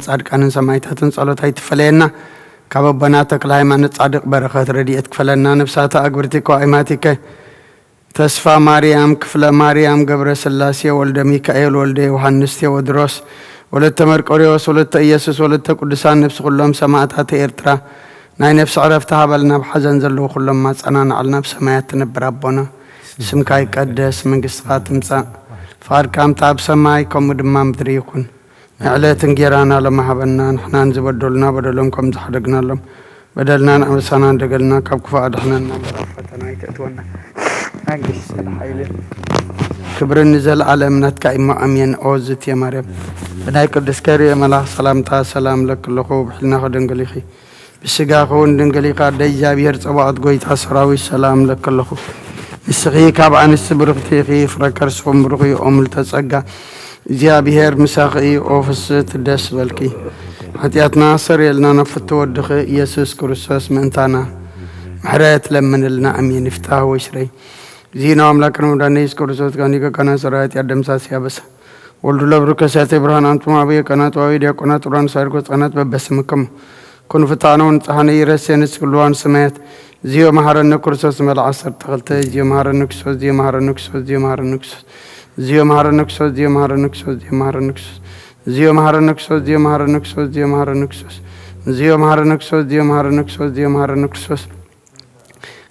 ጻድቃንን ሰማዕታትን ጸሎት ኣይትፈለየና። ካብ ኣቦና ተክለ ሃይማኖት ጻድቕ በረኸት ረድኤት ክፈለና። ነፍሳተ ኣግብርቲ ከዋኢማቲከ ተስፋ ማርያም፣ ክፍለ ማርያም፣ ገብረ ስላሴ፣ ወልደ ሚካኤል፣ ወልደ ዮሃንስ፣ ቴዎድሮስ፣ ወለተ መርቆሪዎስ፣ ወለተ ኢየሱስ፣ ወለተ ቅዱሳን፣ ነፍሲ ኩሎም ሰማዕታት ኤርትራ ናይ ነፍሲ ዕረፍቲ ሃበልና። ኣብ ሓዘን ዘለዉ ኩሎም ማጸናንዓልና። ኣብ ሰማያት ትነብር ኣቦና፣ ስምካ ይቀደስ፣ መንግስትኻ ትምጻእ፣ ፍቓድካ ከምታ ኣብ ሰማይ ከምኡ ድማ ምድሪ ይኹን። ንዕለት እንጌራና ሎሚ ሃበና፣ ንሕናን ዝበደሉና በደሎም ከም ዝሓደግናሎም፣ በደልናን ኣበሳናን ደገልና ካብ ክፉእ ኣድሕነና፣ እምበር ኣብ ፈተና ኣይተእትወና፣ መንግስትን ሓይልን ክብርን ንዘለኣለም ናትካ እሞ፣ ኣሜን። ኦ ዝትየ ማርያም፣ ብናይ ቅዱስ ገብርኤል መልኣኽ ሰላምታ ሰላም እለኪ ኣለኹ፣ ብሕልናኺ ድንግል ኢኺ፣ ብስጋኺ እውን ድንግል ኢኻ፣ ኣደ እግዚኣብሔር ጸባኦት፣ ጐይታ ሰራዊት፣ ሰላም እለኪ ኣለኹ። ንስኺ ካብ ኣንስቲ ብርኽቲ ኢኺ፣ ፍረ ከርስኹም ብሩኽ እዩ፣ ኦ ምልዕተ ጸጋ፣ እግዚኣብሔር ምሳኺ እዩ፣ ኦ ፍስሕቲ ደስ በልኪ። ሓጢኣትና ሰረየልና፣ ናብ ፍትው ወድኺ ኢየሱስ ክርስቶስ ምእንታና ምሕረት ለምንልና፣ ኣሜን። ይፍታህ ወይስረይ። ዜና ኣምላክ ረመዳን ኢየሱስ ክርስቶስ ጋኒገ ካና ሰራዊት ያደምሳስ ያበሰ ወልዱ ለብሩ ከሳቴ ብርሃን አንቱም አብየ ቀናት ዋዊ ዲያቆናት ኡራን ሳይርጎ ህጻናት በበስምክም ኩን ፍታኖ ንጽሐነ ይረሴ ንስግልዋን ሰማያት። ዚዮ መሐረነ ክርስቶስ መልዓ ዓሰርተ ክልተ። ዚዮ መሐረነ ክርስቶስ፣ ዚዮ መሐረነ ክርስቶስ፣ ዚዮ መሐረነ ክርስቶስ፣ ዚዮ መሐረነ ክርስቶስ፣ ዚዮ መሐረነ ክርስቶስ፣ ዚዮ መሐረነ ክርስቶስ፣ ዚዮ መሐረነ ክርስቶስ፣ ዚዮ መሐረነ ክርስቶስ፣ ዚዮ መሐረነ ክርስቶስ፣ ዚዮ መሐረነ ክርስቶስ፣ ዚዮ መሐረነ ክርስቶስ፣ ዚዮ መሐረነ ክርስቶስ።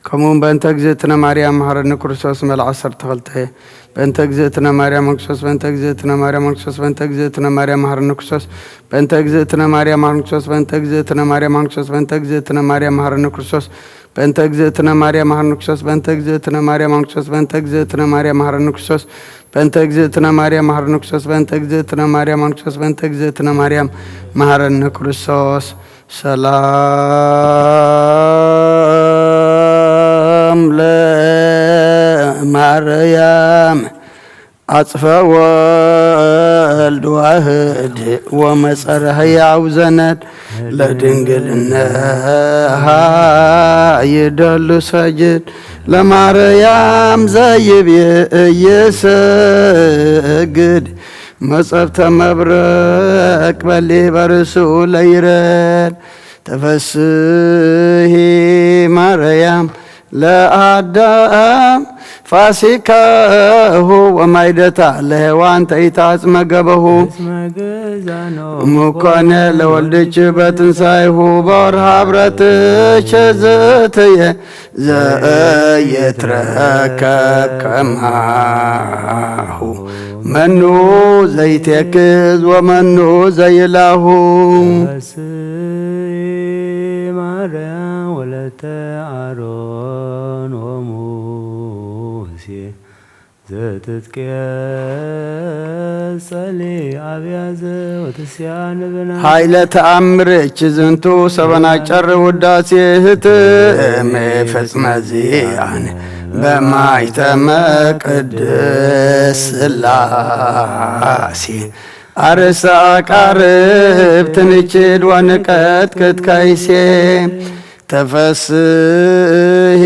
ከምኡውን በእንተ እግዝእትነ ማርያም መሐረኒ ክርስቶስ መልዓ ዓሰርተ ክልተ። በእንተ እግዝእትነ ማርያም ክርስቶስ፣ በእንተ እግዝእትነ ማርያም ክርስቶስ፣ በእንተ እግዝእትነ ማርያም መሐረኒ ክርስቶስ፣ በእንተ እግዝእትነ ማርያም መሐረኒ ክርስቶስ፣ በእንተ እግዝእትነ ማርያም መሐረኒ ክርስቶስ፣ በእንተ እግዝእትነ ማርያም መሐረኒ ክርስቶስ፣ በእንተ እግዝእትነ ማርያም መሐረኒ ክርስቶስ፣ በእንተ እግዝእትነ ማርያም መሐረኒ ክርስቶስ፣ በእንተ እግዝእትነ ማርያም መሐረኒ ክርስቶስ፣ በእንተ እግዝእትነ ማርያም መሐረኒ ክርስቶስ፣ በእንተ እግዝእትነ ማርያም መሐረኒ ክርስቶስ፣ በእንተ እግዝእትነ ማርያም መሐረኒ ክርስቶስ። ሰላም ለማርያም አጽፈ ወልድ ዋህድ ወመጸረ ህያው ዘነድ ለድንግልነሃ ይደሉ ሰጅድ ለማርያም ዘይብየ እየሰግድ መጸብተ መብረቅ በሊ በርሱ ለይረድ ተፈስሂ ማርያም ለአዳም ፋሲካሁ ወማይደታ ለሔዋን ተይታጽመ ገበሁ ሙኮነ ለወልድች በትንሳኤሁ በወርሃ ብረትች ዝትየ ዘይትረከብ ከማሁ መኑ ዘይቴክዝ ወመኑ ዘይላሁ። ተፈስሒ ማርያም ወለተ አሮን ወሙሴ ዘትትቄጸሊ አብያዘ ወትስያንብና ኃይለ ተአምርች ዝንቱ ሰበና ጨር ውዳሴ ህትም ፍጽመ ዚአን በማይተመ ቅድስ ስላሴ አርሳ አቃርብ ትንችድ ወንቀት ክትከይሴ ተፈስሂ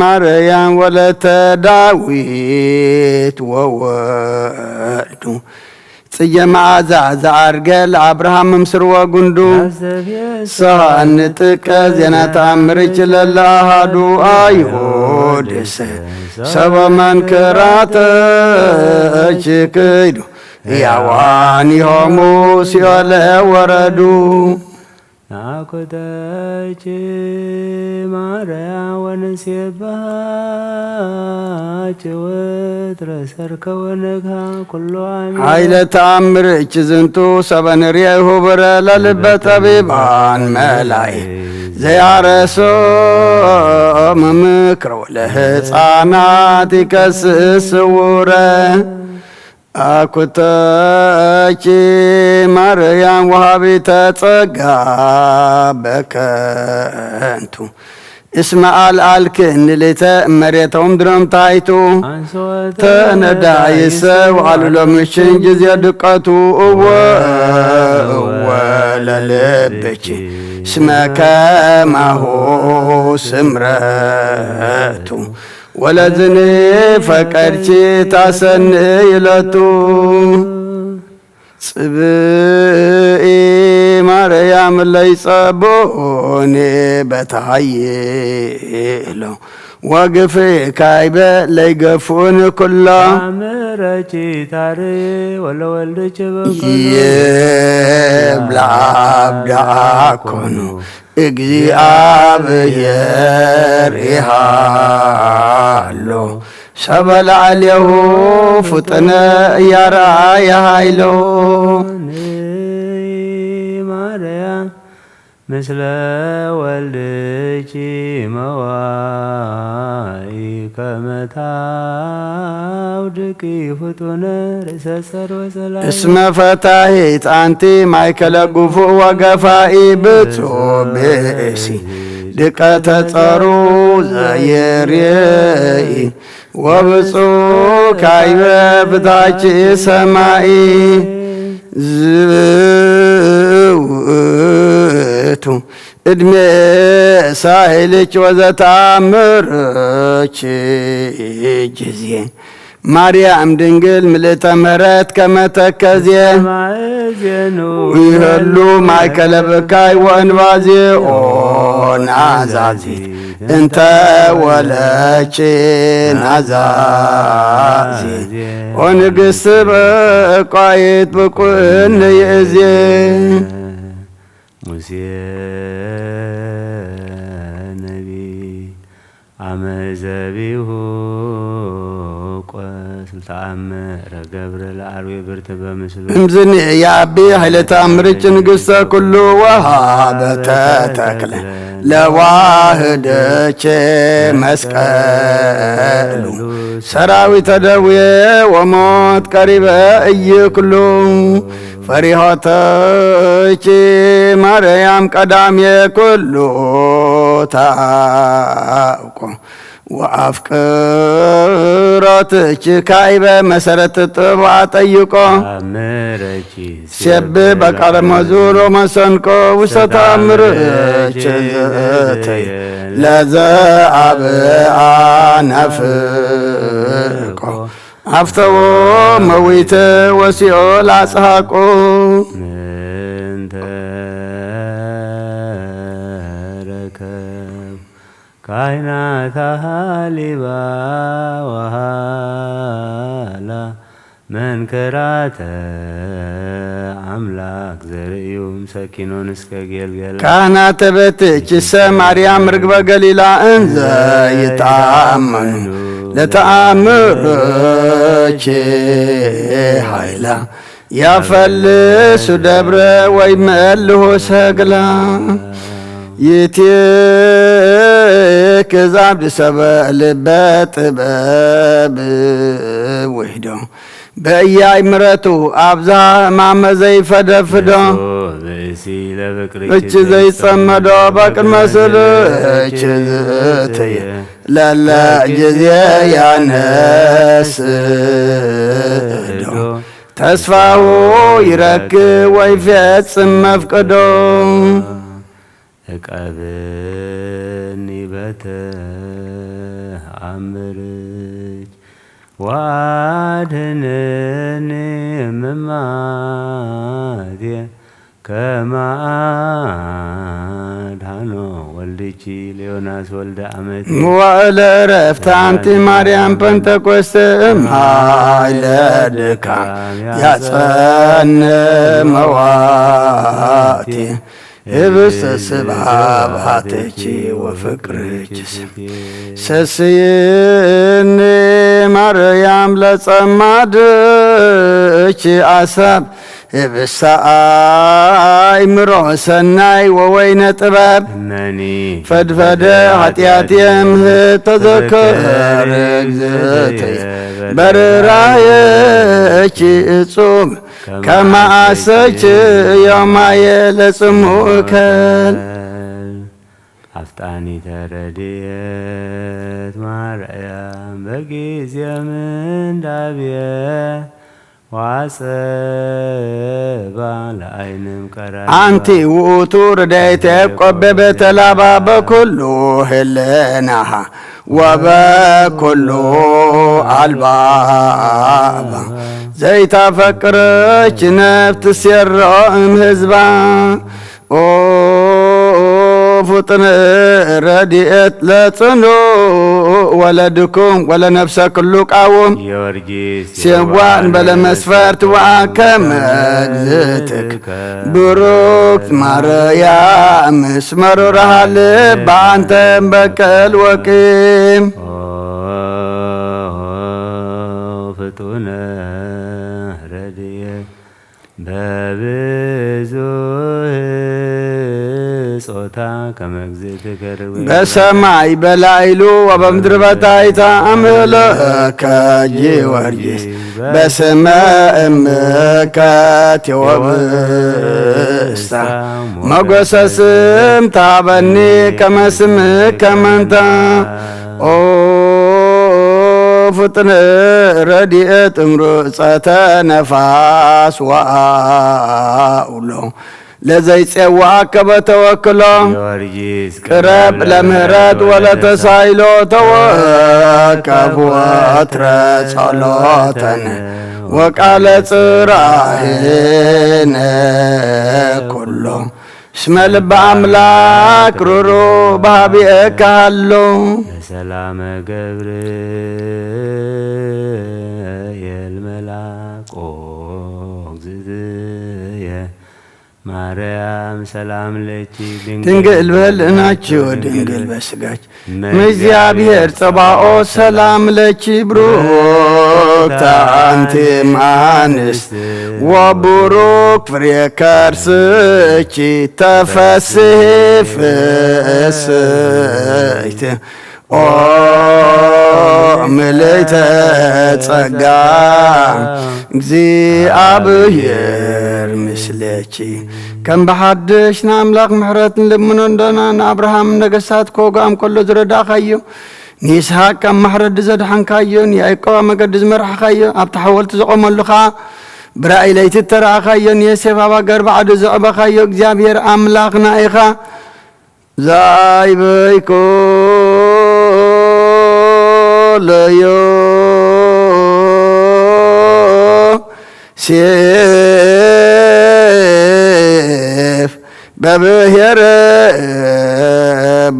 ማርያም ወለተ ዳዊት ወወልዱ ጽየ መዓዛ ዘዓርገ ለአብርሃም ምስር ወጉንዱ ሰሃን ጥቀ ዜና ተአምርች ለለአሃዱ አይሁድሰ ሰበ መንክራተች ክይዱ ያዋን ይሆሙ ሲኦለ ወረዱ። ናኩተች ማርያም ወንሴብሃች ወትረ ሰርክ ወነግሃ ኩሉ አሚን። ኃይለ ተአምርች ዝንቱ ሰበ ንርየሁ ብረ ለልበ ጠቢባን መላይ ዘያረሶ ምምክሮ ለህፃናት ይከስስ ስውረ አኩተኪ ማርያም ወሃቢተ ጸጋ በከንቱ እስመ አልአልክኒ ሌተ እመሬተ ወምድረ እምታይቱ ተነዳይሰ ወአሉ ሎምሽን ጊዜ ድቀቱ እወ እወ ለልብኪ እስመ ከማሁ ስምረቱ ወለዝኒ ፈቀድኪ ታሰንይ ለቱ ጽብኢ ማርያም ለይጸብኡኒ በታይሎ ወግፍ ካይበ ለይገፍኡኒ ኩሎ። አምረኪ ታሪ ወለወልድኪ በኩሉ ይብላ ኣብ ደኣ ኮኑ እግዚኣብሔር ይሃሎ ሰበ ላዕሌሁ ፍጥነ እያረኣየ ሃይሎ። ማርያም ምስለ ወልድኪ መዋኢ ከመ ታውድቂ ፍጡነ ርእሰ ጸር ወጸላይ። እስመ ፈታሂት ኣንቲ ማእከለ ግፉእ ወገፋኢ ብፁዕ ብእሲ ድቀተ ጸሩ ዘይርየኢ ወብፁዕ ካይበ ብታች ሰማይ ዝውእቱ እድሜ ሳይልች ወዘተኣምርች ጊዜ ማርያም ድንግል ምልእተ ምሕረት ከመተከዜ ማእዜኑ ይህሉ ማእከለ ብካይ ወእንባዜ ኦ ናዛዚ እንተ ወለች ናዛዚ ኦ ንግስት በቋይት ብቁን ይእዜ ሙሴ ነቢ አመ ዘቢሁ ቆስል ተአምረ ገብረ ለአርዌ ብርት በምስሉ እምዝኒ የአቢ ኃይለ ተአምርች ንግሥተ ኩሉ ወሃበተ ተክለ ለዋህደቼ መስቀሉ ሰራዊተ ደዌ ወሞት ቀሪበ እይክሉ ፈሪሆተች ማርያም ቀዳሜ ኩሉ ታውቆ ወአፍቅሮትች ካይበ መሰረት ጥበብ አጠይቆ አምረኪ ሴብ በቃለ መዙሮ መሰንቆ ውስተ ተአምርች ዝእትይ ለዘ አብአ ነፍቆ አፍተዎ መዊተ ወሲኦል አጽሃቆ ምንተ ረከብ ካህናት ሃሊባ ወሃላ መንከራተ አምላክ ዘርእዩ ምሰኪኖን እስከ ጌልገላ ካህናተ ቤትችሰ ማርያም ርግበ ገሊላ እንዘ ይተአመኑ ለተአምርች ኃይላ ያፈልሱ ደብረ ወይመልሁ ሰግላ ይትክዛብ ሰበ ልበ ጥበብ ውሕዶ በእያይ ምረቱ ኣብዛ ማመ ዘይፈደፍዶ ብእሲ ለፍቅሪ እች ዘይጸመዶ በቅድመ ስልች ዝእትየ ለለ ጊዜ ያነስዶ ተስፋሁ ይረክብ ወይፈጽም መፍቅዶ እቀብኒ በተ አምርች ወአድህንኒ እምማቴ ከመ አድኃኖ ወልድኪ ለዮናስ ወልደ አመቴ። መዋዕለ ዕረፍት አንቲ ማርያም ጴንጠቆስተ እምኃይለ ድካም ያጸን መዋቲ ህብስተ ስብሐ ብሃትኪ ወፍቅርኪ ስም ሰስይኒ ማርያም ለጸማድኪ አሳብ ህብስተ አእምሮ ሰናይ ወወይነ ጥበብ እመኒ ፈድፈደ ኃጢአትየ ምህት ተዘከር እግዝእትየ በርራየኪ እጹብ ከመ አሰች ዮማየ ለጽሙእከል አፍጣኒተ ረድኤት ማርያም በጊዜ ምንዳቤ ዋጸባ ለአይንም ቀራይ አንቲ ውእቱ ረዳይተ ያዕቆብ በቤተ ላባ በኩሉ ህልናሃ ወበኩሉ አልባባ ዘይታፈቅረች ነፍስ ሴሮ እም ህዝባ ኦ ፍጡን ረድኤት ለጽኑ ወለድኩም ወለነፍሰ ኩሉ ቃውም ጊዮርጊስ የዋን በለ መስፈርት ወአከመ እግዝእትክ ብሩክት ማርያም እስመ ሩራሃ ልብ አንተ በቀል ወቂም። ኦ ፍጡነ ረድኤት በብዙህ ጾታ ከመ እግዝእትከ ርዌ በሰማይ በላይሉ ወበምድር በታይታ አምለከ ጊዮርጊስ በስመ እምከ ቴዎብስታ ሞገሰ ስም ታበኒ ከመ ስምከ መንታ። ኦ ፍጥን ረድኤት እምርጸተ ነፋስ ወአውሎ ለዘይጼዋአከ በተወክሎ ጊዮርጊስ ቅረብ ለምህረት ወለተሳይሎ ተወከብ ወትረ ጸሎተነ ወቃለ ጽራሄነ ኩሎ እስመ ልበ አምላክ ሩሩ በሃቢኤከ ሃሎ። በሰላመ ገብርኤል መልአክ ኦ እግዝእትየ ማርያም ሰላም ለኪ ድንግል በህልናኪ ወድንግል በስጋኪ እመ እግዚአብሔር ጸባኦት ሰላም ለኪ ብሩክት አንቲ እም አንስት ወቡሩክ ፍሬ ከርስኪ ተፈስሒ ፍስሕት ኦ ምልዕተ ጸጋ እግዚአብሔር ምስለኪ። ከም ብሓድሽ ንኣምላኽ ምሕረት ንልምኖ እንዶና፣ ንኣብርሃም ነገሳት ክወግኦም ከሎ ዝረዳእካዮ፣ ንይስሓቅ ካብ ማሕረዲ ዘድሓንካዮ፣ ንያዕቆብ ኣብ መገዲ ዝመራሕካዮ፣ ኣብቲ ሓወልቲ ዘቖመሉ ኸኣ ብራእይ ለይቲ እተራእኻዮ፣ ንዮሴፍ ኣብ ኣገር ባዕዲ ዘዕበኻዮ እግዚኣብሔር ኣምላኽና ኢኻ። ዛይበይኮ ለዮ ሴፍ በብሔረ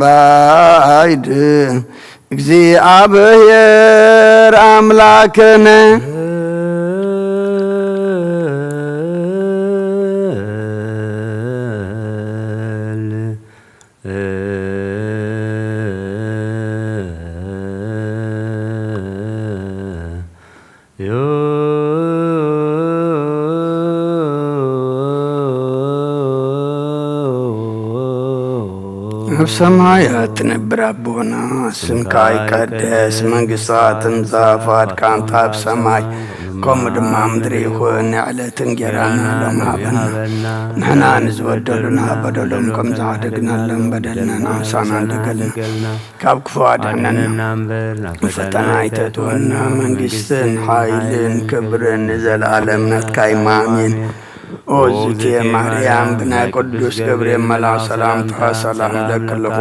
ባይድ እግዚኣብሔር ኣምላክነ። ኣብ ሰማያት ትነብር ኣቦና፣ ስምካ ይቀደስ፣ መንግስትኻ ትምጻእ፣ ፍቓድካ እንተ ኣብ ሰማይ ከምኡ ድማ ኣብ ምድሪ ይኹን። ናይ ዕለት እንጌራና ሎሚ ሃበና። ንሕና ንዝበደሉና በደሎም ከም ዝዓደግናሎም በደልና ንዓምሳና ንደገልና። ካብ ክፉ ኣድሕነና። ናብ ፈተና ኣይተእትወና። መንግስትን ሓይልን ክብርን ንዘለኣለም ናትካ እዩ። ኣሜን። ኦ እግዝእትየ ማርያም፣ ብናይ ቅዱስ ገብርኤል መልኣኽ ሰላምታ ሰላም እብለኪ ኣለኹ።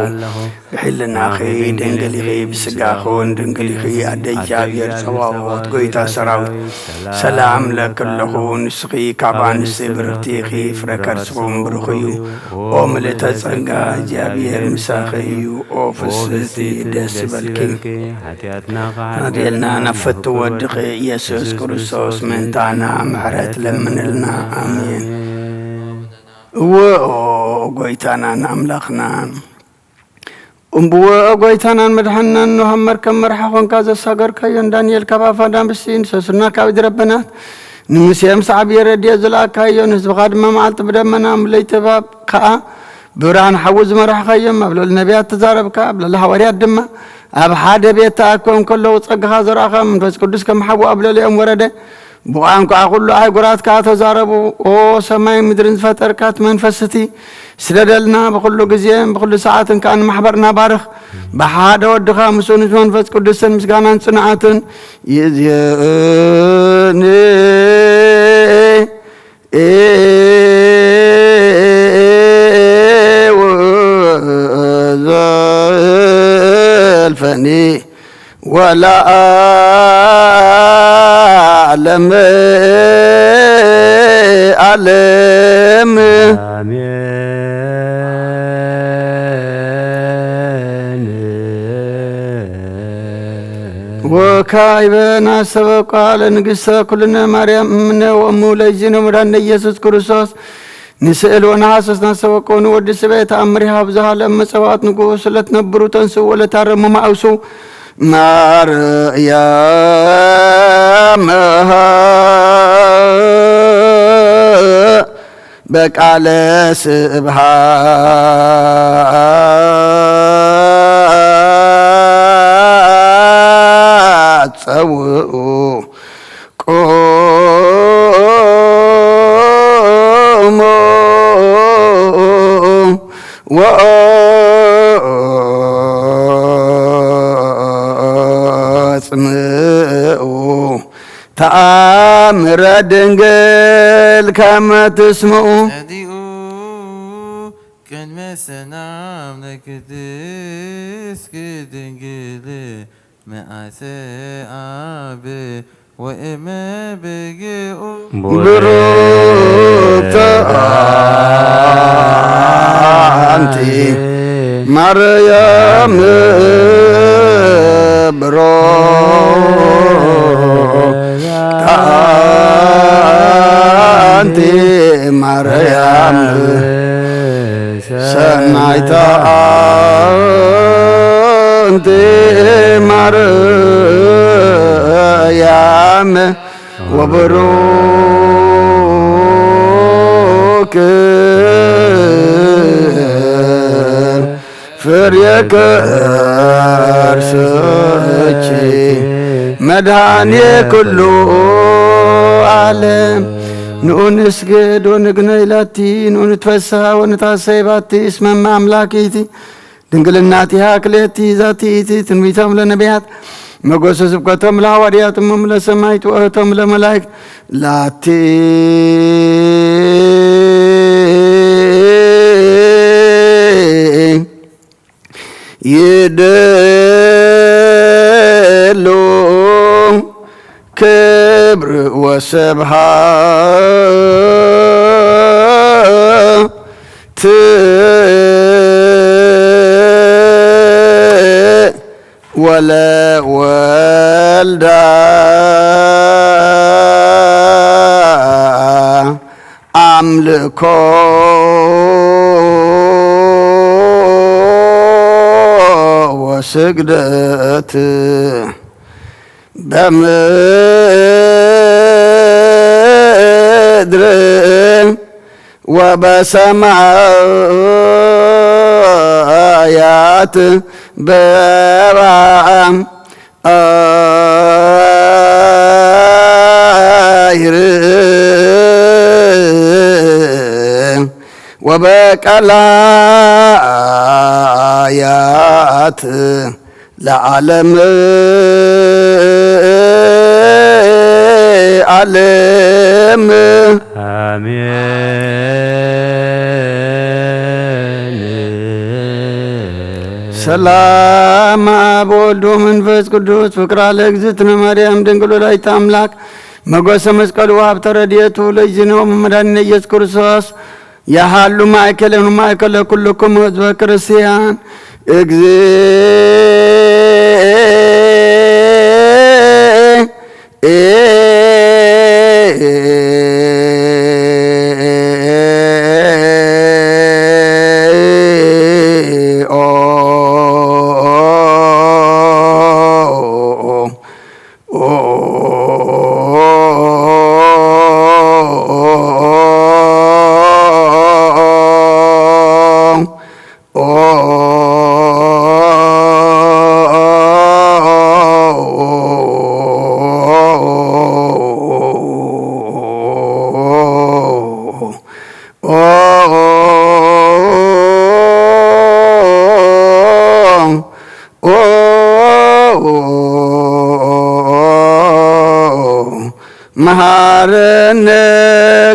ብሕልናኺ ድንግል ኢኺ፣ ብስጋኺ እውን ድንግል ኢኺ። ኣደ እግዚኣብሔር ጸባኦት፣ ጎይታ ሰራዊት፣ ሰላም እብለኪ ኣለኹ። ንስኺ ካብ ኣንስቲ ብርኽቲ ኢኺ፣ ፍረ ከርስኺ እውን ብሩኽ እዩ። ኦ ምልእተ ጸጋ፣ እግዚኣብሔር ምሳኺ እዩ። ኦ ፍስህቲ፣ ደስ ይበልኪ። ሓጢኣትና ከሓድገልና ናብ ፍትው ወድኺ ኢየሱስ ክርስቶስ ምእንታና ምሕረት ለምንልና። ኣሜን። እወ ኦ ጎይታናን ኣምላኽናን፣ እምብወ ኦ ጎይታናን መድሓንናን፣ ኖህ ኣብ መርከብ መርሓ ኾንካ ዘሳገርካዮን፣ ዳንኤል ካብ ኣፍ ኣናብስቲ፣ ንሰሱና ካብ ኢድ ረበናት፣ ንሙሴ ምስ ዓብዪ ረድኤት ዝለኣካዮ፣ ንህዝብኻ ድማ መዓልቲ ብደመና፣ ለይቲ እባብ ከኣ ብብርሃን ሓዊ ዝመራሕካዮም፣ ኣብ ልዕሊ ነቢያት ተዛረብካ፣ ኣብ ልዕሊ ሃዋርያት ድማ ኣብ ሓደ ቤት ተኣኪቦም ከለዉ ጸጋኻ ዘርኣኻ መንፈስ ቅዱስ ከም ሓዊ ኣብ ልዕሊኦም ወረደ። ብቋንቋ ኩሉ ኣህጉራት ከኣ ተዛረቡ። ኦ ሰማይን ምድርን ዝፈጠርካ እቲ መንፈስ እቲ ስደደልና፣ ብኹሉ ግዜን ብኹሉ ሰዓትን ከኣ ንማሕበርና ባርኽ። ብሓደ ወድኻ ምስኡ ምስ መንፈስ ቅዱስን ምስጋናን ጽንዓትን ይእዜኒ ወዘልፈኒ ወለዓለመ ዓለም። ወካዕበ ናሰበ ቃለ ንግሥተ ኩልነ ማርያም እምነ ወእሙ ለእግዚእነ መድኃኒነ ኢየሱስ ክርስቶስ ንስእል ወነሐስስ ናሰበ ኮኑ ወዲ ስበ ተአምር ይሃብ ዘሃለ መጸዋት ንጉሥ ለትነብሩ ተንስኡ ወለታረሙ ማእሱ ማርያም በቃለ ስብሐት ጸውኡ ቁሙ ወጽምኡ ተአምረ ድንግል ከመ ትስምኡ። ጸዲኡ ቅድመ ሰላም ለክድስት ድንግል መአሰ አብ ወእመ በግኡ። ብሩክተ አንቲ ማርያም ብሩክተ አንቲ ማርያም ሰናይተ አንቲ ማርያም ወብሩክ ፍሬ ከርስኪ መድኃኔ ኩሉ ዓለም። ንኡ ንስግድ ወንግነይ ላቲ፣ ንኡ ንትፈስሐ ወንታሰይ ባቲ፣ እስመ እመ አምላክ ይእቲ። ድንግልናቲሃ ክልኤቲ ዛቲ ይእቲ። ትንቢቶም ለነቢያት፣ መጎሰ ስብከቶም ለሐዋርያት፣ እሞም ለሰማይት ወእህቶም ለመላእክት ላቲ ይደሉ ክብር ወስብሐት ወለወልዳ አምልኮ ወስግደት በምድር ወበሰማያት በአብ አይር ወበቀላያት ለዓለም ዓለም። አሜን። ሰላም አብ ወወልድ ወመንፈስ ቅዱስ ፍቅራ ለእግዝእትነ ማርያም ድንግል ወላዲተ አምላክ መጎሰ መስቀሉ ወሀብተ ረድኤቱ ለእግዚእነ ወመድኃኒነ ኢየሱስ ክርስቶስ የሃሉ ማእከለን ወማእከለ ኩልክሙ ህዝበ ክርስቲያን። እግዚኦ። መሐረነ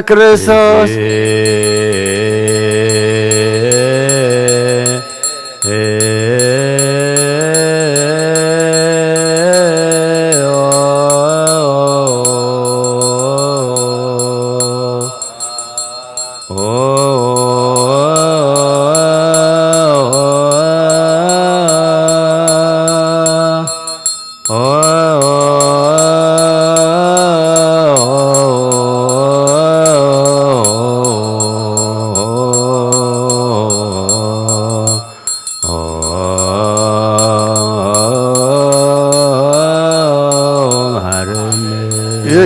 ክርስቶስ።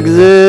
እግዝእ።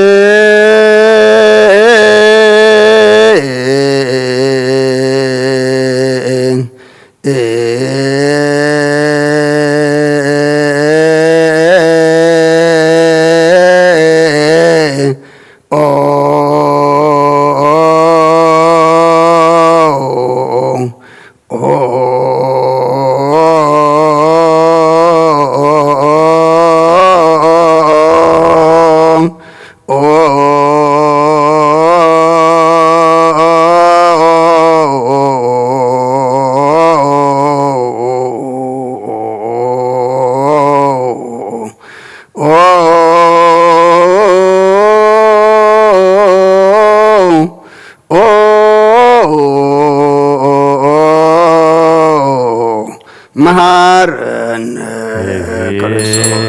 መሃረነ ክርስቶስ።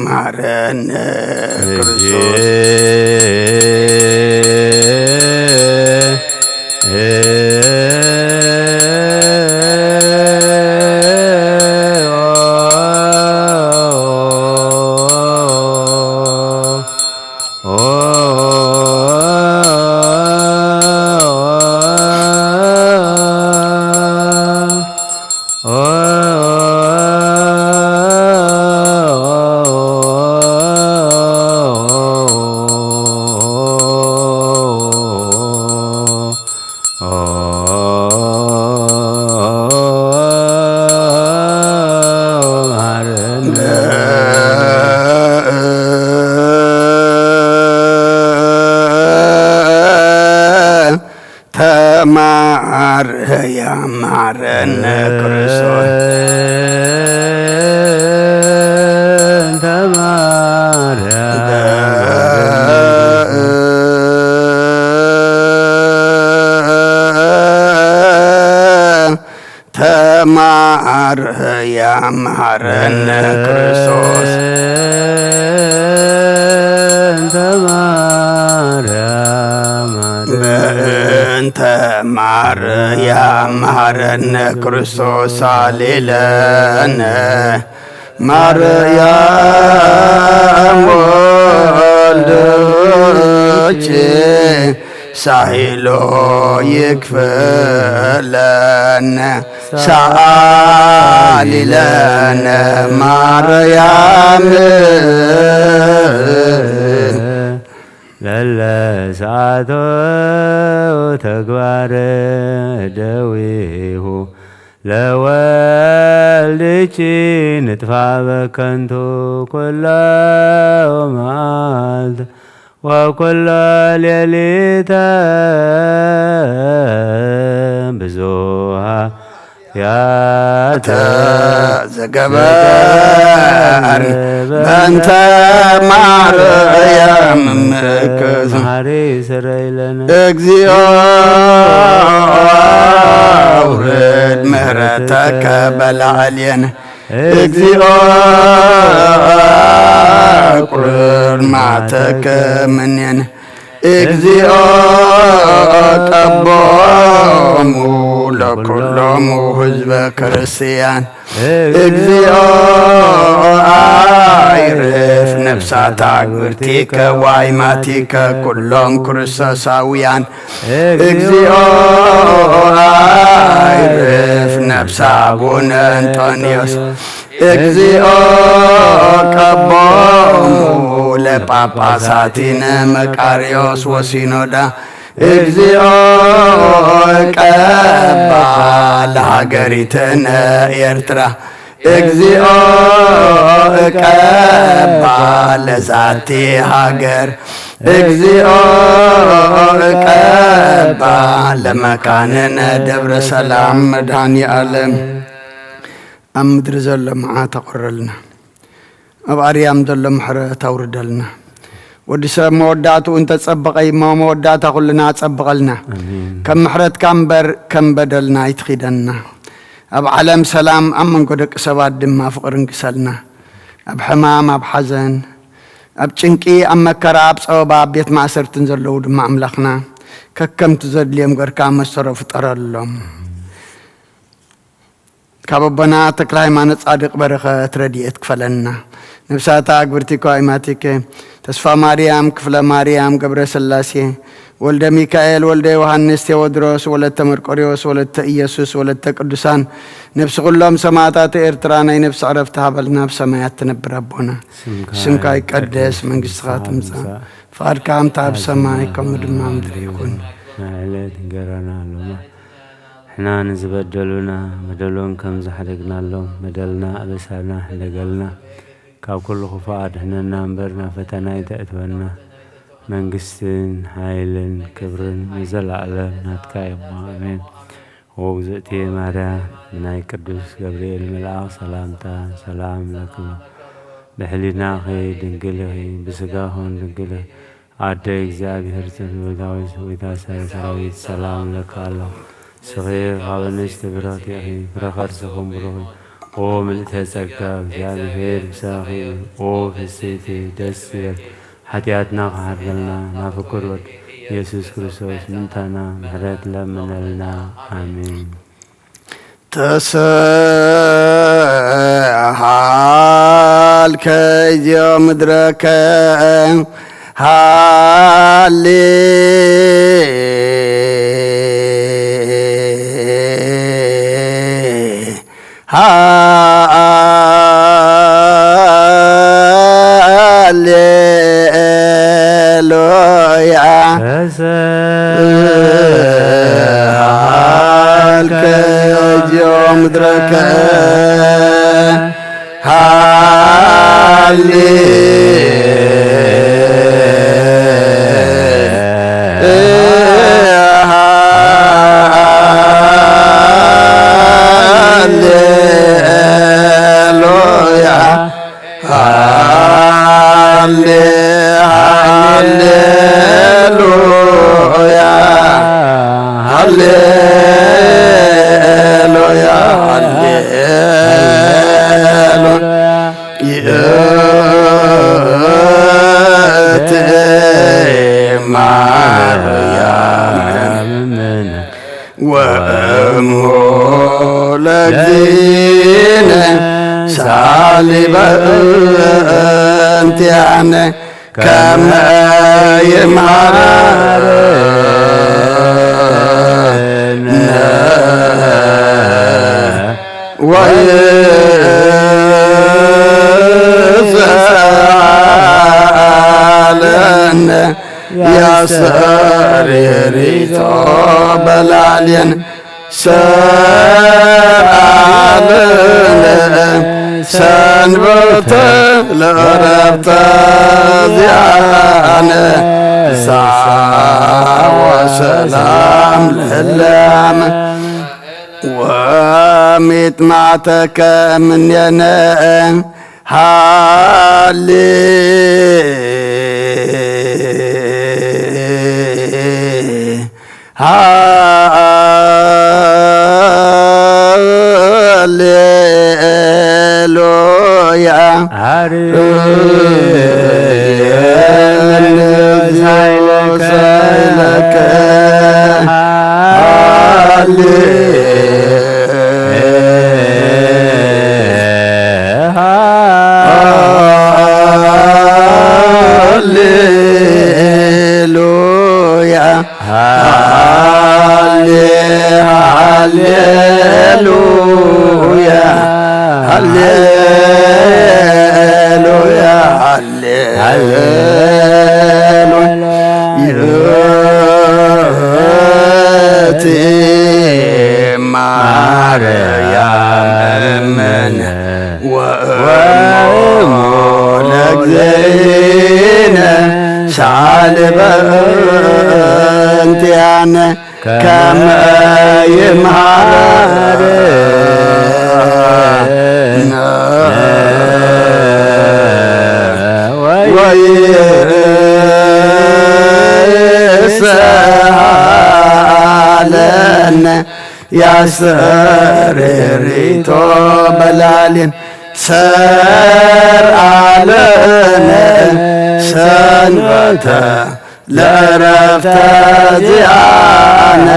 መሃረነ ክርስቶስ። ተማርያ ማረነ ክርስቶስ። ተማርያ ተማርያ ማረነ ክርስቶስ። በእንተ ማርያም በእንተ ማርያም ማረነ ክርስቶስ ሳሊለነ። ማርያም ወልድኪ ሳይሎ ይክፈለነ ሰአሊ ለነ ማርያም። ለለ ሰዓቶ ተግባረ ደዊሁ ለወልድኪ ንጥፋ በከንቱ ኩሎ መዓልት ወኩሎ ሌሊተ ብዙሃ ያተ ዘገበርን በእንተ ማርያም ምክት መሐሪ ስረይለነ። እግዚኦ አውርድ ምህረተከ በላዕሌነ። እግዚኦ ቁርማተከ ምኔነ። እግዚኦ ቀቦሙ ለኩሎሙ ህዝበ ክርስቲያን። እግዚኦ ኣይርፍ ነፍሳታ ግብርቲከ ዋይማቲከ ኩሎም ክርስቶሳውያን። እግዚኦ ኣይርፍ ነፍሳ ኣቡነ እንጦንዮስ። እግዚኦ ቀቦሙ ለጳጳሳቲነ መቃርዮስ ወሲኖዳ። እግዚኦ ቀባ ለሃገሪትነ ኤርትራ። እግዚኦ ቀባ ለዛቲ ሃገር። እግዚኦ ቀባ ለመካንነ ደብረ ሰላም መድኃኔ ዓለም። ኣብ ምድሪ ዘሎ መዓት ኣቑረልና፣ ኣብ ኣርያም ዘሎ ምሕረት ኣውርደልና። ወዲ ሰብ መወዳእትኡ እንተጸበቐ እሞ መወዳእታ ኩልና ኣጸብቐልና። ኣሜን። ከም ምሕረትካ እምበር ከም በደልና ኣይትኺደና። ኣብ ዓለም ሰላም፣ ኣብ መንጎ ደቂ ሰባት ድማ ፍቕሪ እንግሰልና። ኣብ ሕማም፣ ኣብ ሓዘን፣ ኣብ ጭንቂ፣ ኣብ መከራ፣ ኣብ ጸበባ፣ ኣብ ቤት ማእሰርትን ዘለዉ ድማ ኣምላኽና ከከምቲ ዘድልዮም ገርካ መሰሮ ፍጠረሎም። ካብ ኣቦና ተክለ ሃይማኖት ጻድቕ በረኸት ረድኤት ክፈለና። ነብሳታ ኣግብርቲ ኳይማቲከ ተስፋ ማርያም፣ ክፍለ ማርያም፣ ገብረ ስላሴ፣ ወልደ ሚካኤል፣ ወልደ ዮሃንስ፣ ቴዎድሮስ፣ ወለተ መርቆሪዎስ፣ ወለተ ኢየሱስ፣ ወለተ ቅዱሳን፣ ነብሲ ኩሎም ሰማዕታት ኤርትራ ናይ ነብሲ ዕረፍቲ ሃበልና፣ ኣብ ሰማያት ትነብር ኣቦና። ስምካ ስምካ ይቀደስ፣ ይቀደስ፣ መንግስትኻ ትምጻእ፣ ትምጻእ፣ ፍቓድካ ከምታ ኣብ ኣብ ሰማይ ሰማይ ከምኡ ድማ ከምኡ ምድሪ ይኹን። ይኹን። ንዕለት እንጀራና ሎማ ንሕና ንዝበደሉና በደሎም ከም ዝሓደግናሎም በደልና ኣበሳና ሕደገልና። ካብ ኩሉ ክፉእ ኣድሕነና እምበር ናብ ፈተና ኣይተእትወና። መንግስትን ሓይልን ክብርን ንዘለኣለም ናትካ እዮም። ኣሜን። ወግዝእቲ ማርያም ብናይ ቅዱስ ገብርኤል መልኣኽ ሰላምታ ሰላም ለኪ፣ ብሕሊናኺ ድንግል ኢኺ፣ ብስጋኺ እውን ድንግል ኢኺ። ኣደ እግዚኣብሔር ጽንዕቲ ዳዊት ወይ ታሰረ ሰራዊት ሰላም ለካ ኣሎ። ስኺ ካብ ኣንስቲ ብርኽቲ ኢኺ፣ ፍረ ከርስኽን ብሩኽ እዩ። ኦ ምልእተ ጸጋ እግዚኣብሔር ምሳኺ እዩ። ኦ ፍስሕቲ ደስ ይበል። ሓጢኣትና ክሓርገልና ናብ ፍቁር ወድ ኢየሱስ ክርስቶስ ምንታና ምሕረት ለምነልና። ኣሜን። ተሰሃልከ እዝዮ ምድረከ ሃሌ ሃሌሉያ። ተሰሃልከ እዝዮ ምድረከ ሃሌ ሃሌሉያ። ሃሌ ሃሌሉያ። ሃሌሉያ። ሃሌሉያ። ይእቲ ማርያም ወእሙ ለእግዚእነ ሳሊ በእንቲአነ ከመ ይምሃረነ ወይስአለነ ያስተርእዮ በላዕሌነ ሰአለነ ሰንበተ ለዕረፍተ ዚአነ ፍስሓ ወሰላም ለዓለመ ወሚጥማተከ ምኔነ ሃሌ ሃሌ ሳይለከ ሃሌ ሃሌሉያ። ሃሌ-፣ ሃሌሉያ፣ ሃሌሉያ፣ ሃሌ-፣ ሃሌሉያ። ይእቲ ማርያም እምነ ወእሞ ለእግዚእነ ሳልበ እንቲአነ ከመ ይምሃረነ ወይስሃለነ ያስተርእዮ በላሊን ሰርዓለነ ሰንበተ ለእረፍተ ዚአነ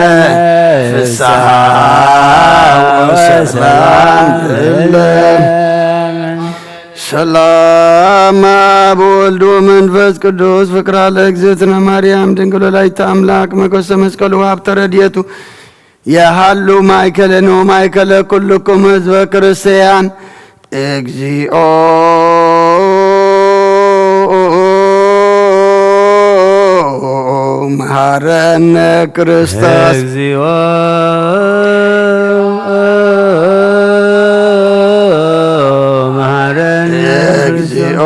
ፍስሓ ወሰላም እለ። ሰላም አብ ወልድ ወመንፈስ ቅዱስ ፍቅራ ለእግዝእትነ ማርያም ድንግል ወላዲተ አምላክ መገሰ መስቀሉ ሀብተ ረድኤቱ የሃሉ ማእከለነ ወማእከለ ኩልኩም ህዝበ ክርስቲያን። እግዚኦ መሐረነ ክርስቶስ። እግዚኦ መሐረነ እግዚኦ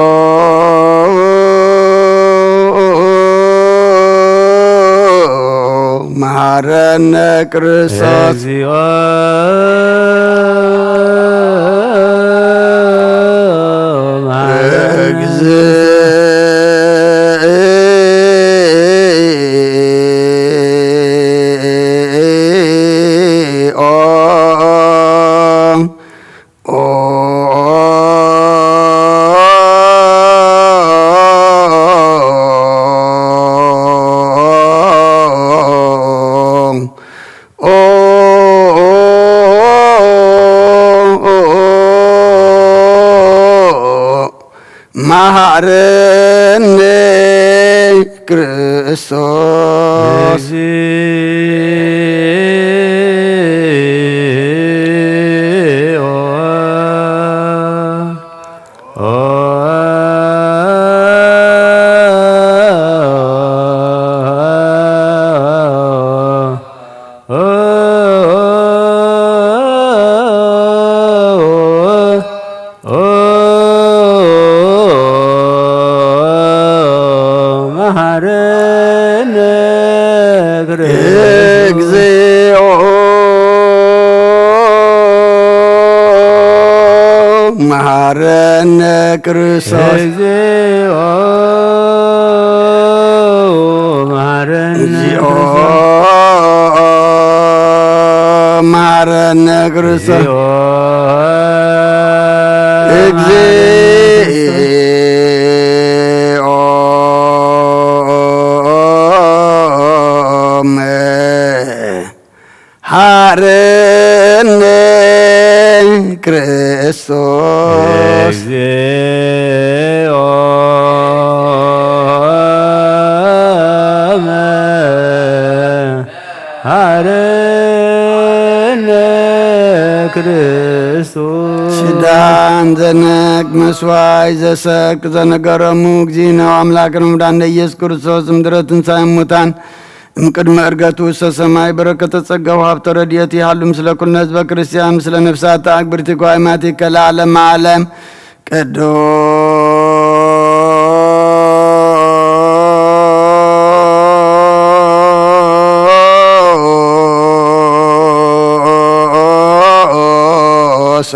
መሐረነ ክርስቶስ። እግዚኦ መሐረነ እግዚኦ። መሐረነ ክርስቶስ። እግዚኦ። መሐረነ ክርስቶስ። እግዚኦ መሐረነ ክርስቶስ። እግዚኦ መሐረነ እግዚኦ ክርስቶስ። መሐረነ ክርስቶስ። እግዚኦ እግዚኦ መሐረነ ክርስቶስ። እግዚኦ መሐረነ ክርስቶስ። ኪዳን ዘነቅ መስዋይ ዘሰቅ ዘነገረሙ እግዚእነ አምላክነ መድኃኒነ ኢየሱስ ክርስቶስ እምድረ ትንሣኤ እሙታን እምቅድመ ዕርገቱ ውስተ ሰማይ በረከተ ጸጋሁ ሀብተ ረድኤቱ ይሃሉ ምስለ ኩልነ ህዝበ ክርስቲያን ምስለ ነፍሳተ አግብርቲኮ አእማቲከ ለዓለመ ዓለም። ቅዱስ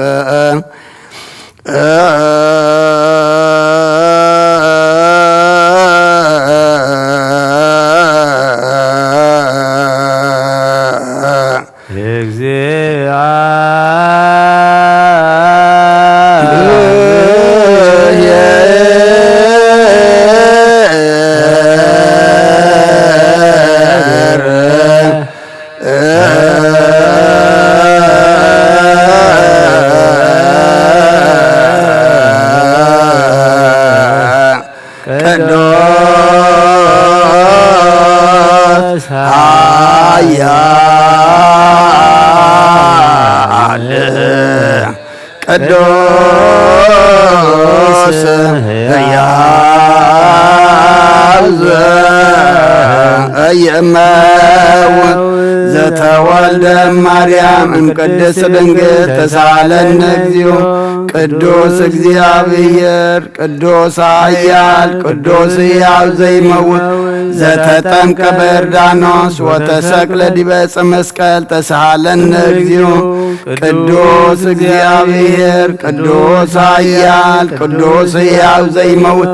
እግዚአ ቅዱስ ኃያል ቅዱስ ሕያው ዘኢይመውት ዘተወልደ ማርያም እምቅድስት ድንግል ተሳለነ እግዚኦ። ቅዱስ እግዚኣብሔር ቅዱስ ኃያል ቅዱስ ሕያው ዘይመውት ዘተጠምቀ በዮርዳኖስ ወተሰቅለ ዲበ ዕፀ መስቀል ተሳሃለነ እግዚኦ። ቅዱስ እግዚኣብሔር ቅዱስ ኃያል ቅዱስ ሕያው ዘይመውት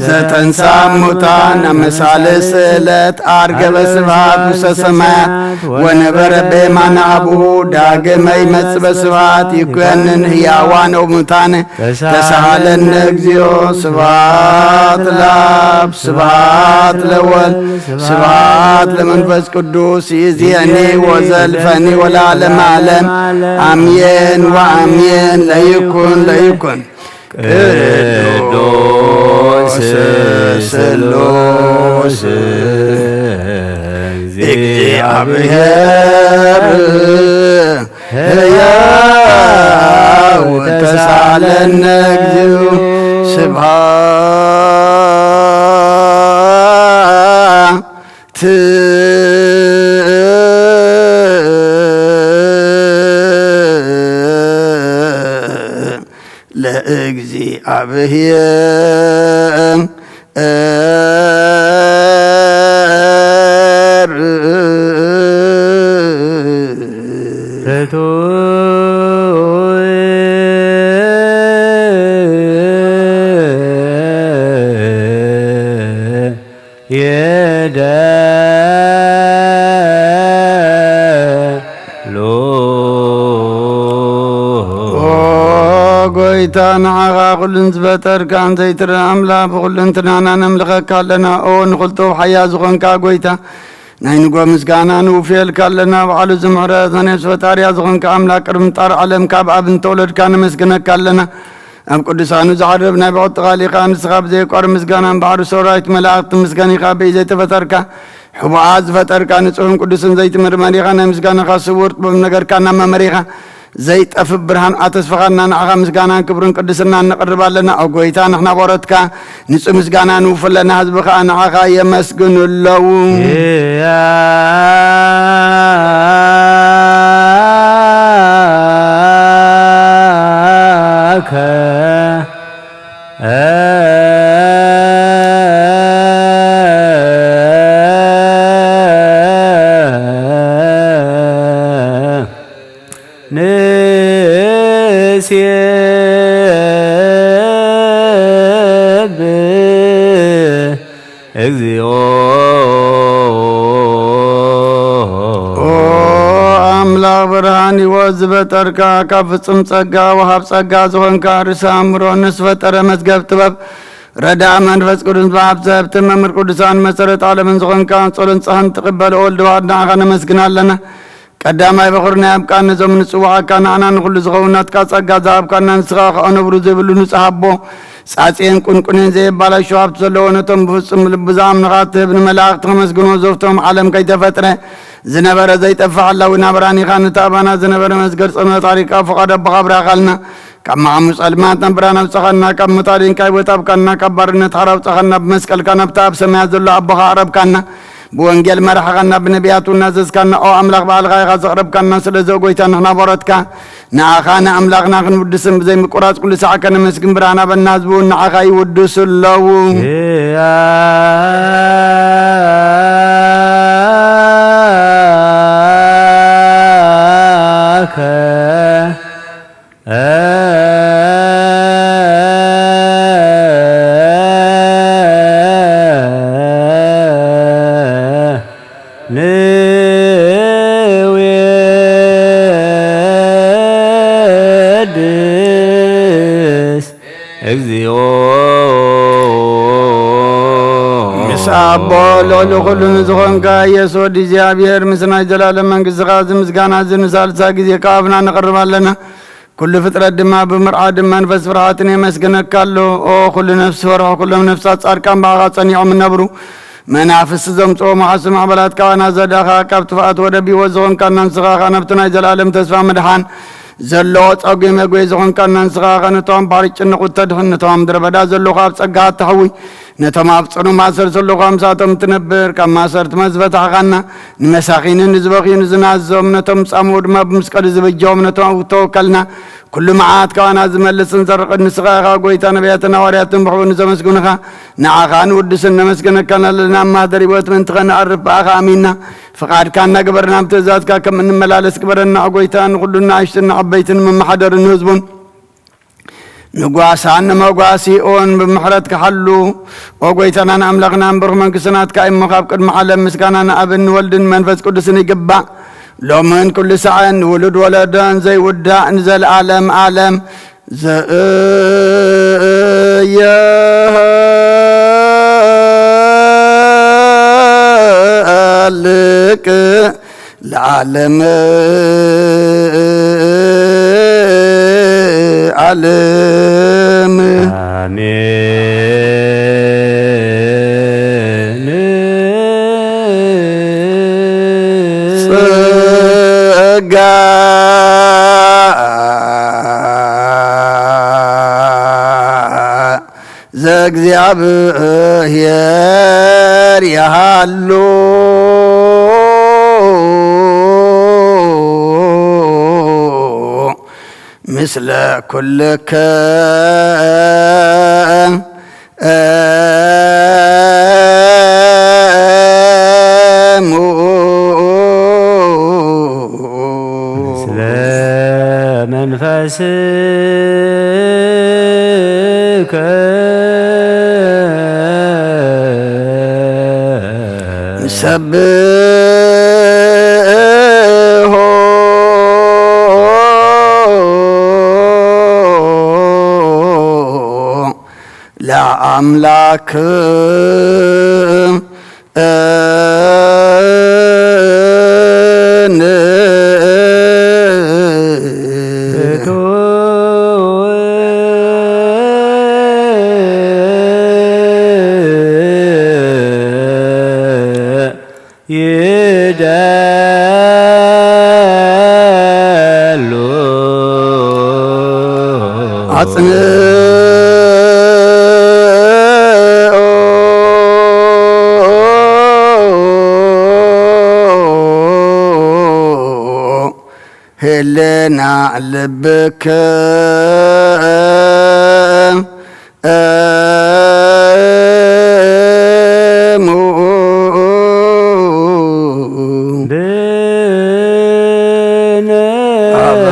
ዘተንሳ ሙታን ኣመሳለ ስእለት ኣርገበ ስብሐት ውስተ ሰማያት ወነበረ በየማነ አቡሁ ዳግመ ይመጽእ በስብሐት ይኮንን ሕያዋን ወሙታን ተሳሃለነ እግዚኦ። ስብሐት ለአብ ስብሐት ለወልድ ስብሐት ለመንፈስ ቅዱስ ይእዜኒ ወዘልፈኒ ወለዓለመ ዓለም አሜን ወአሜን። ለይኩን ለይኩን ቅዱስ ስሉስ እግዚአብሔር ሕያው ተሳለነ እግዚኦ። ስብሐት ለእግዚአብሔር ይደሉ። ኦ ጎይታ፣ ንዓኻ ኩሉን ዝፈጠርካን ዘይትረአ ኣምላኽ ብኹሉ እንትናና ነምልኸካ ኣለና። ኦ ንኹልቶ ሓያ ዝኾንካ ጎይታ፣ ናይ ንጎ ምስጋና ንውፍየልካ ኣለና። ባዕሉ ዝምሕረት ናይ ነፍሲ ፈጣሪያ ዝኾንካ ኣምላኽ ቅድሚ ምጣር ዓለም ካብ ኣብ እንተወለድካ ነመስግነካ ኣለና። ኣብ ቅዱሳኑ ዝዓርብ ናይ ብዕቲ ቃል ኢኻ። ንስኻ ብዘየቋርብ ምስጋናን ባሕሪ ሰራዊት መላእኽቲ ምስጋን ኢኻ። ብኢድ ዘይተፈጠርካ ሕቡኣ ዝፈጠርካ ንጹሕን ቅዱስን ዘይትምርመር ኢኻ። ናይ ምስጋናኻ ስውር ጥበብ ነገርካ እናመመሪኻ ዘይጠፍእ ብርሃን ኣተስፋኻና ንዓኻ ምስጋናን ክብርን ቅድስናን ነቕርብ ኣለና። ኦ ጎይታ ንሕና ቦረትካ ንጹህ ምስጋና ንውፍለና ህዝቢ ኸኣ ንዓኻ የመስግኑ ኣለዉ። ያከ ንሴብህ እግዚኦ። ኦ ኣምላኽ ብርሃን ሕይወት ዝበጠርካ፣ ካብ ፍጹም ጸጋ ወሃብ ጸጋ ዝኾንካ፣ ርእሰ ኣእምሮ ንዝፈጠረ መዝገብ ጥበብ ረዳእ መንፈስ ቅዱስ ብሃብቲ ሃብቲ መምህር ቅዱሳን መሰረት ዓለምን ዝኾንካ፣ ጸሎን ጸሓን ትቕበል ወልድ ዋሕድ ንዓኻ ነመስግን ኣለና። ቀዳማይ በኹር ናይ ኣብ ቃል ነዞም ንጽውዓካ ንዓና ንኹሉ ዝኸውን ናትካ ጸጋ ዝሃብካና ንስኻ ከኣ ነብሩ ዘይብሉ ንጹሕ ኣቦ ጻጽየን ቁንቁኔን ዘየባላሹ ሃብቲ ዘለዎ ነቶም ብፍጹም ልቢ ዝኣምኑኻ እትህብ ንመላእኽቲ ከመስግንዎ ዘፍቶም ዓለም ከይተፈጥረ ዝነበረ ዘይጠፍእ ሓላዊ ናብራን ኢኻ። ነቲ ኣባና ዝነበረ መዝገብ ጸመ ታሪካ ፍቓድ ኣቦኻ ኣብራኻልና። ካብ መዓሙ ጸልማት ናብ ብርሃን ኣውጻኻና፣ ካብ ሞት ኣድንካ ህይወት ኣብካና፣ ካብ ባርነት ሓራ ኣውጻኻና፣ ብመስቀልካ ናብታ ኣብ ሰማያት ዘሎ ኣቦኻ ኣቕረብካና። ብወንጌል መራሕኻና፣ ብነቢያት እውን ኣዘዝካና። ኦ ኣምላኽ ባዕልኻ ኢኻ ዘቕረብካና። ስለዚ ኦ ጎይታ ንሕና ቦረትካ ንኣኻ ንኣምላኽና ክንውድስን ብዘይምቁራጽ ኩሉ ሳዕ ከነመስግን ብርሃን ሃበና። ህዝቢ እውን ንዓኻ ይውድሱ ኣለዉ። ያከ ንዌድስ እግዚኦ። ምሳ ኣቦ ልዕሊ ኩሉ ንዝኾንካ ኢየሱስ ወዲ እግዚኣብሔር፣ ምስ ናይ ዘላለም መንግሥትኻ እዚ ምስጋና እዚ ንሳልሳ ግዜ ካብ ኣፍና ነቕርብ ኣለና። ኩሉ ፍጥረት ድማ ብምርዓድ መንፈስ ፍርሃትን የመስግነካ ኣሎ። ኦ ኩሉ ነፍሲ ፈርሖ፣ ኩሎም ነፍሳት ጻድቃን ብኣኻ ጸኒዖም እነብሩ። መናፍስቲ ዘምጽኦ መሓሱ ማዕበላት ከኣ ናዘዳኻ ካብ ጥፍኣት ወደብ ሕይወት ዝኾንካና ንስኻ ኸኣ ናብቲ ናይ ዘላለም ተስፋ ምድሓን ዘለዎ ጸጒ መግቢ ዝኾንካና ንስኻ ኸኣ ነቶም ባሕሪ ጭንቑት ተድሕን፣ ነቶም ኣብ ምድረ በዳ ዘለኹ ኣብ ጸጋ ኣተሕዊ፣ ነቶም ኣብ ጽኑ ማእሰር ዘለኹ ምሳቶም ትነብር፣ ካብ ማእሰርቲ መዝበታሕኻና፣ ንመሳኺንን ንዝበኽዩ ንዝናዞም፣ ነቶም ጻምኡ ድማ ብምስቀሉ ዝበጀዎም፣ ነቶም ተወከልና። ኩሉ መዓት ከኣና ዝመልስን ዘርቕን ንስኻ ኢኻ፣ ጎይታ። ነቢያትን ሃዋርያትን ብሕቡእ ንዘመስግኑኻ ንዓኻ ንውድስን ነመስግነካን ኣለና። ማህደር ህይወት ምእንቲ ኸነዕርፍ ብኣኻ ኣሚንና፣ ፍቓድካ እናገበርና ኣብ ትእዛዝካ ከም እንመላለስ ግበረና። ጎይታ፣ ንኹሉ ንኣሽቱን ንዓበይትን መመሓደርን ንህዝቡን ንጓሳን ንመጓሲኦን ብምሕረትካ ሓሉ። ኦ ጎይታናን ኣምላኽናን ብሩኽ መንግስቲ ናትካ እሞ ካብ ቅድሚ ዓለም ምስጋና ንኣብን ንወልድን መንፈስ ቅዱስን ይግባእ። ሎምን ኩሉ ሳዕን ንውሉድ ወለዶን ዘይውዳእ ንዘለኣለም ኣለም ዘእየሃልቅ ለዓለም ዓለም። ኣሜን። ጸጋ ዘእግዚኣብሔር ይሃሉ ምስለ ኩልከ እሙ። ምስለ መንፈስከ ንሰብሖ ለኣምላክ ይደሉ። ኣጽንኦ ህልና ልብከ እሙ። ብነ አበ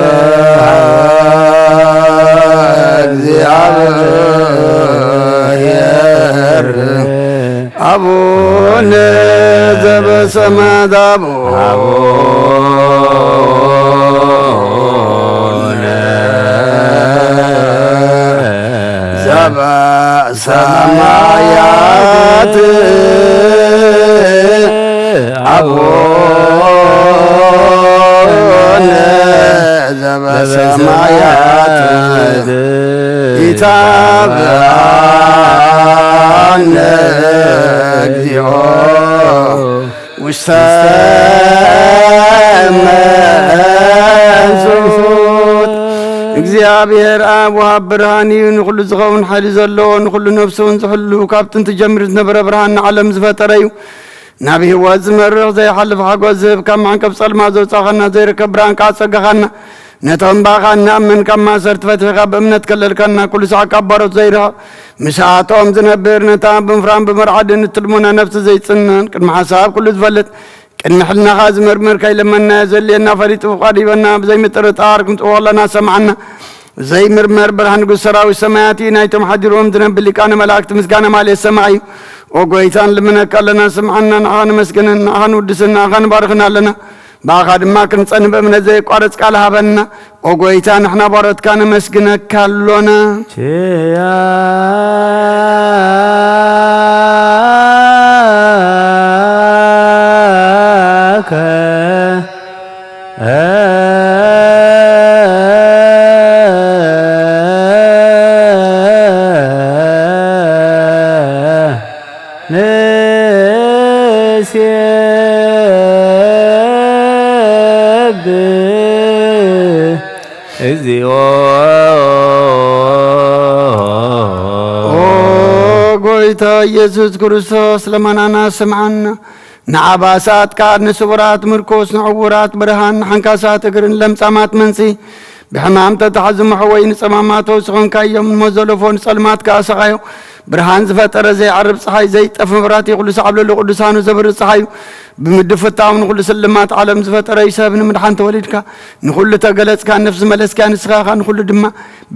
እግዚአብሔር አቡነ ዘበሰማያት አቡነ ዘበሰማያት አቡነ ዘበሰማያት ኢታብአነ እግዚኦ ውስተ መንሱት። እግዚኣብሔር ኣብ ወሃብ ብርሃን እዩ። ንኹሉ ዝኸውን ሓይሊ ዘለዎ፣ ንኹሉ ነፍሱ እውን ዝሕሉ፣ ካብ ጥንቲ ጀሚሩ ዝነበረ ብርሃን ንዓለም ዝፈጠረ እዩ። ናብ ህይወት ዝመርሕ ዘይሓልፍ ሓጎስ ዝህብ፣ ካብ መዕንቀፍ ጸልማት ዘውጻኻና ዘይርከብ ብርሃን ከኣ ጸጋኻና። ነቶም ብኣኻ እንኣምን ካብ ማእሰርቲ ፈቲሕካ ብእምነት ከለልካና፣ ኩሉ ሳዕ ካብ ባሮት ዘይርሕቕ ምስኣቶም ዝነብር፣ ነታ ብምፍራን ብምርዓድን እትልሙና ነፍሲ ዘይጽነን፣ ቅድሚ ሓሳብ ኩሉ ዝፈልጥ፣ ቅድሚ ሕልናኻ ዝምርምር፣ ከይለመንናዮ ዘድልየና ፈሊጡ ፍቓድ ሂበና፣ ብዘይምጥርጣር ክንጽውዖ ኣለና፣ ሰምዓና። ዘይምርመር ብርሃን ንጉስ ሰራዊት ሰማያት እዩ፣ ናይቶም ሓዲርዎም ዝነብር ሊቃነ መላእክት ምስጋና ማልኤት ሰማይ እዩ። ኦ ጎይታ፣ ንልምነካ ኣለና፣ ስምዓና፣ ንዓኻ ንመስግንን፣ ንዓኻ ንውድስን፣ ንዓኻ ንባርኽን ኣለና። ብኣኻ ድማ ክንጸንህ ብእምነት ዘየቋርጽ ቃል ሃበና። ኦ ጎይታ፣ ንሕና ባሮትካ ነመስግነካ ኣሎና። ችያ ንሴብህ እግዚኦ። ኦ ጎይታ ኢየሱስ ክርስቶስ፣ ልመናና ስምዓና። ንዓባሳትካ፣ ንስውራት ምርኮስ፣ ንዕውራት ብርሃን፣ ንሓንካሳት እግርን ለምጻማት መንጽሂ፣ ብሕማም ተታሕዙ መሕወይ፣ ንጸማማት ፈውሲ ኾንካዮም፣ ንሞት ዘለፎ ንጸልማት ከኣ ሰቓዮ። ብርሃን ዝፈጠረ ዘይዓርብ ጸሓይ፣ ዘይጠፍ መብራህቲ፣ ኩሉ ሳዕ ኣብ ልዕሊ ቅዱሳኑ ዘብርህ ጸሓዩ፣ ብምድፍታው ንኹሉ ስልማት ዓለም ዝፈጠረ ይሰብ ንምድሓን ተወሊድካ። ንኹሉ ተገለጽካ፣ ነፍሲ መለስካ፣ ንስኻ ኢኻ ንኹሉ ድማ።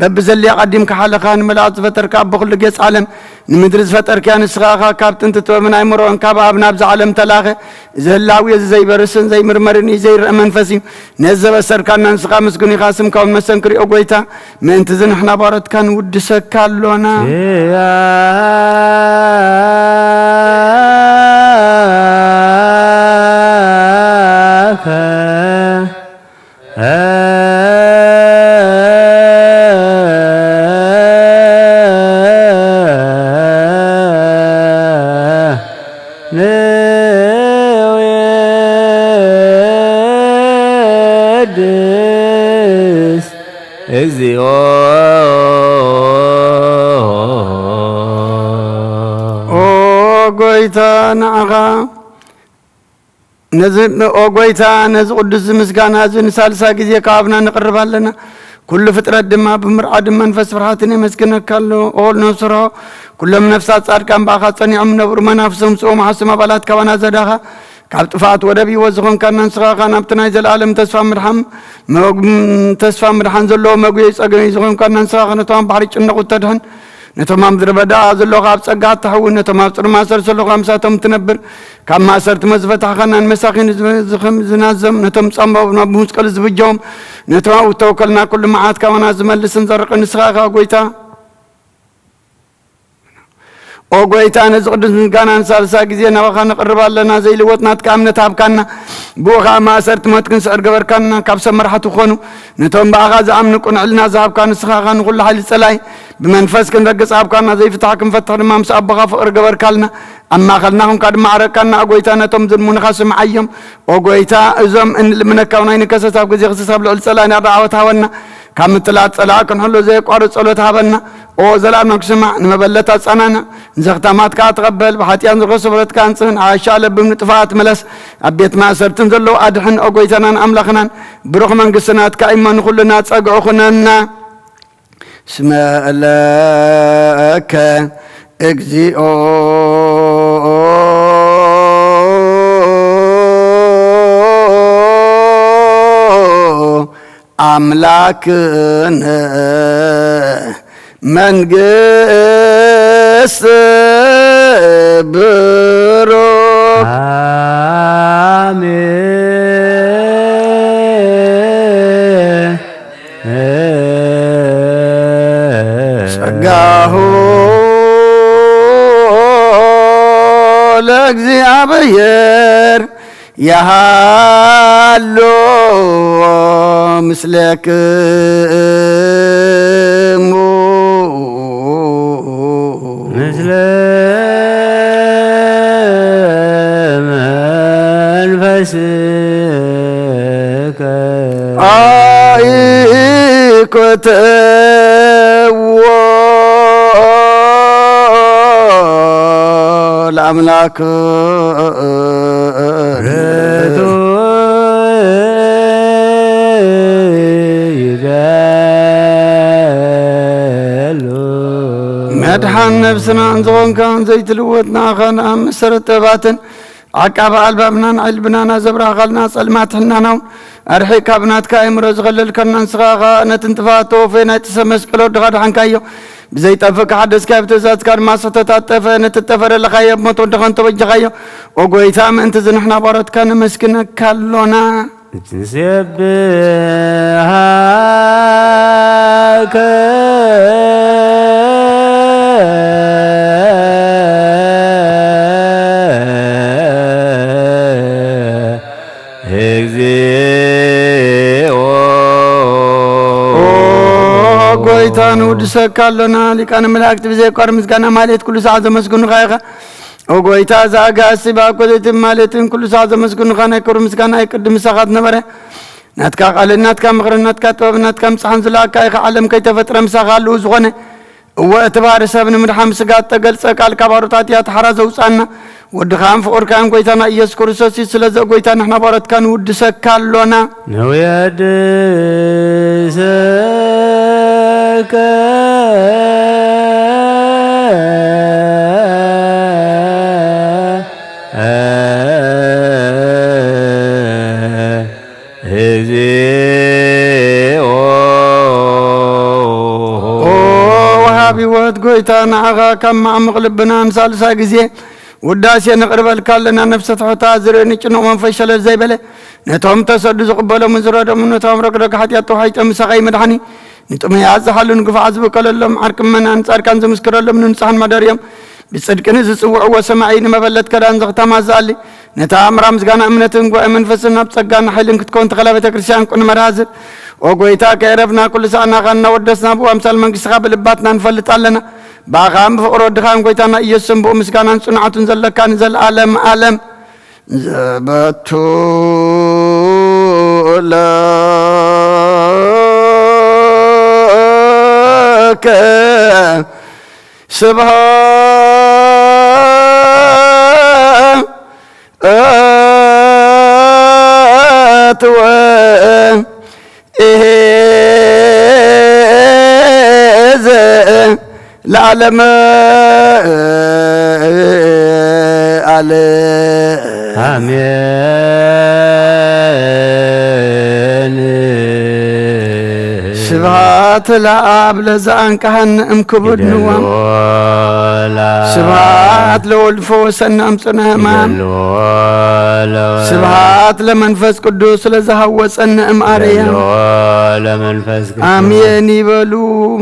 በብዘልያ ቀዲምካ ሓለኻ፣ ንመላእኽት ዝፈጠርካ ኣቦ ኩሉ ጌጽ ዓለም፣ ንምድሪ ዝፈጠርክያ ንስኻ ኢኻ። ካብ ጥንቲ ጥበብን ኣይምሮን ካብ ኣብ ናብዛ ዓለም ተላኸ። እዚ ህላዊ እዚ ዘይበርስን ዘይምርመርን እዩ፣ ዘይረአ መንፈስ እዩ። ነዚ ዘበሰርካና ንስኻ ምስጉን ኢኻ፣ ስምካ እውን መሰንክር እዩ። ኦ ጎይታ፣ ምእንቲ እዚ ንሕና ባሮትካ ንውድሰካ ኣሎና። ያከ ንውየድስ እግዚኦ። ኦ ጎይታ፣ ንዓኻ ነዚ፣ ኦ ጎይታ፣ ነዚ ቅዱስ ምስጋና እዚ ንሳልሳ ግዜ ካብ ኣብና ንቕርብ ኣለና። ኩሉ ፍጥረት ድማ ብምርዓድን መንፈስ ፍርሃትን የመስግነካ ኣሎ። ኦል ነስሮ፣ ኩሎም ነፍሳት ጻድቃን ብኣኻ ጸኒዖም ነብሩ፣ መናፍሶም ስኦም ሓስም ኣባላት ካባና ዘዳኻ፣ ካብ ጥፍኣት ወደብ ህይወት ዝኾንካና ንስኻ ኸኣ ናብቲ ናይ ዘለኣለም ተስፋ ምድሓን፣ መግ-፣ ተስፋ ምድሓን ዘለዎ መጉየይ ጸገመይ ዝኾንካና ንስኻ ኸኣ ነቶም ኣብ ባሕሪ ጭነቑ ተድሕን። ነቶም ኣብ ምድረ በዳ ዘለዉ ኣብ ጸጋ እተሕውን፣ ነቶም ኣብ ጽኑዕ ማእሰርቲ ዘለዉ ምሳቶም ትነብር፣ ካብ ማእሰርቲ መዝፈታሕኻና ንመሳኺን ዝናዘም፣ ነቶም ጻምባኦም ናብ መስቀል ዝብጀዎም፣ ነቶም ኣብ እተወከልና ኩሉ መዓት ካባና ዝመልስን ዘርቕን ንስኻ ኢኻ ጎይታ። ኦ ጎይታ፣ ነዚ ቅዱስ ምስጋና ንሳልሳ ግዜ ናባኻ ነቕርብ ኣለና። ዘይልወጥ ናትካ እምነት ሃብካና፣ ብኡ ኸኣ ማእሰርቲ ሞት ክንስዕር ገበርካና። ካብ ሰብ መራሕቲ ክኾኑ ነቶም ብኣኻ ዝኣምኑ ቅኑዕ ሕልና ዝሃብካ ንስኻ ኢኻ። ንኹሉ ሓይሊ ጸላኢ ብመንፈስ ክንረግጽ ሃብካና። ዘይፍታሕ ክንፈትሕ ድማ ምስ ኣቦኻ ፍቕሪ ገበርካልና። ኣብ ማእከልና ኹንካ ድማ ዓረቅካና። ኦ ጎይታ፣ ነቶም ዝልምኑኻ ስምዓዮም። ኦ ጎይታ፣ እዞም እንልምነካ እውን ኣይንከሰስ። ኣብ ግዜ ክሰስ ኣብ ልዕሊ ጸላኢና ርዓወት ሃበና። ካብ ምትላል ጸላኢ ክንሕሎ ዘየቋርጽ ጸሎት ሃበና። ኦ ዘላለም ክስማዕ፣ ንመበለት ኣጸናንዕ፣ ንዘኽታማት ከኣ ተቐበል። ብሓጢኣን ዝኸሰ ብረትካ ኣንጽህ፣ ንዓሻ ለብም ንጥፋኣት ምለስ። ኣብ ቤት ማእሰርትን ዘለዉ ኣድሕን። ኦ ጎይታናን ኣምላኽናን፣ ብሩኽ መንግስቲ ናትካ እሞ ንኹልና ጸግዒ ኩነና። እስመ ለከ እግዚኦ ኣምላክነ መንግስት ብሩክ። አሜን። ጸጋሁ ለእግዚኣብሔር ያሃሎ ምስለክሙ። ምስለ መንፈስከ። ኣይኮተዎ ለኣምላክ ርቱ ይደሉ። መድሓን ነብስና እንዝኾንካ ዘይትልወጥ ንኣኻ ንኣብ መሰረት ጥበባትን ዓቃቢ ኣልባብናን ዕልብናና ዘብራህካልና ጸልማት ሕናናውን ኣርሒቕካ ብናትካ ኣእምሮ ዝኸለልካና ንስኻ ኸኣ ነቲ ንጥፋት ተወፈየ ናይቲ ሰብ መስቀል ወድኻ ድሓንካዮ። ብዘይጠፍእ ክሓደስካ ብትእዛዝካ ድማ ዝተታጠፈ ነቲ ጠፈረ ለኻዮ ብሞት ወድኻ እንተበጀኻዮ። ኦ ጎይታ፣ ምእንቲ እዚ ንሕና ባሮትካ ነመስግነካ ኣሎና። ንሴብሃከ ጎይታ ንውድሰካ ኣሎና። ሊቃነ መላእክት ብዘይቋር ምስጋና ማለት ኩሉ ሰዓት ዘመስግኑኻ ኢኻ። ኦ ጎይታ፣ እዛ ኣጋእዝቲ ብኣኮቴትን ማሌትን ኩሉ ሰዓት ዘመስግኑኻ፣ ናይ ክብሪ ምስጋና ይቅድም ምሳኻ ዝነበረ። ናትካ ቃልን ናትካ ምኽርን ናትካ ጥበብን ናትካ ምጽሓን ዝለኣካ ኢኻ። ዓለም ከይተፈጥረ ምሳኻ ኣለዉ ዝኾነ። እወ፣ እቲ ባህሪ ሰብ ንምድሓን ስጋ እተገልጸ ቃል ካብ ኣሮታት እያ ተሓራ ዘውጻና። ወድኻን ፍቑርካን ጎይታና ኢየሱስ ክርስቶስ እዩ። ስለዚ ጎይታ ንሕና ባሮትካ ንውድሰካ ኣሎና። ንውየድሰከ እግዚኦ። ኦ ወሃቢ ህይወት ጎይታ፣ ንዓኻ ካብ ማዕሙቕ ልብና ንሳልሳይ ግዜ ውዳሴ ነቕርበልካ ኣለና። ነፍሰ ትሑታ ዝርኢ ንጭኑቕ መንፈስ ሸለል ዘይበለ፣ ነቶም ተሰዱ ዝቕበሎምን ዝረድኦምን፣ ነቶም ረግረግ ሓጢኣት ተዋሒጦም ምሳኻ ይመድሓኒ። ንጥሙያት ዝሓሉ ንግፉዓት ዝበቀለሎም ዓርቂ ምእመናን ጻድቃን ዝምስክረሎም ንንጹሓን ማደርዮም ብጽድቂ ንዝጽውዕዎ ሰማዒ ንመበለት ከዳን ዘኽታማ ዝኣሊ ነታ ኣምራ ምስጋና እምነትን ጉባኤ መንፈስን ናብ ጸጋን ሓይልን ክትከውን ተኸላ ቤተ ክርስቲያን ቁን መርሃ ዝብ ኦ ጎይታ ከየረፍና ኩሉ ሰኣናኻ እናወደስና ብኡ ኣምሳል መንግስትኻ ብልባትና ንፈልጥ ኣለና። ብኣኻን ብፍቕሪ ወድኻን ጎይታና ኢየሱስን ብኡ ምስጋናን ጽንዓቱን ዘለካ ንዘለኣለም ኣለም። ዘበቱ ለከ ስብሐት ወ ኢሄዘ ለዓለመ ዓለም። አሜን። ስብሐት ለአብ ለዘአንቀሐነ እምክቡድ ንዋም። ይደልዎ ለአብ። ስብሐት ለወልድ ፈወሰነ እምጽነ ሕማም። ይደልዎ ለወልድ። ስብሐት ለመንፈስ ቅዱስ ለዘሃወፀነ እምአርያም። ይደልዎ ለመንፈስ ቅዱስ። አሜን ይበሉ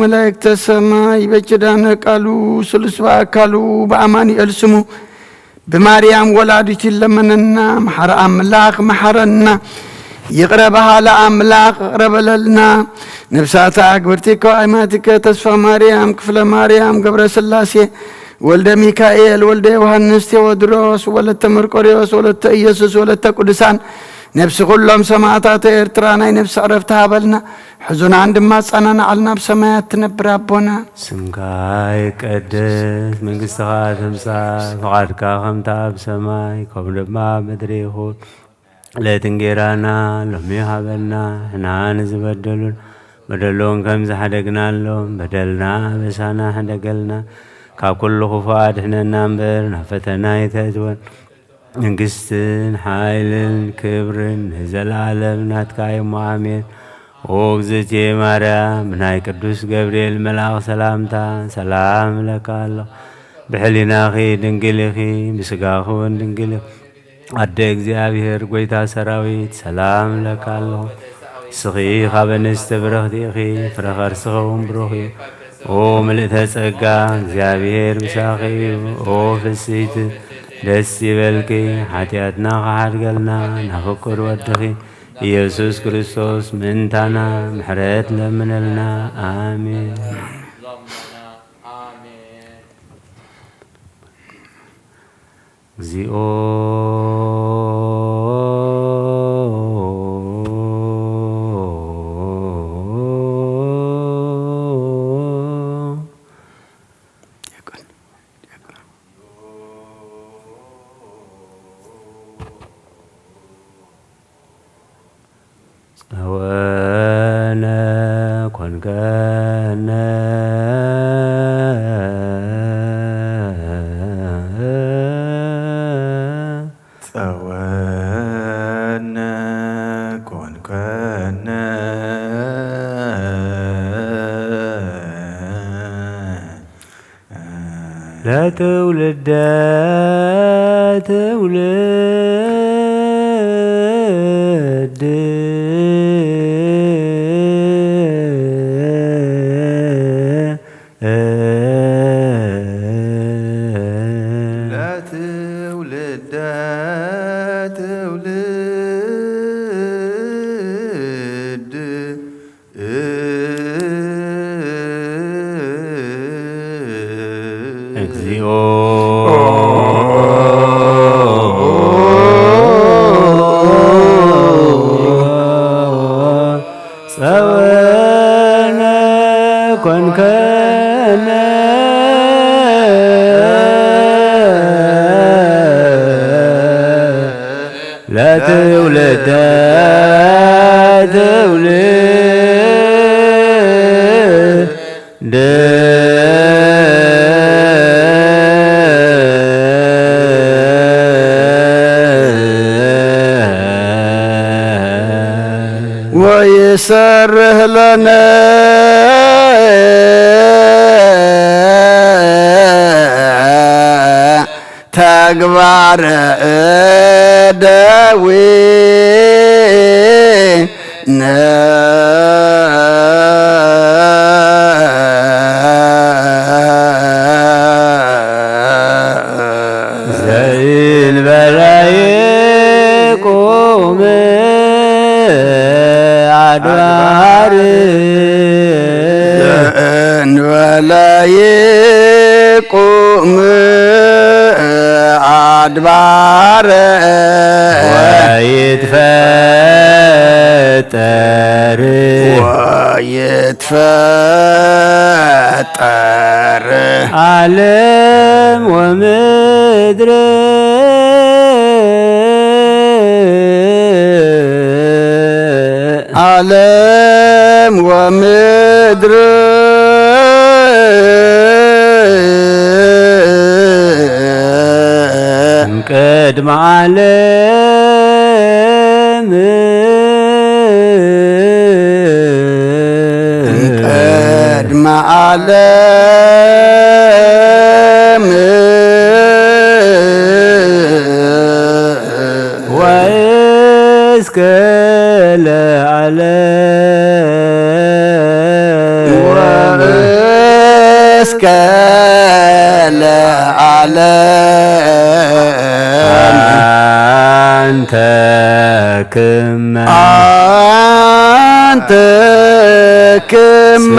መላእክተ ሰማይ። በኪዳነ ቃሉ ስሉስ በአካሉ በአማኑኤል ስሙ ብማርያም ወላዲቱ ይለመነና። መሓረ ኣምላኽ መሓረና። ይቕረ በሃለ ኣምላኽ ይቕረ በለልና። ነፍሳታ ኣግብርቲ ከዋይማቲከ ተስፋ ማርያም፣ ክፍለ ማርያም፣ ገብረ ስላሴ፣ ወልደ ሚካኤል፣ ወልደ ዮሃንስ፣ ቴዎድሮስ፣ ወለተ መርቆሪዎስ፣ ወለተ ኢየሱስ፣ ወለተ ቅዱሳን፣ ነፍሲ ኩሎም ሰማዕታተ ኤርትራ ናይ ነፍሲ ዕረፍቲ ሃበልና። ሕዙናን ድማ ኣጸናንዓልና ኣብ ሰማያት ትነብር ኣቦና። ስምካ ይቀደስ፣ መንግስትኻ ትምጻእ፣ ፍቓድካ ከምታ ኣብ ሰማይ ከምኡ ድማ ኣብ ምድሪ ይኹን። ዕለት እንጌራና ሎሚ ሃበና፣ ሕና ንዝበደሉን በደሎም ከም ዝሓደግናሎም በደልና ኣበሳና ሕደገልና፣ ካብ ኩሉ ክፉእ ኣድሕነና እምበር ናብ ፈተና ኣይተእትወን። መንግስትን ሓይልን ክብርን ንዘለኣለም ናትካ እዩሞ፣ ኣሜን። ኦ እግዝእትየ ማርያም፣ ብናይ ቅዱስ ገብርኤል መልኣኽ ሰላምታ ሰላም እለካ ኣለኹ። ብሕሊናኺ ድንግል ኢኺ፣ ብስጋኺ እውን ድንግል ኢኺ። ኣደ እግዚኣብሔር፣ ጎይታ ሰራዊት፣ ሰላም እለካ ኣለኹ። ንስኺ ካብ ኣንስቲ ብርኽቲ ኢኺ፣ ፍረ ከርስኺ እውን ብሩኽ እዩ። ኦ ምልእተ ጸጋ፣ እግዚኣብሔር ምሳኺ እዩ። ኦ ፍስይቲ፣ ደስ ይበልኪ፣ ሓጢኣትና ክሓድገልና፣ ናብ ፍቁር ወድኺ ኢየሱስ ክርስቶስ ምእንታና ምሕረት ለምነልና። ኣሜን። እግዚኦ። ጸወነ ኮንከነ። ጸወነ ኮንከነ። ለትውልደ ትውልድ። ለትውልደ ትውልድ። ጸወነ ኮንከነ ለትውልደ ትውልድ ወይሰርህ ለነ ተግባረ እደዊነ። ዘእንበለ ይቁም ኣድባር። ዘእንበለ ይቁም ኣድባር። ወይትፈጠር። ወይትፈጠር። ዓለም ወምድር። ዓለም ወምድር። እምቅድመ ዓለም። እምቅድመ ዓለም። ወእስከ ለዓለም። ወእስከ ለዓለም። አንተ ክመ። አንተ ክመ።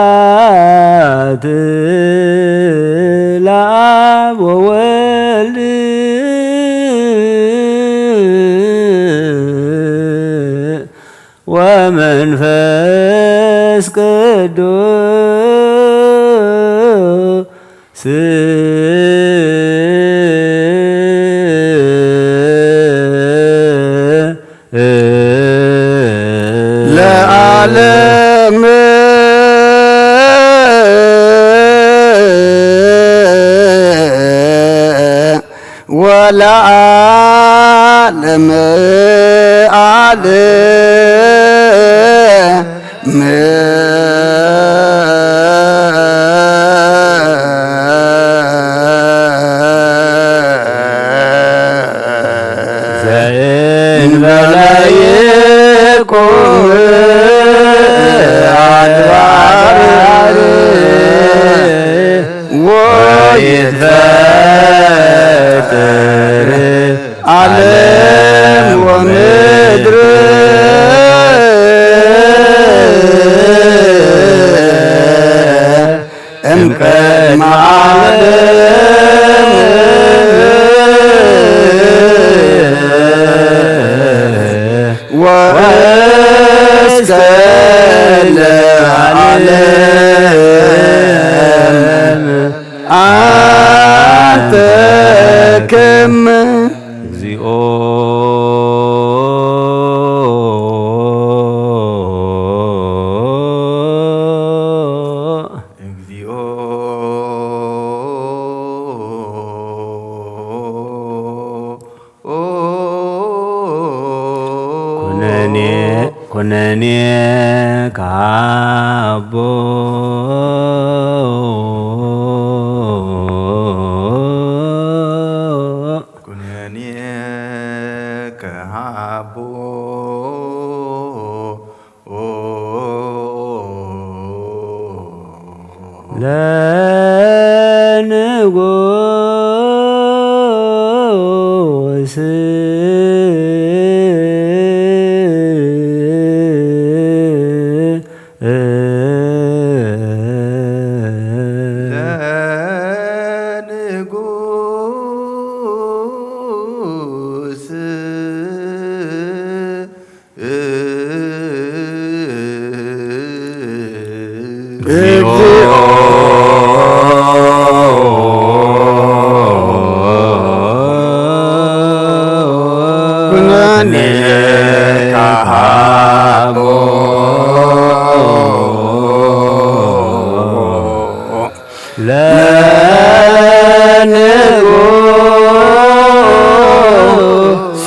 ስብሐት ለአብ ወወልድ ወመንፈስ ቅዱስ። ለዓለም ወለዓለም ዓለም። ዘእንበለ ይኩን አድባር ወይትፈጠር ዓለም ወምድር። እምቅድመ ዓለም ወእስከ ለዓለም። አንተ ክም እግዚኦ። እግዚኦ። ኩነኔ፣ ኩነኔ ካቦ። ኩነኔ ከሃቦ። ለንጉስ። ንካሃቦ ለንጉስ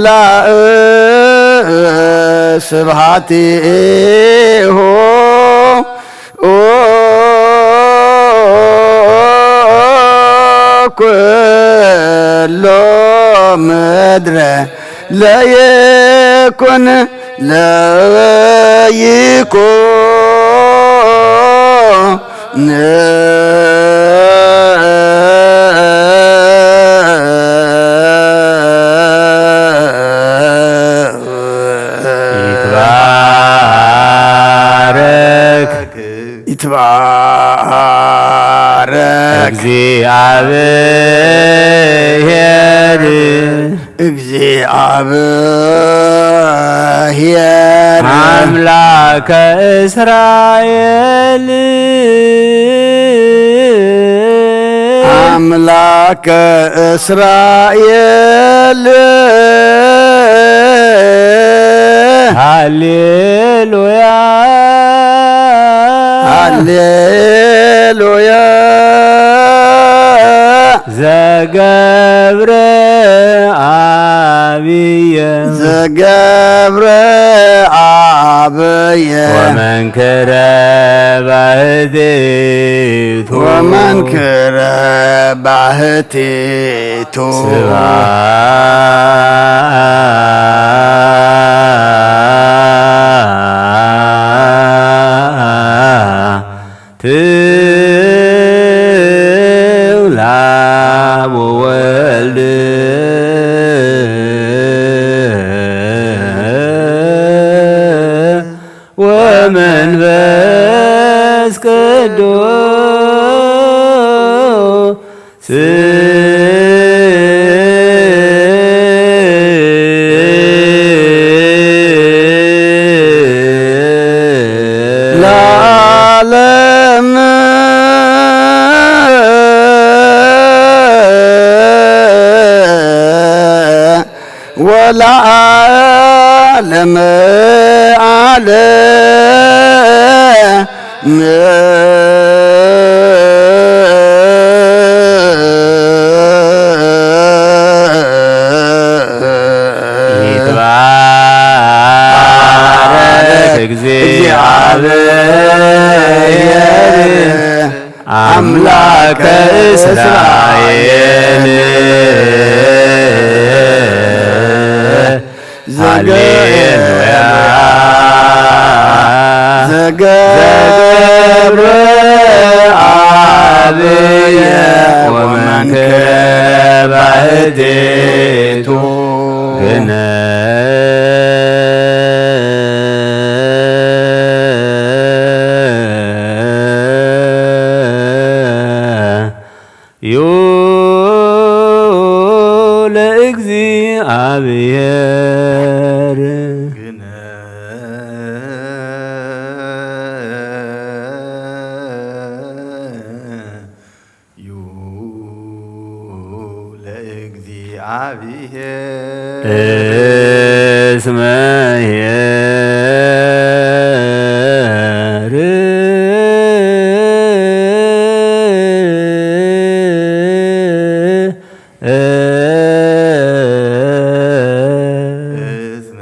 ወይምላእ ስብሐቲሁ ኩሎ ምድረ ለይኩን ለይኩን ይትባረክ ይትባረክ እግዚአብሔር እግዚአብሔር አምላከ እስራኤል አምላከ እስራኤል ሃሌሉያ ሃሌሉያ ዘገብረ አብየ ዘገብረ አብየ ወመንክረ ባሕቲቱ ወመንክረ ባሕቲቱ ስብሐት ለአብ ወወልድ ወመንፈስ ቅዱስ ለዓለም ወለዓለመ ዓለም። ይትባረክ እግዚአብሔር አምላከ እስራኤል። ሃሌሉያ። ዘገብረ አብየ ወመንክረ ባሕቲቱ ግነ ዩ ለእግዚአብሔር። ዩ ለእግዚአብሔር። እስመ ኄር። እስመ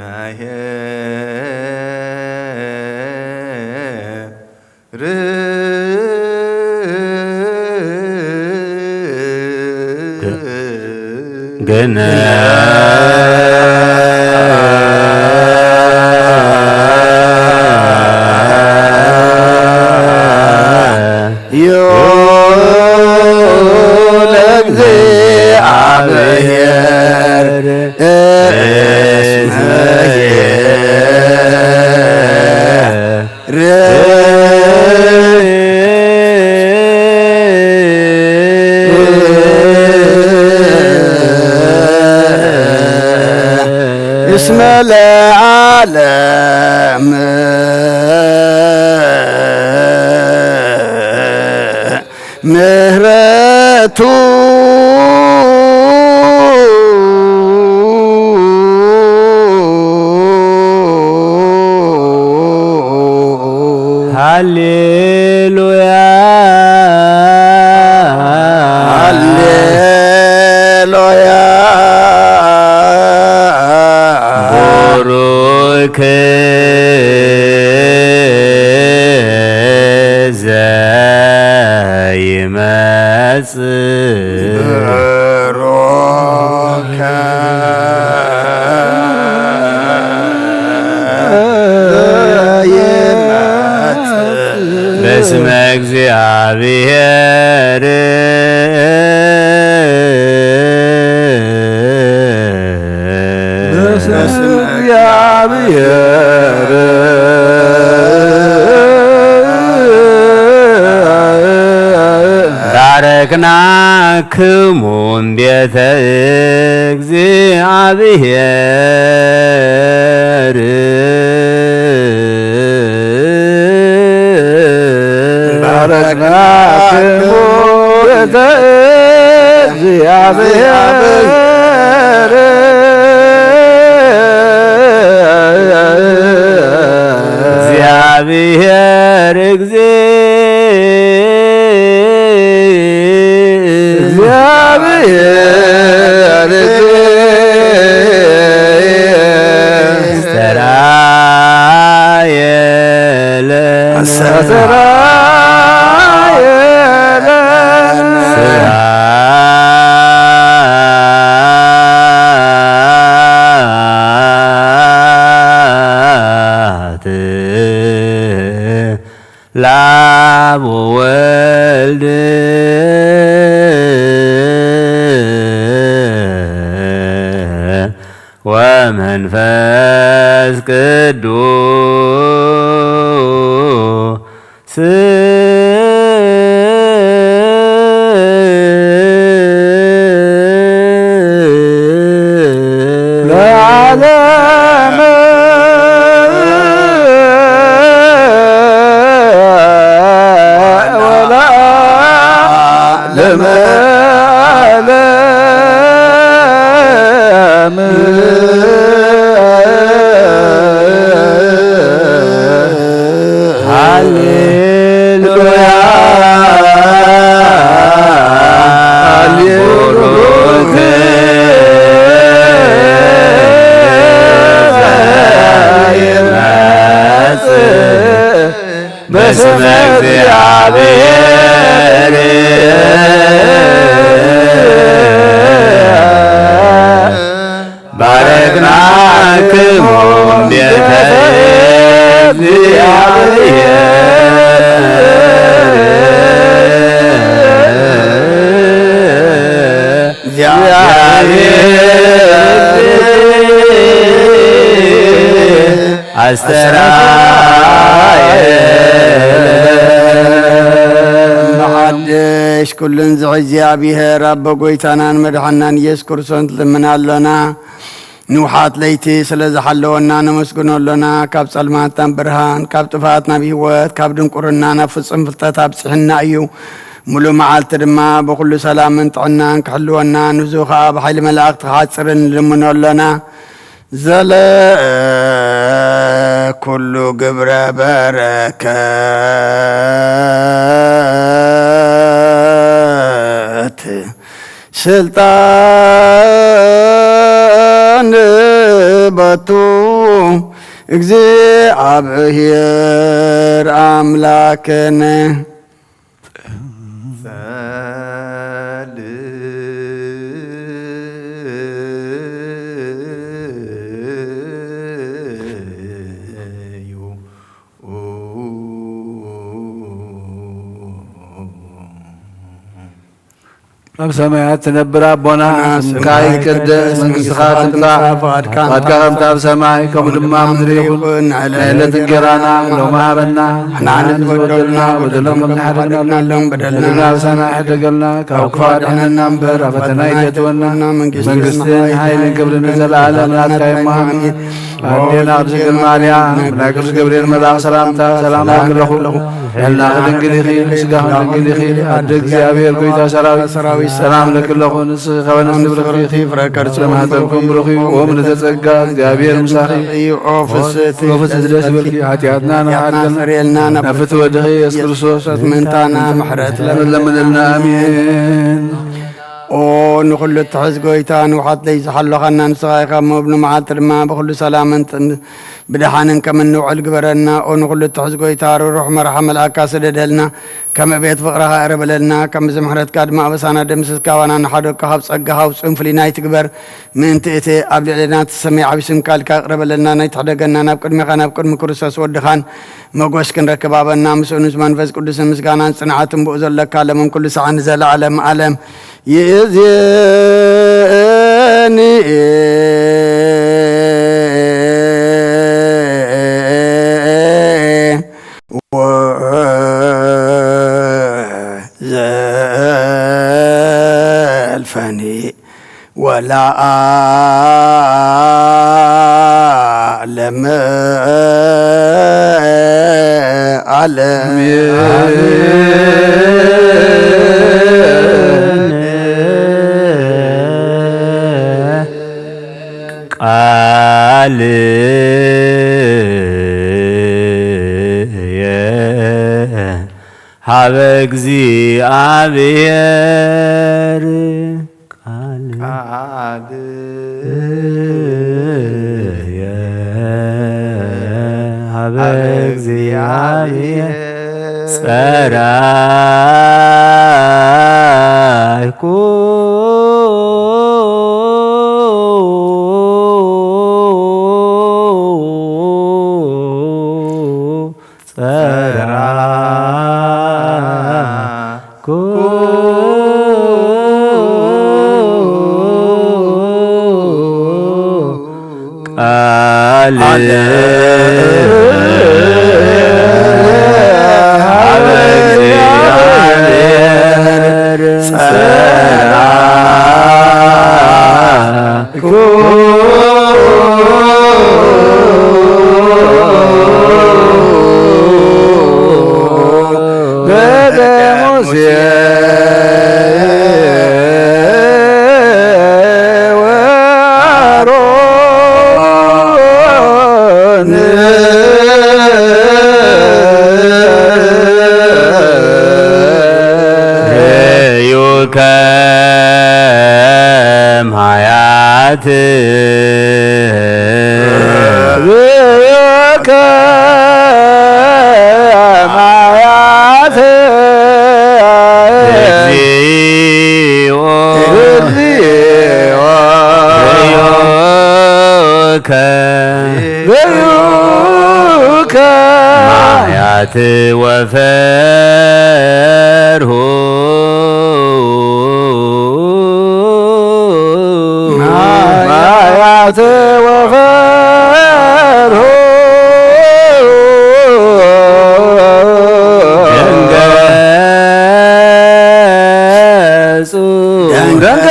ኄር። ግን ዩ ለእግዚአብሔር እስመ ኄር። እስመ ለአ ዓለም ምህረቱ ሃሌሉያ። ሃሌሉያ። ቡሩክ ዘይመጽእ ብሩክ በስመ እግዚአብሔር። በስመ እግዚአብሔር። ባረክናክሙ ቤተ እግዚአብሔር። ባረክናክሙ ቤተ እግዚአብሔር። እግዚአብሔር እግዚ- እግዚአብሔር አስተርአየ ለነ። አስተርአየ ለነ። ስብሐት ለአብ ወወልድ ወመንፈስ ቅዱስ። ለዓለመ ወለዓለመ ዓለም። ሃሌሉያ። ቡሩክ ዘይመጽእ በስመ እግዚአብሔር። ባረክናክሙ ቤተ እግዚአብሔር። እግዚአብሔር አስተርአየ። እምበሓድሽ ኩሉን ዝሕዚ እግዚኣብሔር ኣቦ ጎይታናን መድሓናን ኢየሱስ ክርስቶስ ንልምን ኣሎና። ንውሓት ለይቲ ስለ ዝሓለወና ነመስግኖ ኣሎና። ካብ ጸልማት ናብ ብርሃን፣ ካብ ጥፍኣት ናብ ህይወት፣ ካብ ድንቁርና ናብ ፍጹም ፍልጠት ኣብጽሕና እዩ። ሙሉእ መዓልቲ ድማ ብኹሉ ሰላምን ጥዕናን ክሕልወና፣ ንዙ ኸኣ ብሓይሊ መላእኽቲ ክሓጽርን ንልምኖ ኣሎና። ዘለ ኩሉ ግብረ በረከት ስልጣን በቱ እግዚኣብሔር ኣምላክነ። ጸልዩ። ኣብ ሰማያት ትነብር ኣቦና፣ ስምካ ይቀደስ፣ መንግስትኻ ትምጻእ፣ ፍቓድካ ፍቓድካ ከምቲ ኣብ ሰማይ፣ ከምኡ ድማ ኣብ ምድሪ ይኹን። ናይ ዕለት እንጀራና ሎሚ ሃበና፣ ንሕና ንዝበደሉና በደሎም ከም ንሕድግ ንበደልና፣ በደልና ኣብ ሰማይ ሕደገልና፣ ካብ ክፉ ኣድሕነና እምበር፣ ኣብ ፈተና ኣይተእትወና። መንግስትን ሓይልን ክብርን ንዘለኣለም ናትካ እዩ። ኣሜን። ኣዴና ድንግል ማርያም፣ ናይ ቅዱስ ገብርኤል መልኣኽ ሰላምታ ሰላም ኣለኹ። ሕልናኺ ድንግል ኢኺ፣ ስጋኺ ድንግል ኢኺ። ኣደ እግዚኣብሔር፣ ጎይታ ሰራዊት፣ ሰራዊት፣ ሰላም ለኪ ኣለኹ። ንስኺ ካብ ኣንስቲ ብርኽቲ ኢኺ፣ ፍረ ከርሲ ማህፀንኩም ብሩኽ እዩ። ኦም ልደጸጋ፣ እግዚኣብሔር ምሳኺ እዩ። ኦ ፍስሕቲ፣ ኦ ፍስሕቲ፣ ደስ ይበልኪ። ሓጢኣትና ንሓድገልና፣ ናብ ፍትወ ወድኺ ኢየሱስ ክርስቶስ ምእንታና ምሕረት ለምንልና። ኣሜን። ኦ ንኹሉ እትሕዝ ጎይታ፣ ንውሓት ለይ ዝሓለኻና ንስኻ ኢኻ እሞ፣ ብንመዓልቲ ድማ ብኹሉ ሰላምን ጥ-፣ ብደሓንን ከም እንውዕል ግበረና። ኦ ንኹሉ እትሕዝ ጎይታ፣ ርሩሕ መርሓ መልኣካ ስደደልና፣ ከም ዕቤት ፍቕርኻ እረበለልና፣ ከም ብዚ ምሕረትካ ድማ ኣበሳና ደምስስ፣ ካባና ንሓደግካ ካብ ጸጋኻ ኣውጽኡን ፍልይ ናይ ትግበር። ምእንቲ እቲ ኣብ ልዕሌና እትሰመይ ዓቢ ስምካ ኢልካ ቅረበለልና፣ ናይ ትሕደገና ናብ ቅድሜኻ ናብ ቅድሚ ክርስቶስ ወድኻን መጎስ ክንረክብ ኣበና። ምስኡ ምስ መንፈስ ቅዱስን ምስጋናን ጽንዓትን ብኡ ዘለካ ለምን ኩሉ ሰዓን ንዘለዓለም ዓለም። ይእዜኒ ወዘልፈኒ ወለዓለም ዓለም። ቃልየ ሀበ እግዚኣብሔር ቃል ቃልየ ሀበ ሀበ እግዚኣብሔር ጸራይኩ። ጸራይኩ። ቃል ቃል ሀበ እግዚአብሔር ጸራይኩ። በደ ሙሴ ወአሮን ርእዩከ ማያት ርእዩከ ማያት እግዚኦ እግዚኦ ርእዩከ ርእዩከ ማያት ወፈርሁ ማያት ወፈርሁ ደንገጹ ደንገጹ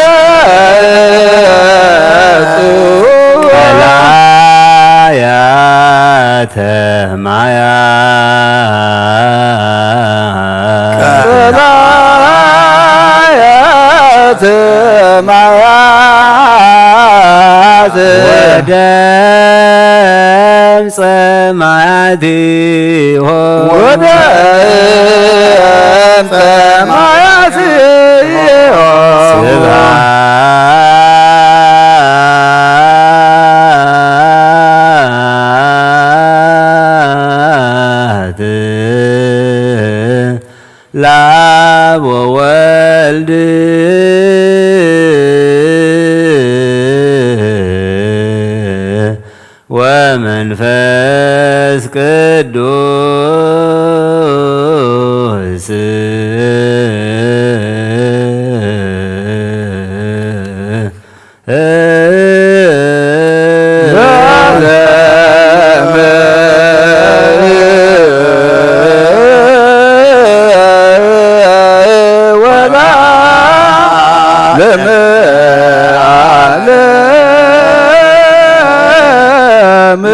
ቀላያተ ማያት ቀላያተ ማያት ወደምፀ ማያት ወደምፀ ማያት ስብሐት ለአብ ወወልድ ወመንፈስ ቅዱስ ለዓለመ ዓለም።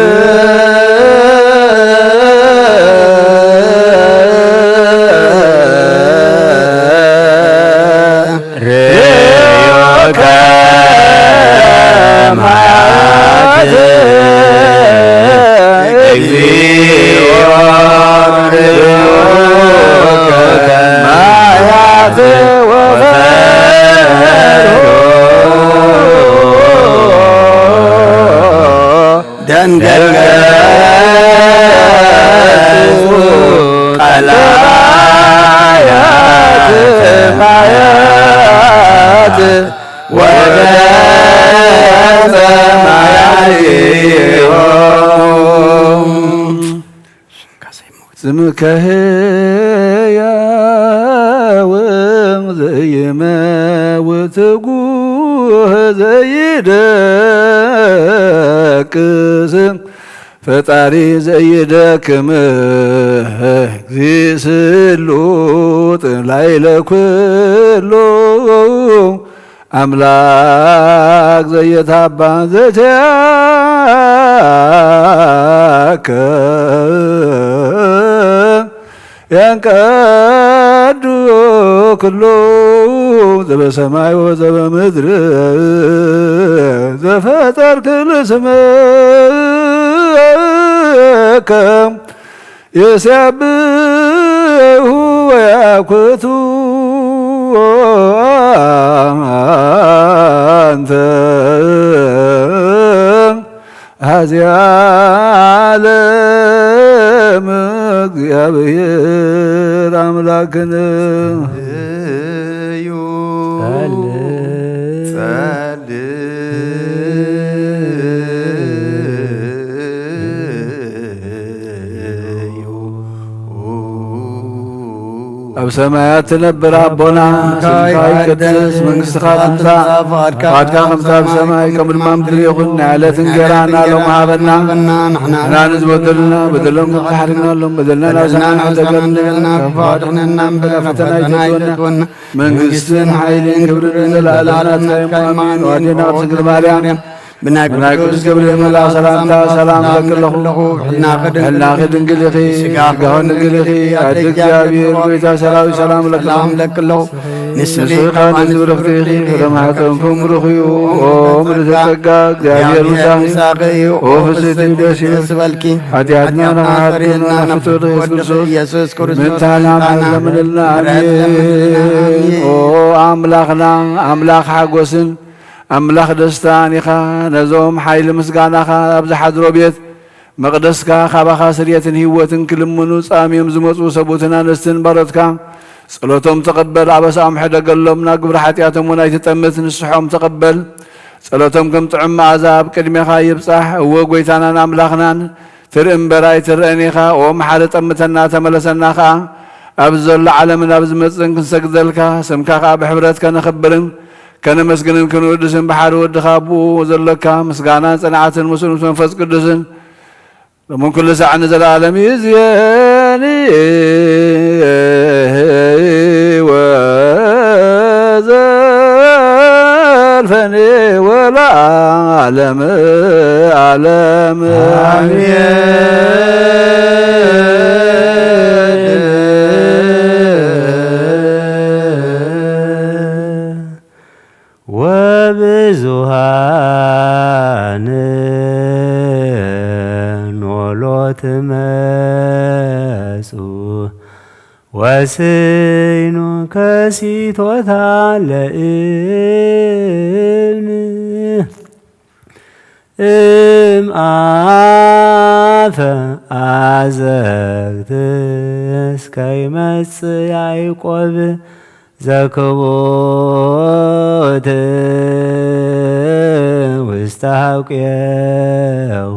ደንገል ገጹ ቀላያት ማያት ወገጸ ማያት ስምከ ሕያው ዘይመውት ትጉህ ዘይደቅስ ፈጣሪ ዘይደክም እግዚእ ስሉጥ ላዕለ ኩሉ ኣምላክ ዘየታባ ዘትያከ የንቀዱ ኩሉ ዘበሰማይ ወዘበምድር ዘፈጠርክ ለስምከ የሲያብሁ ወያኩቱ አንተ ሀዚ ዓለም እግዚአብሔር አምላክን እዩ። ጸልዩ። ኣብ ሰማያት ትነብር ኣቦና፣ ስምካ ይቀደስ፣ መንግስትኻ ትምጻእ፣ ፍቓድካ ከምቲ ኣብ ሰማይ ከምኡ ድማ ኣብ ምድሪ ይኹን። ናይ ዕለት እንጀራና ሎሚ ሃበና፣ ንሕና ንዝበደሉና በደሎም ከም ዝሓርና ኣሎም በደልና ናብ ሰማይ ንሕደገልና፣ ካብ ክፉ ኣድሕነና እምበር፣ ናብ ፈተና ኣይተእትወና። መንግስትን ሓይልን ክብርን ንዘለኣለም ናትካ እዩ። ኣሜን። ኣዴና ቅድስት ድንግል ማርያም፣ ብናይ ቅዱስ ገብርኤል መልኣክ ሰላምታ ሰላም እለኪ ኣለኹ። ሕልናኺ ድንግል ኢኺ፣ ስጋኺ ድንግል ኢኺ። ኣደ እግዚኣብሔር፣ ጎይታ ሰራዊት፣ ሰላም እለኪ ኣለኹ። ንስኺ ካብ ኣንስቲ ብርኽቲ ኢኺ፣ ፍረ ማህፀንኪ እውን ብሩኽ እዩ። ኦ ምልዕተ ጸጋ፣ እግዚኣብሔር ምሳኺ እዩ። ኦ ፍስሕቲ ደስ ይበልኪ። ሓጢኣትና ናሕርየልና፣ ናብ ፍትወት ኢየሱስ ክርስቶስ ምእንታና ለምንልና። ኣሜን። ኦ ኣምላኽና፣ ኣምላኽ ሓጎስን ኣምላኽ ደስታን ኢኻ። ነዞም ሓይሊ ምስጋናኻ ኣብ ዝሓድሮ ቤት መቕደስካ ካባኻ ስርየትን ህይወትን ክልምኑ ጻምዮም ዝመጹ ሰብኡትን ኣንስትን ባሮትካ ጸሎቶም ተቐበል፣ ኣበሳኦም ሕደገሎም፣ ናብ ግብሪ ሓጢኣቶም እውን ኣይትጠምት፣ ንስሖም ተቐበል። ጸሎቶም ከም ጥዑም መኣዛ ኣብ ቅድሜኻ ይብጻሕ። እወ፣ ጐይታናን ኣምላኽናን፣ ትርኢ እምበር ኣይትረእን ኢኻ። ኦ መሓሪ፣ ጠምተና፣ ተመለሰና ኸኣ። ኣብዚ ዘሎ ዓለምን ኣብ ዝመጽእን ክንሰግደልካ፣ ስምካ ኸኣ ብሕብረት ከነኽብርን ከነመስግንን ክንውድስን ብሓደ ወድኻ ኣብኡ ዘሎካ ምስጋናን ጽንዓትን ምስኡ ምስ መንፈስ ቅዱስን ሎምን ኩሉ ሳዕ ንዘለኣለም ይእዝየኒ ወዘልፈኒ ወለዓለመ ዓለም። ኣሜን። ወብዙሃን ኖሎት መጹ ወስይኑ ከሲቶታ ለእብን እም ኣፈ ኣዘግት እስከ ይመጽእ ያዕቆብ ዘክቡት ውስተ ሐውቅየሁ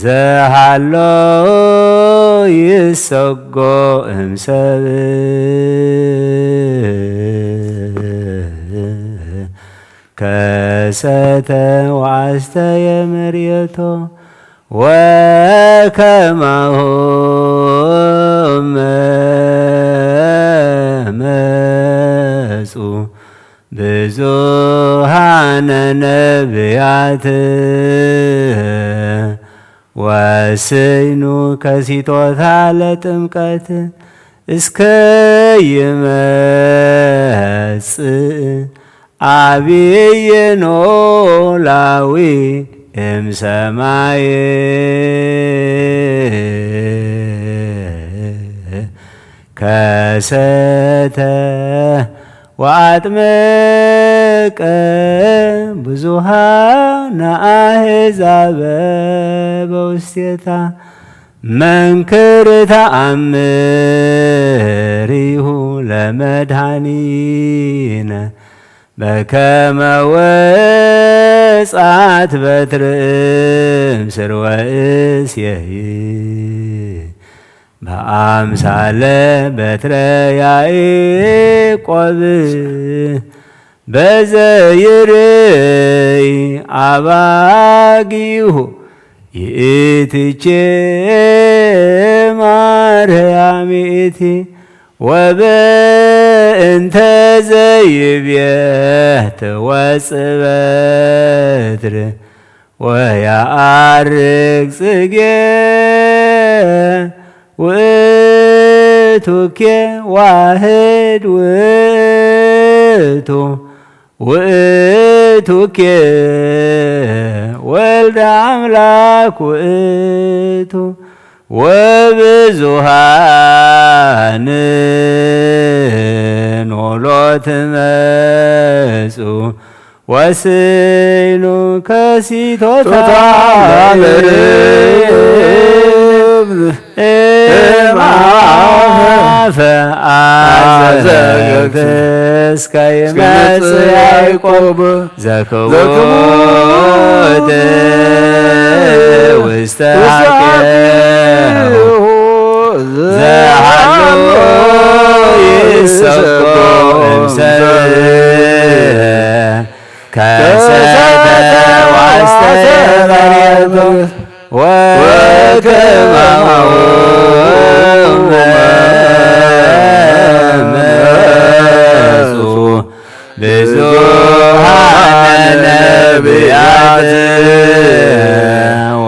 ዘሃሎ ይሰጎ እምሰብ ከሰተ ወአስተየ መርየቶ ወከማሁ መጹ ብዙሃነ ነቢያት ወስኑ ከሲቶታ ለጥምቀት እስከ ይመጽእ አብይ ኖላዊ እምሰማይ ከሰተ ወአጥመቀ ብዙሃነ አሕዛበ በውስቴታ መንክር ተአምሪሁ ለመድኃኒነ በከመ ወፅአት በትርም ስርወ እሴይ በአምሳለ በትረ ያዕቆብ በዘይርይ አባጊሁ ይእትቼ ማርያም ይእቲ ወበእንተ ዘይብየ ትወፅእ በትር ወያአርግ ጽጌ ውእቱኬ ዋህድ ውእቱ ውእቱኬ ወልደ አምላክ ውእቱ ወብዙሃን ኖሎት መጹ ወስኑ ከሲቶታ ቶታ ለርብ እምአፈ አዘግት እስከ ይመጽእ ያዕቆብ ዘክቡት ውስተ ሐቄሁ ዘሃሎ ይሰቆ እምሰርዕ ከሰተ ዋስተበሬቶ ወከማሁ መጹ ብዙሃነ ነቢያት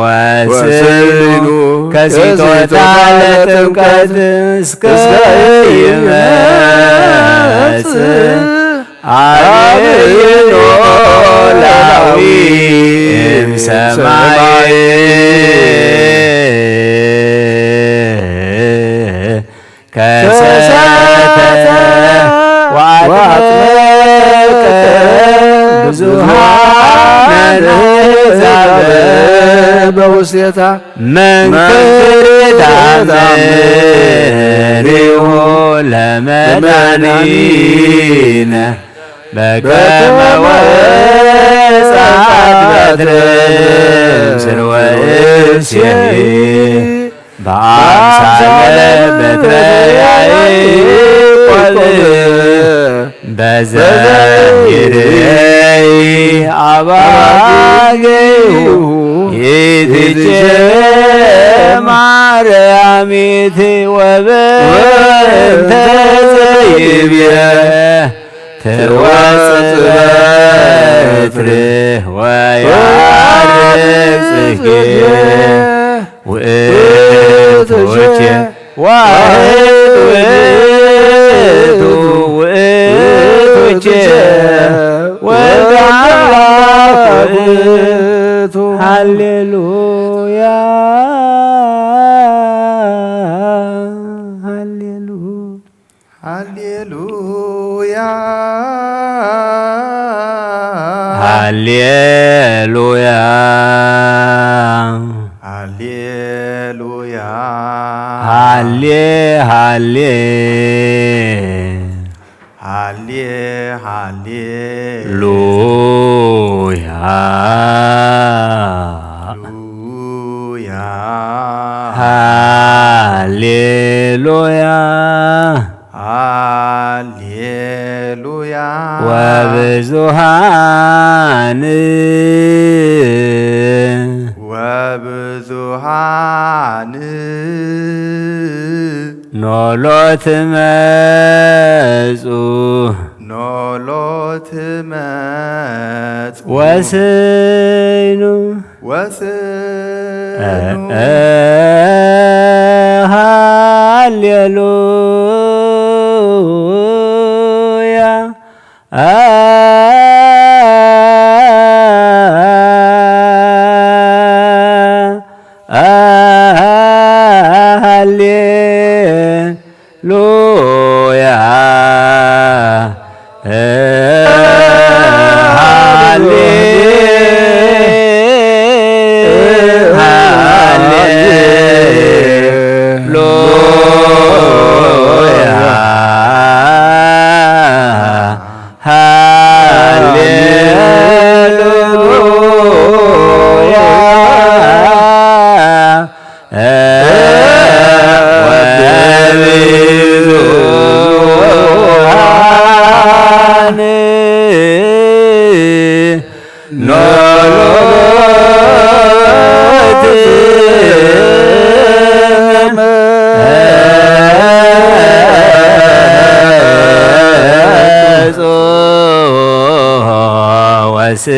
ወስኑ ከሲቶታ ለጥምቀት እስከ ይመጽእ አብይ ኖላዊ እምሰማይ ከሰተ ወአጥመቀ ብዙሃነ አሕዛብ በውስቴታ መንክር ተአምሪሁ ለመድኃኒነ በከመ ወፅአት በትርም ስርወ እሴይ በአምሳለ በትረ ያዕቆብ በዘይርየይ አባጌሁ ይትቼ ማርያሚት ወበእንተ ዘይብየ ትወፅእ በትርህ ወያርግ ጽጌ ውእቱኬ ዋህድ ውእቱ ውእቱኬ ወልደ አምላክ ውእቱ። ሃሌሉያ ሃሌሉያ። ሃሌሉያ። ሃሌሉያ። ሃሌሉያ። ሃሌ ሃሌ። ሃሌ ሃሌ። ሉያ። ሉያ። ሃሌሉያ። ሃሌሉያ። ወብዙሃን ወብዙሃን ኖሎት መጹ ኖሎት መጹ ወስኑ ወስ ሃሌሉያ። ሃሌሉያ። ሃሌ- ሃሌሉያ። ሃሌሉያ።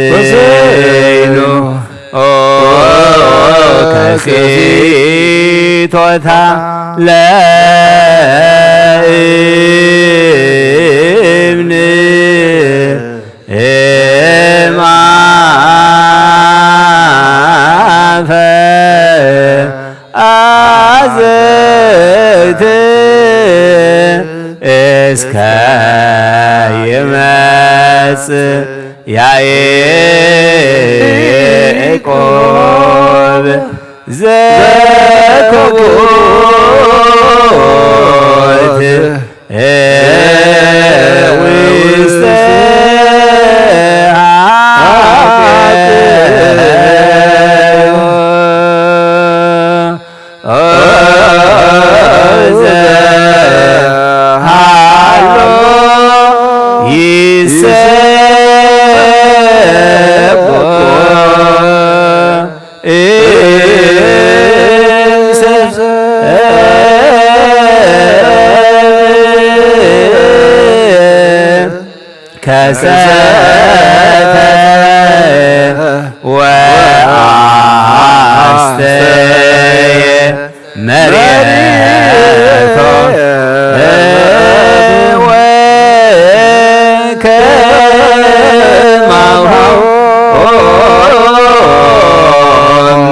ወስኑ ከሲቶታ ለእብን እማፈ አዘት እስከ ይመጽእ ያዕቆብ ዘኮት ውስተ ሀሎ ይሰ ከሰተ ወአስተየ መሬቶ ወከማሆም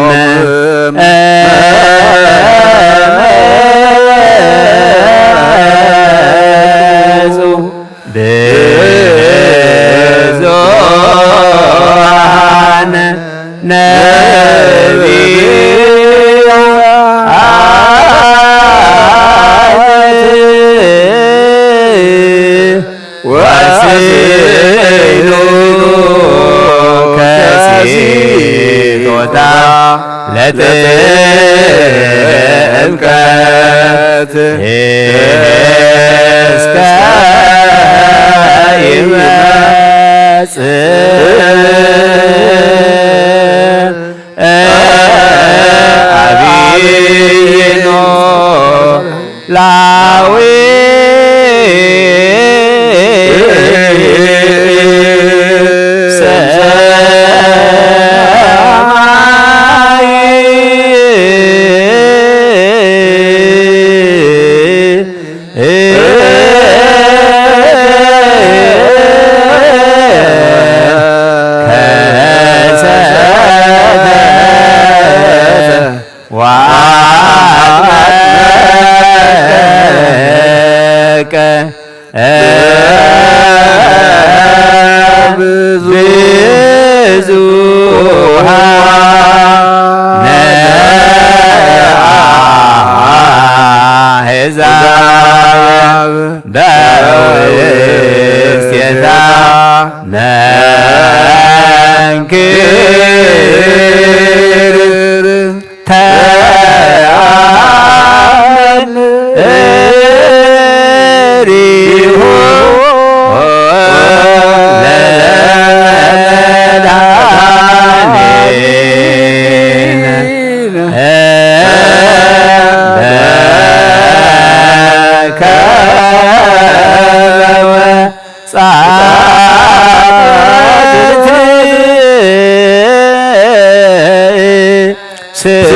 ብዙኃን ነቢያት ወስኑ ከሲቶታ ለጥምቀት እስከ ይመጽእ አብይ ኖላዊ ሰማይ ከሰተ ወአጥመቀ ብዙኃነ አሕዛብ በውስቴታ መንክር ተአምሪሁ ለመድኃኒነ በከበ ጻድት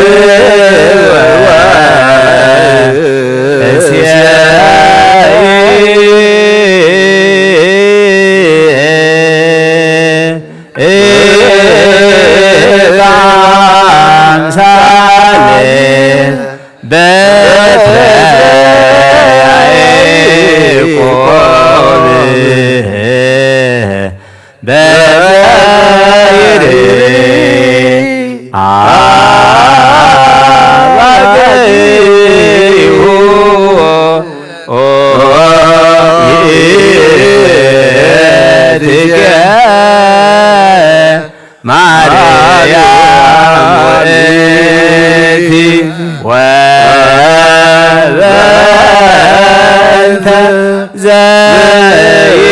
ወበእንተ ዘይቤ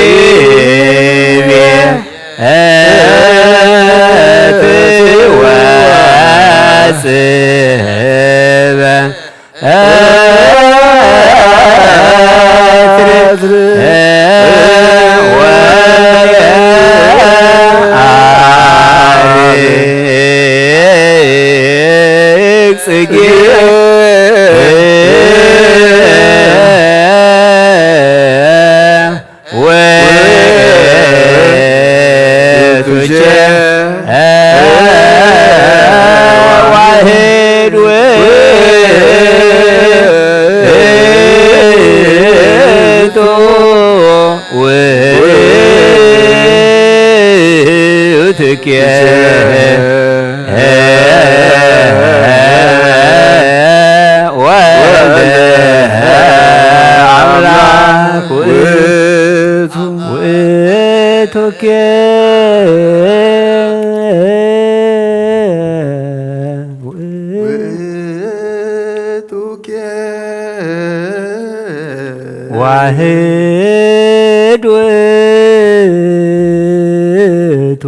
እትወጽእ በትር ወየዐርግ ጽጌ ወቱቼ ዋህድ ውእቱ ውእቱኬ ወልደ አምላክ ውእቱ ውእቱኬ ውእቱኬ ዋህድ ውእቱ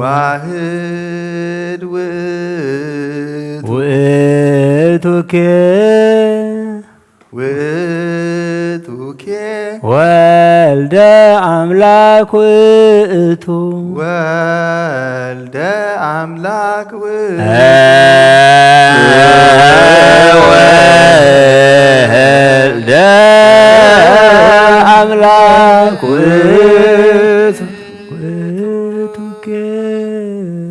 ዋህድ ውእቱ ውእቱኬ ውእቱኬ ወልደ አምላክ ውእቱ ወልደ አምላክ ውእቱ ወልደ አምላክ ውእቱ ውእቱኬ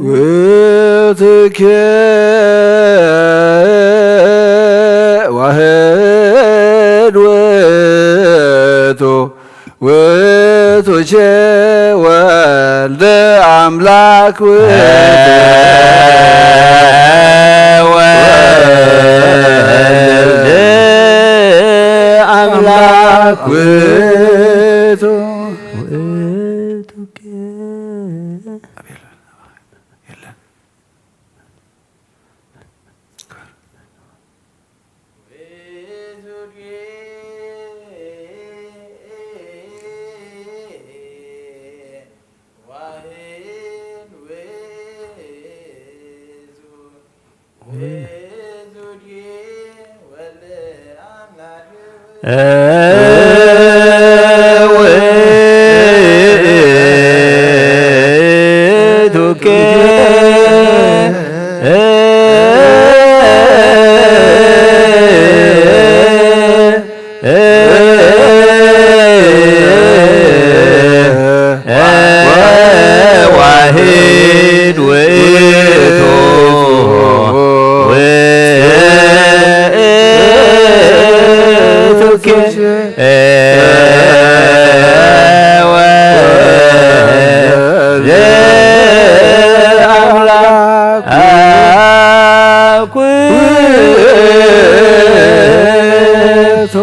ውእቱኬ ዋህድ ውእቱ ውእቱኬ ወልደ አምላክ ውእቱ ወልደ አምላክ ውእቱ ውእቱኬ ውእቱኬ ዋሂድ ውእቱ ውእቱኬ ወልደ አምላክ ውእቱ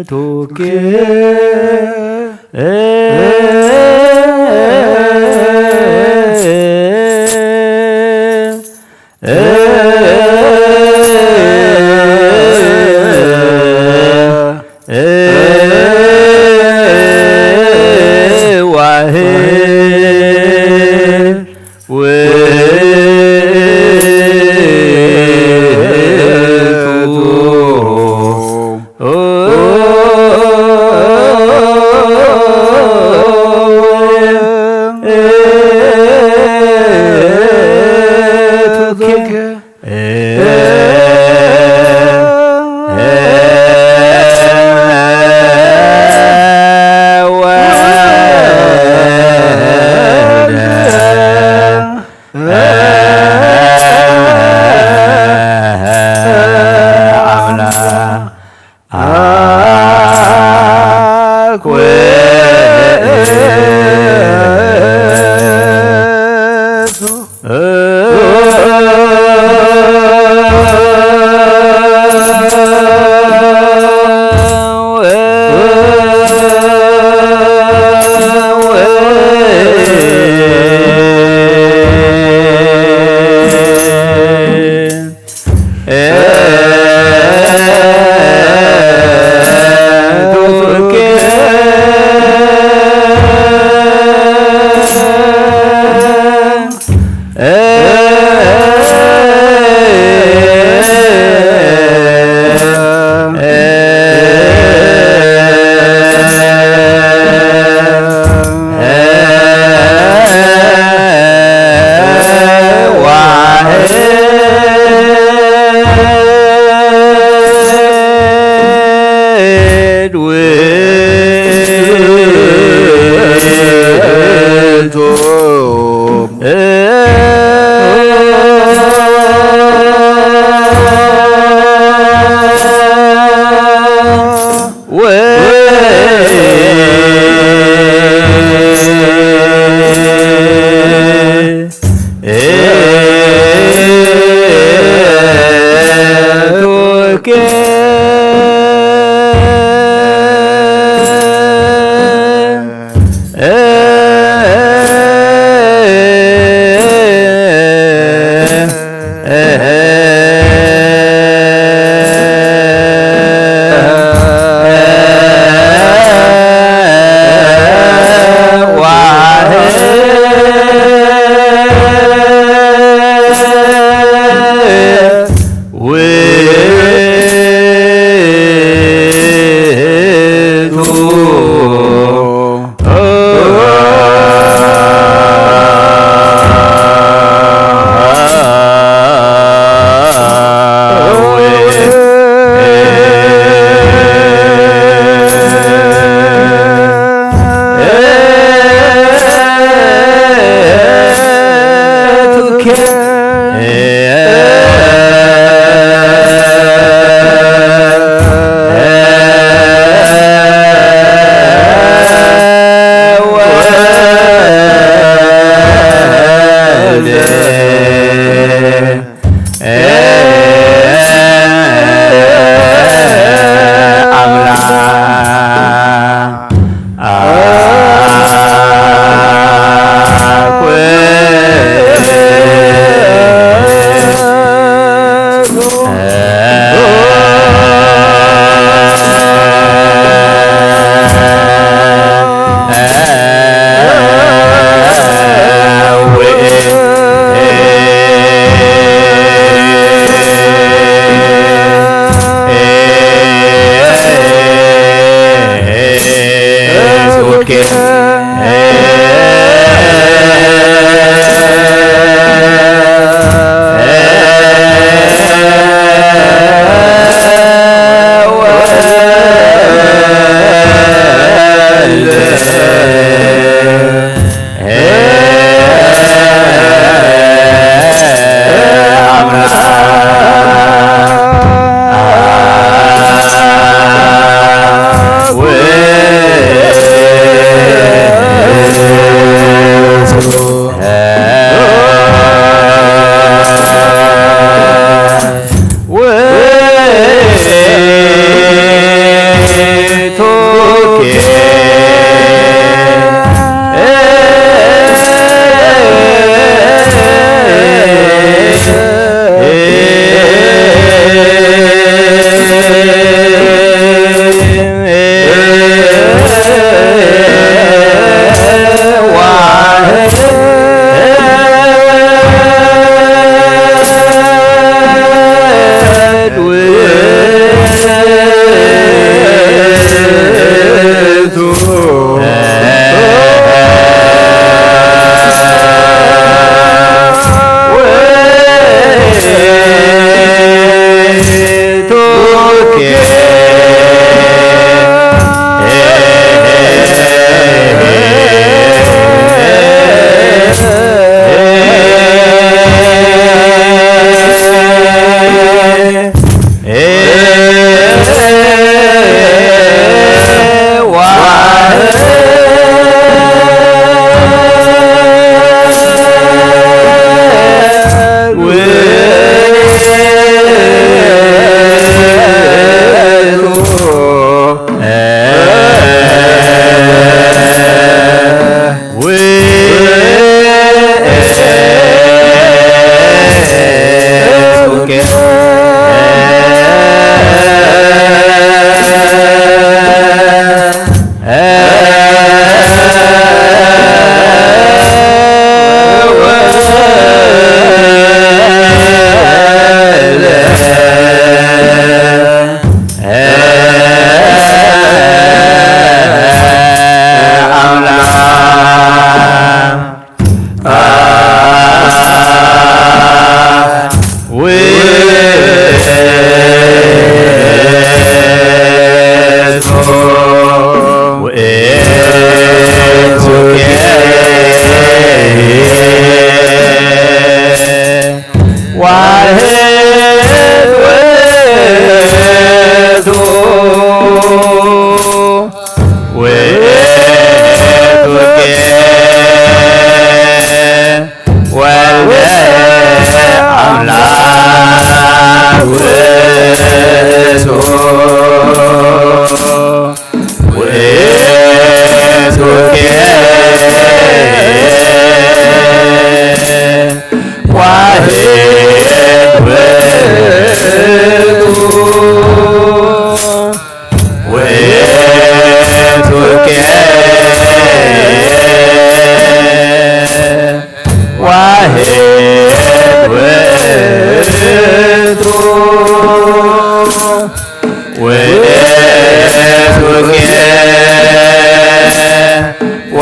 ውእቱኬ ዋህድ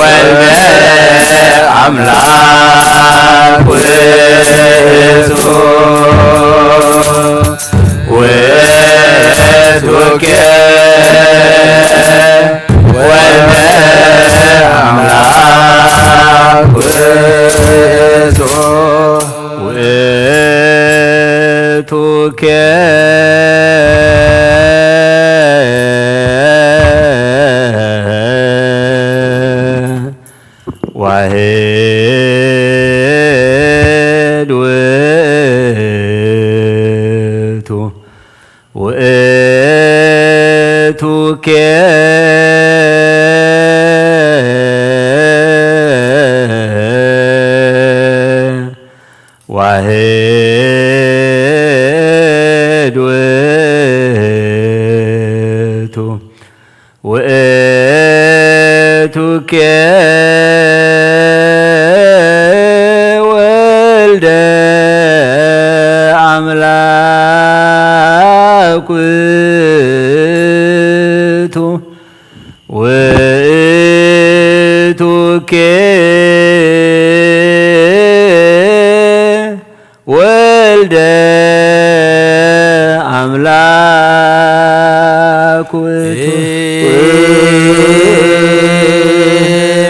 ወልደ ኣምላክ ውእቱ፣ ውእቱኬ ወልደ ኣምላክ ውእቱ፣ ውእቱኬ ዋሕድ ውእቱ፣ ውእቱኬ ዋሕድ ውእቱ፣ ውእቱኬ ወልደ ኣምላክ ውእቱ፣ ውእቱኬ ወልደ ኣምላክ ውእቱ፣ ውእቱ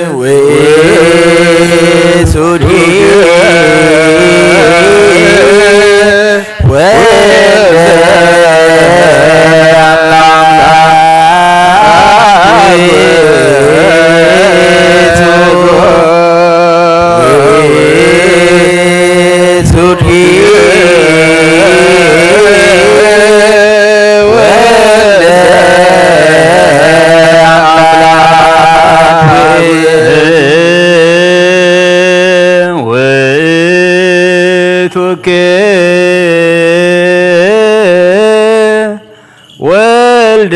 ወልደ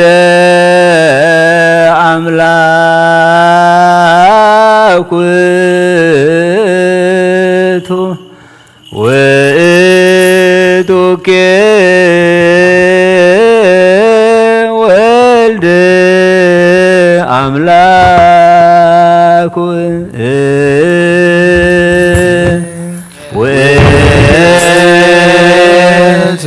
ኣምላክ ውእቱ ወልደ ኣምላክ ውእቱኬ ወልደ ኣምላክ ውእቱ፣ ውእቱኬ ወልደ ኣምላክ ውእቱ፣ ውእቱ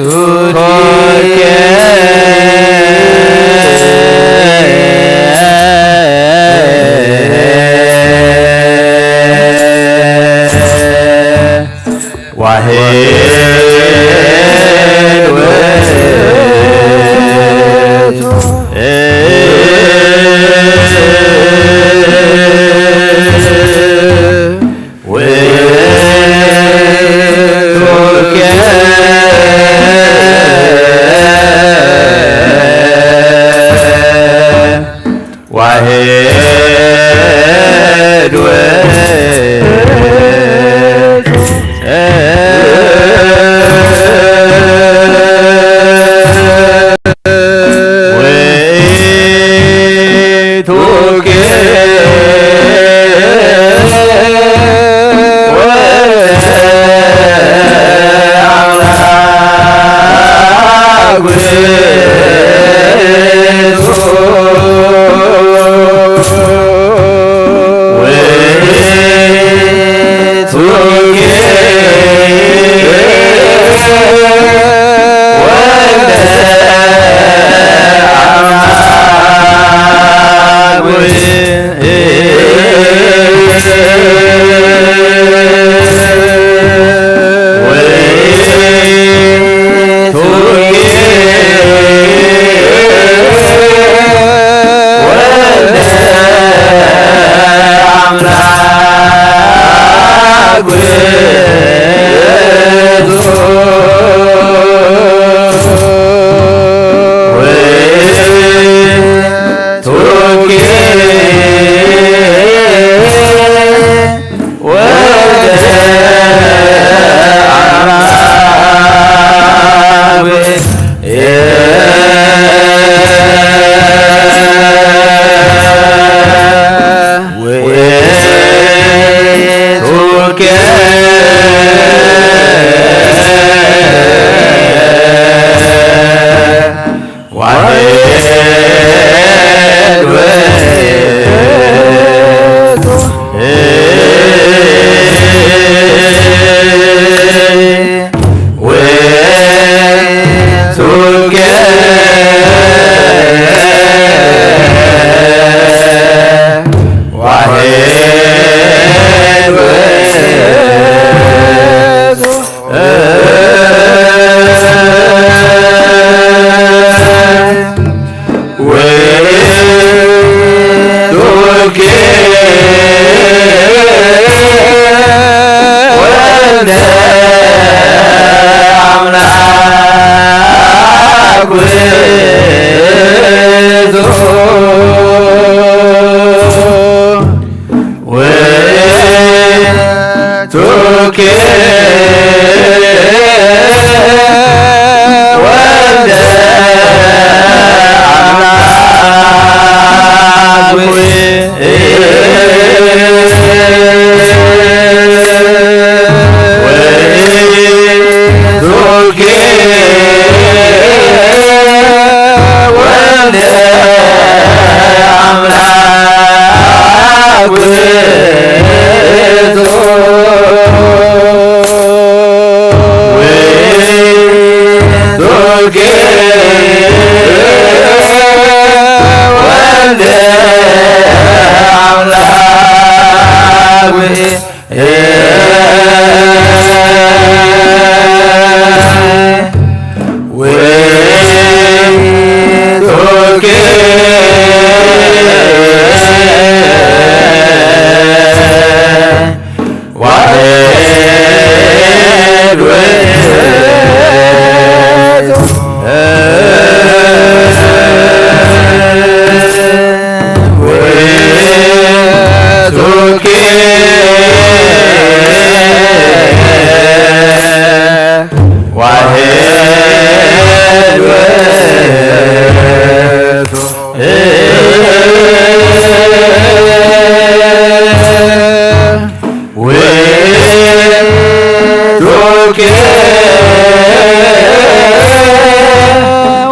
ኮከ ዋሕድ ውእቱ ውእቱ ዋሕድ ውእቱ ውእቱ ቱኪ ወልደ አምላክ ሆይ፣ ቱኪ ወልደ አምላክ ውእቱ። ውእቱ ወልደ አምላክ ውእቱ። ውእቱ ዋሕድ ውእቱ። ውእቱ ዋሕድ ውእቱ። ውእቱ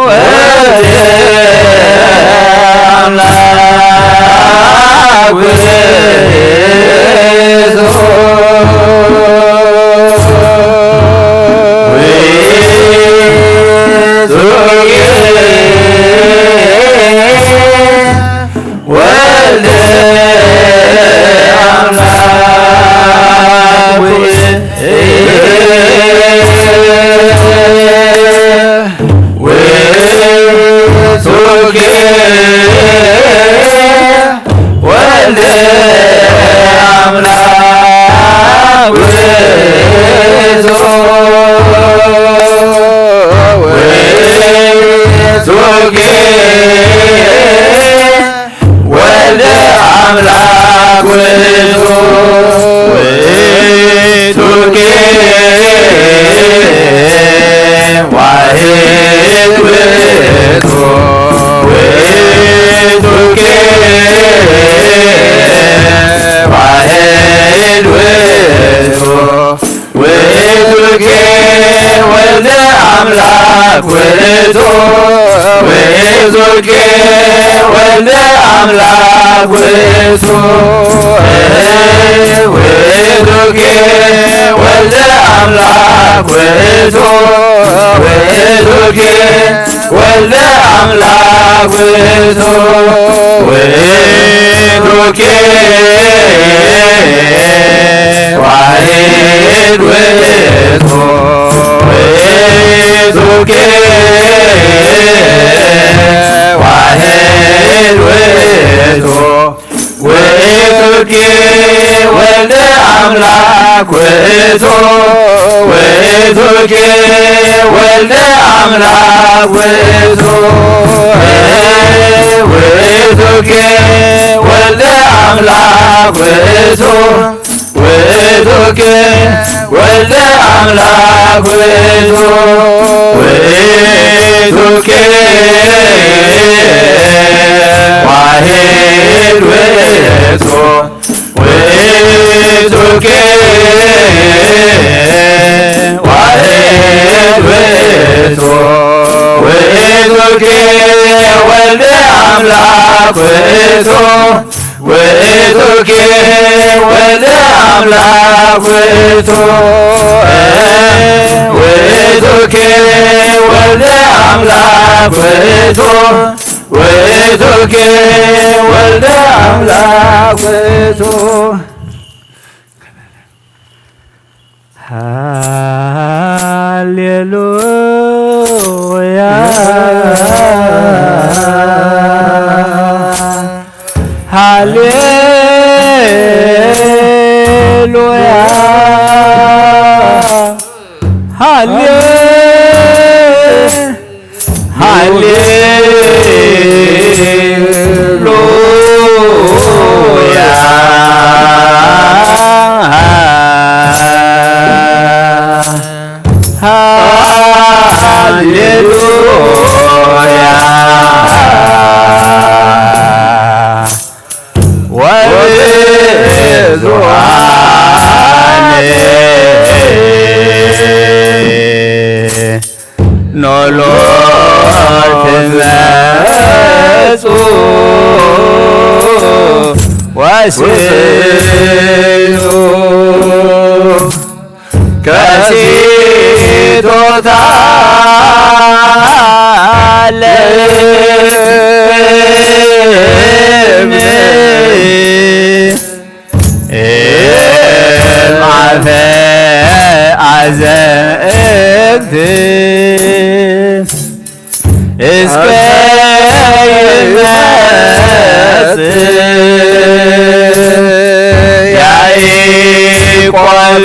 ወልደ አምላክ ውእቱ። ውእቱ ወልደ አምላክ ውእቱ። ውእቱ ወልደ አምላክ ውእቱ። ውእቱ ወልደ አምላክ ውእቱ። ውእቱ ዋሕድ ውእቱ። ውእቱ ዋሕድ ውእቱ። ውእቱ ወልደ አምላክ ውእቱ። ውእቱ ወልደ አምላክ ውእቱ። ውእቱ ወልደ አምላክ ውእቱ። ውእቱ ወልደ አምላክ ውእቱ። ውእቱ ዋሕድ ውእቱ። ውእቱ ዋሕድ ውእቱ። ውእቱ ወልደ አምላክ ውእቱ። ውእቱ ወልደ አምላክ ውእቱ። ውእቱ ወልደ አምላክ ውእቱ። ውእቱ ወልደ አምላክ ውእቱ። ውእቱ ዋሕድ ውእቱ። ውእቱ ዋሕድ ውእቱ። ውእቱ ወልደ አምላክ ውእቱ። ውእቱ ወልደ አምላክ ውእቱ። ውእቱ ወልደ አምላክ ውእቱ። ውእቱ ወልደ አምላክ ውእቱ። ሃሌሉያ፣ ሃሌሉያ፣ ሃሌ ሃሌሉያ። ብዙኃን ኖሎት መጹ ወስኑ ከሲቶታ ለእም እምአፈ አዘእግት እስከ ይመጽእ ያዕቆብ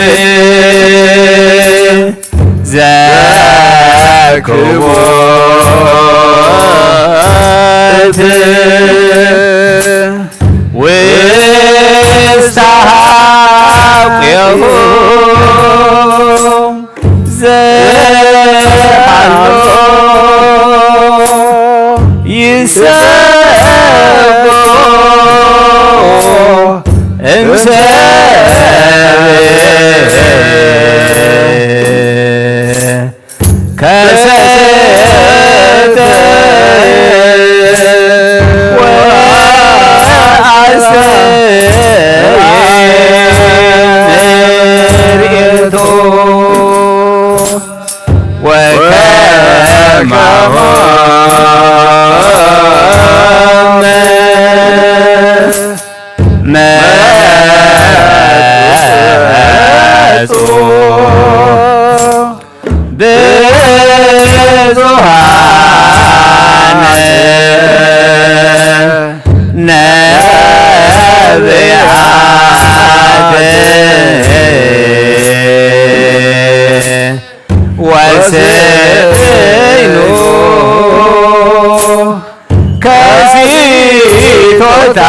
ዘክቦት ውስተ ሐቄሁ ዘሃሎ ይሰቦ እምሰብእ ከሰተ ወአስተርእዮ ወከማሆመ መጹ ብዙኃን ነቢያት ወስኑ ከሲቶታ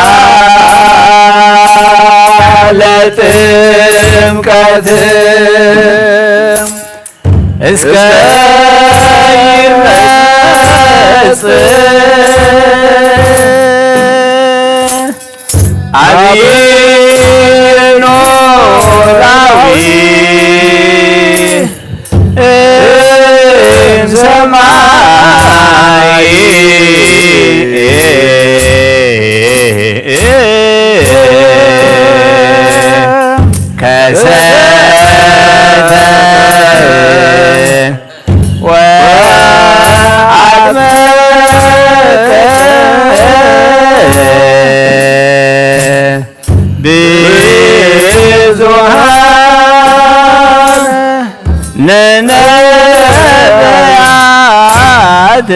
ለጥምቀት እስከ ይመጽእ አብይ ኖላዊ እምሰማይ ከሰተ ወአጥመቀ ብዙኃን ነቢያት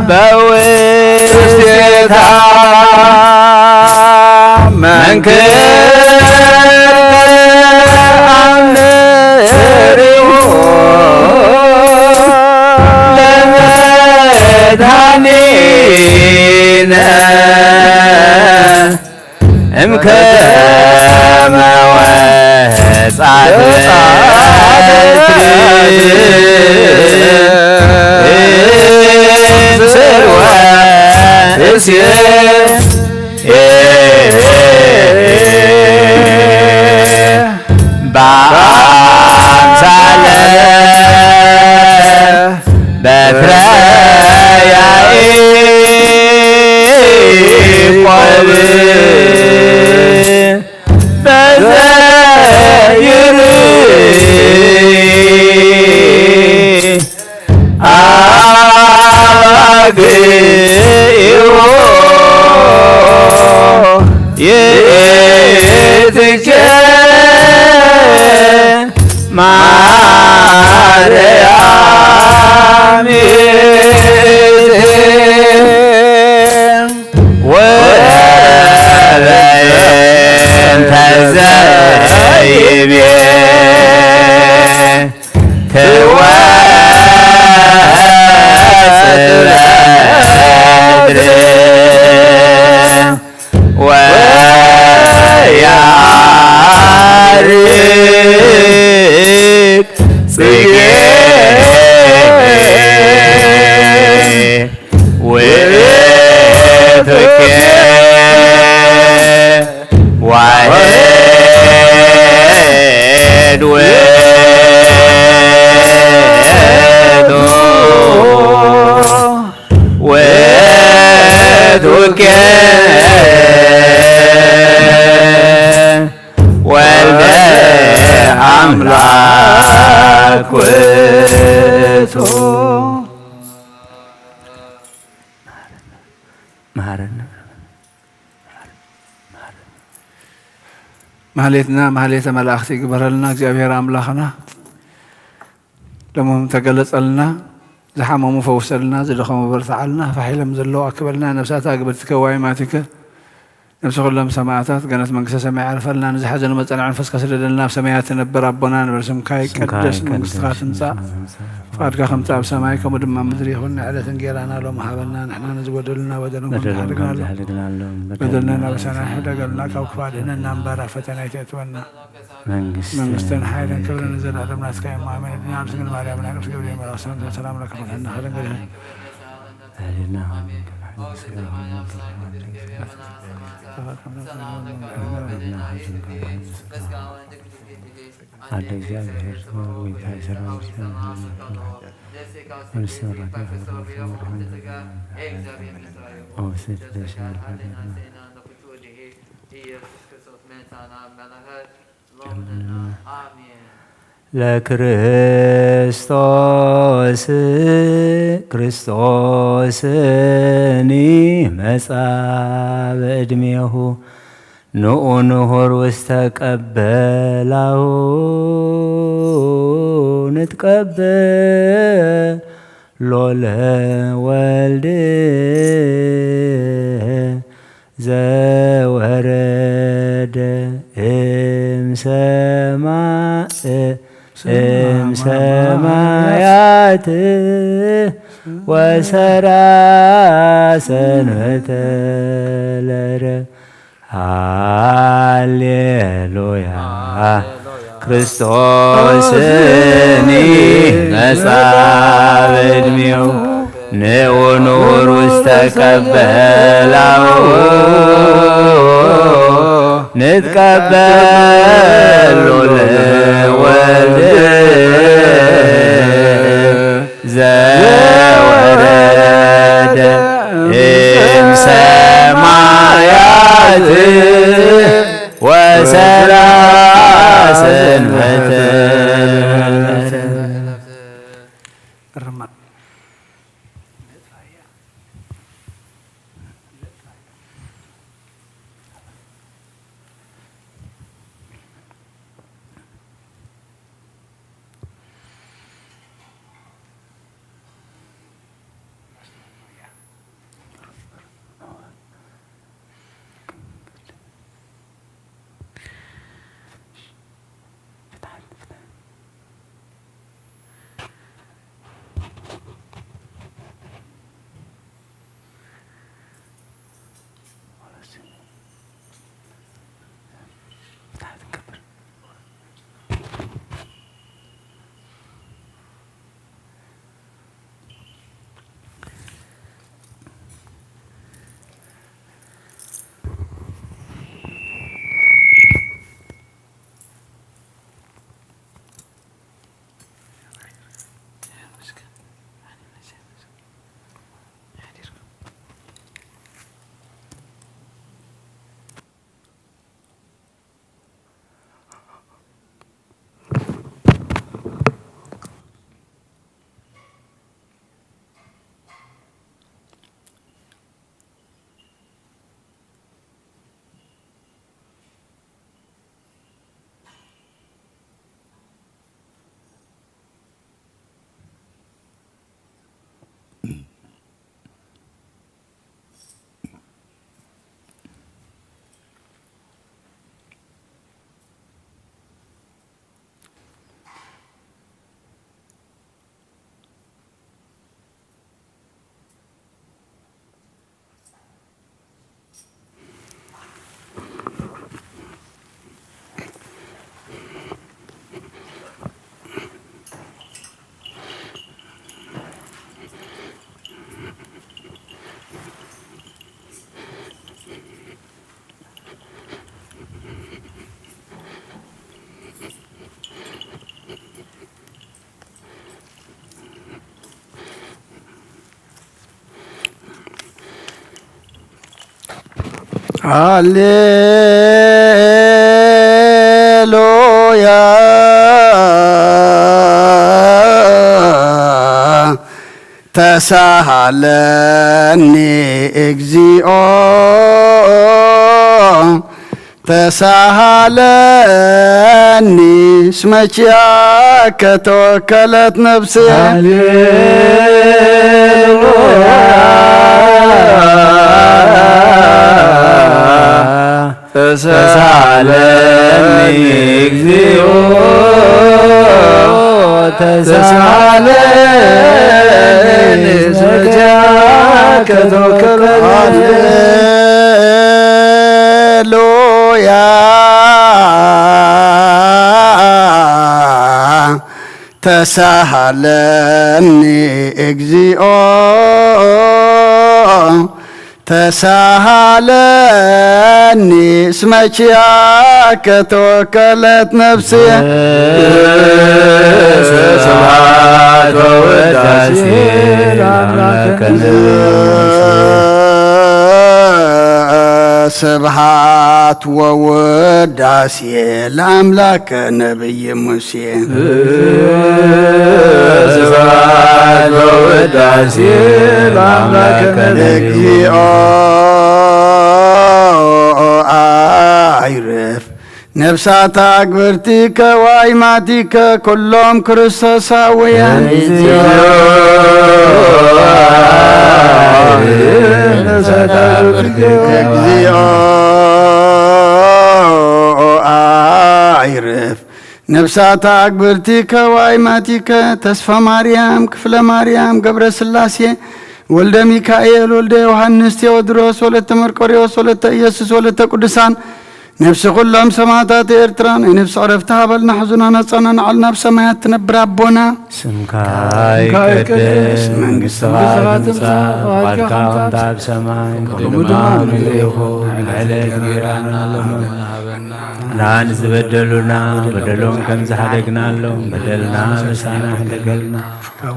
በውስቴታ መንክር አምርዎ ለመድኃኒነ እምከመ ወጻት ስርወ እሴ በአምሳለ በትረ ያዕቆብ በዘይርእ አባግዒሁ ይእትኬ ማርያም ይእቲ ወበእንተ ዘይቤ ትወጽእ በትር ወያርግ ጽጌ ውእቱኬ ማህሌትና ማህሌተ መላእኽቲ ይግበረልና እግዚኣብሔር ኣምላኽና። ለሞም ተገለጸልና፣ ዝሓመሙ ፈውሰልና፣ ዝደኸሙ በርትዓልና፣ ፋሕ ኢሎም ዘለዉ ኣክበልና፣ ነፍሳት ኣግብርትከ ዋይማቲከ፣ ነፍሲ ኩሎም ሰማዕታት ገነት መንግስተ ሰማይ ያዕርፈልና፣ ንዝሓዘኑ መጸናዕ መንፈስካ ስደደልና፣ ኣብ ሰማያት ትነብር ኣቦና ንበር ስምካ ይቀደስ፣ መንግስትካ ትምጻእ፣ ፍቃድካ ከምቲ ኣብ ሰማይ ከምኡ ድማ ኣብ ምድሪ ይኹን። ንዕለት እንጌራና ሎም ሃበና፣ ንሕና ንዝበደሉና በደሎም ከም በደሎም ከም ዝሓደግናሎም፣ ዝሓደግናሎም፣ በደልና በደልና ናበሳና ሕደገልና፣ ካብ ክፉእ ኣድሕነና እምበር ኣብ ፈተና ኣይተእትወና። መንግስትን መንግስትን ሓይልን ክብርን ንዘለኣለም ናትካ እዮም። ኣሜን። ድና ኣብ ስግል ማርያም ናይ ቅዱስ ገብርኤል መልኣክ ሰላምታ ሰላም ለኪ ፈትሐና ከደንግል ኣደ እግዚኣብሔር ጌታ የሰራዊት ለክርስቶስ ክርስቶስኒ መጻ በዕድሜሁ ንኡ ንሁር ውስተ ቀበላሁ ንትቀበሎ ለወልድ ዘወረደ እምሰማእ እምሰማያት ወሰራ ሰንበተ ለረ ሃሌሉያ። ክርስቶስኒ መጻ በዕድሜሁ ንኡ ንኡር ውስተ ቀበላሁ ንትቀበሉ ለወልድ ዘወረደ እምሰማያት ወሰራ ሰንበተ። ሃሌሉያ ተሳሃለኒ እግዚኦ ተሳሃለኒ እስመ ኪያከ ተወከለት ነፍሴ። ሃሌሉያ። ተሳሃለኒ እግዚኦ ተሳሃለኒ እስመ ኪያከ ተወከለት። ሃሌሉያ። ተሳሃለኒ እግዚኦ ተሳሃለኒ እስመ ኪያከ ተወከለት ነፍሴ። ስብሐት ወውዳሴ ለአምላከ ነቢይ ሙሴ። ስብሐት ወውዳሴ ለአምላከ ነቢይ ሙሴ። ስብሐት ወውዳሴ ለአምላከ ነቢይ። እግዚኦ አይርፍ ነፍሳት አግብርቲከ ወአይማቲከ ኩሎም ክርስቶሳውያን። እግዚኦ አይርፍ ነፍሳት አግብርቲከ እግዚኦ አይርፍ ነፍሳት አግብርቲከ ወአይማቲከ ተስፋ ማርያም፣ ክፍለ ማርያም፣ ገብረ ስላሴ፣ ወልደ ሚካኤል፣ ወልደ ዮሐንስ፣ ቴዎድሮስ፣ ወለተ መርቆሪዎስ፣ ወለተ ኢየሱስ፣ ወለተ ቅዱሳን፣ ነፍሲ ኩሎም ሰማዕታት ኤርትራ ናይ ነፍሲ ዕረፍቲ ሃበልና፣ ሕዙና ነጻና ንዓልና ኣብ ሰማያት ትነብር ኣቦና። ስምካ ይቀደስ፣ መንግስትኻ ትምጻእ፣ ፍቓድካ ከምታ ኣብ ሰማይ ከምኡ ድማ ኣብ ምድሪ ይኹን። ዕለት እንጀራና ሎሚ ንበልና፣ ዝበደሉና በደሎም ከም ዝሓደግናሎም በደልና መሳና ሕደገልና፣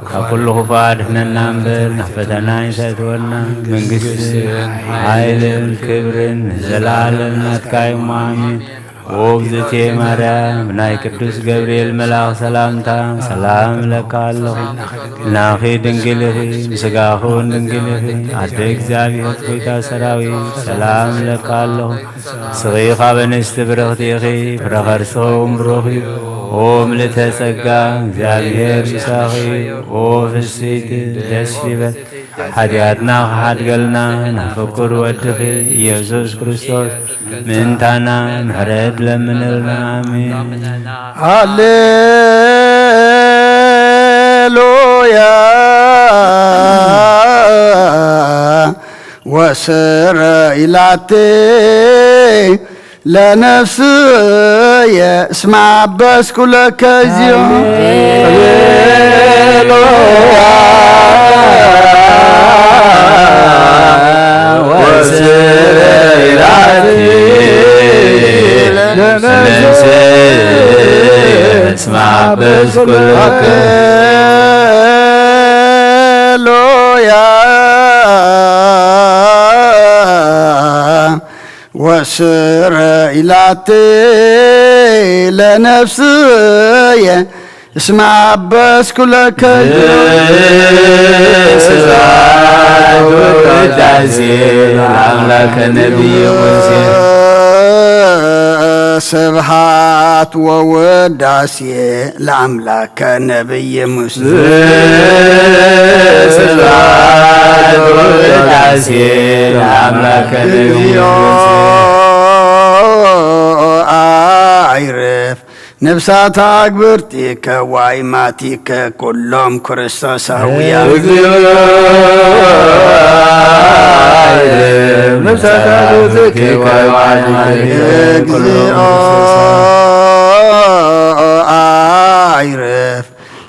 ካብ ኩሉ ክፉእ ኣድሕነና እምበር ናብ ፈተና ኣይተእትወና። መንግስትን ሓይልን ክብርን ንዘለኣለም ናትካ እዩ። ኣሜን። ኦ እግዝእትየ ማርያም፣ ብናይ ቅዱስ ገብርኤል መልኣኽ ሰላምታ ሰላም እለካ ኣለኹ። ናኺ ድንግል ኢኺ፣ ብስጋኺ እውን ድንግል ኢኺ። ኣደ እግዚኣብሔር፣ ጎይታ ሰራዊት፣ ሰላም እለካ ኣለኹ። ስኺ ካብ ኣንስቲ ብርኽቲ ኢኺ፣ ፍረ ከርስኺ እውን ብሩኽ እዩ። ኦ ምልእተ ጸጋ፣ እግዚኣብሔር ምሳኺ እዩ። ኦ ፍስሕቲ፣ ደስ ይበል፣ ሓጢኣትና ክሓድገልና ናብ ፍቁር ወድኺ ኢየሱስ ክርስቶስ ምእንታና ምሕረት ለምንልና። ኣሜን። ሃሌሉያ። ወስረ ኢላቴ ለነፍስየ እስመ አበስኩ ለከ እግዚኦ። ሃሌሉያ። ወስብሐት ለነፍስየ እስመ አበስኩ ለከ። ሃሌሉያ። ወስረ ኢላቴ ለነፍስየ እስመ አበስኩ ለከ። ስብሐት ወውዳሴ ለአምላከ ነቢይ ሙሴ። ስብሐት ወውዳሴ ለአምላከ ነቢይ ሙሴ። ስብሐት ወውዳሴ ለአምላከ ነቢይ ሙሴ። አይርፍ ነፍሳት አግብርቲከ ወአይማቲከ ኩሎም ክርስቶሳውያን። እግዚኦ አይርፍ ነፍሳት አግብርቲከ ወአይማቲከ ኩሎም ክርስቶሳውያን። አይርፍ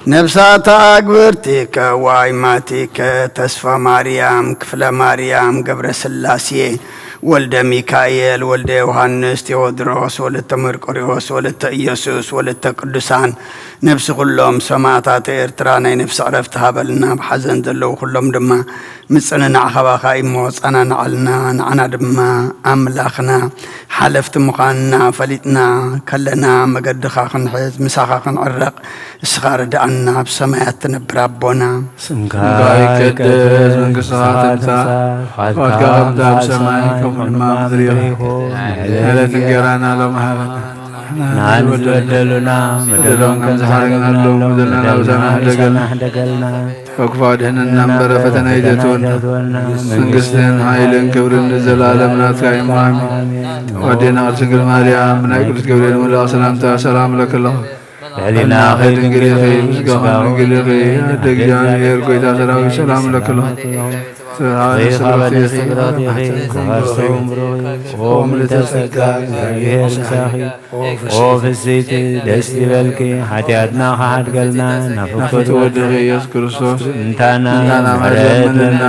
ነፍሳት አግብርቲከ ወአይማቲከ ተስፋ ማርያም፣ ክፍለ ማርያም፣ ገብረ ስላሴ፣ ወልደ ሚካኤል፣ ወልደ ዮሃንስ፣ ቴዎድሮስ፣ ወለተ መርቆሪዎስ፣ ወለተ ኢየሱስ፣ ወለተ ቅዱሳን፣ ነፍሲ ኩሎም ሰማዕታት ኤርትራ ናይ ነፍሲ ዕረፍቲ ሃበልና። ኣብ ሓዘን ዘለዉ ኩሎም ድማ ምጽንናዕ ካባኻ እሞ ጸናንዓልና። ንዓና ድማ ኣምላኽና ሓለፍቲ ምዃንና ፈሊጥና ከለና መገድኻ ክንሕዝ ምሳኻ ክንዕረቕ እስኻ ርድኣና። ኣብ ሰማያት ትነብር ኣቦና። ስምካ ይቀደስ፣ መንግስትኻ ትምጻእ፣ ፍቓድካ ከምታ ኣብ ሰማይ ወንማ ምድሪ ይኹን። ዕለት እንጌራና ሎም ሃበና። ንዓን ዝበደሉና በደሎም ከም ዝሓረግናሎም በደልና ናብሳና ሕደገልና። ካብ ክፉ ኣድሕነና እምበር ፈተና ኣይተእትወና። መንግስትን ሓይልን ክብርን ንዘለኣለም ናትካ እዩ። ኣሜን። ኣዴና ቅድስት ድንግል ማርያም ብናይ ቅዱስ ገብርኤል መልኣኽ ሰላምታ ሰላም እለኪ ኣለኹ። ልዕሊና ድንግል ኢኺ፣ ብስጋኺ ድንግል ኢኺ። ኣደ እግዚኣብሔር ጎይታ ሰራዊት ሰላም እለኪ ኣለኹ። ስብሐት ዘይኻበ ለስግረትኪ ዘወርሰውን ብሩኽ ኦም ልተጸጋ እግዚኣብሔር ምሳኺ ኦ ፍስሕቲ ደስ ይበልኪ፣ ሓጢኣትና ከሓድገልና ናፍቆት ወድኺ ኢየሱስ ክርስቶስ እንታና እንታና ምሕረት ምሕረት ለምንና።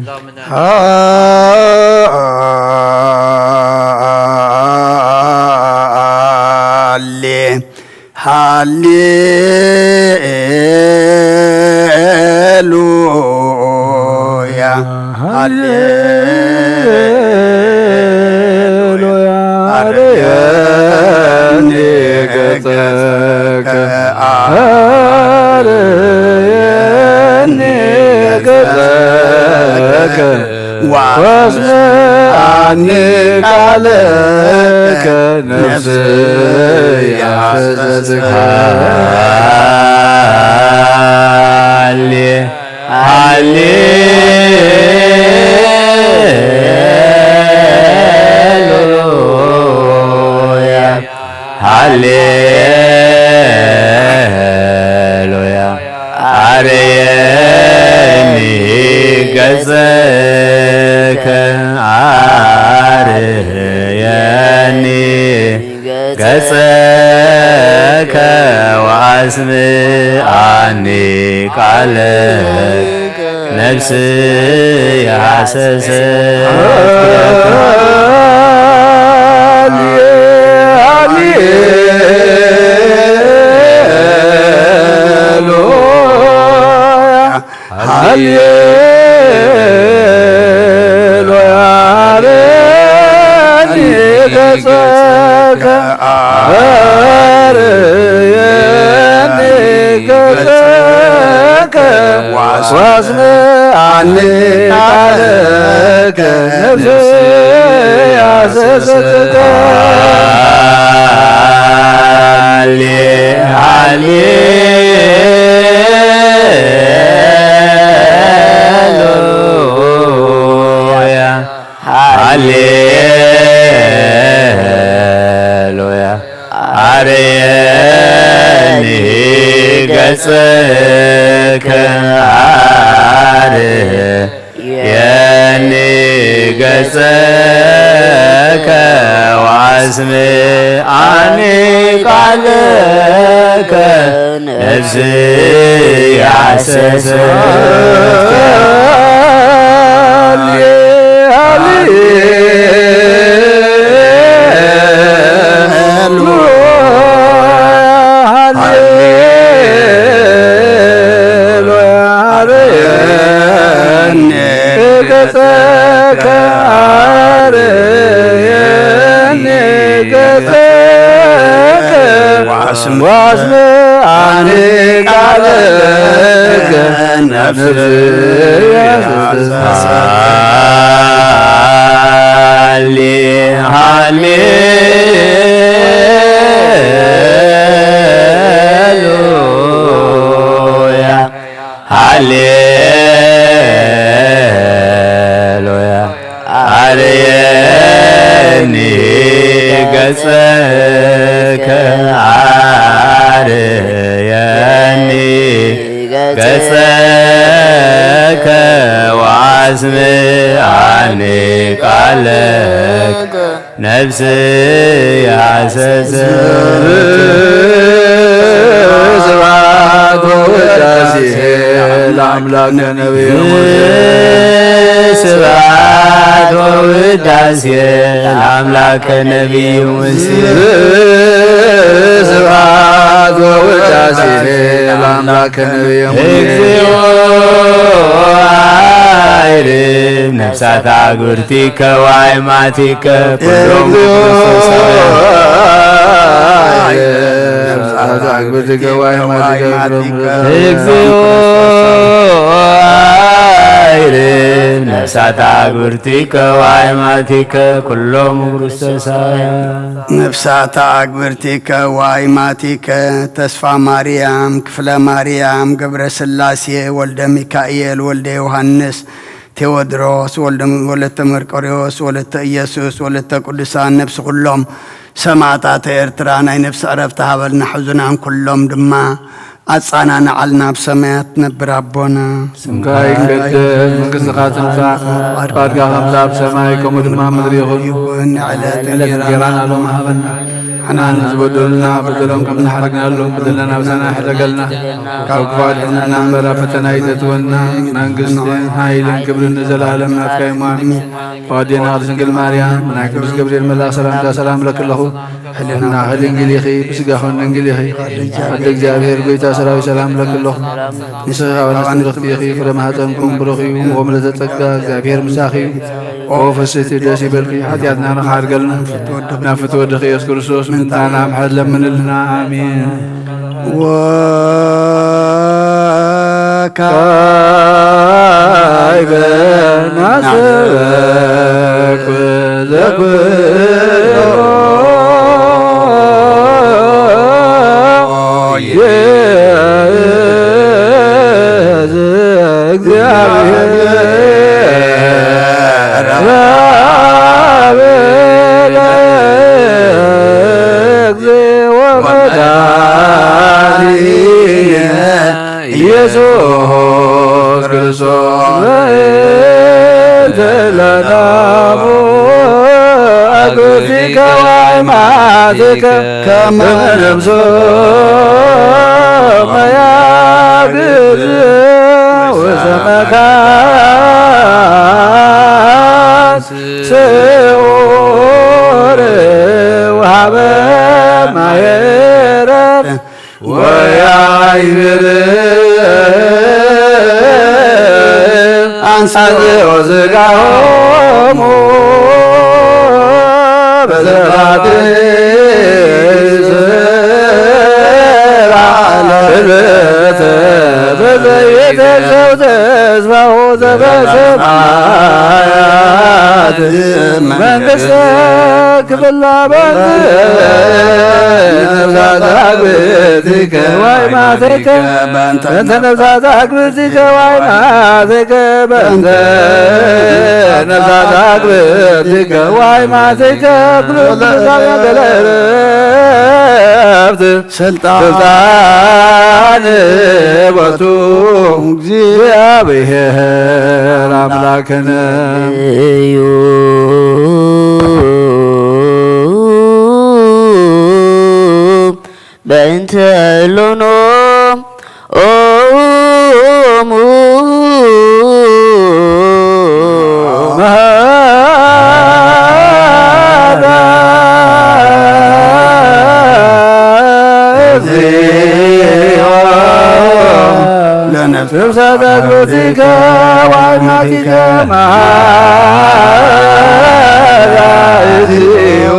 ለምንና። ኣሜን። ሃሌ ሃሌሉያ ሃሌሉያ አርየኒ ገጸከ አርየኒ ገጸከ ወአስምዓኒ ቃለከ ነፍስየ ሐሰሰትከ። ሃሌ ሃሌሉያ ሃሌሉያ አርየኒ ገጸከ አርየኒ ገጸከ ወአስምዓኒ ቃለከ ነፍስየ ሐሰሰት። ሃሌሉያ አርየኒ ገጸከ አርየኒ ገጸከ ወአስምዓኒ ቃለከ ነፍስየ ሐሰሰትከ። ሃሌ ሃሌሉያ ሃሌሉያ አርየኒ ገጸከ አርየኒ ገጸከ ወአስምዓኒ ቃለከ ነፍስየ ሐሰሰትከ። ሃሌሉያ አርየኒ ገጸከ አርየኒ ገጸከ ወአስምዓኒ ቃለከ ነፍስየ ሐሰሰትከ። ሃሌ ሃሌሉያ ሃሌሉያ አርየኒ ገጸከ አርየኒ ገጸከ ወአስምዓኒ ቃለከ ነፍስየ ሐሰሰት። ስብሐት ወውዳሴ ለአምላክ ነቢዩ ሙሴ። ስብሐት ወውዳሴ ለአምላክ ነቢዩ ሙሴ። ስብሐት ወውዳሴ ለአምላክ ነቢዩ ሙሴ። እግዚኦ አይርም ነፍሳት አግብርቲከ ወአይማቲከ ኩሎም ነፍሳት አግብርቲከ ወአይማቲከ እግዚኦ ይርብ ነፍሳት ኣግብርቲከ ወኣይማቲከ ኩሎም ውጉሰሳውያን። ነፍሳት ኣግብርቲከ ወኣይማቲከ ተስፋ ማርያም፣ ክፍለ ማርያም፣ ገብረ ስላሴ፣ ወልደ ሚካኤል፣ ወልደ ዮሃንስ፣ ቴዎድሮስ፣ ወልደ፣ ወለተ መርቆሪዎስ፣ ወለተ ኢየሱስ፣ ወለተ ቅዱሳን፣ ነፍሲ ኩሎም ሰማዕታት ኤርትራ ናይ ነፍሲ ዕረፍቲ ሃበልና። ሕዙናን ኩሎም ድማ ኣጻናንዓልና። ኣብ ሰማያት ነብር ኣቦና። ስምካ ይቀደስ፣ መንግስትኻ ትምጻእ፣ ፍቃድካ ከምቲ ኣብ ሰማይ ከምኡ ድማ ምድሪ ይኹን። ይኹን፣ ዕለት ዕለት እንጀራና ሎም ሃበና። ንሕና ንዝበደሉና በደሎም ከም ንሓርግ ናሎም በደልና ናብሳና ሕደገልና። ካብ ክፉ ኣድሕነና እምበር ኣብ ፈተና ኣይተእትወና። መንግስትን ሓይልን ክብርን ንዘለኣለም ናትካ እዩ። ኣሜን። ኣዴና ቅድስት ድንግል ማርያም፣ ናይ ቅዱስ ገብርኤል መልኣክ ሰላምታ ሰላም እለኪ ኣለኹ። ሕልናኺ ድንግል ኢኺ፣ ብስጋኺ ድንግል ኢኺ። ኣደ እግዚኣብሔር ጎይታ ሰራዊት ሰላም እለኪ ኣለኹ። ንስኺ ካብ ኣንስቲ ብርኽቲ ኢኺ፣ ፍረ ማህፀንኩም ብሩኽ እዩ። ኦም ለተጸጋ እግዚኣብሔር ምሳኺ እዩ። ኦ ፍስሕቲ ደስ ይበልኪ፣ ሓጢኣትና ንኽሓድገልና ናብ ፍትወ ወድኺ ኢየሱስ ክርስቶስ ምንታና ምሕረት ለምንልና። ኣሜን። ወካይበ ናስበክ ዘኩሎ እግዚአብሔር ኢየሱስ ክርስቶስ በእንተ ለናሙ አግብቲከ ወአይማቲከ ከመ ነፍሶ መያግዝ ወሰመካን ስዑር ወሃበ ማየረፍ ወያይብር አንሳዘ ወዝጋሆሙ በዘባትይ ስራ ለብተ በዘይተሰው ተስፋሁ ዘበሰማያት መንግስተ ክፍላ በንተ ነፍሳት አግብእቲከ ወአይማቲከ በንተ ነፍሳት አግብእቲከ ወአይማቲከ በንተ ነፍሳት አግብእቲከ ወአይማቲከ ኩሉ ቅዱሳን ያገለ ዕረፍት ስልጣን ስልጣን ቦቱ እግዚአብሔር አምላክነ እዩ። በእንተ እሎኖም ኦሙ መሃራ እግዚኦ ለነፍሳት አግብእቲከ ወአይማቲከ መሃራ እግዚኦ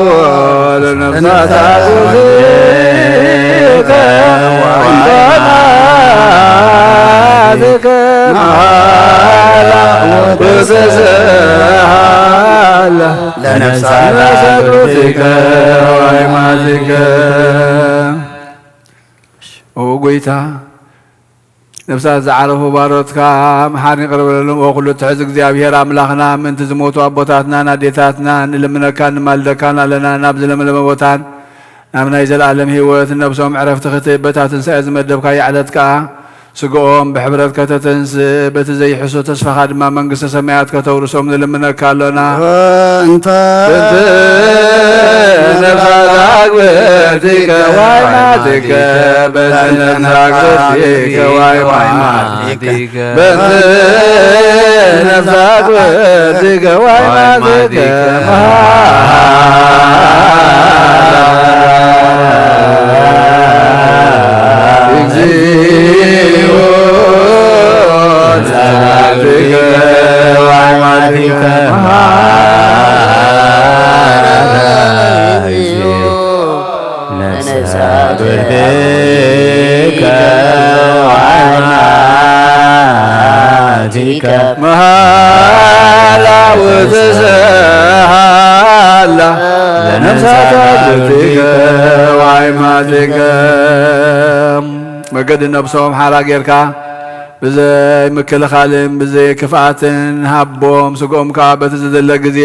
ለነፍሳት አግብእቲከ ወአይማቲከ መሃራ ወተስሃላ ለነፍሳት አግብእቲከ ወአይማቲከ። ኦ ጎይታ፣ ነፍሳት ዝዓረፉ ባሮትካ መሓርን ይቕረ በለሎም። ኦ ኩሉ ትሕዝ እግዚኣብሔር ኣምላኽና፣ ምእንቲ ዝሞቱ ኣቦታትናን ኣዴታትናን ንልምነካን ንማልደካን ኣለና። ናብ ዝለምለመ ቦታን ናብ ናይ ዘለኣለም ህይወት ነብሶም ዕረፍቲ ክትህብ በታ ትንሳኤ ዝመደብካያ ዕለት ከኣ ስግኦም ብሕብረት ከተተንስእ፣ በቲ ዘይሕሶ ተስፋኻ ድማ መንግስተ ሰማያት ከተውርሶም ንልምነካ ኣሎና። እንተ እንተ ነፍሳት ኣግብእቲከ ወአይማቲከ በእንተ ነፍሳት ኣግብእቲከ ወአይማቲከ በእንተ ነፍሳት አግብእቲከ ወአይማቲከ መሃላ እግዚኦ ነፍሳት አግብእቲከ ወአይማቲከ መሃላ እግዚኦ ነፍሳት አግብእቲከ ወአይማቲከ መሃላ ወተሰሃላ ለነፍሳታ ብርቲከ ወዓይማቲከ። መገዲ ነብሶም ሓራ ጌርካ ብዘይ ምክልኻልን ብዘይ ክፍኣትን ሃቦም። ስግኦም ከኣ በቲ ዝድለ ግዜ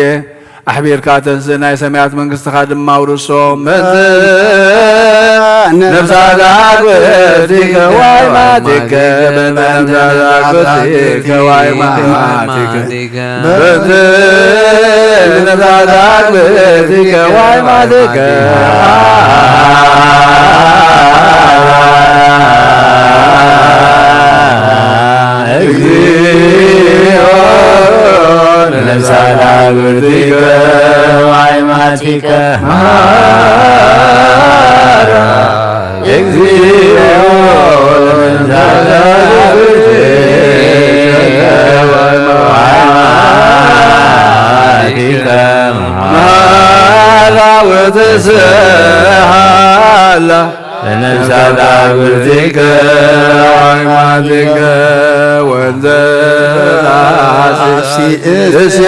ኣሕቢርካ ተንስእ፣ ናይ ሰማያት መንግስትኻ ድማ ኣውርሶም። በእንተ ነፍሳት ኣግብርቲከ ወኣይማቲከ፣ በእንተ ነፍሳት ኣግብርቲከ ወኣይማቲከ፣ በእንተ ነፍሳት ኣግብርቲከ ወኣይማቲከ። እግዚኦ ለነፍሳት አግብርቲከ ወአይማቲከ መሐራ። እግዚኦ ለነፍሳት አግብርቲከ ወአይማቲከ መሐራ ወተሰሃላ። ለነፍሳት አግብርቲከ ወአይማቲከ ወንዘ አስእስየተ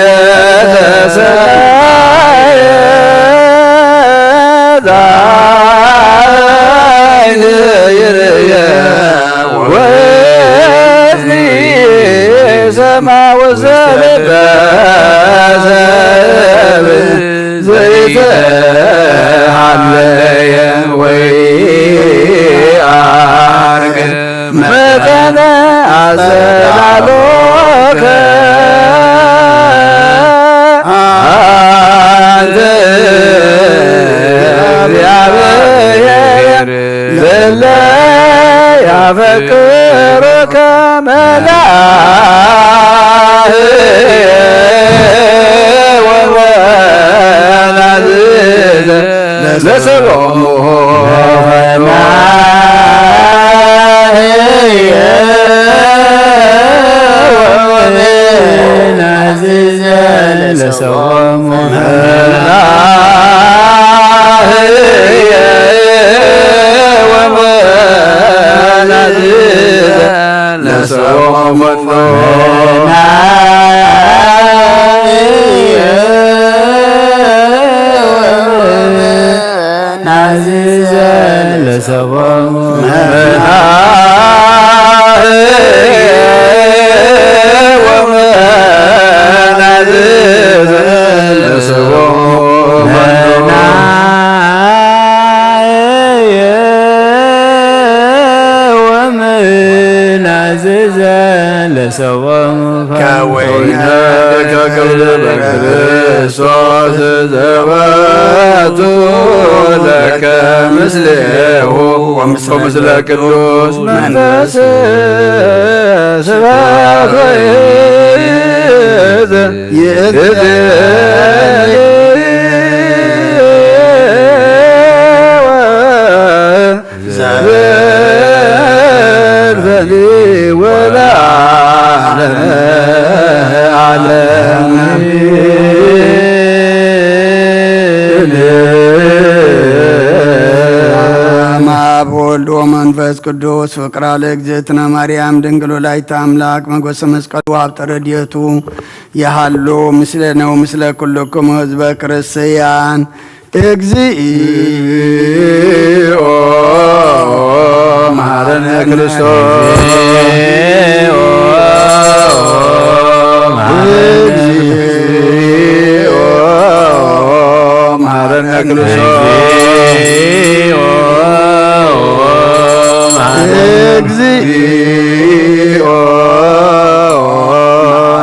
ሰማየ ዛይን ይርየ ወእዝኒ ሰማ ወሰልበ ሰብ ዘይተሃለየ ወይ አርግ መጠነ አጸላሎከ አንተ እግዚአብሔር ለለ ያፈቅሩከ መላእክት ወመላእክት ለሰሎሙ ለሰሎሙ ለሰሎሙ ናዝዘ ለሰቦሙ መናህየ ወመናዝዘ ለሰቦሙ መናህየ ወመናዝዘ ለሰቦሙ ከወይነ ከክብር በክርስቶስ ዘወቱ ለከ ምስሌሁ ወምስለ ቅዱስ መንፈስ ስብሐት ወይእቲ ይእቲ ዘበል ፈሊ ወለዓለመ ዓለም። በስመ አብ ወወልድ ወመንፈስ ቅዱስ ፍቅራ ለእግዝእትነ ማርያም ድንግል ወላዲተ አምላክ መጎሰ መስቀሉ ሀብተ ረድኤቱ የሃሉ ምስሌነ ወምስለ ኩልክሙ ህዝበ ክርስቲያን። እግዚኦ መሐረነ ክርስቶስ። እግዚኦ መሐረነ ክርስቶስ። እግዚኦ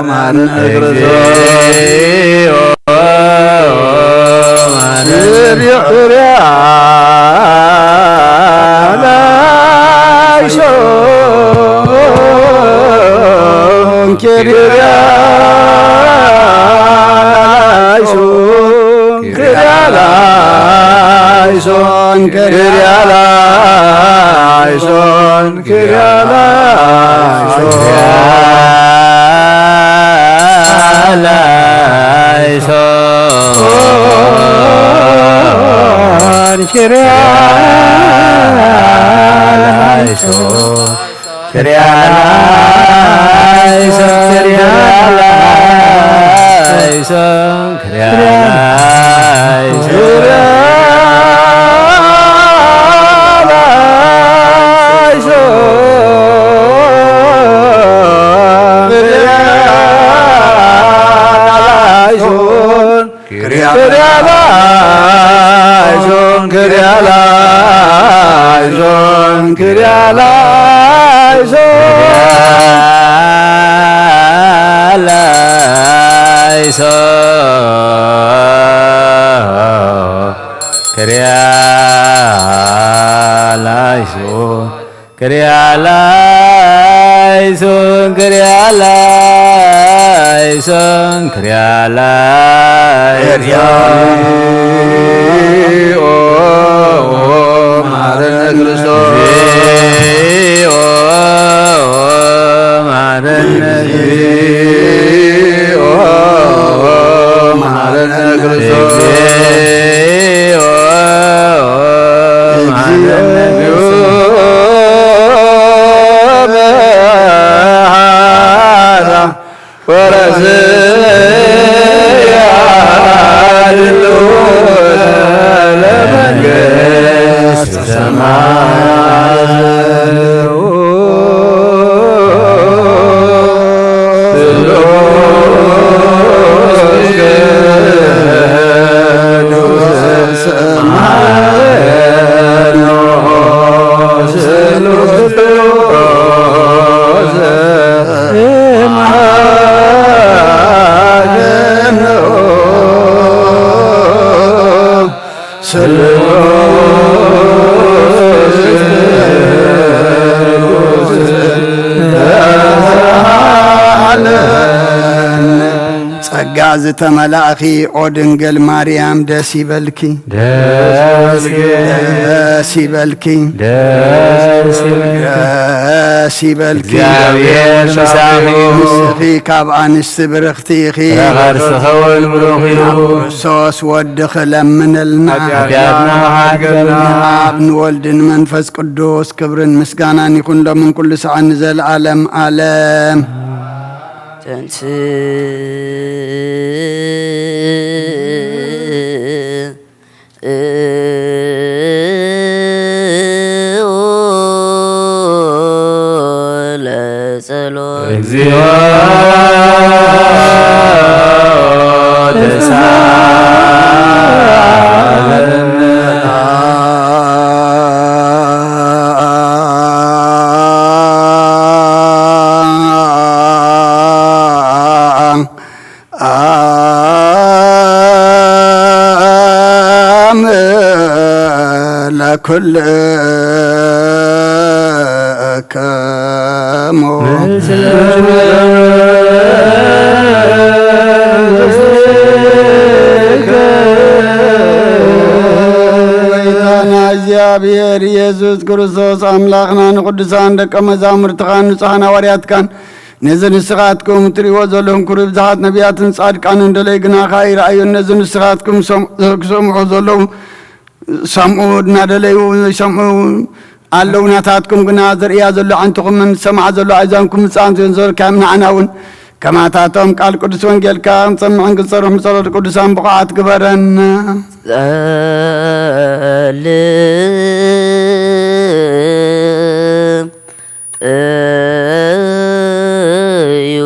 መሐረነ ክርስቶስ። ክርያ ላይሶን፣ ክርያ ላይሶን፣ ክርያ ላይሶን፣ ክርያ ላይሶን፣ ክርያ ላይሶን። ክርያ ላይሶን፣ ክርያ ላይሶን፣ ክርያ ላይሶን። እግዚኦ መሐረነ ክርስቶስ። እግዚኦ መሐረነ። እግዚኦ መሐረነ ክርስቶስ። እግዚኦ መሐረነ። ጸጋ ዝተመላእኺ ኦ ድንግል ማርያም ደስ ይበልኪ። ደስ ይበልኪ። ደስ ይበልኪ። ደስ ይበልኪ። ደስ ይበልኪ። እግዚኣብሔር ምሳኺ እዩ። ንስኺ ካብ ኣንስቲ ብርኽቲ ኢኺ። ፍረ ከርስኺ እውን ብሩኽ እዩ። ናብ ክርስቶስ ወድኺ ለምንልና። ሓጢኣትና መሓረና። ኣብ ንወልድን መንፈስ ቅዱስ ክብርን ምስጋናን ይኹን ሎምን ኩሉ ሰዓን ንዘለዓለም ዓለም። ተንስ ለጸሎት። እግዚኦ ተሳለነ። አም ለኩልክሙ። ጌታና እግዚኣብሔር ኢየሱስ ክርስቶስ ኣምላኽና ንቅዱሳን ደቀ መዛሙርትኻን ንጹሓን ሃዋርያትካን ነዚ ንስኻትኩም ትርእይዎ ዘለኹም ክብሪ ብዙሓት ነቢያትን ጻድቃንን ደለዩ ግናኻ ኣይረኣዩን። ነዚ ንስኻትኩም ሰም-፣ ክሰምዑ ዘለዉ ሰምዑ እናደለዩ ይሰምዑ ኣለዉ። ናታትኩም ግና ዝርእያ ዘሎ ኣዕንትኹምን ዝሰምዓ ዘሎ ኣእዛንኩም ምጽኣን ዘንዘርካዮም ንዓና እውን ከማታቶም ቃል ቅዱስ ወንጌልካ ክንሰምዕን ክንሰርሕን ብጸሎት ቅዱሳን ብቑዓት ግበረና። ጸልም እዩ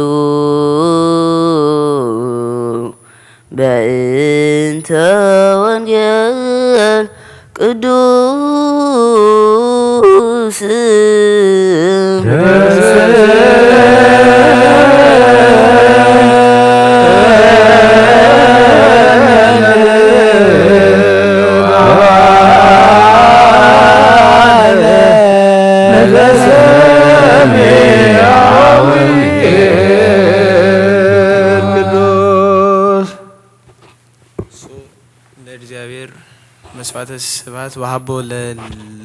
በእንተ ወንጌል ቅዱስ። ለእግዚአብሔር መስዋዕተ ስብሐት ወሀቦ ለ-፣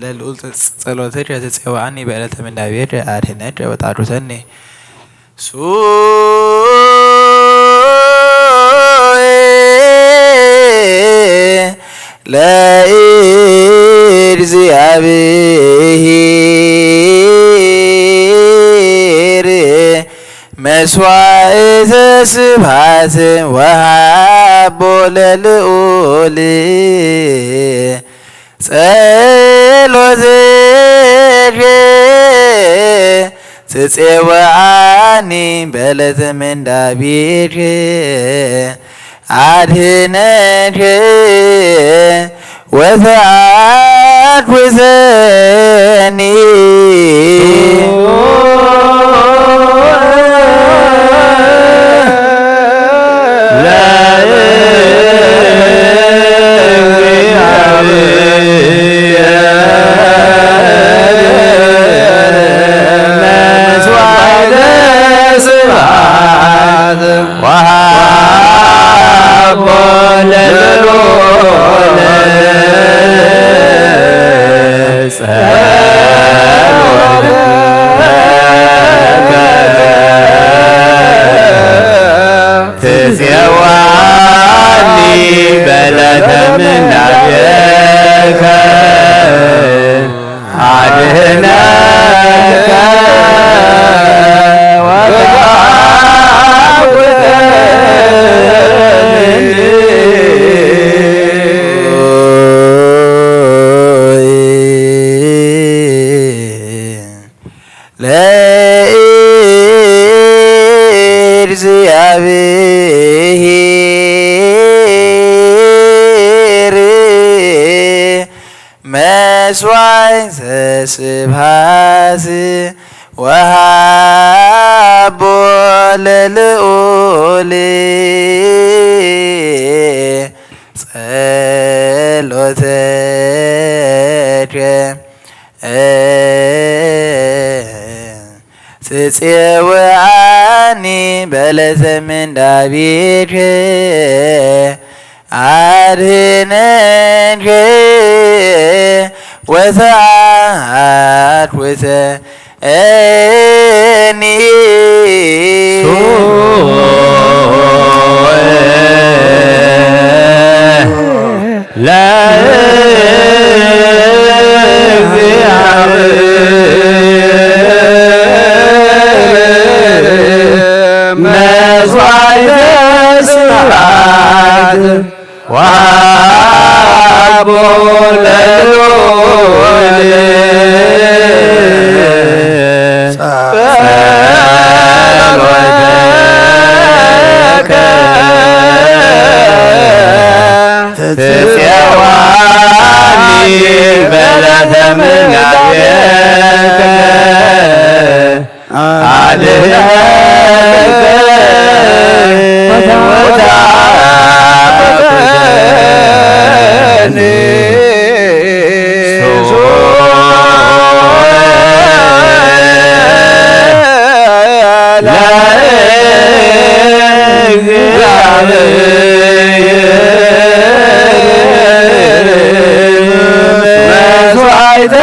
ለልዑል ጸ-፣ ጸሎትር የተጸዋዕኒ በዕለተ ምናብሔር አድህነር ወጣሩተኒ። ሱይ ለእግዚአብሔር መስዋዕተ ስብሐት ወሃቦ ለልዑል፣ ጸሎትከ ትጼውዓኒ በለተ ምንዳቤከ ኣድህነከ ወተዓርኩ ዘኒ። ትጼዋኒ በለተ ምናቤከ ኣድህነከ ወተዓወተ መስዋዕተ ስብሐት ወሃቦ ለልዑል ጸሎተከ ትጼውዓኒ በለተ ምንዳቤከ ኣድህነከ ወተዓርኩ ዘኒ። ለእግዚአብሔር መስዋዕተ ስብሐት ወሃቦ ለልዑል ጸሎተከ ትጼዋኒ በለተ ምናቤከ አድነከ ወታኩተኒ። መስዋዕተ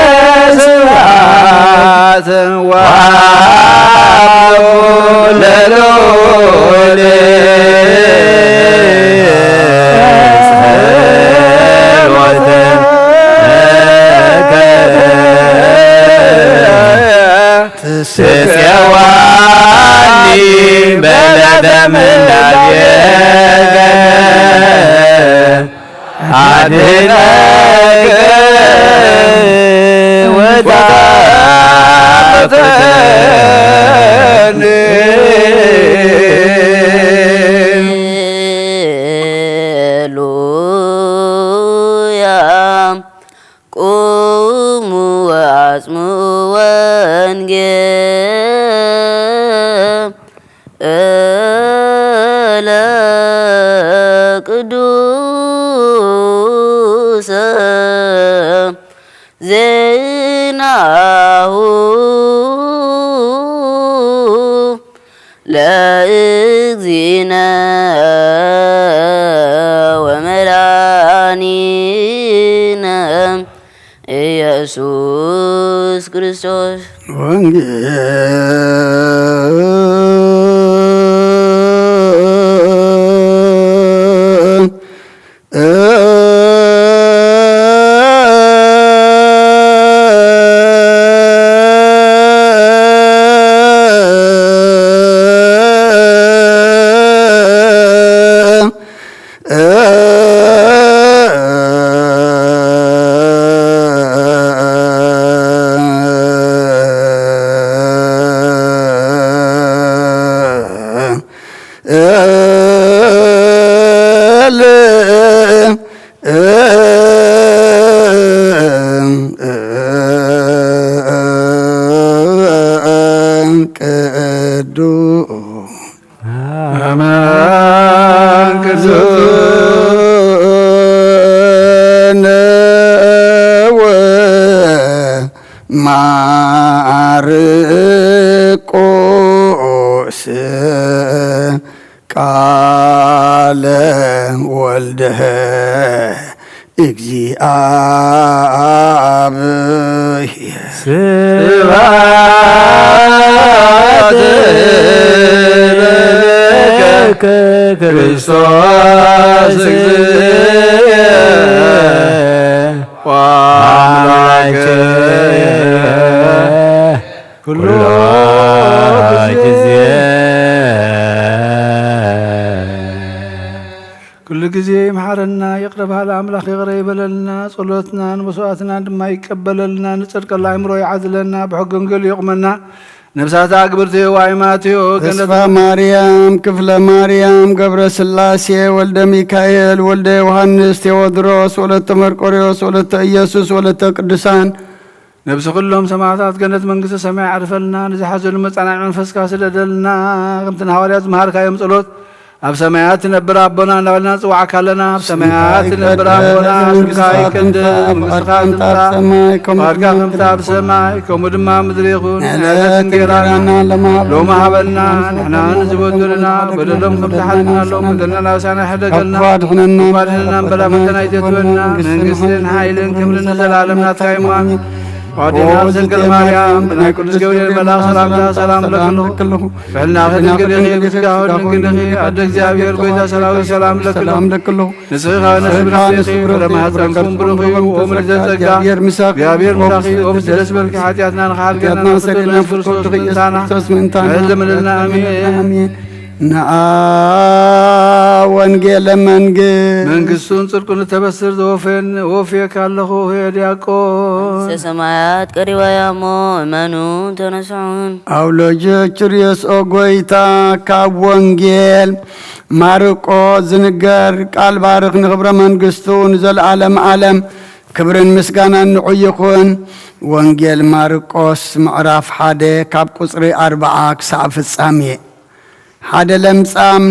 ስብሐት ወሃቦ ለልዑል ጸሎተከ ትጼዋኒ በለተ ምንዳቤከ አድነከ ወታኩተኒ። ሃሌሉያ። ቁሙ ወአጽምዑ ወንጌለ ቅዱሰ ዜናሁ ለእግዚእነ ወመድኃኒነ ኢየሱስ ክርስቶስ። ወንጌል ማርቆስ ቃለ ወልደ እግዚኣብሔር። ስብሐት ለከ ክርስቶስ እግዚእ ወአምላክ ኩሎ ኩሎ ጊዜ። ጊዜ። ኩሉ ጊዜ ይምሓረና፣ ይቕረ በሃሊ ኣምላኽ ይቕረ ይበለልና፣ ጸሎትናን መስዋዕትናን ድማ ይቀበለልና፣ ንጸድቀሉ ኣእምሮ ይዓድለና፣ ብሕገ ወንጌሉ የቑመና፣ ነብሳታ ኣግብርቲ ዋይ ማቴዎ ገነት ተስፋ ማርያም፣ ክፍለ ማርያም፣ ገብረ ስላሴ፣ ወልደ ሚካኤል፣ ወልደ ዮሃንስ፣ ቴዎድሮስ፣ ወለተ መርቆሪዎስ፣ ወለተ ኢየሱስ፣ ወለተ ቅዱሳን፣ ነብሲ ኩሎም ሰማዕታት ገነት መንግስተ ሰማይ ዓርፈልና፣ ንዝሓዘኑ መጻናዕ መንፈስካ ስደደልና፣ ከምቲ ንሃዋርያት ዝመሃርካዮም ጸሎት፣ ኣብ ሰማያት ትነብር ኣቦና እናበልና ንጽዋዕካ ኣለና። ኣብ ሰማያት ትነብር ኣቦና፣ ስምካ ይቀደስ፣ መንግስትኻ ትምጻእ፣ ፍቓድካ ከምቲ ኣብ ሰማይ፣ ከምኡ ድማ ኣብ ምድሪ ይኹን። ንዕለት እንጌራና ሎሚ ሃበና፣ ንሕና ንዝበደሉና በደሎም ከም ትሓልናሎም፣ በደልና ናብ ሳና ሕደገልና፣ እኳ ድሕነና እምበር ኣብ ፈተና ኣይተእትወና፣ መንግስትን ሓይልን ክብርን ንዘለኣለም ናትካ እዩ። ኣሜን። ኦዴና ዘንግል ማርያም፣ ብናይ ቅዱስ ገብርኤል መልኣኽ ሰላምታ ሰላም እብለኪ ኣለኹ። ብሕልናኺ ድንግል ኢኺ፣ ብስጋኺ ድንግል ኢኺ። ኣደ እግዚኣብሔር፣ ጎይታ ሰራዊት፣ ሰላም እብለኪ ኣለኹ። ንስኺ ካብ ነፍሲ ብሩኽቲ ኢኺ፣ ፍረ ማህፀንኩም ብሩኽ እዩ። ኦ ምልዕተ ጸጋ፣ እግዚኣብሔር ምሳኺ፣ እግዚኣብሔር ምሳኺ። ኦ ፍስቲ ደስ በልኪ፣ ሓጢኣትና ንኽሓልገና፣ ናብ ፍቅር ኢየሱስ ክርስቶስ ምእንታና፣ ምሕረት ለምልልና። ኣሜን። ኣሜን። ነአ ወንጌለ መንግስት። መንግስቱን ጽድቁን እተበስር ዘወፈየን ወፍየካ ኣለኹ፣ ሆየ ዲያቆን። መንግስተ ሰማያት ቀሪባ እያ እሞ፣ እመኑን ተነስሑን። ኣውሎጅ ኪርዮስ ኦ ጎይታ፣ ካብ ወንጌል ማርቆስ ዝንገር ቃል ባርኽ፣ ንኽብረ መንግስቱ ንዘለዓለም ዓለም ክብርን ምስጋናን ንዑ ይኹን። ወንጌል ማርቆስ ምዕራፍ ሓደ ካብ ቁጽሪ ኣርብዓ ክሳብ ፍጻሜ። ሓደ ለምጻም፣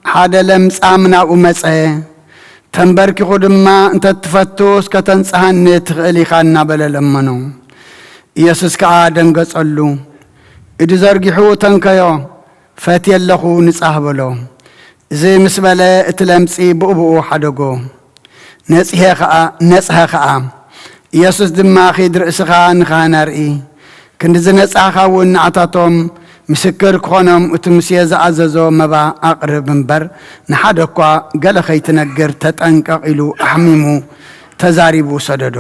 ሓደ ለምጻም ናብኡ መጸ። ተንበርኪኹ ድማ፣ "እንተ ትፈቱስ ከተንጽሃኒ ትኽእል ኢኻ" እናበለ ለመኖ። ኢየሱስ ከኣ ደንገጸሉ። ኢዱ ዘርጊሑ ተንከዮ፣ "ፈትየ ኣለኹ፣ ንጻህ" በሎ። እዚ ምስ በለ እቲ ለምጺ ብኡብኡ ሓደጎ። ነጽሄ ኸኣ፣ ነጽሀ ኸኣ። ኢየሱስ ድማ፣ "ኺድ ርእስኻ ንኻህን ኣርኢ። ክንዲ ዝነጻህካ እውን ንዓታቶም ምስክር ክኾኖም እቲ ሙሴ ዝኣዘዞ መባ ኣቕርብ እምበር፣ ንሓደ እኳ ገለ ኸይትነግር ተጠንቀቕ" ኢሉ ኣሕሚሙ ተዛሪቡ ሰደዶ።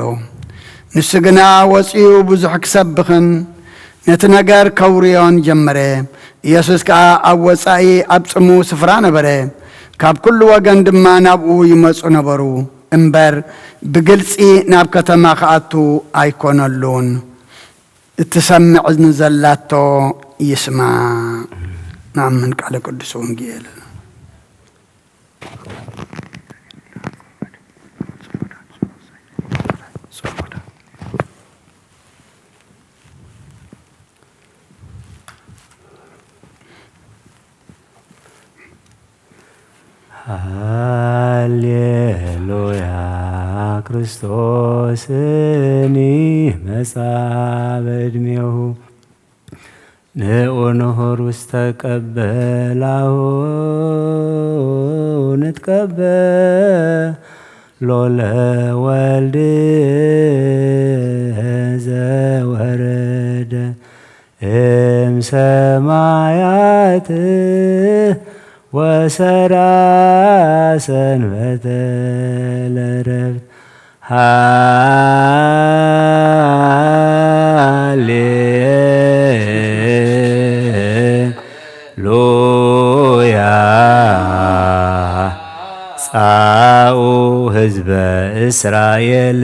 ንሱ ግና ወጺኡ ብዙሕ ክሰብኽን ነቲ ነገር ከውርዮን ጀመረ። ኢየሱስ ከኣ ኣብ ወጻኢ ኣብ ጽምው ስፍራ ነበረ። ካብ ኩሉ ወገን ድማ ናብኡ ይመጹ ነበሩ እምበር፣ ብግልጺ ናብ ከተማ ክኣቱ ኣይኮነሉን። እትሰምዕ ንዘላቶ ይስማዕ። ንኣምን ቃለ ቅዱስ ወንጌል። ሃሌሉያ፣ ክርስቶስኒ መጻ በዕድሜሁ። ንዑ ንሁር ውስተ ቀበላሁ ንትቀበሎ ለወልድ ዘወረደ እም ሰማያት ወሰራ ሰንበተ ለረፍት። ሃሌሉያ ጻኡ ህዝበ እስራኤል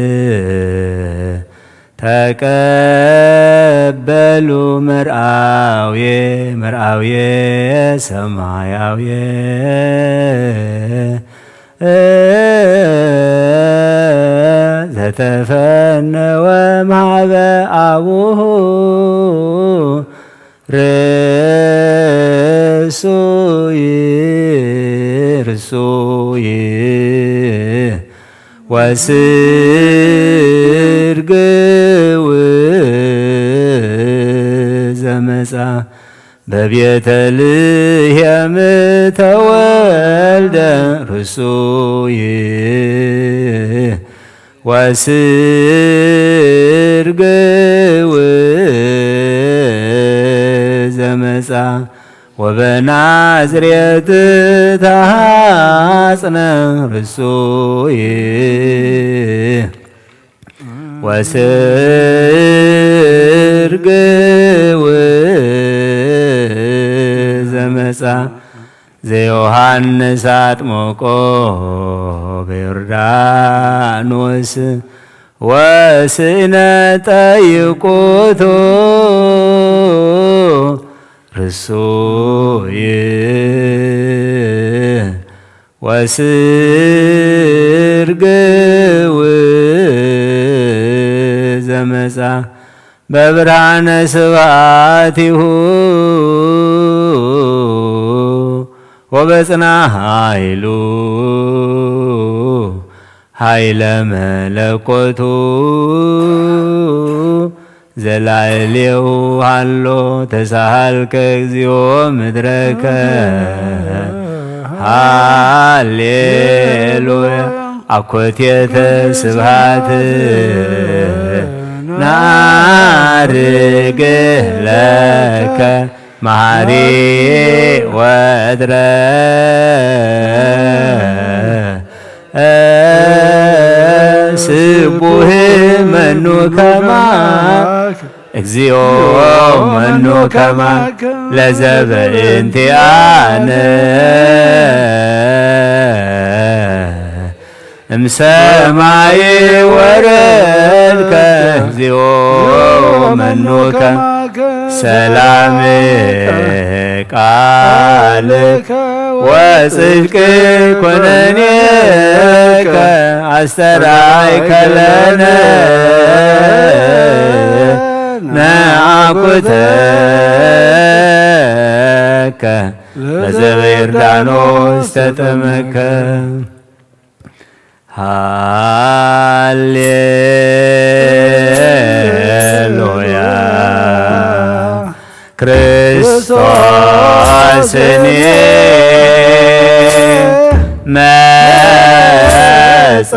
ተቀበሉ መርአውየ መርአውየ ሰማያውየ ዘተፈነወ ማህበ አቡሁ ርሱይ ርሱይ ወስርግው በቤተልሔም ተወልደ ርሱይ ወስርግው ዘመጻ ወበናዝሬት ተሃጽነ ርሱይ ወስርግው ዘመጻ ዘዮሃንስ ኣጥመቆ በዮርዳኖስ ወስእነ ጠይቁቶ ርሱይ ወስርግው ዘመጻ በብርሃነ ስብሐቲሁ ወበጽና ኃይሉ ኃይለ መለኮቱ ዘላዕሌው ሃሎ ተሳሃልከ እግዚኦ ምድረከ። ሃሌሉያ። አኮቴተ ስብሐት ናርግ ለከ መሐሪ ወትረ ስቡህ መኑ ከማክ እግዚኦ መኑ ከማክ ለዘበእንቲአነ እምሰማይ ወረድከ እግዚኦ መኑ ከማክ ሰላም ቃልከ ወጽድቅ ኩነኔከ አስተርአይከ ለነ ነአኩተከ ለዘበ ዮርዳኖስ ተጠመከ። ሃሌሉያ ክርስቶስኒ መጻ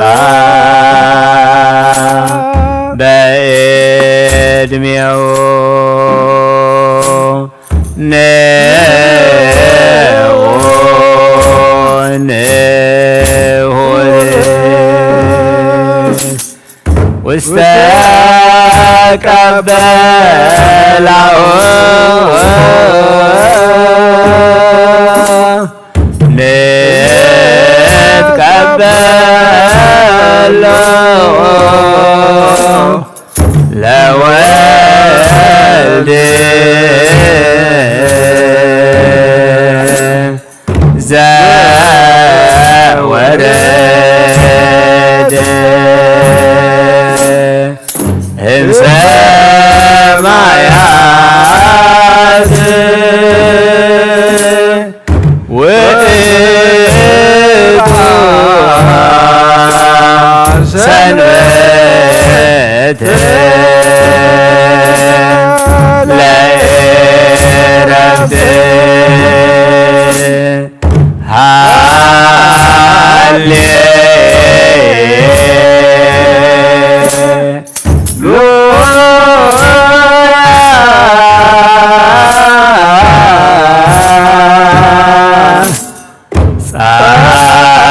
በዕድሜው ንዑ ንሁር ውስተ ቀበላኦ ንትቀበሎ ለወልድ ዘወረደ እምሰማያት ውእቱ ሰንበት ለእረፍት ሃሌ ሉያ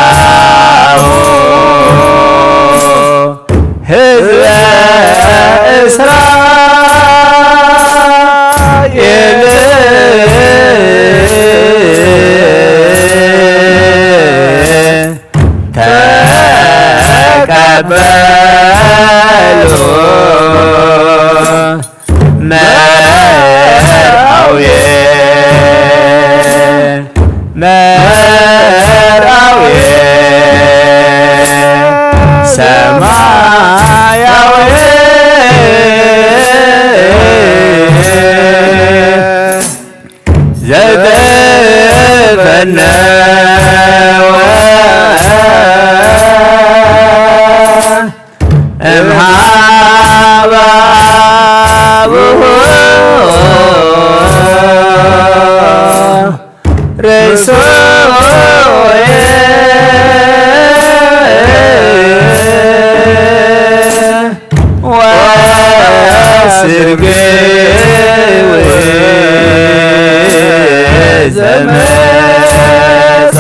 ጻኡ ህዝበ እስራኤል ተቀበሉ መርአዊ መርአዊ ሰማያዊ ዘተፈነወ እምሃበ አቡሁ ርእሶየ ወስርግዊ ዘመጻ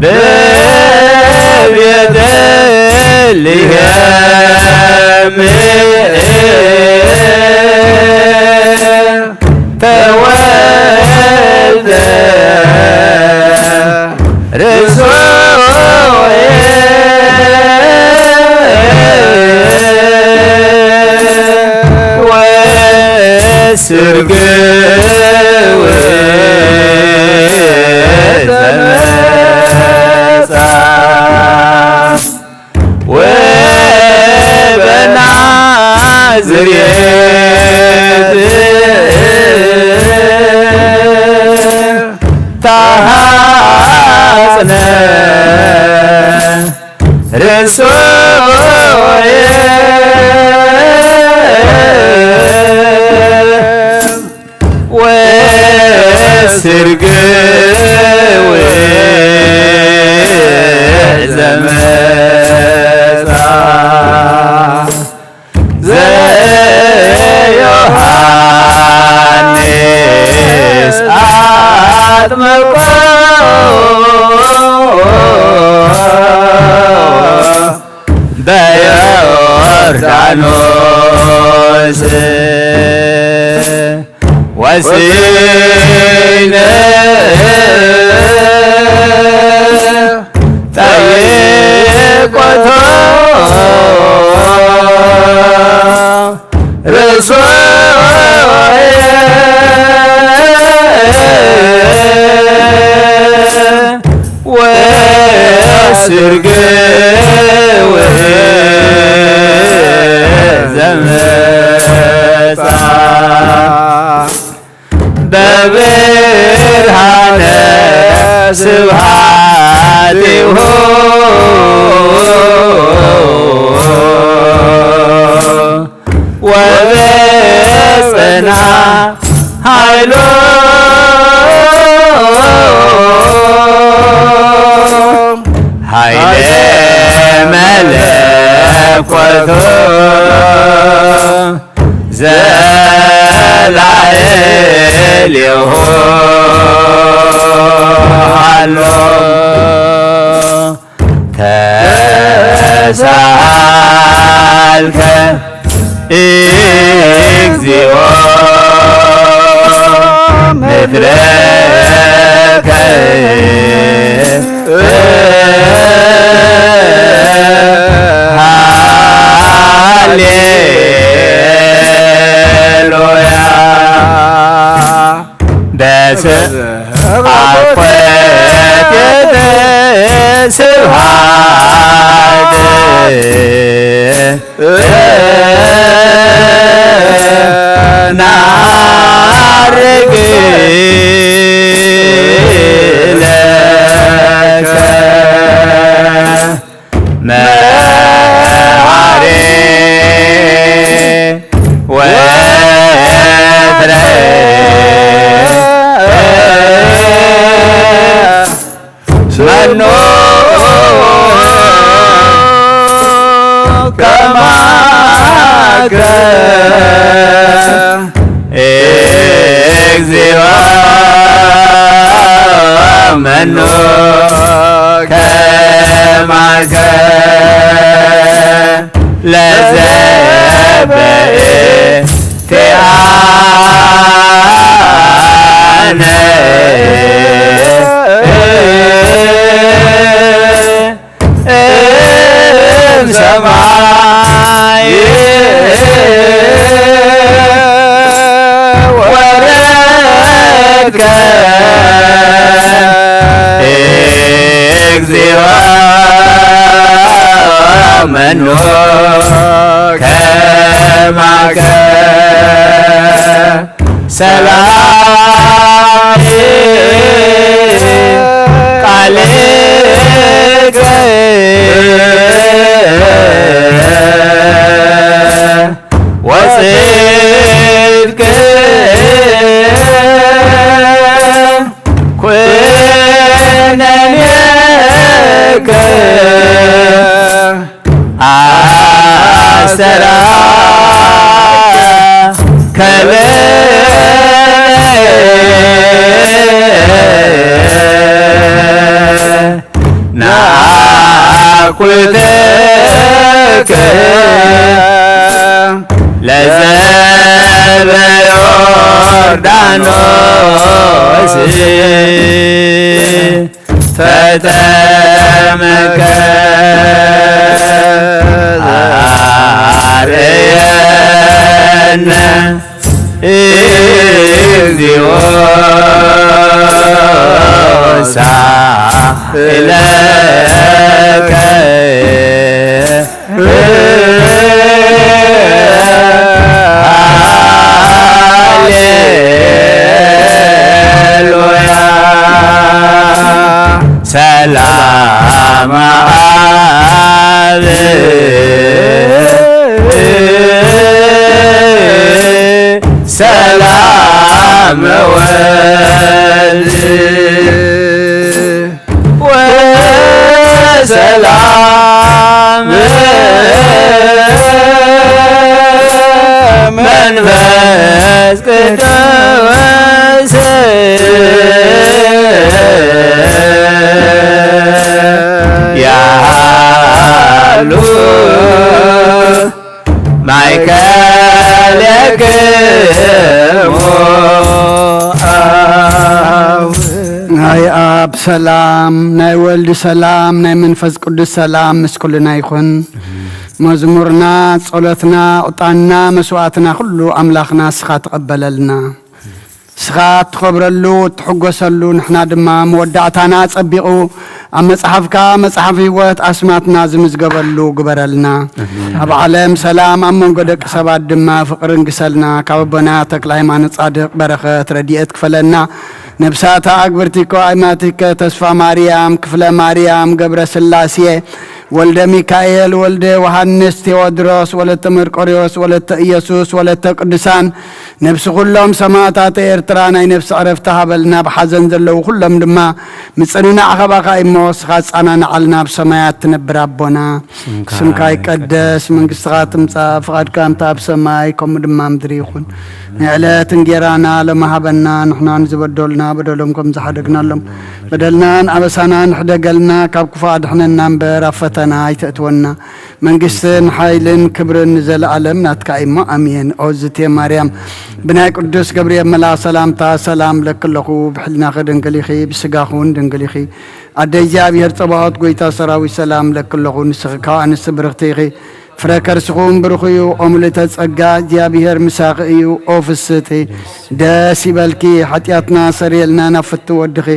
በቤተ ልሔም ተወልደ ርእሶየ ወስርግዊ ዘመጻ ወበናዝሬት ተሃጽነ ርእሶየ ወስርግዊ ዘመጻ ዘዮሃንስ ኣጥመቆ በዮርዳኖስ ወስነ ጠይቆቶ ርእሶየ ወስርግዊ ዘመጻ በብርሃነ ስብሐቲሁ ወበጽና ኃይሎ ኃይለ መለኮቱ ዘላዕሌሁ ሃሎ ተሳሃልከ እግዚኦ ምድረከ ሃሌሉያ በስብሐት ኮቴተ ስብሐት ናርግ ለከ መሐሪ ወትረ መኑ ከማከ እግዚኦ መኑ ከማከ ለዘበ ቲአነ እም ሰማይ ወረድከ እግዚኦ መኑ ከማከ ሰላም ቃልከ ወጽድቅ ኣስተርኣከ ለነ ናኩተከ ለዘበዮርዳኖስ ተጠመቀ አርየነ እግዚኦ ሳህለከ ሃሌሉያ። ሰላም አብ ሰላም ወልድ ወሰላም መንፈስ ቅዱስ ያሉ ማእከሌክሙ ናይ ኣብ ሰላም፣ ናይ ወልድ ሰላም፣ ናይ መንፈስ ቅዱስ ሰላም ምስ ኩልና ይኹን። መዝሙርና፣ ጸሎትና፣ ዕጣንና፣ መስዋእትና ኩሉ ኣምላኽና ንስኻ ተቐበለልና። ንስኻ እትኸብረሉ፣ እትሕጎሰሉ፣ ንሕና ድማ መወዳእታና ጸቢቑ ኣብ መጽሓፍካ፣ መጽሓፍ ህይወት ኣስማትና ዝምዝገበሉ ግበረልና። ኣብ ዓለም ሰላም፣ ኣብ መንጎ ደቂ ሰባት ድማ ፍቕሪ እንግሰልና። ካብ ኣቦና ተክለ ሃይማኖት ጻድቕ በረኸት ረድኤት ክፈለና። ነብሳታ ኣግብርቲኮ ኣይማቲከ ተስፋ ማርያም፣ ክፍለ ማርያም፣ ገብረ ስላሴ፣ ወልደ ሚካኤል፣ ወልደ ዮሃንስ፣ ቴዎድሮስ፣ ወለተ መርቆሪዎስ፣ ወለተ ኢየሱስ፣ ወለተ ቅዱሳን፣ ነብሲ ኩሎም ሰማእታተ ኤርትራ ናይ ነብሲ ዕረፍቲ ሃበልና። ብሓዘን ዘለዉ ኩሎም ድማ ምጽንናዕ ካባኻ እሞ፣ ንስኻ ጻናናዓልና። ኣብ ሰማያት ትነብር ኣቦና፣ ስምካ ይቀደስ፣ መንግስትኻ ትምጻእ፣ ፍቓድካ እንተ ኣብ ሰማይ ከምኡ ድማ ምድሪ ይኹን። ንዕለት እንጌራና ሎሚ ሃበና፣ ንሕና ንዝበደሉና በደሎም ከም ዝሓደግናሎም፣ በደልናን ኣበሳናን ሕደገልና፣ ካብ ክፉእ ኣድሕነና እምበር፣ ኣብ ፈተና ኣይተእትወና። መንግስትን ሓይልን ክብርን ንዘለኣለም ናትካ እሞ፣ ኣሜን። ኦዝቴ ማርያም፣ ብናይ ቅዱስ ገብርኤል መልኣኽ ሰላምታ፣ ሰላም ለኪ ኣለኹ፣ ብሕሊናኺ ድንግል ኢኺ፣ ብስጋኺ እውን ድንግል ኢኺ። ኣደ እግዚኣብሔር ጸባኦት፣ ጎይታ ሰራዊት፣ ሰላም ለኪ ኣለኹ፣ ንስኺ ካብ ኣንስቲ ብርኽቲ ኢኺ። ፍረ ከርስኹም ብሩኽ እዩ። ኦ ምልእተ ጸጋ፣ እግዚኣብሔር ምሳኺ እዩ። ኦ ፍስህቲ፣ ደስ ይበልኪ፣ ሓጢኣትና ሰሪየልና ናብ ፍቱ ወድኺ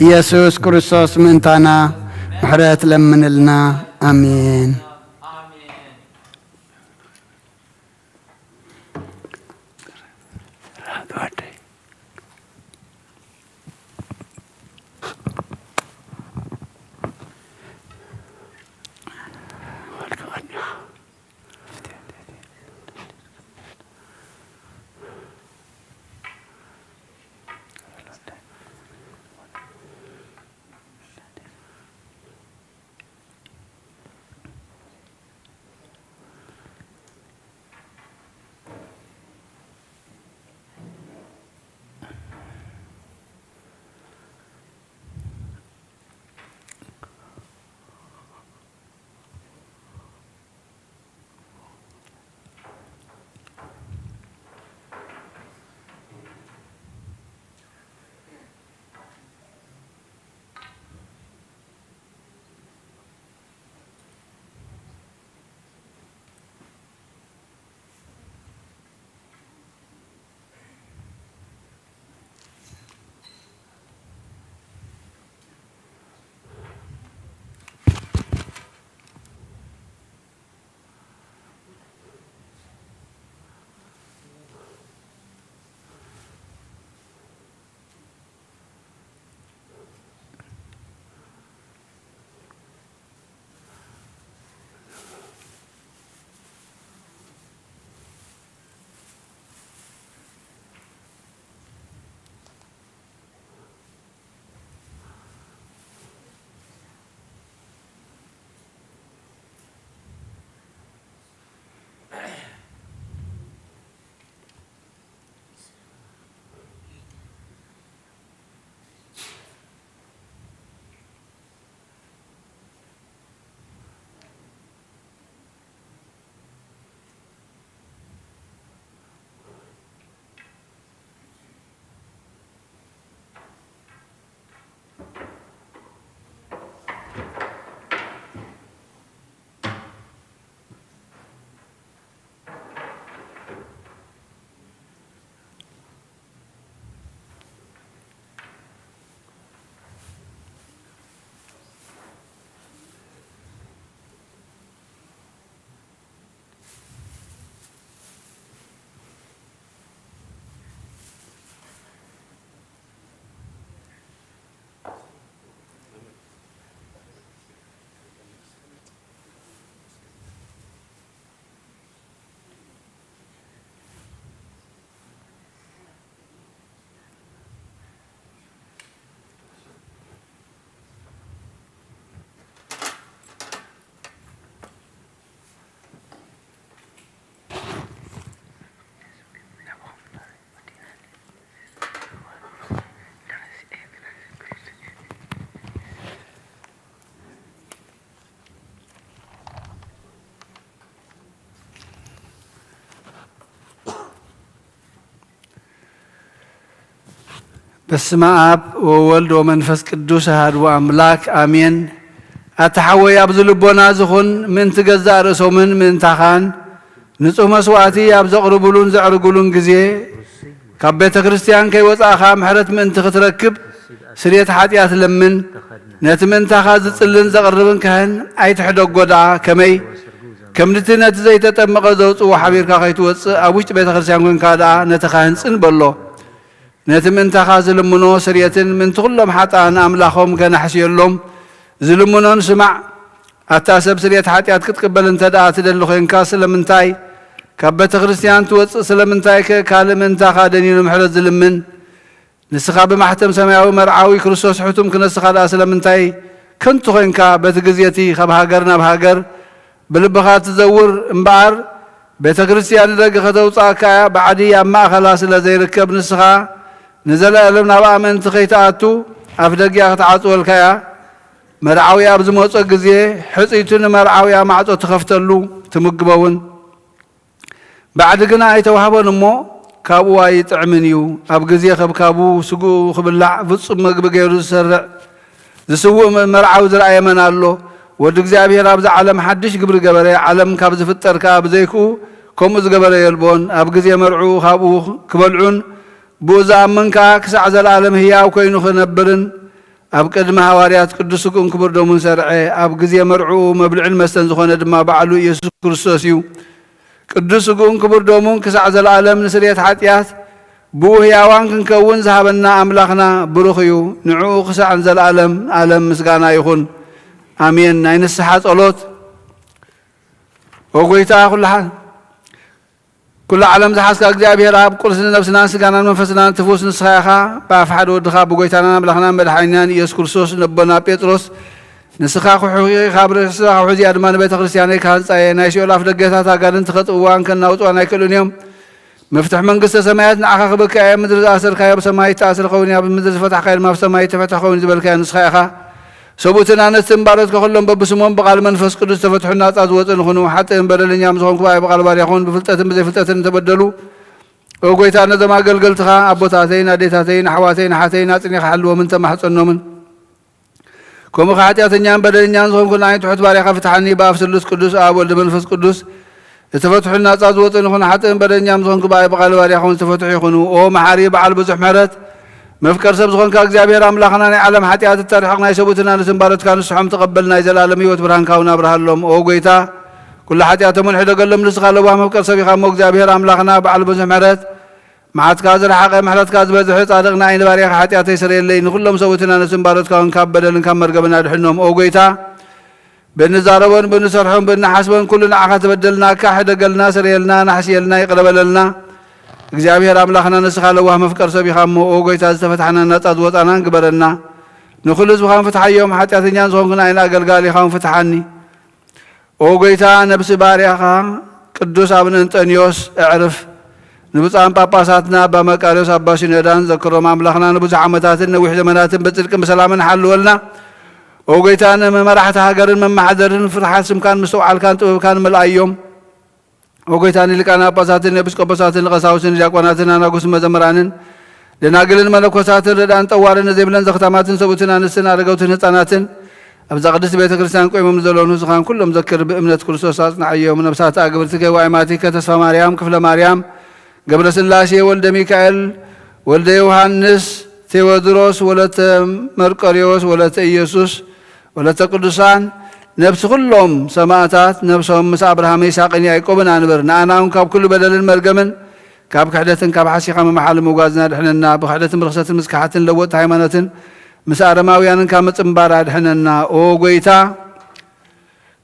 ኢየሱስ ክርስቶስ ምእንታና ምሕረት ለምንልና። ኣሜን። በስመ አብ ወወልድ ወመንፈስ ቅዱስ አሐዱ አምላክ አሜን። ኣታ ሓወይ ኣብዚ ልቦና ዝኹን ምእንቲ ገዛእ ርእሶምን ምእንታኻን ንጹህ መስዋእቲ ኣብ ዘቕርቡሉን ዘዕርጉሉን ግዜ ካብ ቤተ ክርስቲያን ከይወጻእኻ ምሕረት ምእንቲ ክትረክብ ስርየት ሓጢኣት ለምን። ነቲ ምእንታኻ ዝጽልን ዘቕርብን ካህን ኣይትሕደጎ ደኣ። ከመይ? ከምቲ ነቲ ዘይተጠመቐ ዘውጽእዎ ሓቢርካ ከይትወጽእ ኣብ ውሽጢ ቤተ ክርስቲያን ኮንካ ደኣ ነቲ ካህን ጽን በሎ። ነቲ ምእንታኻ ዝልምኖ ስርየትን ምእንቲ ኩሎም ሓጥኣን ኣምላኾም ከነሕስየሎም ዝልምኖን ስማዕ። ኣታ ሰብ ስርየት ሓጢኣት ክትቅበል እንተ ደኣ ትደሊ ኮይንካ ስለምንታይ ካብ ቤተ ክርስቲያን ትወጽእ? ስለምንታይ ከ ካልእ ምእንታኻ ደኒኑ ምሕረት ዝልምን? ንስኻ ብማሕተም ሰማያዊ መርዓዊ ክርስቶስ ሕቱም ክነስኻ ደኣ ስለምንታይ ከንቱ ኮይንካ በቲ ግዜ እቲ ካብ ሃገር ናብ ሃገር ብልብኻ ትዘውር እምበኣር ቤተ ክርስቲያን ንደገ ከተውጽኣካ እያ። ባዕዲ ኣብ ማእኸላ ስለ ዘይርከብ ንስኻ ንዘለኣለም ናብኣ ምእንቲ ከይትኣቱ ኣፍ ደጊኣ ክትዓጽወልካ እያ። መርዓዊ ኣብ ዝመጾ ግዜ ሕጽይቱ ንመርዓዊኣ ማዕጾ ትኸፍተሉ ትምግቦ እውን። ባዕዲ ግና ኣይተዋህቦን እሞ ካብኡ ኣይጥዕምን እዩ። ኣብ ግዜ ከብካቡ ስግኡ ክብላዕ ፍጹም መግቢ ገይሩ ዝሰርዕ ዝስውእ መ-፣ መርዓዊ ዝረኣየ መን ኣሎ? ወዲ እግዚኣብሔር ኣብዛ ዓለም ሓድሽ ግብሪ ገበረ። ዓለም ካብ ዝፍጠር ከኣ ብዘይክኡ ከምኡ ዝገበረ የልቦን። ኣብ ግዜ መርዕኡ ካብኡ ክበልዑን ብኡ ዝኣምን ከኣ ክሳዕ ዘለኣለም ህያው ኮይኑ ክነብርን ኣብ ቅድሚ ሃዋርያት ቅዱስ ስግኡን ክቡር ደሙን ሰርዐ። ኣብ ግዜ መርዕኡ መብልዕን መስተን ዝኾነ ድማ ባዕሉ ኢየሱስ ክርስቶስ እዩ። ቅዱስ ስግኡን ክቡር ደሙን ክሳዕ ዘለኣለም ንስርየት ሓጢኣት ብኡ ህያዋን ክንከውን ዝሃበና ኣምላኽና ብሩኽ እዩ። ንዕኡ ክሳዕ ንዘለኣለም ኣለም ምስጋና ይኹን፣ ኣሜን። ናይ ንስሓ ጸሎት። ኦ ጎይታ፣ ኩሉ ሓ-፣ ኩሉ ዓለም ዝሓዝካ እግዚኣብሔር ኣብ፣ ቁርሲ ንነብስናን ስጋናን መንፈስናን ትፍውስ ንስኻ ኢኻ። ብኣፍ ሓደ ወድኻ ብጎይታናን ኣምላኽናን መድሓኒናን ኢየሱስ ክርስቶስ ነቦና ጴጥሮስ ንስኻ ክሑኺ ካብ ርእስኻ ክሑዚኣ ድማ ንቤተ ክርስቲያነይ ክሃንጻ እየ። ናይ ሲኦል ኣፍ ደገታት ኣጋንንቲ ከጥፍእዋን ከናውጽዋን ኣይክእሉን እዮም። መፍትሕ መንግስተ ሰማያት ንዓኻ ክበካ እየ። ምድሪ ዝኣሰርካዮ ኣብ ሰማይ ይተኣስር ኸውን እዩ፣ ኣብ ምድሪ ዝፈታሕካዮ ድማ ኣብ ሰማይ ይተፈትሕ ኸውን እዩ ዝበልካዮ ንስኻ ኢኻ። ሰብኡትን ኣነስትን ባሮትካ ኩሎም በብስሞም ብቓል መንፈስ ቅዱስ ዝተፈትሑን ናጻ ዝወጹን ይኹኑ። ሓጥእን በደለኛም ዝኾንኩ ብኣይ ብቓል ባርያኹን ብፍልጠትን ብዘይፍልጠትን እንተበደሉ፣ ኦ ጎይታ፣ ነዞም ኣገልገልትኻ ኣቦታተይን ኣዴታተይን ኣሕዋተይን ኣሓተይን ኣጽኒኻ ሓልዎምን ተማሕጸኖምን። ከምኡ ኸዓ ሓጢኣተኛን በደለኛን ዝኾንኩ ንዓይ ትሑት ባርያኻ ፍትሓኒ። ብኣብ ስሉስ ቅዱስ፣ ኣብ ወልድ መንፈስ ቅዱስ ዝተፈትሑን ናጻ ዝወጹን ይኹኑ። ሓጥእን በደለኛን ዝኾንኩ ብኣይ ብቓል ባርያኻ እውን ዝተፈትሑ ይኹኑ። ኦ መሓሪ በዓል ብዙሕ ምሕረት፣ መፍቀር ሰብ ዝኾንካ እግዚኣብሔር ኣምላኽና፣ ናይ ዓለም ሓጢኣት እተርሕቕ ናይ ሰብኡትን ኣንስትን ባሮትካ ንስሖም ተቐበል። ናይ ዘለኣለም ህይወት ብርሃንካ እውን ኣብርሃሎም። ኦ ጎይታ፣ ኩሉ ሓጢኣቶም እውን ሕደገሎም። ንስኻ ለዋህ መፍቀር ሰብ ኢኻ እሞ እግዚኣብሔር ኣምላኽና በዓል ብዙሕ ምሕረት፣ መዓትካ ዝረሓቐ ምሕረትካ ዝበዝሐ ጻድቕ ንዓይኒ ባርያኻ ሓጢኣተይ ስረየለይ። ንኹሎም ሰብኡትን ኣንስትን ባሮትካ እውን ካብ በደልን ካብ መርገምን ኣድሕኖም። ኦ ጎይታ፣ ብእንዛረቦን ብእንሰርሖን ብእንሓስቦን ኩሉ ንዓኻ ተበደልናካ፣ ሕደገልና፣ ስረየልና፣ ናሕስየልና፣ ይቕረ በለልና። እግዚኣብሔር ኣምላኽና ንስኻ ለዋህ መፍቀር ሰብ ኢኻ እሞ፣ ኦ ጎይታ፣ ዝተፈታሕናን ናጻ ዝወጻናን ግበረና። ንኹሉ ህዝብኻን ፍትሓዮም። ሓጢኣተኛን ዝኾንኩ ንዓይኒ ኣገልጋሊኻ እውን ፍትሓኒ። ኦ ጎይታ፣ ነብሲ ባርያኻ ቅዱስ ኣቡነ እንጠንዮስ እዕርፍ። ንብፁዓን ጳጳሳትና ኣባ መቃርዮስ ኣባ ሲኖዳን ዘክሮም ኣምላኽና ንብዙሕ ዓመታትን ነዊሕ ዘመናትን ብጽድቅን ብሰላምን ሓልወልና። ኦ ጎይታ፣ ንመራሕቲ ሃገርን መማሓደርን ፍርሓት ስምካን ምስትውዓልካን ጥበብካን ምልኣዮም። ኦ ጎይታ፣ ንሊቃነ ጳጳሳትን ንኤጲስቆጶሳትን ንቀሳውስትን ንዲያቆናትን ኣናጉስን መዘምራንን ደናግልን መነኮሳትን ርዳን ጠዋርን ዘይብለን ዘኽታማትን ሰብኡትን ኣንስትን ኣረገውትን ህፃናትን ኣብዛ ቅድስት ቤተ ክርስቲያን ቆይሞም ንዘለውን ህዝኻን ኩሎም ዘክር። ብእምነት ክርስቶስ ኣጽንዓዮም። ነብሳት ኣግብርትከ ወኣይማቲከ ተስፋ ማርያም፣ ክፍለ ማርያም፣ ገብረ ስላሴ፣ ወልደ ሚካኤል፣ ወልደ ዮሃንስ፣ ቴዎድሮስ፣ ወለተ መርቆሪዎስ፣ ወለተ ኢየሱስ፣ ወለተ ቅዱሳን፣ ነብሲ ኩሎም ሰማእታት ነብሶም ምስ ኣብርሃም ይስሐቅን ያዕቆብን ኣንብር። ንኣና እውን ካብ ኩሉ በደልን መርገምን ካብ ክሕደትን ካብ ሓሲኻ ምምሓል ምውጋዝን ኣድሕነና። ብክሕደትን ብርኽሰትን ምስ ከሓትን ለወጥቲ ሃይማኖትን ምስ ኣረማውያንን ካብ ምጽንባር ኣድሕነና። ኦ ጎይታ፣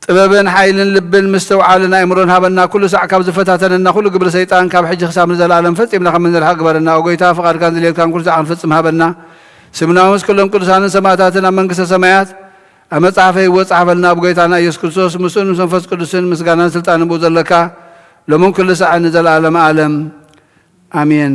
ጥበብን ሓይልን ልብን ምስትውዓልን ኣእምሮን ሃበና። ኩሉ ሳዕ ካብ ዝፈታተነና ኩሉ ግብሪ ሰይጣን ካብ ሕጂ ክሳብ ንዘለኣለም ፈጺምና ከም እንርሕቕ ግበረና። ኦ ጎይታ፣ ፍቓድካን ዝልየልካን ኩሉ ሳዕ ክንፍጽም ሃበና። ስምና ምስ ኩሎም ቅዱሳንን ሰማእታትን ኣብ መንግስተ ሰማያት ኣብ መጽሓፈ ህይወት ጸሓፈልና። ብጎይታና ኢየሱስ ክርስቶስ ምስኡን ምስ መንፈስ ቅዱስን ምስጋናን ስልጣንን ብኡ ዘለካ ሎምን ኩሉ ሳዕን ንዘለኣለም ኣለም ኣሜን።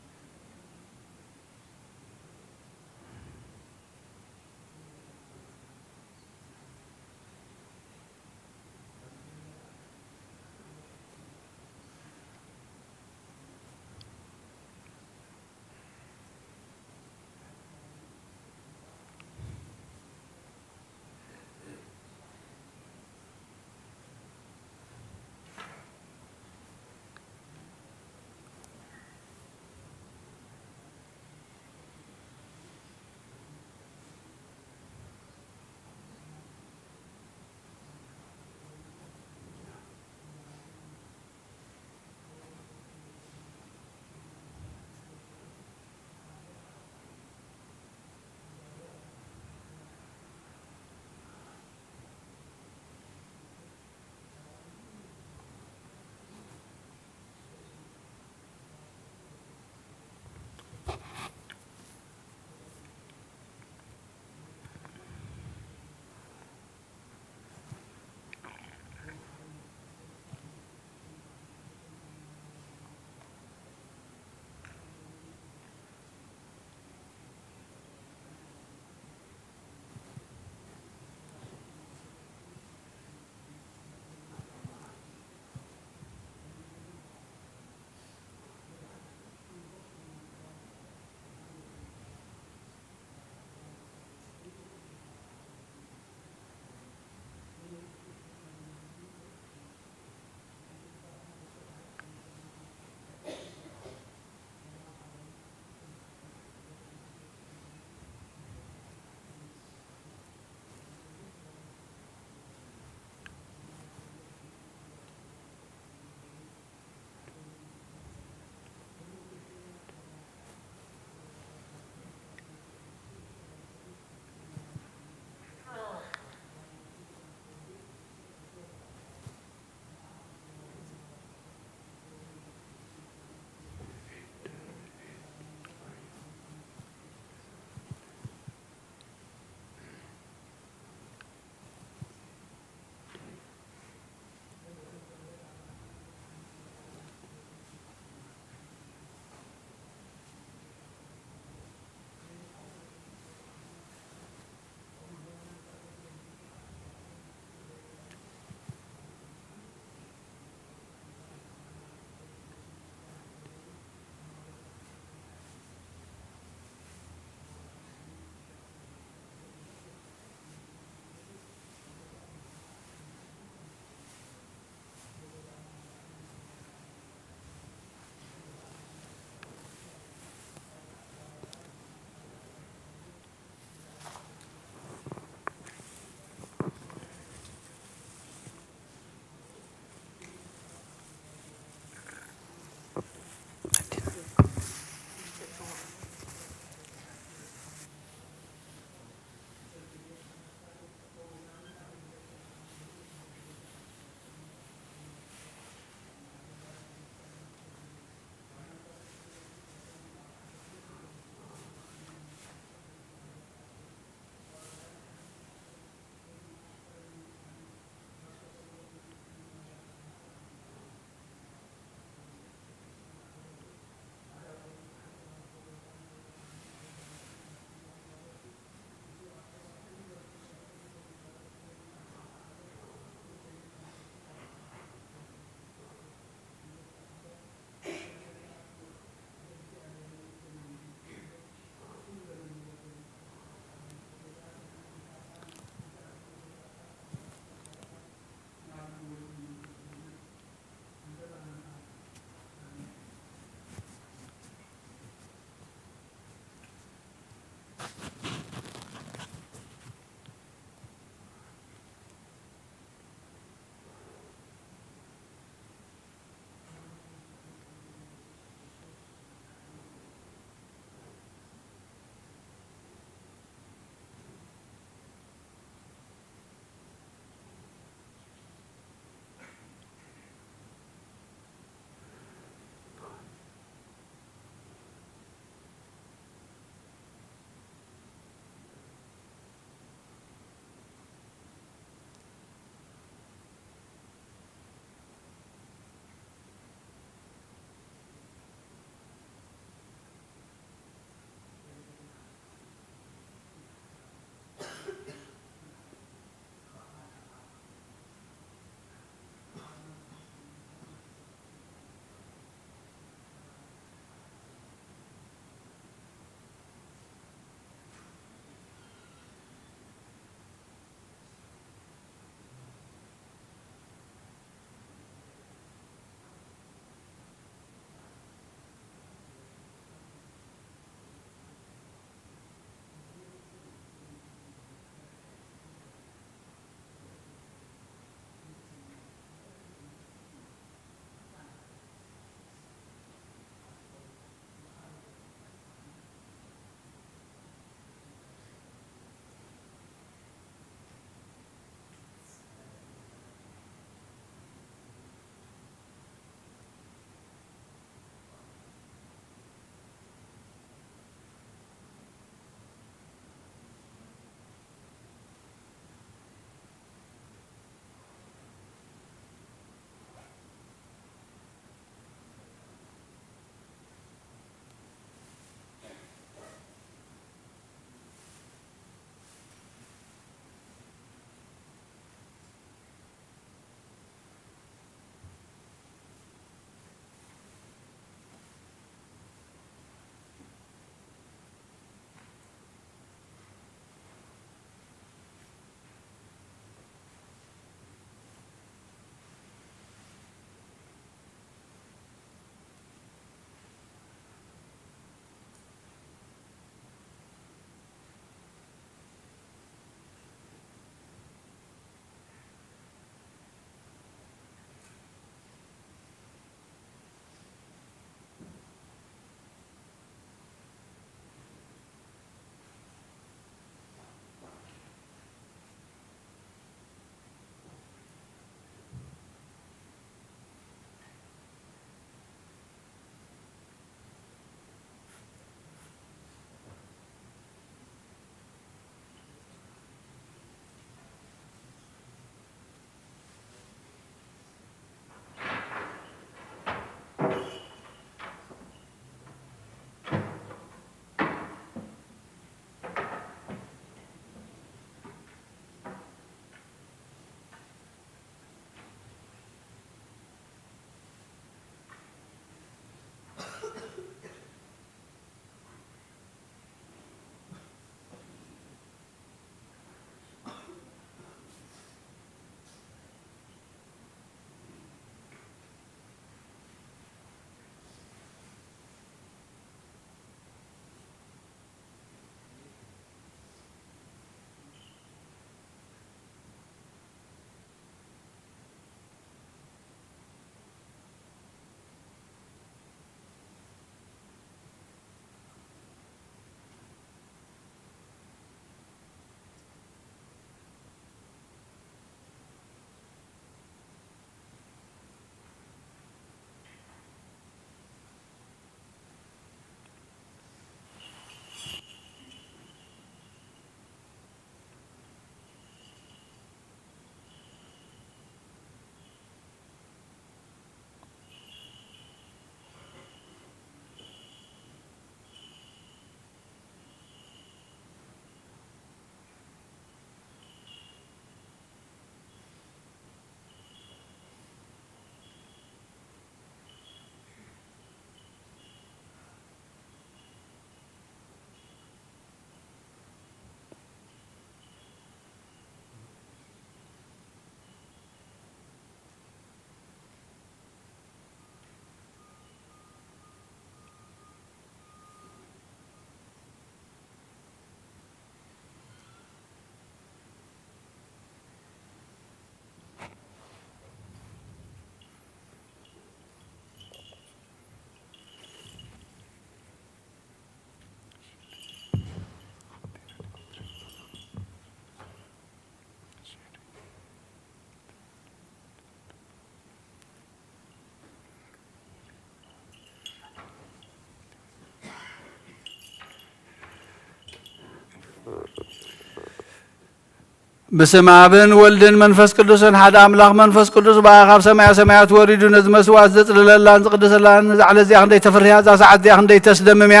በስመ አብን ወልድን መንፈስ ቅዱስን ሓደ ኣምላኽ። መንፈስ ቅዱስ ብኣኻ ካብ ሰማያ ሰማያት ወሪዱ ነዚ መስዋዕት ዘጽልለላን ዝቕድሰላን፣ እዛ ዕለት እዚኣ ክንደይ ተፍርህያ፣ እዛ ሰዓት እዚኣ ክንደይ ተስደምም እያ።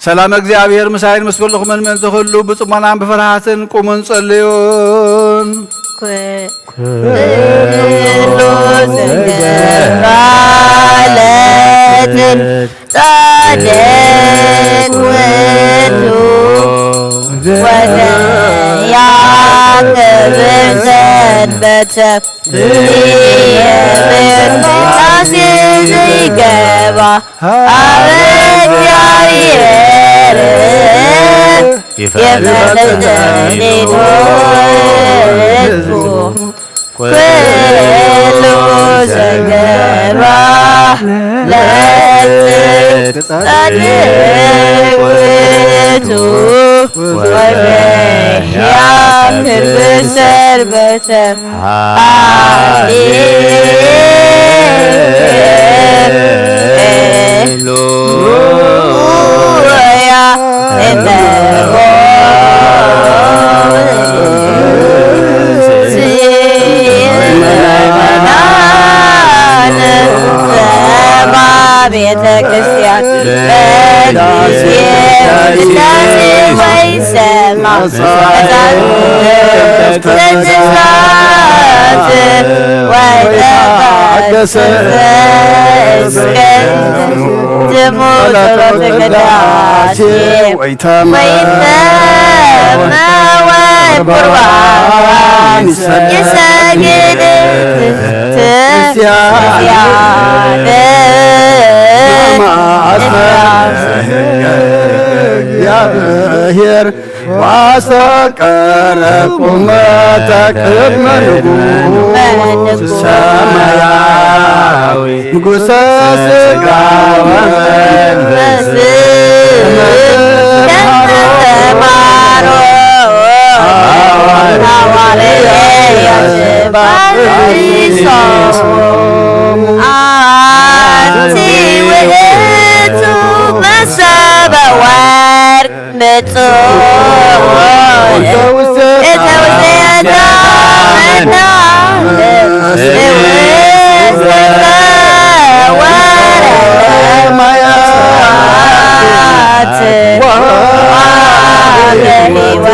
ሰላም እግዚኣብሔር ምሳይን ምስ ኩልኹምን ምእንቲ ኩሉ ብጽሞናን ብፍርሃትን ቁሙን ጸልዩን። ኩሉ ዝገባ ለትን ጻድቅ ውእቱ ወዘያከብር ሰንበተ ይብል ቅዳሴ ዘይገባ ኣብ እግዚአብሔር ይፈጽም ጸኒቱ ህዝቡ። ኩሉ ዘገባ ለጽድቅ ጻድቅ ውእቱ ወዘያከብር ሰንበተ ሃሌሉያ። እነሆ ምእመናን ቤተ ክርስቲያን በጊዜ ቅዳሴ ወይ ሰማ መጽሐፍ ቅዱሳት ወይ ተቀደሰ እስከ ዝሙ ጸሎተ ቅዳሴ ወይተመ ወይተመ ወቁርባን ይሰግድ ትስያለ እግዚአብሔር ዋስተቀረ ቁመተ ቅድመ ንጉሥ ሰማያዊ ንጉሠ ሥጋ ወመንፈስ ተማሮ ሐዋርያት ባርሶ አንቲ ውእቱ መሰበ ወርቅ ብፁዕ እተውፅአ ዳመና እውእተ ወረደ ማያት ወአበ ሕይወት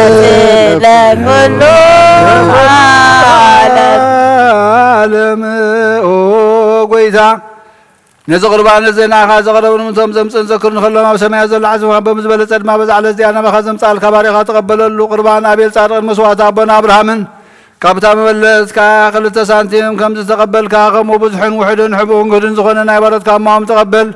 ለኩሉ ዓለም። ዓለም ኦ ጎይታ ነዚ ቁርባን እዚ ንኣኻ ዘቕረብን እቶም ዘምጽእን ዘክሩ ንኸሎም ኣብ ሰማያት ዘሎ ዓጽምኻ በምዝበለጸ ድማ በዛ ዕለት እዚኣ ናባኻ ዘምጽኣልካ ባሪኻ ተቐበለሉ። ቁርባን ኣቤል ጻድቕን መስዋእቲ ኣቦና ኣብርሃምን ካብታ መበለትካ ክልተ ሳንቲም ከም ዝተቐበልካ፣ ከምኡ ብዙሕን ውሑድን ሕቡእን ግህድን ዝኾነ ናይ ባሮትካ እማኦም ተቐበል።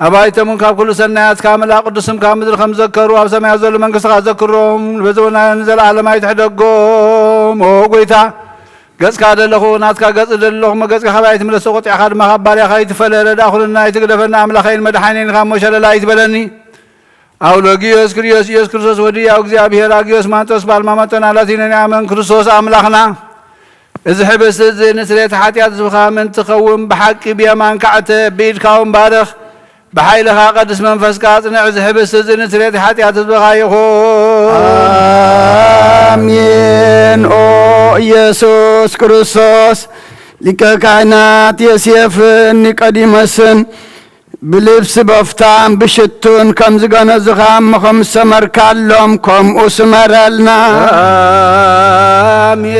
ኣባይቶም እውን ካብ ኩሉ ሰናያትካ ምልኣ ቅዱስ ስምካ ምድሪ ከም ዘከሩ ኣብ ሰማያት ዘሎ መንግስትኻ ዘክሮም። በዚ እውን ንዘለኣለም ኣይትሕደጎም። ኦ ጎይታ፣ ገጽካ ደለኹ፣ ናትካ ገጽ ደለኹ፣ መገጽካ ካባይ ትምለስ፣ ቆጢዕካ ድማ ካብ ባርያኻ ኣይትፈለ። ረዳ ኩልና ኣይትግደፈና፣ ኣምላኸይን መድሓኔን ካብ ሞት ሸለል ኣይትበለኒ። ኣውሎጊዮስ ክሪዮስ ኢየሱስ ክርስቶስ ወዲ ያው እግዚኣብሔር ኣጊዮስ ማንጦስ ባልማመጦን ኣላቲኖን ኣመን ክርስቶስ ኣምላኽና። እዚ ሕብስቲ እዚ ንስርየት ሓጢኣት ህዝብኻ ምእንቲ ኸውን ብሓቂ ብየማንካ ዕተብ፣ ብኢድካ እውን ባርኽ፣ ብሓይልኻ ቀድስ መንፈስካ ኣጽንዕ። እዚ ሕብስቲ እዚ ንስርየት ሓጢኣት ህዝብኻ ይኹን። ኣሜን። ኦ ኢየሱስ ክርስቶስ ሊቀ ካህናት ዮሴፍን ኒቆዲሞስን ብልብሲ በፍታን ብሽቱን ከም ዝገነዝኻ እሞ ከም ዝሰመርካሎም ከምኡ ስመረልና።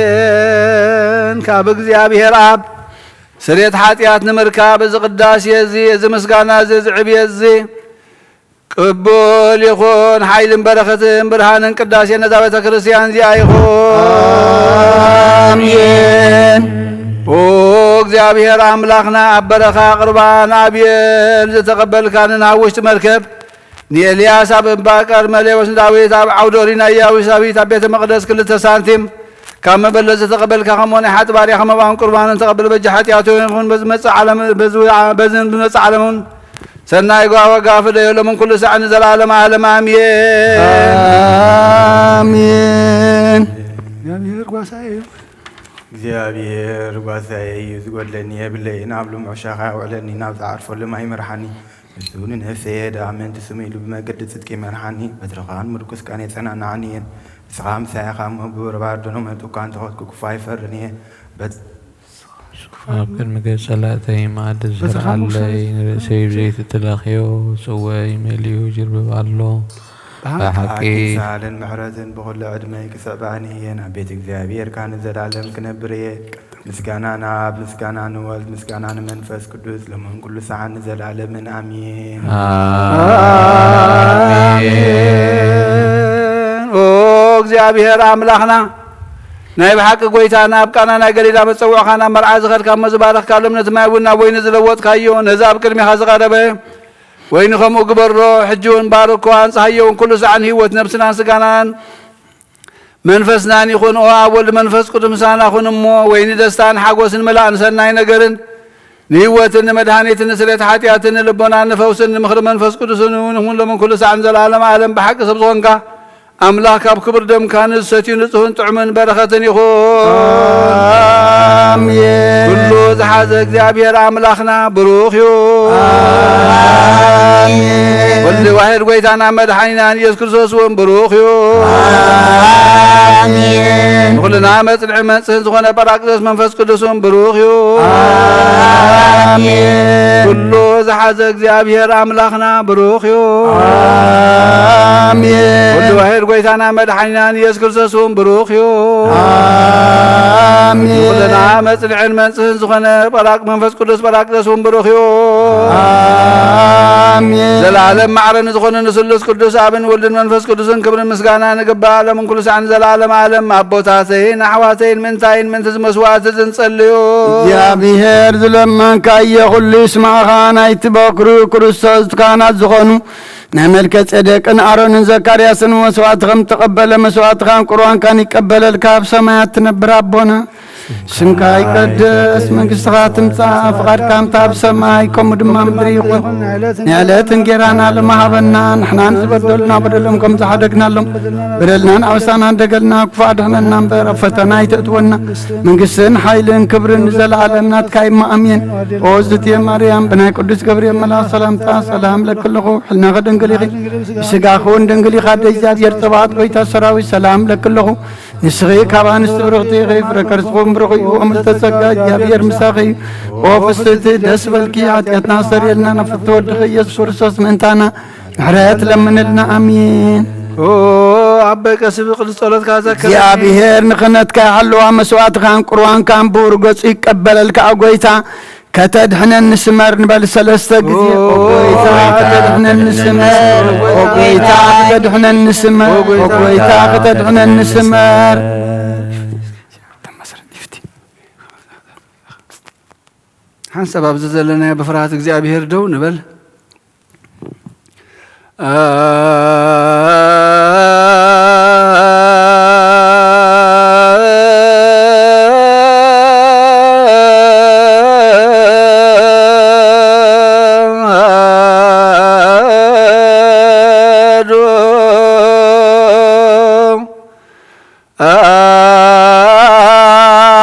ኣሜን። ካብ እግዚኣብሔር ኣብ ስርየት ሓጢኣት ንምርካብ እዚ ቅዳሴ እዚ፣ እዚ ምስጋና እዚ፣ እዚ ዕብየት እዚ ቅቡል ይኹን። ሓይልን በረኸትን ብርሃንን ቅዳሴ ነዛ ቤተ ክርስቲያን እዚኣ ይኹን። ኣሜን። ኦ እግዚኣብሔር ኣምላኽና፣ ኣብ በረኻ ቁርባን ኣቤል ዝተቐበልካ፣ ንናብ ውሽጢ መርከብ ንኤልያስ፣ ኣብ እምባ ቀርሜሌዎስ ንዳዊት፣ ኣብ ዓውደ ኦሪት ንኢያቡሳዊት፣ ኣብ ቤተ መቕደስ ክልተ ሳንቲም ካብ መበለት ዝተቐበልካ፣ ከምኡ ናይ ሓጢ ባርያኻ መባእን ቁርባንን ተቐበል። በጃ ሓጢኣቱ ይኹን፣ በዚ መጽእ ዓለም፣ በዚ፣ በዝን ብመጽእ ዓለምን ሰናይ ዋጋ ፍደየሎምን ኩሉ ሳዕ ንዘለዓለም ዓለም ኣሜን። ኣሜን። እግዚኣብሔር ጓሳይ እዩ። እግዚኣብሔር ጓሳይ እዩ፣ ዝጎድለኒ የብለይን። ኣብ ልሙዕ ሻኻ የውዕለኒ፣ ናብ ዝዓርፈሉ ማይ ይመርሓኒ። እሱ ንነፍሰየ ደኣ ምእንቲ ስሙ ኢሉ ብመገዲ ጽድቂ ይመርሓኒ። በትርኻን ምርኩስካን የጸናንዓኒ እየን። ንስኻ ምሳይ ኢኻ እሞ፣ ብወረባዶ መጠኳ እንተኾትኩ ክፉ ኣይፈርን እየ። በት-፣ ኣብ ቅድሚ ገጽ ጸላእተይ መኣዲ በትርኻ ምርኩስ ዝሰርዓለይ፣ ንርእሰይ ብዘይቲ ትለኽዮ ጽዋይ መሊኡ ይጅርብብ ኣሎ። ብሓቂ ብሓቂ ሳልን ምሕረትን ብኹሉ ዕድመይ ክስዕባኒ እየን። ኣብ ቤት እግዚኣብሔር ካን ንዘላለም ክነብር እየ። ምስጋና ንኣብ፣ ምስጋና ንወልድ፣ ምስጋና ንመንፈስ ቅዱስ፣ ሎምን ኩሉ ሰዓን ንዘላለምን ኣሜን። ኣሜን። ኦ እግዚኣብሔር ኣምላኽና፣ ናይ ብሓቂ ጎይታና፣ ኣብ ቃና ናይ ገሊላ መጸውዕኻ ናብ መርዓ ዝኸድካ እሞ ዝባረኽካሎም፣ ነቲ ማይ እውን ናብ ወይኒ ዝለወጥካዮ፣ ነዚ ኣብ ቅድሚኻ ዝቐረበ ወይኒ ከምኡ ግበሮ። ሕጂ እውን ባርኮ፣ ኣንጽሃዮ እውን፣ ኩሉ ሰዓን ህይወት ነብስናን ስጋናን መንፈስናን ይኹን። ኦ ኣብ ወልድ መንፈስ ቅዱስ ምሳና ኩን እሞ፣ ወይኒ ደስታን ሓጎስን መላእ ንሰናይ ነገርን ንህይወትን ንመድሃኒትን ንስርየት ሓጢኣትን ንልቦናን ንፈውስን ንምኽሪ መንፈስ ቅዱስን እውን ይኹን ሎምን ኩሉ ሳዕን ዘለዓለም ዓለም ብሓቂ ሰብ ዝኾንካ ኣምላኽ ካብ ክቡር ደምካ ንዝሰትዩ ንጹህን ጥዑምን በረኸትን ይኹን። ኣሜን። ኩሉ ዝሓዘ እግዚኣብሔር ኣምላኽና ብሩኽ እዩ። ኣሜን። ወልድ ዋሕድ ጎይታና መድሓኒናን ኢየሱስ ክርስቶስ እውን ብሩኽ እዩ። ኣሜን። ንኹልና መጽንዒ መንጽህን ዝኾነ ጳራቅሊጦስ መንፈስ ቅዱስ እውን ብሩኽ እዩ። ኣሜን። ኩሉ ዝሓዘ እግዚኣብሔር ኣምላኽና ብሩኽ እዩ። ኣሜን። ወልድ ዋሕድ ጎይታና መድሓኒናን ኢየሱስ ክርስቶስ እውን ብሩኽ እዩ። ኣሜን። ንኹልና መጽንዕን መንጽህን ዝኾነ ጳራቅ-፣ መንፈስ ቅዱስ ጳራቅሊጦስ እውን ብሩኽ እዩ። ኣሜን። ዘለዓለም ማዕረ ንዝኾነ ንስሉስ ቅዱስ ኣብን ወልድን መንፈስ ቅዱስን ክብርን ምስጋና ንግባእ፣ ሎምን ኩሉ ሳዕን ዘለዓለም ዓለም። ኣቦታተይን ኣሕዋተይን፣ ምእንታይን ምእንቲ ዝመስዋዕቲ ዝንጸልዩ እግዚኣብሔር ዝለመንካዮ ኩሉ ይስማዕኻ። ናይቲ በኩሩ ክርስቶስ ካህናት ዝኾኑ ናይ መልከ ጼዴቅን ኣሮንን ዘካርያስን መስዋዕቲ ከም ተቐበለ፣ መስዋዕትኻን ቁርባንካን ይቀበለልካ። ኣብ ሰማያት ትነብር ኣቦና፣ ስምካ ይቀደስ፣ መንግስትኻ ትምጻእ፣ ፍቓድካ ከምታ ኣብ ሰማይ ከምኡ ድማ ምድሪ ይኹን። ናይ ዕለት እንጌራና ሎሚ ሃበና፣ ንሕና ንዝበደሉና በደሎም ከም ዝሓደግናሎም፣ በደልናን ኣበሳናን ደገልና ክፉእ ኣድሕነና እምበር፣ ኣብ ፈተና ኣይተእትወና። መንግስትን ሓይልን ክብርን ንዘለኣለም ናትካ እዩ፣ ኣሜን። ኦ ዝትየ ማርያም፣ ብናይ ቅዱስ ገብርኤል መልኣኽ ሰላምታ ሰላም ለኪ ኣለኹ። ሕልናኺ ድንግል ኢኺ፣ ብስጋኺ እውን ድንግል ኢኻ። ኣደ እግዚኣብሔር ጸባኦት፣ ጎይታ ሰራዊት፣ ሰላም ለኪ ኣለኹ። ንስኺ ካብ ኣንስቲ ብርኽቲ ኢኺ፣ ፍረ ከርስኺ እውን ብሩኽ እዩ። ኦ ምልዕተ ጸጋ፣ እግዚኣብሔር ምሳኺ እዩ። ኦ ፍስሕቲ፣ ደስ በልኪ፣ ሓጢኣትና ኣስተሰርየልና፣ ናብ ፍትወ ወድኺ ኢየሱስ ክርስቶስ ምእንታና ምሕረት ለምንልና። ኣሜን። ኦ ኣቦይ ቀሲስ ቅዱስ ጸሎትካ ዘክረኒ። እግዚኣብሔር ንኽህነትካ ይሓልዋ፣ መስዋዕትኻን ቁርባንካን ብሩህ ገጹ ይቀበለልካ። ኦ ጎይታ፣ ከተድሕነኒ ስመር ንበል ሰለስተ ግዜ። ኦ ጎይታ ከተድሕነኒ ስመር፣ ኦ ጎይታ ከተድሕነኒ ስመር፣ ኦ ጎይታ ከተድሕነኒ ስመር። ሓንሳብ ኣብዚ ዘለናዮ ብፍርሃት እግዚኣብሔር ደው ንበል።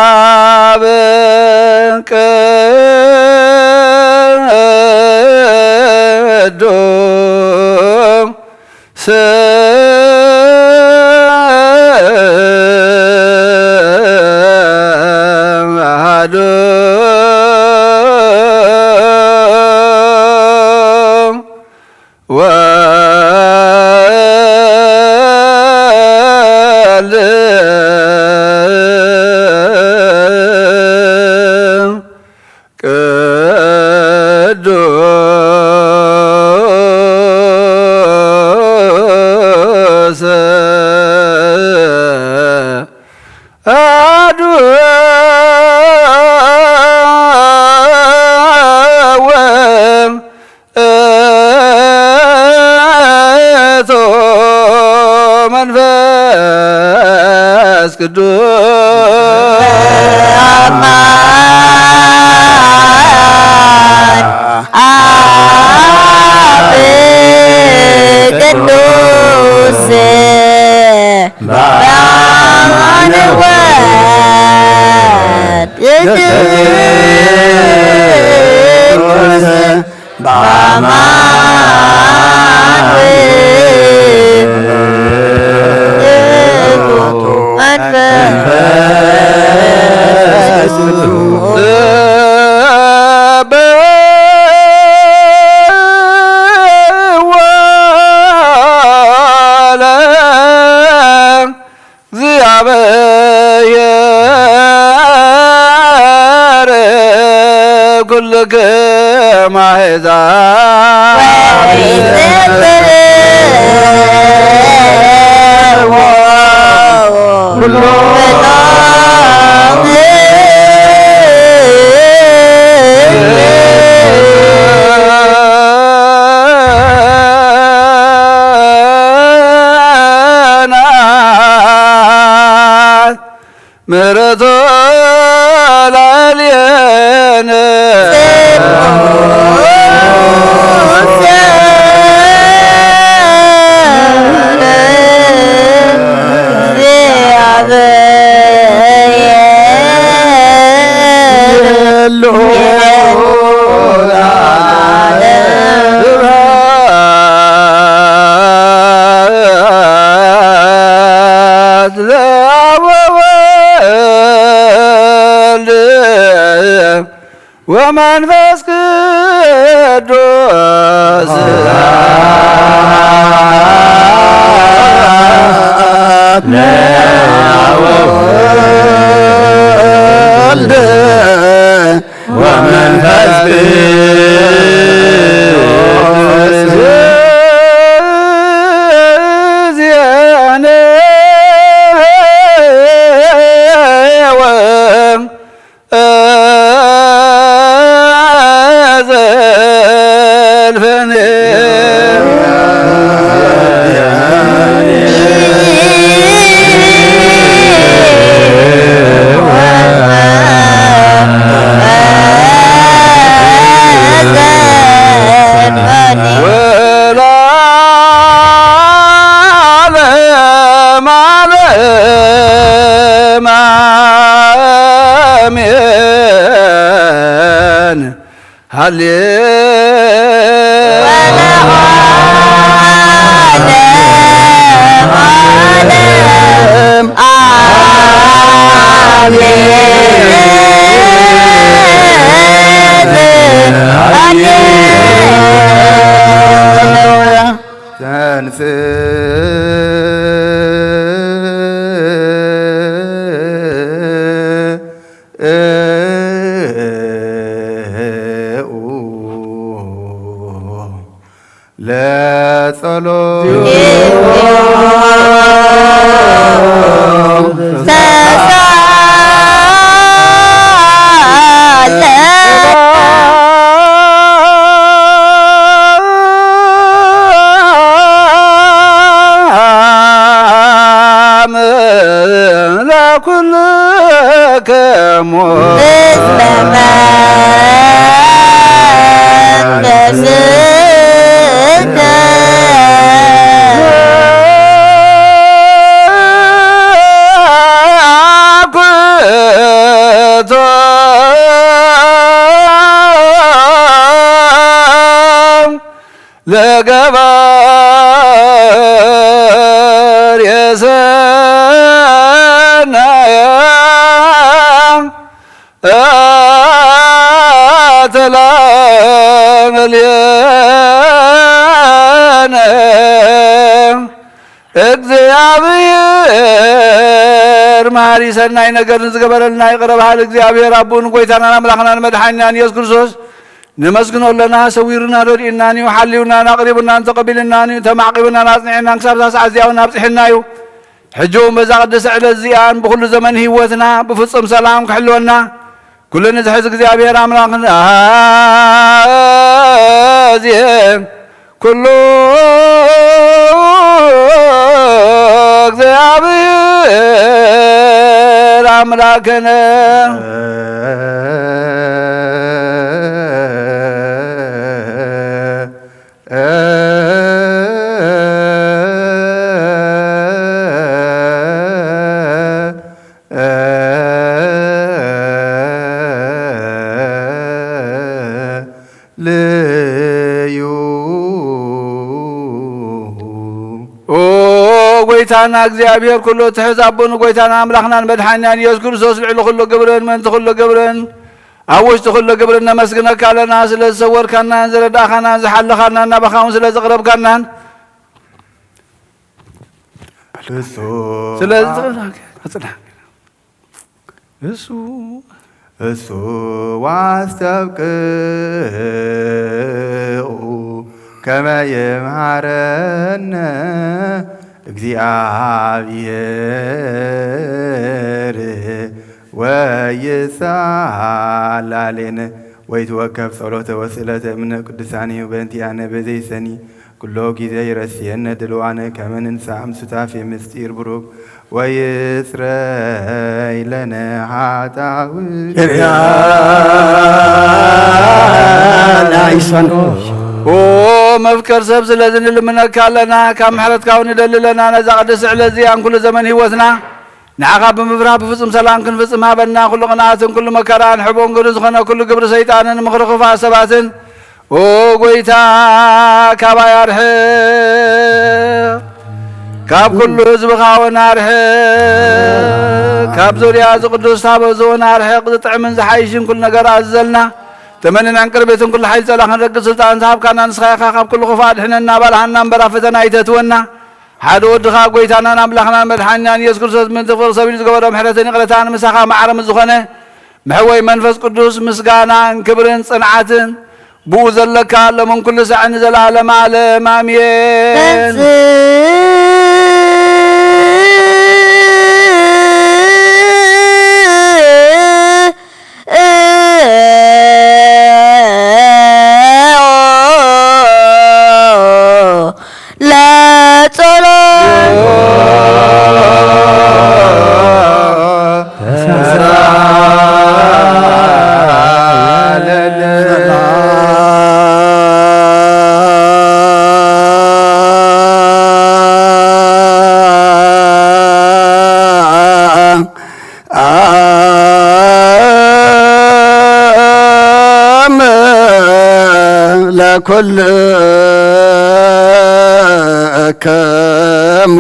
አብ ቅዱስ አሐዱ ወልድ ቅዱስ አሐዱ ወውእቱ መንፈስ ቅዱስ። አብ ቅዱስ በአማን ወወልድ ቅዱስ በአማን ወውእቱ መንፈስ ቅዱስ። ኩልክም አሕዛብ ምሕረቱ ላዕሌነ ስብሐት ለአብ ወወልድ ወመንፈስ ቅዱስ። ወወልድ ወመንፈስ ቅዱስ። ዜኔ አሜን። ሃሌ ለኩልክሙ እስመ መንፈስከ ኩቶ ለገባር የሰናያ ተላመልየነ። እግዚኣብሔር መሃሪ ሰናይ ነገር ንዝገበረልና ይቕረ በሃሊ እግዚኣብሔር ኣቦን ጎይታናን ኣምላኽናን መድሓኒናን ኢየሱስ ክርስቶስ ነመስግኖ ኣለና። ሰዊሩና ረድኡናን እዩ፣ ሓልዩናን ኣቕሪቡናን ተቐቢሉናን እዩ፣ ተማዕቂቡናን ኣጽኒዕናን ክሳብ እዛ ሰዓት እዚኣ እውን ኣብጺሑና እዩ። ሕጂ እውን በዛ ቅድስቲ ዕለት እዚኣን ብኹሉ ዘመን ህይወትና ብፍጹም ሰላም ክሕልወና ኩሉ ንዝሕዝ እግዚኣብሔር ኣምላኽና ኣዝየ ኩሉ እግዚኣብሔር ኣምላኽነ። ልዩ። ኦ ጎይታና እግዚኣብሔር ኩሉ ትሕዝ ኣቦን ጎይታና ኣምላኽናን መድሓኒናን ኢየሱስ ክርስቶስ ልዕሊ ኩሉ ግብርን ምእንቲ ኩሉ ግብርን ኣብ ውሽጢ ኩሉ ግብርን ነመስግነካ ኣለና። ስለ ዝሰወርካናን ዝረዳእኻናን ዝሓለኻናን ናባኻ እውን ስለ ዝቕረብካናን እሱ ስለ ዝቕረብካ እሱ እሱ ዋስተብቅዑ ከመ ይምሃረነ እግዚኣብሔር ወይሳላሌነ። ወይትወከፍ ጸሎተ ወስእለተ እምነ ቅዱሳን እዩ በእንቲኣነ በዘይሰኒ ኩሎ ጊዜ ይረስየነ ድልዋነ ከመ ንንሳእ እምሱታፌ ምስጢር ብሩክ ወይጽረይ ለነ ኃጣውእ። ኦ መፍቀር ሰብ ስለዚ ንልምነካ ኣለና፣ ካብ ምሕረትካ እውን ንደሊ ኣለና። ነዛ ቅድስቲ ዕለት እዚኣን ኩሉ ዘመን ህይወትና ንዓኻ ብምፍራህ ብፍጹም ሰላም ክንፍጽም ሃበና። ኩሉ ቅንኣትን ኩሉ መከራን ሕቡን ግዱ ዝኾነ ኩሉ ግብሪ ሰይጣንን ምኽሪ ክፉኣት ሰባትን ኦ ጎይታ ካባይ ኣርሕቕ፣ ካብ ኩሉ ህዝብኻ እውን ኣርሕቕ። ካብ ዙርያ እዚ ቅዱስ ታቦት እዚ እውን ኣርሕቕ። ዝጥዕምን ዝሓይሽን ኩሉ ነገር ኣዝዘልና። ተመንን ዕንቅርቤትን ኩሉ ሓይሊ ጸላ ክንረግጽ ስልጣን ዝሃብካና ንስኻ ኢኻ። ካብ ኩሉ ክፉእ ኣድሕነና፣ ኣባልሃና እምበር ኣብ ፈተና ኣይተእትወና። ሓደ ወድኻ ጎይታናን ኣምላኽናን መድሓኒናን ኢየሱስ ክርስቶስ ምእንቲ ፍቕሪ ሰብ ኢሉ ዝገበሮ ምሕረትን ይቕረታን ምሳኻ ማዕረ ምስ ዝኾነ መሕወይ መንፈስ ቅዱስ ምስጋናን ክብርን ጽንዓትን ብኡ ዘለካ ሎምን ኩሉ ሳዕን ንዘለዓለመ ዓለም ኣሜን። ለጸሎት አም ለኩልከሙ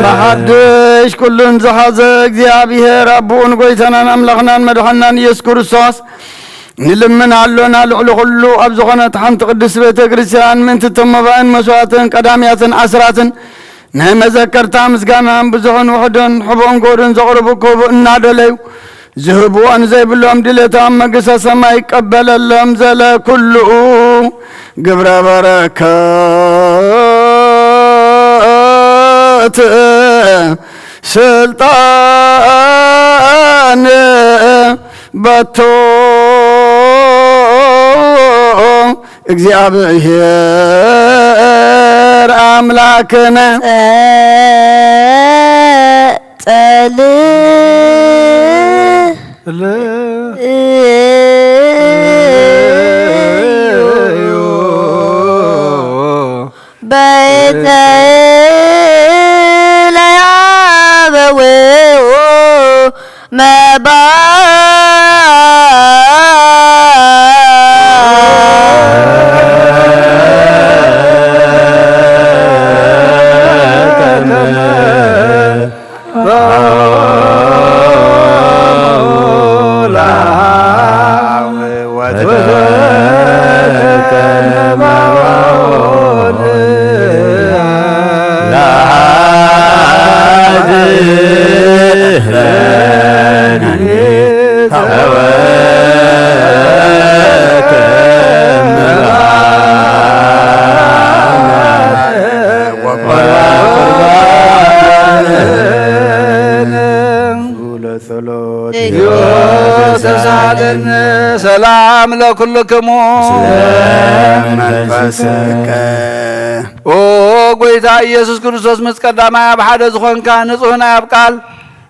መሓድሽ ኩሉን ዝሓዘ እግዚኣብሔር ኣቦኡን ጎይታናን ኣምላኽናን መድሓናን ኢየሱስ ክርስቶስ ንልምን ኣሎና። ልዕሊ ኩሉ ኣብ ዝኾነት ሓንቲ ቅድስቲ ቤተ ክርስቲያን ምእንቲ እቶም መባእን መስዋእትን ቀዳምያትን ዓስራትን ናይ መዘከርታ ምስጋናን ብዙሕን ውሑድን ሕቡእን ጎድን ዘቕርቡ ክህቡ እናደለዩ ዝህብዎን ዘይብሎም ድሌቶም መንግስተ ሰማይ ይቀበለሎም። ዘለ ኩሉ ግብረ በረከት ስልጣን በቶ እግዚኣብሔር ኣምላክነ። ጸ-፣ ጸል-፣ ል-፣ እዩ። በይተ ለያበው መባ ለጸሎት ተሳለነ። ሰላም ለኩልክሙ። መንፈስከ። ኦ ጎይታ ኢየሱስ ክርስቶስ፣ ምስ ቀዳማይ ኣብ ሓደ ዝኾንካ፣ ንጹህ ናይ ኣብ ቃል፣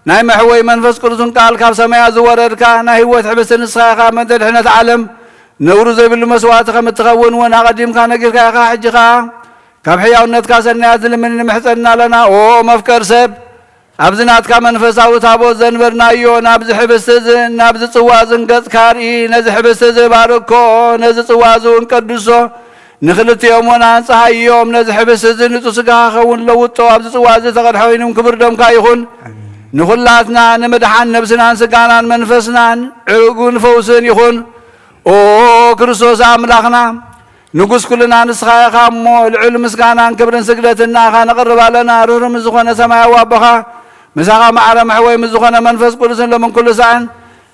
ናይ መሕወይ መንፈስ ቅዱስን ቃል ካብ ሰማያት ዝወረድካ፣ ናይ ህይወት ሕብስቲ ንስኻ ኢኻ፣ መድኃኒተ ዓለም፣ ነውሪ ዘይብሉ መስዋዕቲ ከም እትኸውን እውን ኣቐዲምካ ነጊርካ ኢኻ። ሕጂ ኸኣ ካብ ሕያውነትካ ሰናያት ዝልምን ንምሕጸንና ኣለና። ኦ መፍቀር ሰብ፣ ኣብዚ ናትካ መንፈሳዊ ታቦት ዘንበርናዮ፣ ናብዚ ሕብስቲ እዚ፣ ናብዚ ጽዋ እዚ ገጽካ ኣርኢ። ነዚ ሕብስቲ እዚ ባርኮ፣ ነዚ ጽዋ እዚ እውን ቀድሶ። ንኽልቲኦም እውን ኣንጽሃዮም። ነዚ ሕብስቲ እዚ ንጹህ ስጋኻ ክኸውን ለውጦ። ኣብዚ ጽዋ እዚ ተቐድሐ ወይን ክቡር ደምካ ይኹን። ኣሜን። ንኹላትና ንምድሓን ነብስናን ስጋናን መንፈስናን ዕርጉን ፈውስን ይኹን። ኦ ክርስቶስ ኣምላኽና፣ ንጉስ ኩልና ንስኻ ኢኻ እሞ፣ ልዑል ምስጋናን ክብርን ስግደትን ንኣኻ ነቕርብ ኣለና። ርህሩህ ምስ ዝኾነ ሰማያዊ ኣቦኻ፣ ምሳኻ ማዕረ መሕወይ ምስ ዝኾነ መንፈስ ቅዱስን ሎምን ኩሉ ሳዕን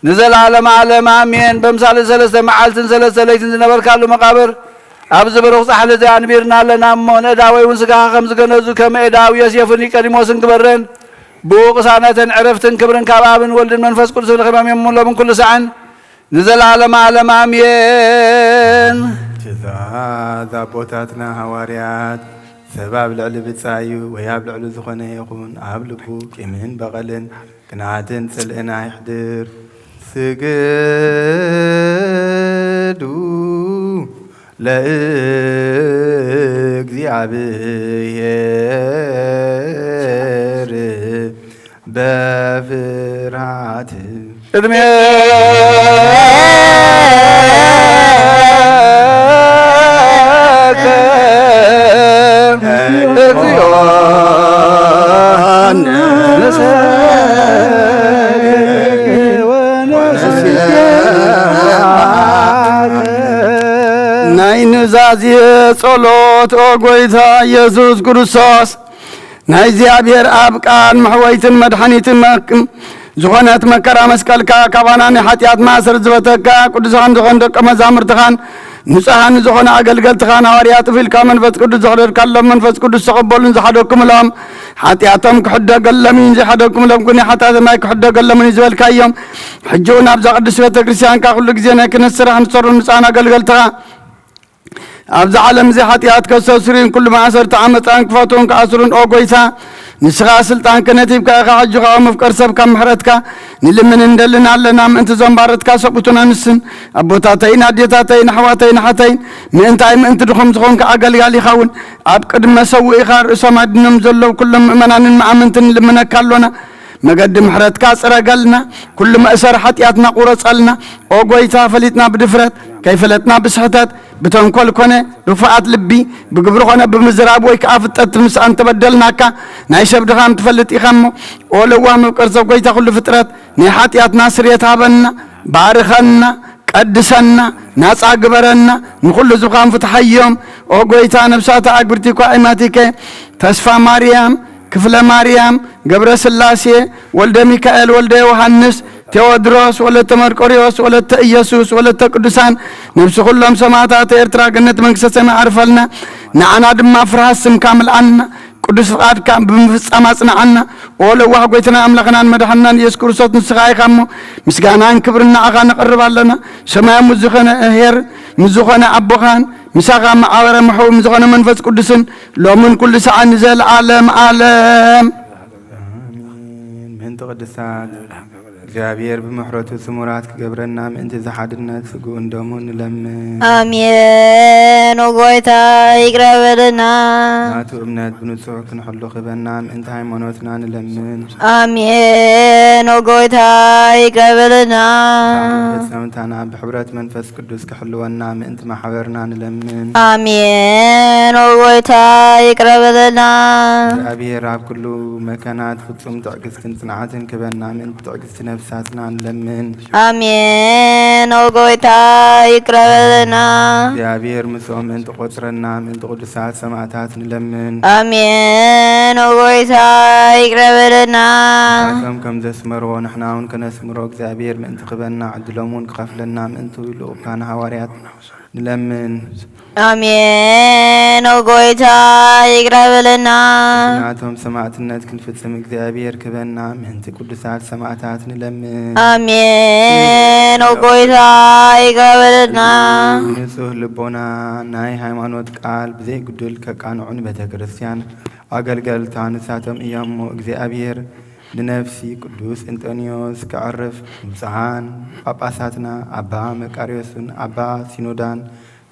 ንዘለዓለመ ዓለም ኣሜን። በምሳሌ ሰለስተ መዓልትን ሰለስተ ለይትን ዝነበርካሉ መቓብር፣ ኣብዚ ብሩኽ ጻሕሊ እዚ ኣንቢርና ኣለና እሞ፣ ንእዳወይ እውን ስጋኻ ከም ዝገነዙ፣ ከም ኤዳው ዮሴፍን ኒቆዲሞስን ግበረን። ብኡ ቅሳነትን ዕረፍትን ክብርን ካብ ኣብን ወልድን መንፈስ ቅዱስን ረኺቦም እዮም እሞ፣ ሎምን ኩሉ ሳዕን ንዘለዓለመ ዓለም ኣሜን። ትእዛዝ ኣቦታትና ሃዋርያት፣ ሰብ ኣብ ልዕሊ ብጻዩ ወይ ኣብ ልዕሊ ዝኾነ ይኹን ኣብ ልቡ ቂምን በቐልን ቅንዓትን ጽልእን ኣይሕድር። ስግዱ ለእግዚኣብሔር በፍርሃት። ቅድሜ ናይ ኑዛዜ ጸሎት። ኦ ጎይታ ኢየሱስ ክርስቶስ፣ ናይ እግዚኣብሔር ኣብ ቃል መሕወይትን መድሓኒትን መክ-፣ ዝኾነት መከራ መስቀልካ፣ ካባና ናይ ሓጢኣት ማእሰር ዝበተካ፣ ቅዱሳን ዝኾኑ ደቀ መዛሙርትኻን ንጹሃን ዝኾኑ ኣገልገልትኻን ሃዋርያት እፍ ኢልካ መንፈስ ቅዱስ ዘሕደርካሎም፣ መንፈስ ቅዱስ ተቐበሉን ዝሓደግኩምሎም፣ ሓጢኣቶም ክሕደገሎም እዩ፣ ዘይሓደግኩምሎም ግን ሓጢኣቶም ኣይክሕደገሎምን እዩ ዝበልካዮም፣ ሕጂ እውን ኣብዛ ቅድስት ቤተ ክርስቲያንካ ኩሉ ግዜ ናይ ክህነት ስራሕ ንሰሩን ንጹሃን ኣገልገልትኻ ኣብዚ ዓለም እዚ ሓጢኣት ከስተስርዩን ኩሉ ማእሰርቲ ዓመፃን ክፈትዉን ክኣስሩን፣ ኦ ጎይታ፣ ንስኻ ስልጣን ክህነት ሂብካ ኢኻ። ሕጂ ኸዓ መፍቀር ሰብ ካብ ምሕረትካ ንልምን እንደልን ኣለና። ምእንቲ እዞም ባረትካ ሰብኡትን ኣንስትን፣ ኣቦታተይን ኣዴታተይን ኣሕዋተይን ኣሓተይን፣ ምእንታይ ምእንቲ ድኹም ዝኾንካ ኣገልጋሊኻ እውን ኣብ ቅድሚ መሰውኢኻ ርእሶም ኣድኖም ዘለዉ ኩሎም ምእመናንን መኣምንትን ንልምነካ ኣሎና። መገዲ ምሕረትካ ጽረገልና፣ ኩሉ መእሰሪ ሓጢኣትና ቁረጸልና። ኦ ጎይታ፣ ፈሊጥና ብድፍረት፣ ከይፈለጥና ብስሕተት፣ ብተንኮል ኮነ ብኽፍኣት ልቢ፣ ብግብሪ ኮነ ብምዝራብ ወይ ከኣ ፍልጠት ምስኣን ተበደልናካ፣ ናይ ሰብ ድኻም ትፈልጥ ኢኻ እሞ፣ ኦ ለዋህ መፍቀር ሰብ ጎይታ ኩሉ ፍጥረት፣ ናይ ሓጢኣትና ስርየት ሃበና፣ ባርኸና፣ ቀድሰና፣ ናጻ ግበረና፣ ንኹሉ ዝኻን ፍትሓዮም። ኦ ጎይታ፣ ነብሳት ኣግብርቲ እኳ ኣይማቲከ፣ ተስፋ ማርያም፣ ክፍለ ማርያም፣ ገብረ ስላሴ፣ ወልደ ሚካኤል፣ ወልደ ዮሃንስ፣ ቴዎድሮስ፣ ወለተ መርቆሪዎስ፣ ወለተ ኢየሱስ፣ ወለተ ቅዱሳን፣ ነብሲ ኩሎም ሰማዕታት ኤርትራ ገነት መንግስተ ሰማይ ኣዕርፈልና። ንዓና ድማ ፍርሃት ስምካ ምልኣና። ቅዱስ ፍቓድካ ብምፍጻም ኣጽንዓና። ኦ ለዋህ ጎይታና ኣምላኽናን መድሓንናን ኢየሱስ ክርስቶስ፣ ንስኻ ኢኻ እሞ፣ ምስጋናን ክብርን ንዓኻ ነቕርብ ኣለና። ሰማያዊ ምስ ዝኾነ ኄር፣ ምስ ዝኾነ ኣቦኻን፣ ምሳኻ መዓበረ ምሕው ምስ ዝኾነ መንፈስ ቅዱስን፣ ሎምን ኩሉ ሰዓት ንዘለዓለም ዓለም። ኣሜን። ምእንቲ ቅዱሳት እግዚኣብሔር ብምሕረቱ ስሙራት ክገብረና፣ ምእንቲ እዚ ሓድነት ስግኡን ደሙን ንለምን። ኣሜን። ኦ ጎይታ፣ ይቅረ በለና። ናቱ እምነት ብንጹሕ ክንሕሉ ክበና፣ ምእንቲ ሃይማኖትና ንለምን። ኣሜን። ኦ ጎይታ፣ ይቅረ በለና። ፈጸምታና ብሕብረት መንፈስ ቅዱስ ክሕልወና፣ ምእንቲ ማሕበርና ንለምን። ኣሜን። ኦ ጎይታ፣ ይቅረ በለና። እግዚኣብሔር ኣብ ኩሉ መከናት ፍጹም ትዕግስትን ጽንዓትን ክበና፣ ምእንቲ ትዕግስቲ ነፍሳትና ንለምን። ኣሜን። ኦ ጎይታ፣ ይቅረ በለና። እግዚኣብሔር ምስኦም ምእንቲ ቆጽረና፣ ምእንቲ ቅዱሳት ሰማዕታት ንለምን። ኣሜን። ኦ ጎይታ፣ ይቅረ በለና። ንሳቶም ከም ዘስመርዎ ንሕና እውን ከነስምሮ፣ እግዚኣብሔር ምእንቲ ክበና፣ ዕድሎም እውን ክኸፍለና፣ ምእንቲ ልኡካን ሃዋርያት ንለምን። ኣሜን። ኦ ጎይታ፣ ይቅረ በለና። ናቶም ሰማዕትነት ክንፍጽም እግዚኣብሔር ክበና፣ ምእንቲ ቅዱሳት ሰማዕታት ንለምን። ኣሜን። ኦ ጎይታ፣ ይቅረ በለና። ንጹህ ልቦና ናይ ሃይማኖት ቃል ብዘይጉድል ከቃንዑ፣ ንቤተ ክርስቲያን ኣገልገልታ ንሳቶም እዮም እሞ፣ እግዚኣብሔር ንነፍሲ ቅዱስ እንጠንዮስ ከዕርፍ፣ ንብፁዓን ጳጳሳትና ኣባ መቃርዮስን ኣባ ሲኖዳን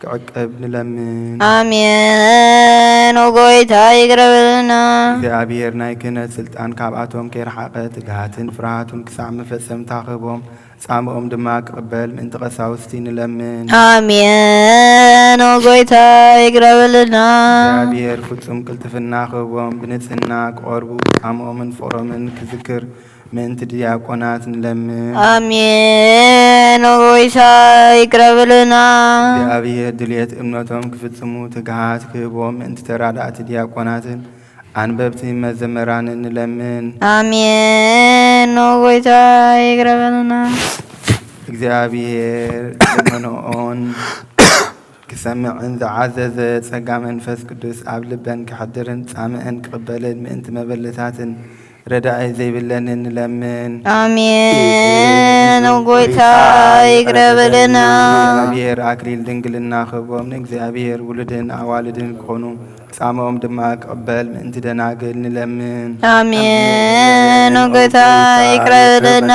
ክዕቅብ ንለምን። ኣሜን። ኦ ጎይታ፣ ይቅረ በለና። እግዚኣብሔር ናይ ክህነት ስልጣን ካብኣቶም ከይረሓቐ፣ ትግሃትን ፍርሃቱን ክሳዕ መፈጸምታ ክህቦም፣ ጻምኦም ድማ ክቕበል ምእንቲ ቀሳውስቲ ንለምን። ኣሜን። ኦ ጎይታ፣ ይቅረ በለና። እግዚኣብሔር ፍጹም ቅልጥፍና ክህቦም፣ ብንጽህና ክቐርቡ፣ ጻምኦምን ፍቕሮምን ክዝክር ምእንቲ ዲያቆናት ንለምን። ኣሜን። ኦ ጎይታ፣ ይቅረ በለና። እግዚኣብሔር ድልየት እምነቶም ክፍጽሙ ትግሃት ክህቦም፣ ምእንቲ ተራዳእቲ ዲያቆናትን ኣንበብቲ መዘመራንን ንለምን። ኣሜን። ኦ ጎይታ፣ ይቅረ በለና። እግዚኣብሔር ልመንኦን ክሰምዕን ዝዓዘዘ ጸጋ መንፈስ ቅዱስ ኣብ ልበን ከሕድርን ጻምእን ክቕበልን ምእንቲ መበለታትን ረዳኢ ዘይብለንን ንለምን። ኣሜን። ኦ ጎይታ፣ ይቅረ በለና። እግዚኣብሔር ኣክሊል ድንግልና ክህቦም፣ ንእግዚኣብሔር ውሉድን ኣዋልድን ክኾኑ፣ ጻምኦም ድማ ክቕበል ምእንቲ ደናግል ንለምን። ኣሜን። ኦ ጎይታ፣ ይቅረ በለና።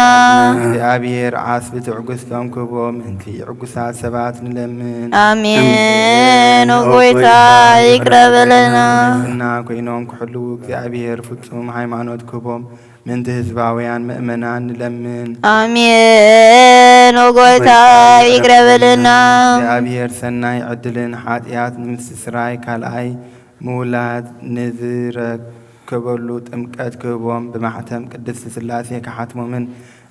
እግዚኣብሔር ዓስቢ ትዕግስቶም ክህቦም፣ ምእንቲ ዕጉሳት ሰባት ንለምን። ኣሜን። ኦ ጎይታ፣ ይቅረ በለና። ቅድስና ኮይኖም ክሕልዉ፣ እግዚኣብሔር ፍጹም ሃይማኖት ክህቦም፣ ምእንቲ ህዝባውያን ምእመናን ንለምን። ኣሜን። ኦ ጎይታ፣ ይቅረ በለና። እግዚኣብሔር ሰናይ ዕድልን ሓጢኣት ንምስትስራይ ካልኣይ ምውላድ ንዝረከበሉ ጥምቀት ክህቦም፣ ብማሕተም ቅድስቲ ስላሴ ክሓትሞምን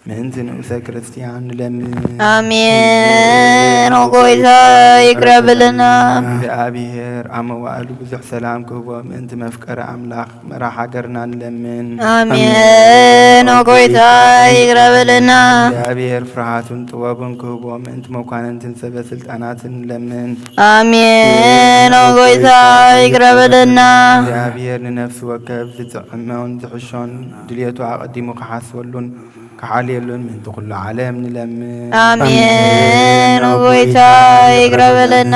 ምእንቲ ንኡሰ ክርስቲያን ንለምን። ኣሜን። ኦ ጎይታ፣ ይቅረ በለና። እግዚኣብሔር ኣብ መዋእሉ ብዙሕ ሰላም ክህቦም፣ ምእንቲ መፍቀሪ ኣምላኽ መራሕ ሃገርና ንለምን። ኣሜን። ኦ ጎይታ፣ ይቅረ በለና። እግዚኣብሔር ፍርሃቱን ጥበቡን ክህቦም፣ ምእንቲ መኳንንትን ሰበ ስልጣናትን ንለምን። ኣሜን። ኦ ጎይታ፣ ይቅረ በለና። እግዚኣብሔር ንነፍሲ ወከፍ ዝጥዕሞን ዝሕሾን ድልየቱ ኣቐዲሙ ክሓስበሉን ክሓልየሉን ምእንቲ ኩሉ ዓለም ንለምን። ኣሜን። ኦ ጎይታ፣ ይቅረ በለና።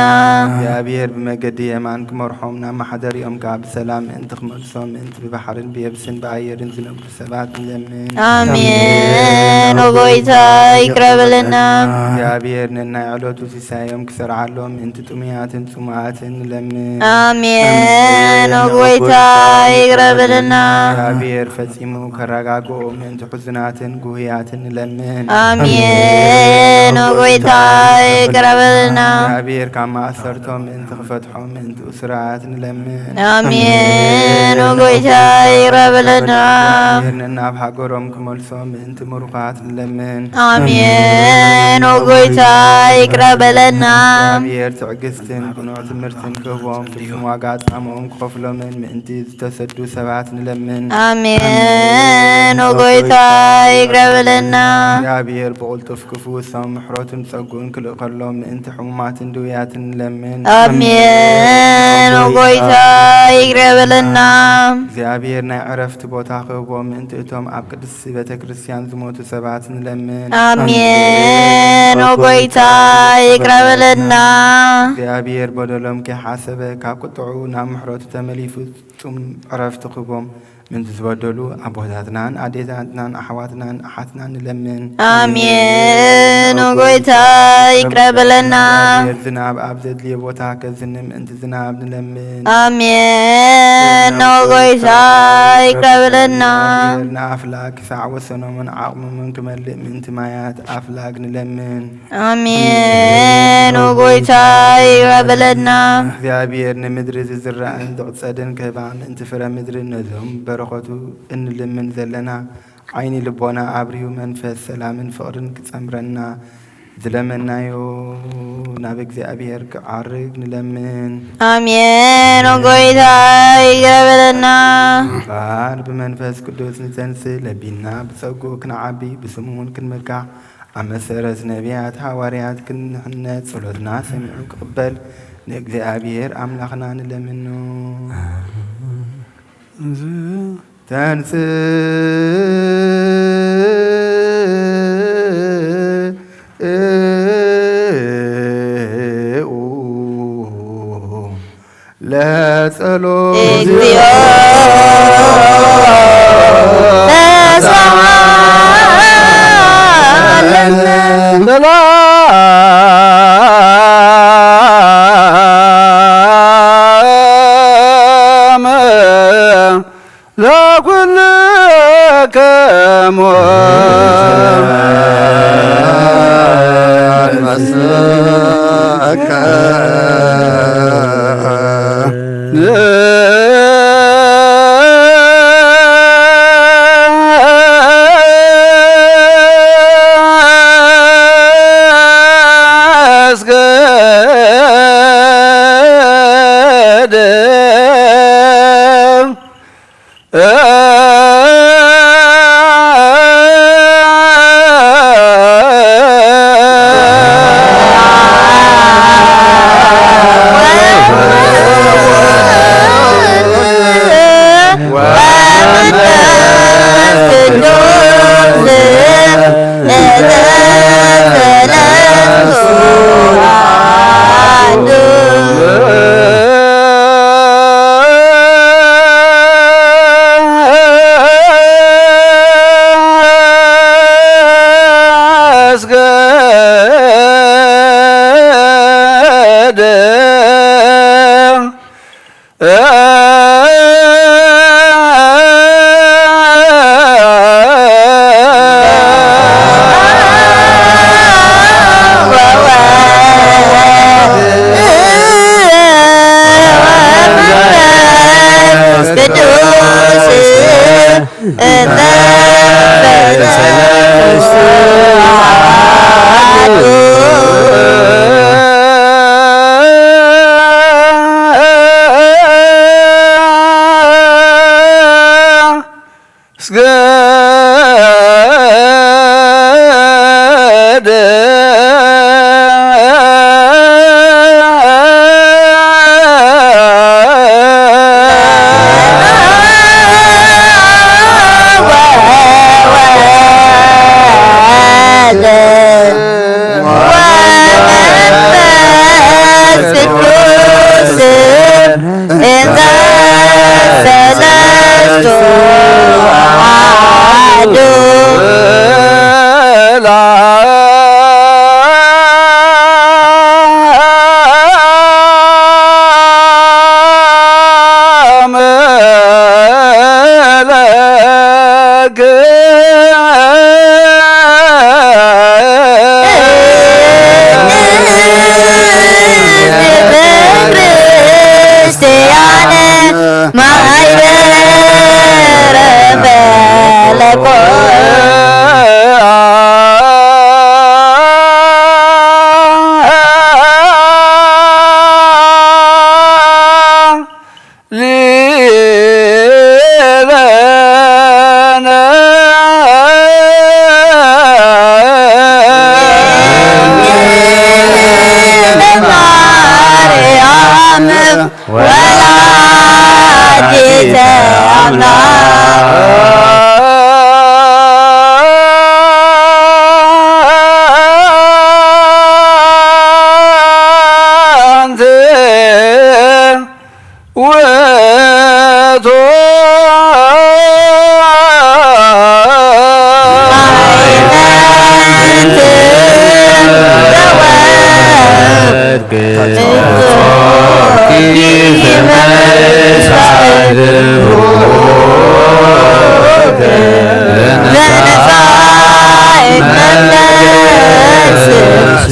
እግዚኣብሔር ብመገዲ የማን ክመርሖም፣ ናብ ማሕደሪኦም ከኣ ብሰላም ምእንቲ ክመልሶም፣ ምእንቲ ብባሕርን ብየብስን ብኣየርን ዝነብሩ ሰባት ንለምን። ኣሜን። ኦ ጎይታ፣ ይቅረ በለና። እግዚኣብሔር ነናይ ዕለቱ ሲሳዮም ክሰርዓሎም፣ ምእንቲ ጥሙያትን ጽሙኣትን ንለምን። ኣሜን። ኦ ጎይታ፣ ይቅረ በለና። እግዚኣብሔር ፈጺሙ ከረጋግኦም፣ ምእንቲ ሕዙናትን ጉህያትን ንለምን። ኣሜን። ኦ ጎይታ፣ ይቅረ በለና። እግዚኣብሔር ካብ ማእሰርቶም ምእንቲ ክፈትሖም፣ ምእንቲ እሱራት ንለምን። ኣሜን። ኦ ጎይታ፣ ይቅረ በለና። እግዚኣብሔር ነናብ ሃገሮም ክመልሶም፣ ምእንቲ ምሩኻት ንለምን። ኣሜን። ኖ ጎይታ ይቅረ በለና። እግዚኣብሔር ትዕግስትን ቅኑዕ ትምህርትን ክህቦም፣ ፍጹም ዋጋ ጻምኦም ክኸፍሎምን ምእንቲ ዝተሰዱ ሰባት ንለምን። ኣሜን። ኖ ጎይታ ይቅረ በለና። እግዚኣብሔር ብቕልጡፍ ክፍውሶም፣ ምሕረቱን ጸጉን ክልእኸሎም ምእንቲ ሕሙማትን ድውያትን ንለምን። ኣሜን። ኖ ጎይታ ይቅረ በለና። እግዚኣብሔር ናይ ዕረፍቲ ቦታ ክህቦም፣ ምእንቲ እቶም ኣብ ቅድስቲ ቤተ ክርስቲያን ዝሞቱ ሰባት ንለምን። ኣሜን። ኦ ጎይታ ይቅረ በለና። እግዚኣብሔር በደሎም ከይሓሰበ፣ ካብ ቁጥዑ ናብ ምሕረቱ ተመሊሱ፣ ፍጹም ዕረፍቲ ክህቦም፣ ምእንቲ ዝበደሉ ኣቦታትናን ኣዴታትናን ኣሕዋትናን ኣሓትናን ንለምን። ኣሜን። ኦ ጎይታ ይቅረ በለና። እግዚኣብሔር ዝናብ ኣብ ዘድልዮ ቦታ ከዝንም፣ ምእንቲ ዝናብ ንለምን። ኣሜን። ኦ ጎይታ ይቅረ በለና። እግዚኣብሔር ንኣፍላግ ክሳዕ ወሰኖምን ዓቕሞምን ክመልእ፣ ምእንቲ ማያት ኣፍላግ ንለምን። ኣሜን። ኦ ጎይታ ይቅረ በለና። እግዚኣብሔር ንምድሪ ዝዝራእን ዝዕጸድን ክህባ፣ ምእንቲ ፍረ ምድሪ ነዞም በረኸቱ እንልምን ዘለና፣ ዓይኒ ልቦና ኣብሪሁ መንፈስ ሰላምን ፍቕርን ክጸምረና፣ ዝለመናዮ ናብ እግዚኣብሔር ክዓርግ ንለምን። ኣሜን። ኦ ጎይታ ይቅረ በለና። ቃል ብመንፈስ ቅዱስ ንተንስእ፣ ለቢና ብጸግኡ ክንዓቢ፣ ብስሙ እውን ክንምካሕ፣ ኣብ መሰረት ነቢያት ሃዋርያት ክንሕነጽ፣ ጸሎትና ሰሚዑ ክቕበል ንእግዚኣብሔር ኣምላኽና ንለምኖ። ተንስኡ ለጸሎት። እግዚኦ ተሳሃለነ። ሰላም ለኩልክሙ።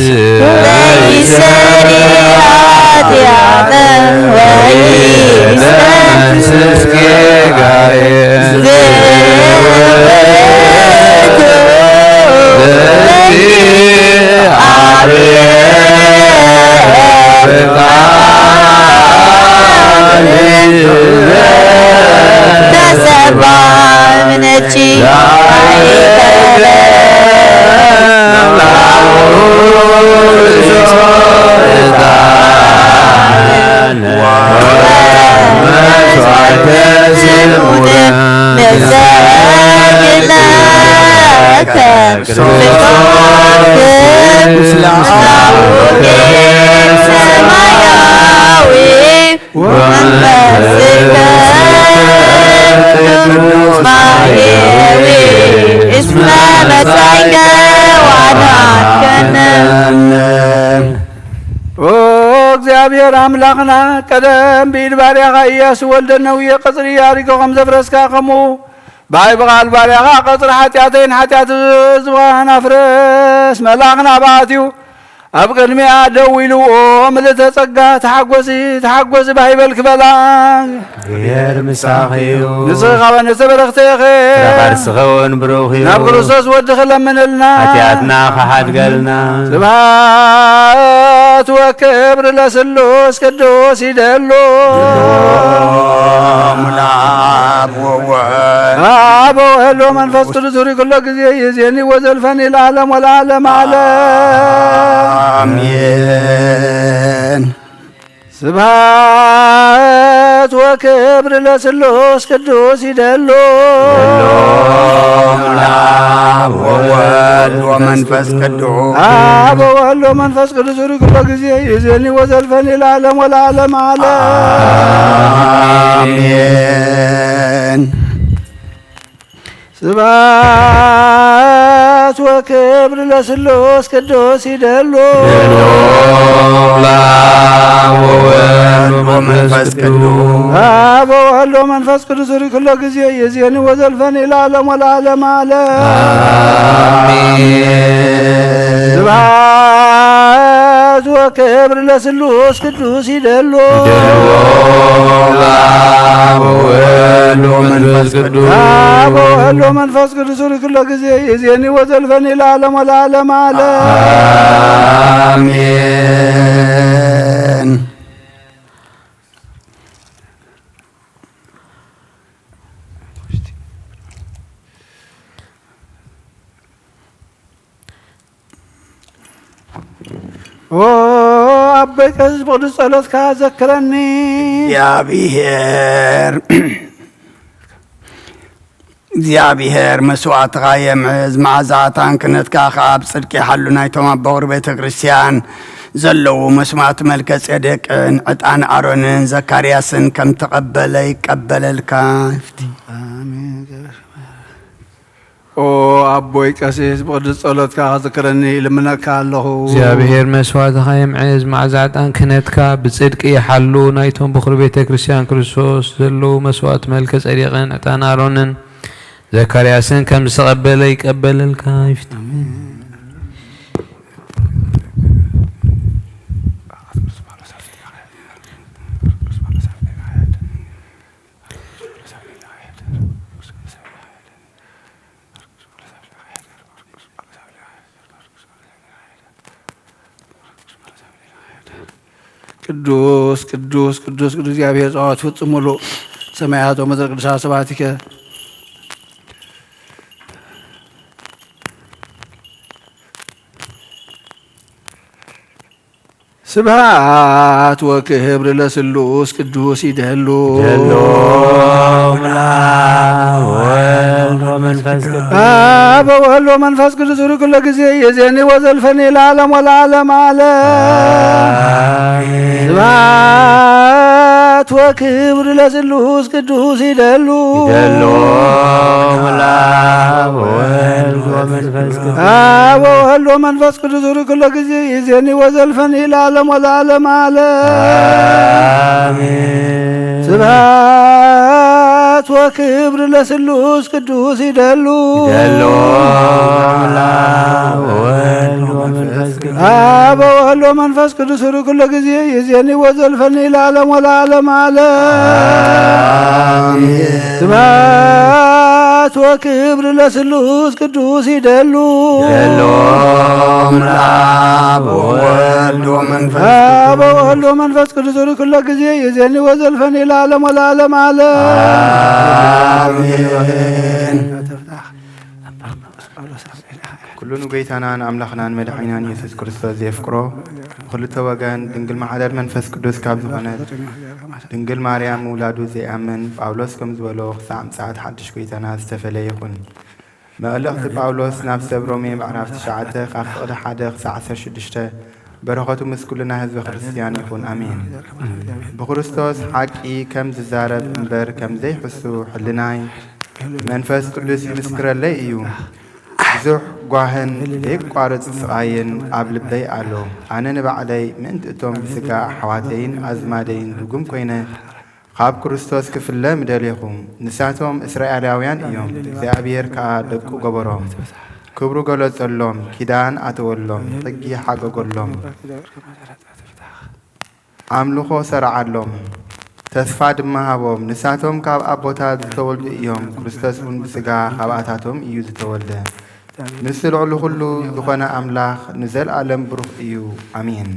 ወይሰሪ ኃጢአተ ወይሰስኬ ጋሬ ዘውቱ ለእግዚአብሔር ተሰባ ምነቺ ሰማያዊ ወመንፈስከ ቅዱስ ማህየዊ እስመ መጻእከ ወአድኃንከነ። ኦ እግዚኣብሔር ኣምላኽና፣ ቀደም ብኢድ ባርያኻ ኢያሱ ወልደ ነውየ ቀጽሪ ያሪኮ ከም ዘፍረስካ፣ ከምኡ ብኣይ ብቓል ባርያኻ ቀጽሪ ሓጢኣተይን ሓጢኣት ህዝብኻን ኣፍርስ። መልኣኽ ናብኣ ኣትዩ ኣብ ቅድሚኣ ደው ኢልዎ፣ ምልእተ ጸጋ፣ ተሓጎሲ፣ ተሓጎሲ፣ ባህ ይበልኪ በላ። እግዚኣብሔር ምሳኺ እዩ። ንስኺ ኸኣ ንእተ በረኽቲ ኢኺ። ፍረ ከርስኺ እውን ብሩኽ እዩ። ናብ ክርስቶስ ወድኺ ለምንልና። ሓጢኣትና ኸሓድገልና። ስብሐት ወክብር ለስሉስ ቅዱስ ይደሉ። ሎሙ ለአብ ወወልድ። አብ ወወልድ ወመንፈስ ቅዱስ ዙሪ ኩሎ ጊዜ ይዜኒ ወዘልፈኒ ለዓለም ወለዓለም ዓለም። አሜን። ስብሐት ወክብር ለስሉስ ቅዱስ ይደሉ። ሎም ለአብ ወወልድ ወመንፈስ ቅዱስ። አብ ወወልድ ወመንፈስ ቅዱስ ዙሪ ኩሎ ጊዜ ይዜኒ ወዘልፈኒ ለዓለም ወለዓለም ዓለም። አሜን። ስብሐት ወክብር ለስሉስ ቅዱስ ይደሉ። ሎም ለአብ ወወልድ ወመንፈስ ቅዱስ። አብ ወወልድ ወመንፈስ ቅዱስ ዙሪ ኩሎ ጊዜ ይዜኒ ወዘልፈኒ ለዓለም ወለዓለም ዓለም። አሜን። ስብሐት ወክብር ለስሉስ ቅዱስ ይደሉ። ይደሉ ለአብ ወወልድ ወመንፈስ ቅዱስ። አብ ወወልድ ወመንፈስ ቅዱስ ዙሪ ኩሎ ጊዜ ይዜኒ ወዘልፈኒ ለዓለም ወለዓለም ዓለም። አሜን። ኦ ኣቦይ ቀሲስ ብቕዱስ ጸሎትካ ዘክረኒ። እግዚኣብሔር፣ እግዚኣብሔር መስዋዕትኻ የምዕዝ፣ መዓዛ ዕጣን ክህነትካ ኸኣ ብጽድቂ ይሓሉ። ናይቶም ኣብ በኹሪ ቤተ ክርስቲያን ዘለዉ መስዋዕቲ መልከ ጼዴቅን ዕጣን ኣሮንን ዘካርያስን ከም ተቐበለ ይቀበለልካ። ኣሜን። ኦ ኣቦይ ቀሲስ ብቕዱስ ጸሎትካ ክዝክረኒ ይልምነካ ኣለኹ። እግዚኣብሔር መስዋዕትኻ የምዕዝ፣ መዓዛ ዕጣን ክህነትካ ብጽድቂ ይሓሉ። ናይቶም በኹሪ ቤተ ክርስቲያን ክርስቶስ ዘለዉ መስዋዕቲ መልከ ጼዴቅን ዕጣን ኣሮንን ዘካርያስን ከም ዝተቐበለ ይቀበለልካ ይፍት። ቅዱስ ቅዱስ ቅዱስ ቅዱስ እግዚኣብሔር ጸባኦት ፍጹም ምሉእ ሰማያት ወምድር ቅዱሳት ስብሐቲከ። ስብሐት ወክብር ለስሉስ ቅዱስ ይደሉ። ይደሉ ለአብ ወወልድ ወመንፈስ ቅዱስ። አብ ወወልድ ወመንፈስ ቅዱስ ሩይ ኩሎ ጊዜ ይእዜኒ ወዘልፈኒ ለዓለም ወለዓለም ዓለም። አሜን። ስብሐት ወክብር ለስሉስ ቅዱስ ይደሉ። ይደሉ ለአብ ወወልድ ወመንፈስ ቅዱስ። አብ ወወልድ ወመንፈስ ቅዱስ ሩይ ኩሎ ጊዜ ይእዜኒ ወዘልፈኒ ለዓለም ወለዓለም ዓለም። አሜን። ስብሐት ወክብር ለስሉስ ቅዱስ ይደሉ። ይደሉ። አብ ወወልድ ወመንፈስ ቅዱስ። አብ ወወልድ ወመንፈስ ቅዱስ ሩ ኩሎ ጊዜ ይዜኒ ወዘልፈኒ ለዓለም ወለዓለም ዓለም። አሜን። ስብሐት ወክብር ለስሉስ ቅዱስ ይደሉ። ይደሉ። አብ ወወልድ ወመንፈስ አብ ወወልድ ወመንፈስ ቅዱስ ሩ ኩሎ ጊዜ ይዜኒ ወዘልፈኒ ለዓለም ወለዓለም ዓለም። አሜን። ኩሉ ንጎይታናን ኣምላኽናን መድሓኒናን የሱስ ክርስቶስ ዘየፍቅሮ፣ ብኽልተ ወገን ድንግል ማሕደር መንፈስ ቅዱስ ካብ ዝኾነት ድንግል ማርያም ምውላዱ ዘይኣምን ጳውሎስ ከም ዝበሎ፣ ክሳዕ ምጽኣት ሓድሽ ጎይታና ዝተፈለየ ይኹን። መልእኽቲ ጳውሎስ ናብ ሰብ ሮሜ ምዕራፍ ትሽዓተ ካብ ፍቕዲ ሓደ ክሳዕ ዓሰርተ ሽዱሽተ። በረኸቱ ምስ ኩልና ህዝበ ክርስትያን ይኹን፣ ኣሜን። ብክርስቶስ ሓቂ ከም ዝዛረብ እምበር ከም ዘይሕሱ ሕልናይ መንፈስ ቅዱስ ይምስክረለይ እዩ። ብዙሕ ጓህን ዘየቋርጽ ስቓይን ኣብ ልበይ ኣሎ። ኣነ ንባዕለይ ምእንቲ እቶም ብስጋ ኣሕዋተይን ኣዝማደይን ርጉም ኮይነ፣ ካብ ክርስቶስ ክፍለ ምደሌኹ። ንሳቶም እስራኤላውያን እዮም፣ እግዚኣብሔር ከኣ ደቁ ገበሮም። ክብሩ ገለጸሎም፣ ኪዳን ኣተወሎም፣ ሕጊ ሓገገሎም፣ ኣምልኾ ሰርዓሎም፣ ተስፋ ድማ ሃቦም። ንሳቶም ካብ ኣቦታት ዝተወልዱ እዮም፣ ክርስቶስ እውን ብስጋ ካብኣታቶም እዩ ዝተወልደ። ንሱ ልዕሊ ኩሉ ዝኾነ ኣምላኽ ንዘለኣለም ብሩኽ እዩ። ኣሜን።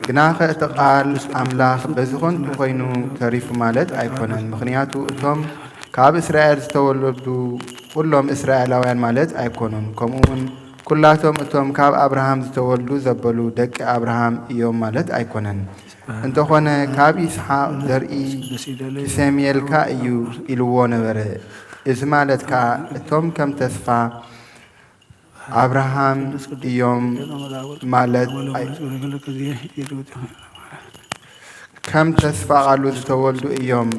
ግናኸ እቲ ቃል ኣምላኽ በዚ ኸንቱ ኾይኑ ተሪፉ ማለት ኣይኮነን። ምኽንያቱ እቶም ካብ እስራኤል ዝተወለዱ ኩሎም እስራኤላውያን ማለት ኣይኮኑን። ከምኡውን ኩላቶም እቶም ካብ ኣብርሃም ዝተወልዱ ዘበሉ ደቂ ኣብርሃም እዮም ማለት ኣይኮነን። እንተኾነ ካብ ይስሓቅ ዘርኢ ክሰምየልካ እዩ ኢልዎ ነበረ። እዚ ማለት ከኣ እቶም ከም ተስፋ ኣብርሃም እዮም ማለት ኣይ-፣ ከም ተስፋ ቃሉ ዝተወልዱ እዮም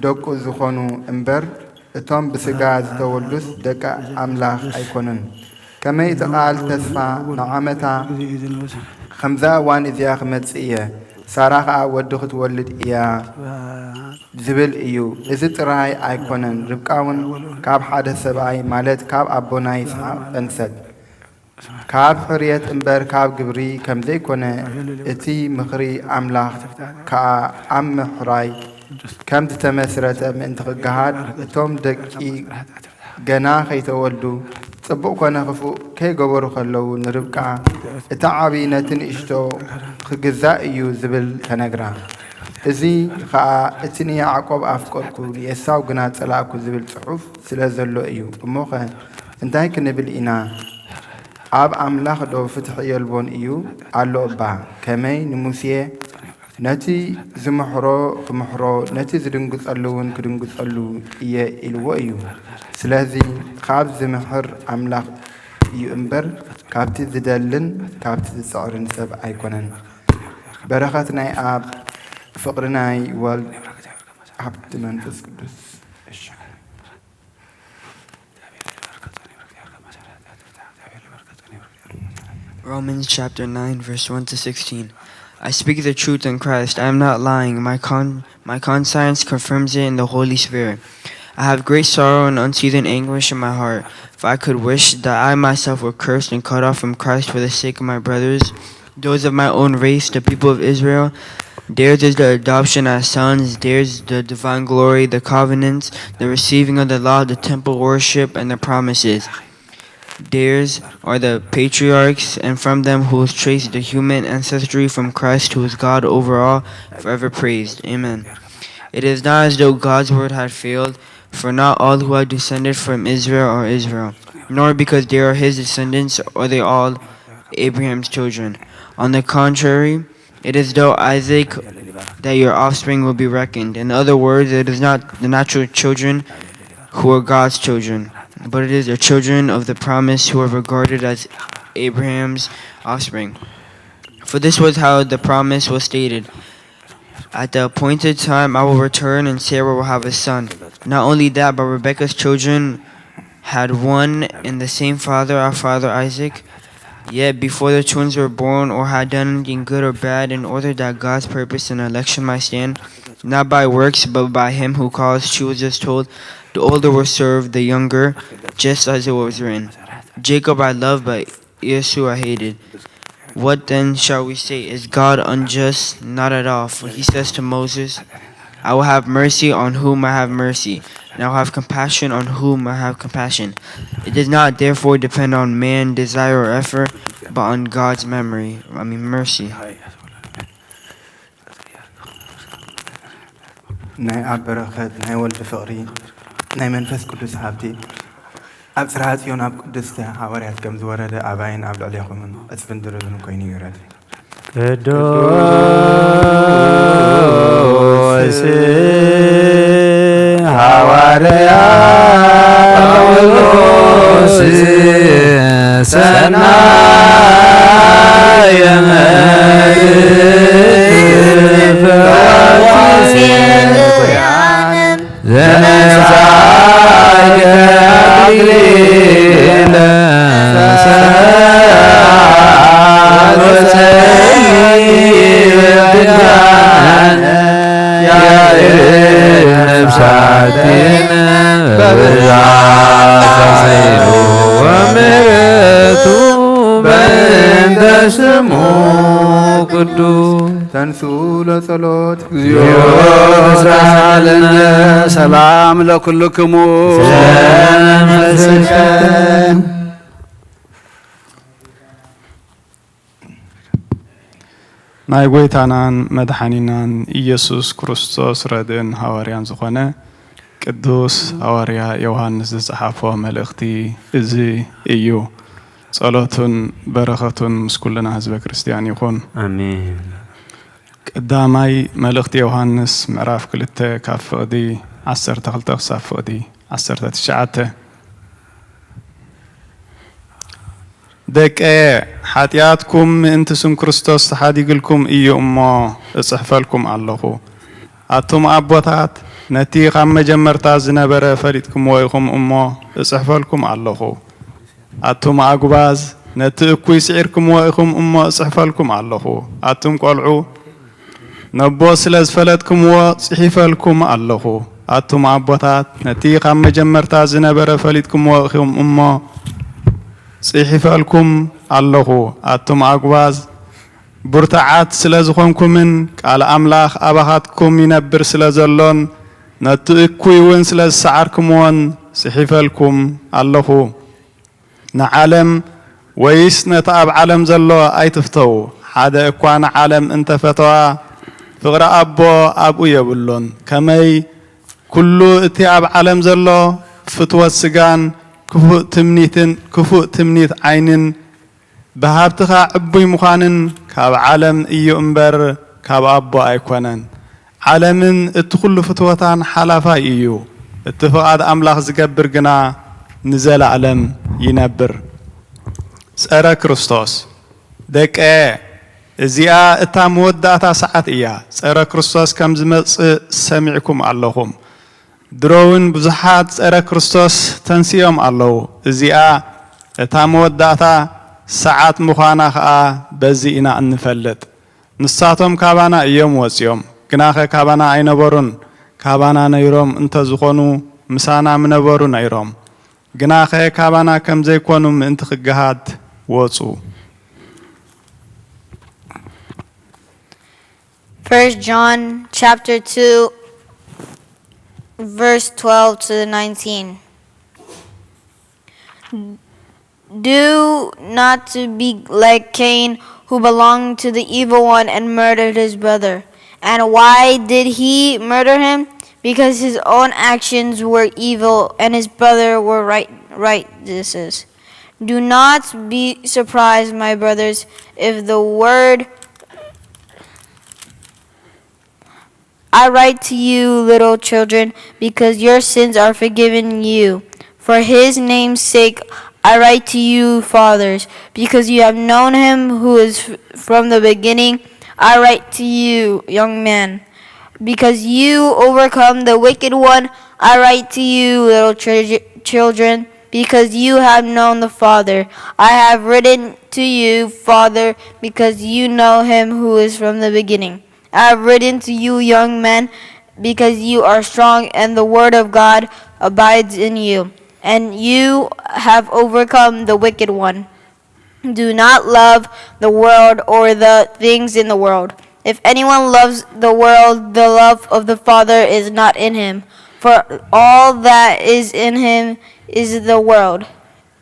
ደቁ ዝኾኑ እምበር፣ እቶም ብስጋ ዝተወልዱስ ደቂ ኣምላኽ ኣይኮኑን። ከመይ እቲ ቃል ተስፋ ንዓመታ ከምዛ እዋን እዚኣ ክመጽእ እየ፣ ሳራ ኸኣ ወዲ ክትወልድ እያ ዝብል እዩ። እዚ ጥራይ ኣይኮነን፣ ርብቃ እውን ካብ ሓደ ሰብኣይ፣ ማለት ካብ ኣቦና ይስሓቅ ጠንሰት። ካብ ሕርየት እምበር ካብ ግብሪ ከም ዘይኮነ፣ እቲ ምኽሪ ኣምላኽ ከኣ ኣብ ምሕራይ ከም ዝተመስረተ ምእንቲ ክገሃድ፣ እቶም ደቂ ገና ከይተወልዱ፣ ጽቡቕ ኮነ ክፉእ ከይገበሩ ከለዉ፣ ንርብቃ፣ "እቲ ዓቢ ነቲ ንእሽቶ ክግዛእ እዩ" ዝብል ተነግራ። እዚ ኸኣ፣ "እቲ ንያዕቆብ ኣፍቀርኩ፣ ንኤሳው ግና ጸላእኩ" ዝብል ጽሑፍ ስለ ዘሎ እዩ። እሞኸ እንታይ ክንብል ኢና? ኣብ ኣምላኽ ዶ ፍትሒ የልቦን እዩ? ኣሎ እባ። ከመይ ንሙሴ ነቲ ዝምሕሮ ክምሕሮ፣ ነቲ ዝድንግጸሉ እውን ክድንግጸሉ እየ ኢልዎ እዩ። ስለዚ ካብ ዝምሕር ኣምላኽ እዩ እምበር፣ ካብቲ ዝደልን ካብቲ ዝጽዕርን ሰብ ኣይኮነን። በረኸት ናይ ኣብ፣ ፍቕሪ ናይ ወልድ፣ ሃብቲ መንፈስ ቅዱስ። እሺ። Romans chapter nine, verse one to sixteen. I speak the truth in Christ. I am not lying. My con-, my conscience confirms it in the Holy Spirit. I have great sorrow and unseasoned anguish in my heart, for I could wish that I myself were cursed and cut off from Christ for the sake of my brothers, those of my own race, the people of Israel. Theirs is the adoption as sons, theirs the divine glory, the covenants, the receiving of the law, the temple worship, and the promises. Theirs are the patriarchs, and from them who was traced the human ancestry from Christ, who is God over all, forever praised. Amen. It is not as though God's word had failed, for not all who are descended from Israel are Israel, nor because they are his descendants are they all Abraham's children. On the contrary, it is through Isaac that your offspring will be reckoned. In other words, it is not the natural children who are God's children, but it is the children of the promise who are regarded as Abraham's offspring. For this was how the promise was stated: "At the appointed time I will return, and Sarah will have a son." Not only that, but Rebekah's children had one and the same father, our father Isaac. Yet before the twins were born or had done anything good or bad, in order that God's purpose and election might stand, not by works, but by him who calls, she was just told, "The older will serve the younger," just as it was written, "Jacob I love, but Esau I hated." What then shall we say? Is God unjust? Not at all. For he says to Moses, "I will have mercy on whom I have mercy, and I will have compassion on whom I have compassion." It does not therefore depend on man desire or effort, but on God's memory, I mean mercy. ናይ ኣብ በረኸት ናይ ወልድ ፍቕሪ ናይ መንፈስ ቅዱስ ሃብቲ ኣብ ጽርሐ ጽዮን ኣብ ቅድስቲ ሃዋርያት ከም ዝወረደ ኣባይን ኣብ ልዕሌኹምን ዕጽፍን ድርብን ኮይኑ ይውረድ። ቅዱስ ሃዋርያ ጳውሎስ ሰናየ መልእክት ፈዋሲ ዘነሳ ተንሱ ለጸሎት እግዚኦ ሳልነ ሰላም ለኩልክሙ ናይ ጎይታናን መድሓኒናን ኢየሱስ ክርስቶስ ረድእን ሃዋርያን ዝኾነ ቅዱስ ሃዋርያ ዮሃንስ ዝጸሓፎ መልእኽቲ እዚ እዩ። ጸሎቱን በረኸቱን ምስ ኩልና ህዝበ ክርስትያን ይኹን። ኣሜን። ቀዳማይ መልእኽቲ ዮሃንስ ምዕራፍ ክልተ ካብ ፍቕዲ ዓሰርተ ክልተ ክሳብ ፍቕዲ ዓሰርተ ትሽዓተ። ደቀየ፣ ሓጢኣትኩም ምእንቲ ስም ክርስቶስ ተሓዲግልኩም እዩ እሞ እጽሕፈልኩም ኣለኹ። ኣቱም ኣቦታት፣ ነቲ ካብ መጀመርታ ዝነበረ ፈሊጥኩምዎ ኢኹም እሞ እጽሕፈልኩም ኣለኹ። ኣቱም ኣጉባዝ፣ ነቲ እኩይ ስዒርኩምዎ ኢኹም እሞ እጽሕፈልኩም ኣለኹ። ኣቱም ቈልዑ፣ ነቦ ስለ ዝፈለጥኩምዎ ጽሒፈልኩም ኣለኹ። ኣቱም ኣቦታት፣ ነቲ ካብ መጀመርታ ዝነበረ ፈሊጥኩምዎ ኢኹም እሞ ጽሒፈልኩም ኣለኹ። ኣቱም ኣጉባዝ፣ ብርቱዓት ስለ ዝኾንኩምን ቃል ኣምላኽ ኣባኻትኩም ይነብር ስለ ዘሎን ነቲ እኩይ እውን ስለ ዝሰዓርኩምዎን ጽሒፈልኩም ኣለኹ። ንዓለም ወይስ ነቲ ኣብ ዓለም ዘሎ ኣይትፍተዉ። ሓደ እኳ ንዓለም እንተ ፈተዋ፣ ፍቕሪ ኣቦ ኣብኡ የብሉን። ከመይ ኩሉ እቲ ኣብ ዓለም ዘሎ ፍትወት ስጋን ክፉእ ትምኒትን ክፉእ ትምኒት ዓይንን ብሃብትኻ ዕቡይ ምዃንን ካብ ዓለም እዩ እምበር ካብ ኣቦ ኣይኮነን። ዓለምን እቲ ኹሉ ፍትወታን ሓላፋይ እዩ። እቲ ፍቓድ ኣምላኽ ዝገብር ግና ንዘለኣለም ይነብር። ጸረ ክርስቶስ ደቀ እዚኣ እታ መወዳእታ ሰዓት እያ። ጸረ ክርስቶስ ከም ዝመጽእ ሰሚዕኩም ኣለኹም። ድሮ እውን ብዙሓት ጸረ ክርስቶስ ተንሲኦም ኣለዉ። እዚኣ እታ መወዳእታ ሰዓት ምዃና ኸኣ በዚ ኢና እንፈልጥ። ንሳቶም ካባና እዮም ወጺኦም፣ ግናኸ ካባና ኣይነበሩን። ካባና ነይሮም እንተ ዝኾኑ ምሳና ምነበሩ ነይሮም። ግናኸ ካባና ከም ዘይኮኑ ምእንቲ ክገሃድ ወጹ። First John chapter two, verse twelve to nineteen. Do not to be like Cain, who belonged to the evil one and murdered his brother. And why did he murder him? Because his own actions were evil and his brother were right, righteous. Do not be surprised, my brothers, if the word I write to you, little children, because your sins are forgiven you. For his name's sake, I write to you, fathers, because you have known him who is from the beginning. I write to you, young men, because you overcome the wicked one. I write to you, little children, because you have known the Father. I have written to you, Father, because you know him who is from the beginning. I have written to you, young men, because you are strong, and the word of God abides in you, and you have overcome the wicked one. Do not love the world or the things in the world. If anyone loves the world, the love of the Father is not in him. For all that is in him is the world.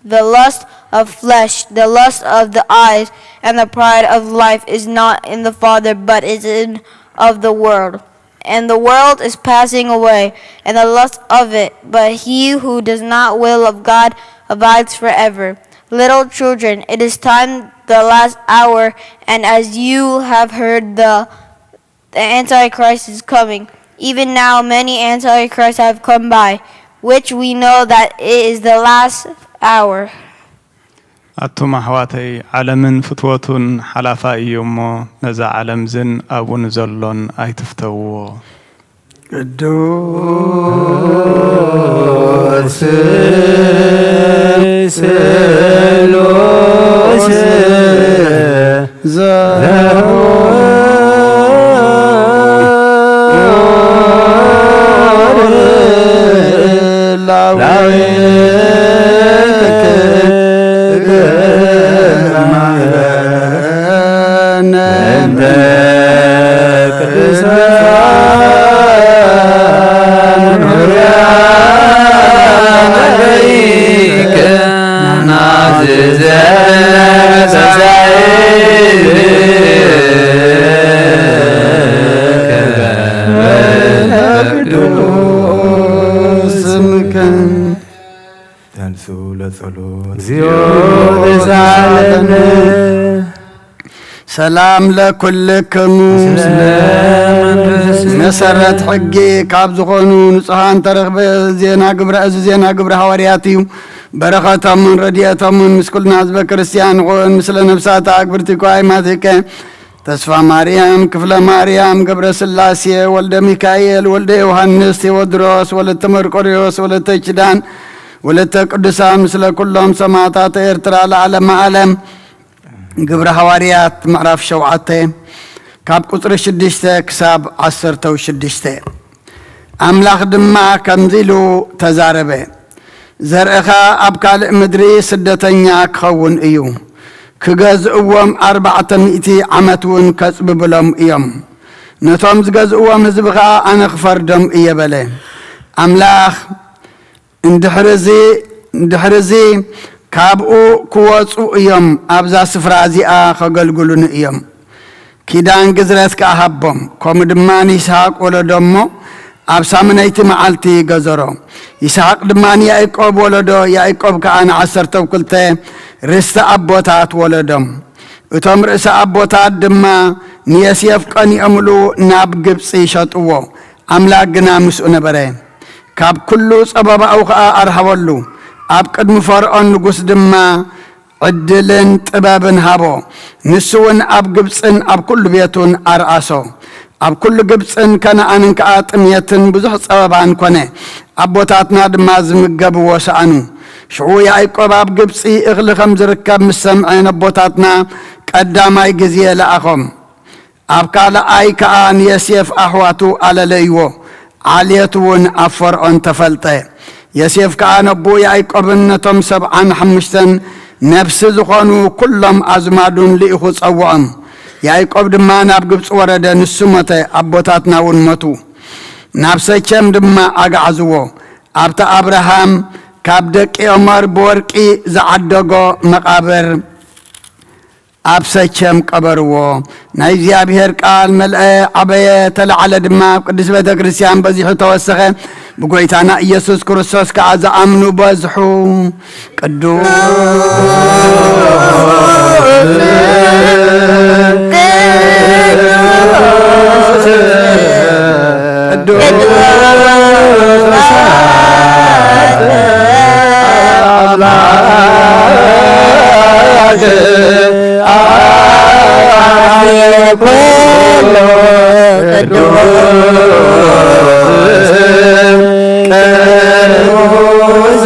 The lust of flesh, the lust of the eyes, and the pride of life is not in the Father, but is in of the world. And the world is passing away, and the lust of it, but he who does not will of God abides forever. Little children, it is time the last hour, and as you have heard the, the Antichrist is coming. Even now many antichrists have come by, which we know that it is the last hour. ኣቱም ኣሕዋተይ፣ ዓለምን ፍትወቱን ሓላፋ እዩ እሞ፣ ነዛ ዓለም ዝን ኣብኡ ንዘሎን ኣይትፍተውዎ። ቅዱስ ስሉስ ዘሁር ላዊ ተንሱ ለጸሎት። እግዚኦ ተሳለነ። ሰላም ለኩልክሙ። መሰረት ሕጊ ካብ ዝኾኑ ንጹሃን ተረኽበ። ዜና ግብረ፣ እዚ ዜና ግብረ ሃዋርያት እዩ። በረኸቶምን ረድኤቶምን ምስ ኩልና ህዝበ ክርስቲያን ይኹን፣ ምስለ ነፍሳት ኣግብርቲ ኳይ ማቲከ፣ ተስፋ ማርያም፣ ክፍለ ማርያም፣ ገብረ ስላሴ፣ ወልደ ሚካኤል፣ ወልደ ዮሃንስ፣ ቴዎድሮስ፣ ወለተ መርቆሪዎስ፣ ወለተ ኪዳን፣ ወለተ ቅዱሳን፣ ምስለ ኩሎም ሰማዕታት ኤርትራ ለዓለመ ዓለም። ግብረ ሃዋርያት ምዕራፍ ሸውዓተ ካብ ቁጽሪ ሽዱሽተ ክሳብ ዓሰርተው ሽዱሽተ። ኣምላኽ ድማ ከምዚ ኢሉ ተዛረበ፣ ዘርእኻ ኣብ ካልእ ምድሪ ስደተኛ ክኸውን እዩ። ክገዝእዎም ኣርባዕተ ሚእቲ ዓመት እውን ከጽብብሎም እዮም። ነቶም ዝገዝእዎም ህዝቢ ኸኣ ኣነ ክፈርዶም እየ በለ። ኣምላኽ እንድሕርዚ፣ እንድሕርዚ ካብኡ ክወጹ እዮም፣ ኣብዛ ስፍራ እዚኣ ከገልግሉኒ እዮም። ኪዳን ግዝረት ከኣ ሃቦም። ከምኡ ድማ ንይስሃቅ ወለዶ እሞ ኣብ ሳምነይቲ መዓልቲ ገዘሮ። ይስሃቅ ድማ ንያእቆብ ወለዶ፣ ያእቆብ ከኣ ንዓሰርተው ክልተ ርስቲ ኣቦታት ወለዶም። እቶም ርእሲ ኣቦታት ድማ ንዮሴፍ ቀኒኦምሉ ናብ ግብጺ ሸጥዎ። ኣምላክ ግና ምስኡ ነበረ። ካብ ኩሉ ጸበባኡ ኸኣ ኣርሃበሉ። ኣብ ቅድሚ ፈርዖን ንጉስ ድማ ዕድልን ጥበብን ሃቦ። ንሱ እውን ኣብ ግብጽን ኣብ ኩሉ ቤቱን ኣርኣሶ። ኣብ ኩሉ ግብጽን ከነኣንን ከኣ ጥምየትን ብዙሕ ጸበባን ኮነ። ኣቦታትና ድማ ዝምገብዎ ሰኣኑ። ሽዑ ያዕቆብ ኣብ ግብጺ እኽሊ ከም ዝርከብ ምስ ሰምዐ፣ ነቦታትና ቀዳማይ ግዜ ለኣኾም። ኣብ ካልኣይ ከኣ ንዮሴፍ ኣሕዋቱ ኣለለይዎ። ዓሌቱ እውን ኣብ ፈርዖን ተፈልጠ። ዮሴፍ ከኣ ነቦኡ ያዕቆብን ነቶም ሰብዓን ሓሙሽተን ነፍሲ ዝኾኑ ኩሎም ኣዝማዱን ልኢኹ ጸውዖም። ያዕቆብ ድማ ናብ ግብጺ ወረደ፣ ንሱ ሞተ፣ ኣቦታትና እውን ሞቱ። ናብ ሰኬም ድማ ኣግዓዝዎ። ኣብቲ ኣብርሃም ካብ ደቂ ኦመር ብወርቂ ዝዓደጎ መቓብር ኣብ ሰኬም ቀበርዎ። ናይ እግዚኣብሔር ቃል መልአ፣ ዓበየ፣ ተለዓለ ድማ፣ ኣብ ቅድስት ቤተ ክርስቲያን በዚሑ ተወሰኸ። ብጎይታና ኢየሱስ ክርስቶስ ከኣ ዝኣምኑ በዝሑ። ቅዱስ ቅዱስ አምላክ አምላክ ኩሉ ቅዱስ ቅዱስ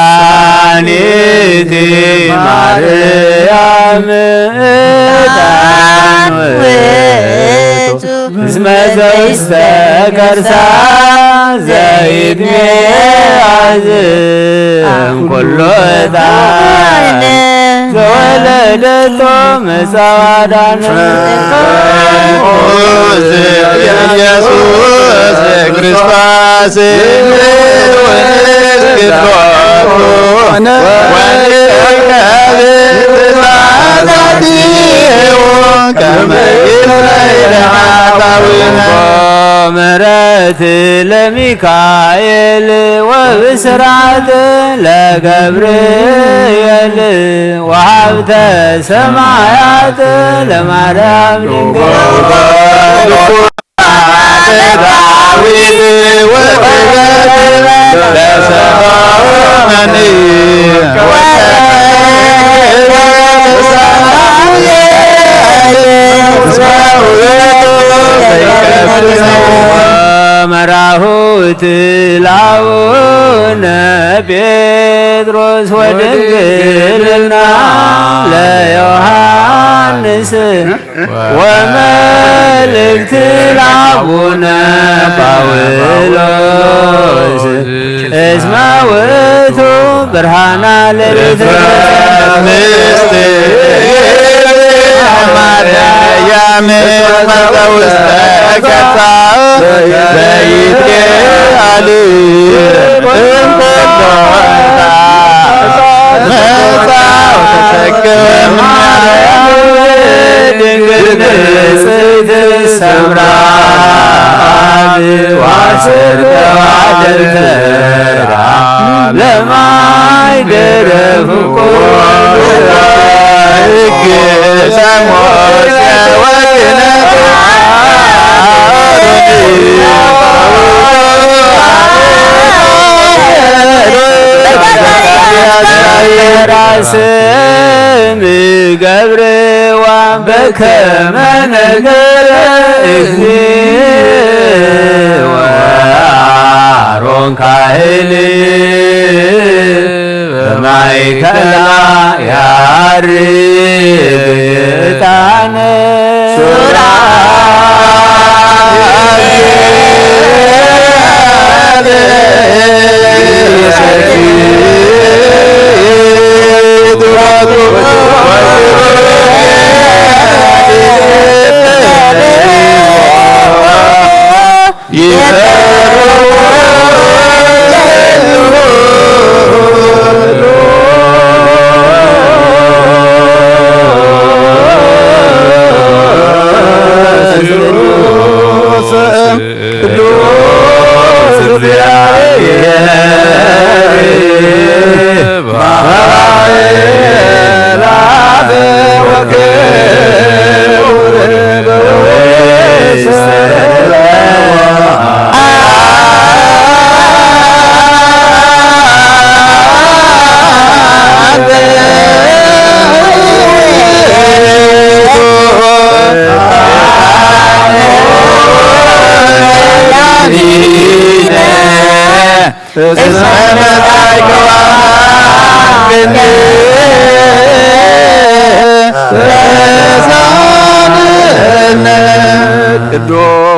መድኃኒት ማርያም ዕጣን ውእቱ እስመ ዘውስተ ከርሳ ዘይትሜ አዝም ኩሎ ዕጣን ዘወለደቶ መጻዋዳን ኢየሱስ ክርስቶስ ለሚካኤል ወብስራት ለገብርኤል ወሃብተ ሰማያት ለማርያም ድንግል። ዳዊት ወጥበብ ለሰሎሞን ወለሳሙኤል እስመ ውእቱ ዘይከብድ መራሁት ላቡነ ጴጥሮስ ወድንግልና ለዮሐንስ ወመልእክት ላቡነ ጳውሎስ እስመ ውእቱ ብርሃና ለቤተ ማርያም ውስተ ገጻ ዘይትገአል እንተ መጻ ወተሰቅም ድንግል ንጽሕት ሰምራ ዋስር ተዋደርተራ ለማይ ደረፍቆ ሕግ ሰሞስ ወክነቱ ራስም ገብርዋ በከመ ነገረ እግዚእ ወአሮን ካህን በማእከላ ያርግ ዕጣነ።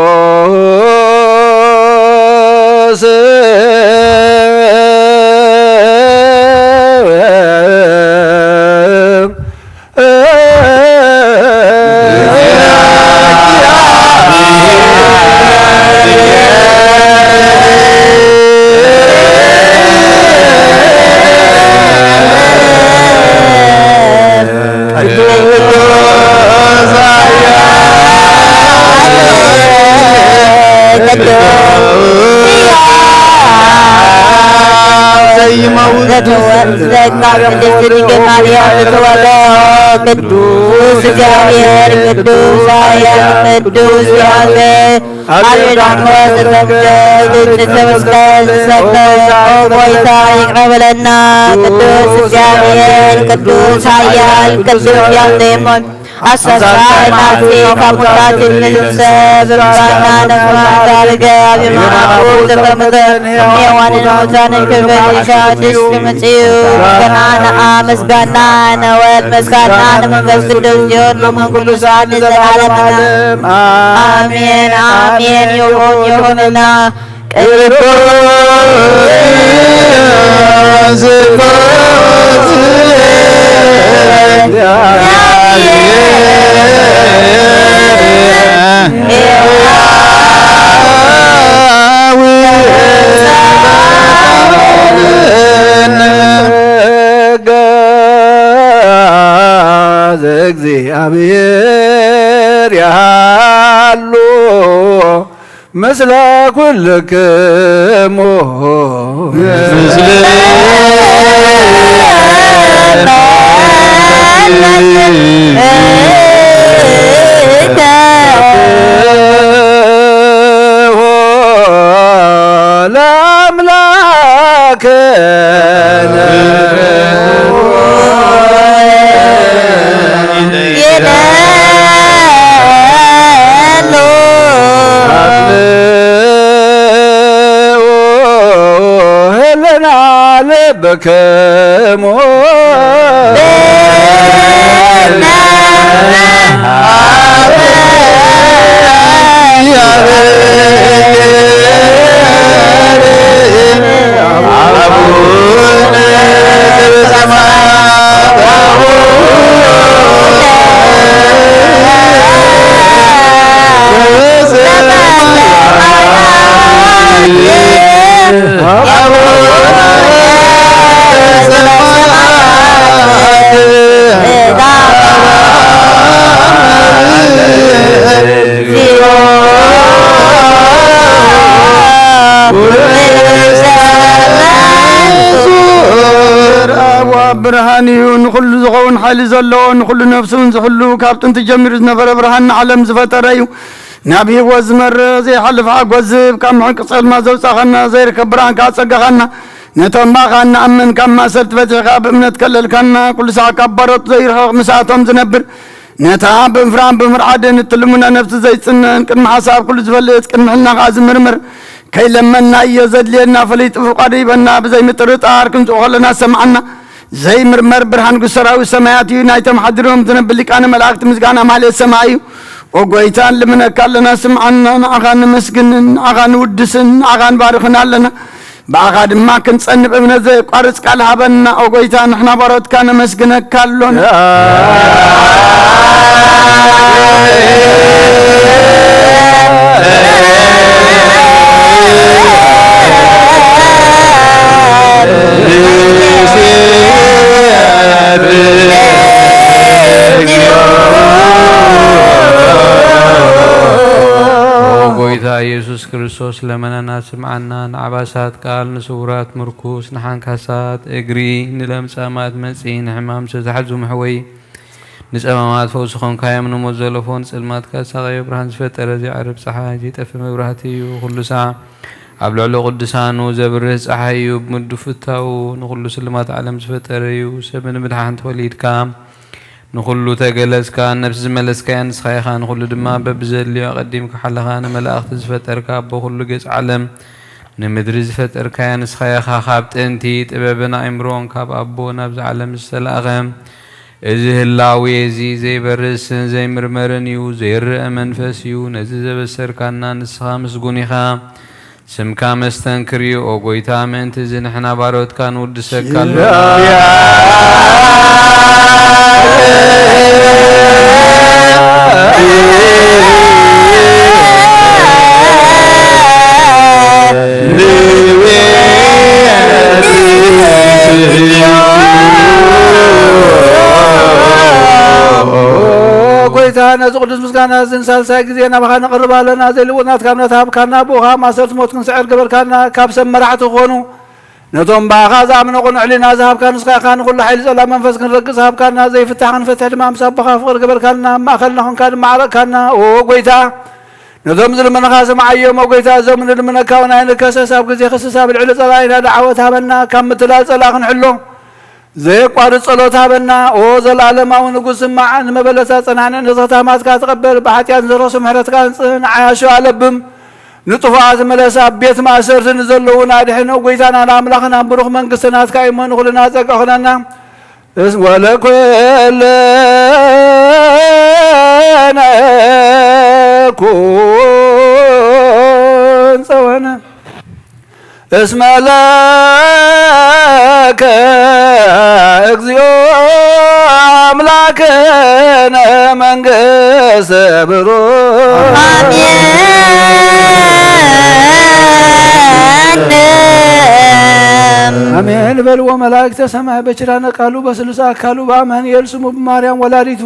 ቅዱስ እግዚአብሔር ቅዱስ ቅዱስ እግዚአብሔር ቅዱስ ኃያል ቅዱስ ያለ አቤት አምላክ ዘተመስገን ዘተመስገን ኦ ጎይታ ይቅረ በለና። ቅዱስ እግዚአብሔር ቅዱስ ኃያል ቅዱስ ያለ አስተስፋ እናቴ ካብ ኩላችን ንዝምሰ ብምስጋና ነፍስና ዛርገ ኣብ የማናኩ ተቀምጠ ሔዋንን ሙታንን ክብል ኢሻ ድሽ ትምጽኡ። ምስጋና ንኣብ ምስጋና ንወልድ ምስጋና ንመንፈስ ቅዱስ ይሁን እምቅዱሳን ንዘለዓለመ ዓለም። ኣሜን ኣሜን። ይሁን ይሁንና። ቅዱስ እግዚአብሔር ያሉ ምስለ ኩልክሙ ምስለ ለአምላክነ ህልና ልብክሙ ብርሃን እዩ፣ ንኹሉ ዝኸውን ሓይሊ ዘለዎ፣ ንኹሉ ነፍሱን ዝሕሉ፣ ካብ ጥንቲ ጀሚሩ ዝነበረ ብርሃን ንዓለም ዝፈጠረ እዩ። ናብ ህይወት ዝመርሕ ዘይሓልፍ ሓጎስ ዝህብ፣ ካብ ምሕቂ ጸልማት ዘውጻኻና፣ ዘይርከብ ብርሃን ከኣ ጸጋኻና፣ ነቶም ብኣኻ እንኣምን ካብ ማእሰርቲ ፈቲሕካ ብእምነት ከለልካና፣ ኩሉ ሳዕ ካብ ባሮት ዘይርሕቕ ምስኣቶም ዝነብር፣ ነታ ብምፍራን ብምርዓድን እትልሙና ነፍሲ ዘይጽነን፣ ቅድሚ ሓሳብ ኩሉ ዝፈልጥ፣ ቅድሚ ሕልና ከኣ ዝምርምር፣ ከይለመንናዮ ዘድልየና ፈሊጡ ፍቓዱ ሂበና፣ ብዘይ ምጥርጣር ክንጽኡ ከለና ዝሰምዓና፣ ዘይምርመር ብርሃን ንጉስ ሰራዊት ሰማያት እዩ። ናይቶም ሓዲሮም ዝነብር ሊቃነ መላእክት ምስጋና ማህሌት ሰማይ እዩ። ኦ ጎይታ፣ ንልምነካ ኣለና፣ ስምዓና፣ ንዓኻ ነመስግንን፣ ንዓኻ ንውድስን፣ ንዓኻ ንባርኽን ኣለና። ብኣኻ ድማ ክንጸንብ እምነት ዘየቋርጽ ቃል ሃበና። ኦ ጎይታ፣ ንሕና ባሮትካ ነመስግነካ ኣሎና። ኦ ጎይታ ኢየሱስ ክርስቶስ፣ ለመናና ስምዓና። ንዓባሳት ቃል፣ ንስውራት ምርኩስ፣ ንሓንካሳት እግሪ፣ ንለምጻማት መጺ፣ ንሕማም ዝተታሕዙ ምሕወይ፣ ንጸማማት ፈውሲ ኾንካዮም፣ ንሞት ዘለፎ ንጸልማት ካሳቐዮ። ብርሃን ዝፈጠረ ዘይዓርብ ጸሓይ፣ ዘይጠፍእ መብራህቲ እዩ። ኩሉ ሳዕ ኣብ ልዕሊ ቅዱሳኑ ዘብርህ ጸሓይ እዩ። ብምዱ ፍታው ንኹሉ ስልማት ዓለም ዝፈጠረ እዩ። ሰብ ንምድሓን ተወሊድካ፣ ንኹሉ ተገለጽካ፣ ነፍሲ ዝመለስካያ ንስኻ ኢኻ። ንኹሉ ድማ በብዘድልዮ ኣቐዲምካ ሓለኻ። ንመላእኽቲ ዝፈጠርካ፣ ኣቦ ኩሉ ገጽ ዓለም ንምድሪ ዝፈጠርካያ ንስኻ ኢኻ። ካብ ጥንቲ ጥበብን ኣእምሮን ካብ ኣቦ ናብዚ ዓለም ዝተላእኸ፣ እዚ ህላዌ እዚ ዘይበርስን ዘይምርመርን እዩ፣ ዘይረአ መንፈስ እዩ። ነዚ ዘበሰርካና ንስኻ ምስጉን ኢኻ። ስምካ መስተንክር እዩ፣ ኦ ጎይታ። ምእንቲ እዚ ንሕና ባሮትካ ንውድሰካ ኣለና። ኦ ጎይታ፣ ነዚ ቅዱስ ምስጋና እዝን ሳልሳይ ግዜ ናባኻ ነቕርብ ኣለና። ዘይልውጥ ናትካ እምነት ሃብካና፣ ብኡ ኸዓ ማእሰርቲ ሞት ክንስዕር ገበርካና። ካብ ሰብ መራሕቲ ክኾኑ፣ ነቶም ብኣኻ ዝኣምኑ ቅኑዕ ሕሊና ዝሃብካ ንስኻ ኢኻ። ንኹሉ ሓይሊ ጸላም መንፈስ ክንረግጽ ሃብካና። ዘይፍታሕ ክንፈትሕ ድማ ምስ ኣቦኻ ፍቕሪ ገበርካና። ኣብ ማእከልና ኾንካ ድማ ዓረቕካና። ኦ ጎይታ፣ ነቶም ዝልምንኻ ስምዓዮም። ኦ ጎይታ፣ እዞም ንልምነካ እውን ኣይንከሰስ። ኣብ ግዜ ክስስ ኣብ ልዕሊ ጸላኢና ደዓወት ሃበና። ካብ ምትላል ጸላኢ ክንሕሎ ዘየቋርጽ ጸሎት ሃበና። ኦ ዘለኣለማዊ ንጉስ፣ ስማዕ። ንመበለታት ጸናንዕ፣ ንዝኽታማትካ ተቐበል። ብሓጢኣት ንዝረኽሱ ምሕረትካ ኣምጽእ። ንዓያሹ ኣለብም፣ ንጥፉኣት ምለስ። ኣብ ቤት ማእሰርቲ ንዘለዉን ኣድሕን። ኦ ጎይታና ንኣምላኽና፣ ብሩኽ መንግስቲ ናትካ እዩ እሞ፣ ንኹልና ጸግዒ ኩነና። እስ-፣ ወለኩልነ ኩን ጸወነ። እስመ ለከ እግዚኦ አምላክነ መንግስት ብሩክ። አሜን። አሜን በልዎ መላእክተ ሰማይ በኪዳነ ቃሉ በስሉሰ አካሉ በአማኑኤል ስሙ በማርያም ወላዲቱ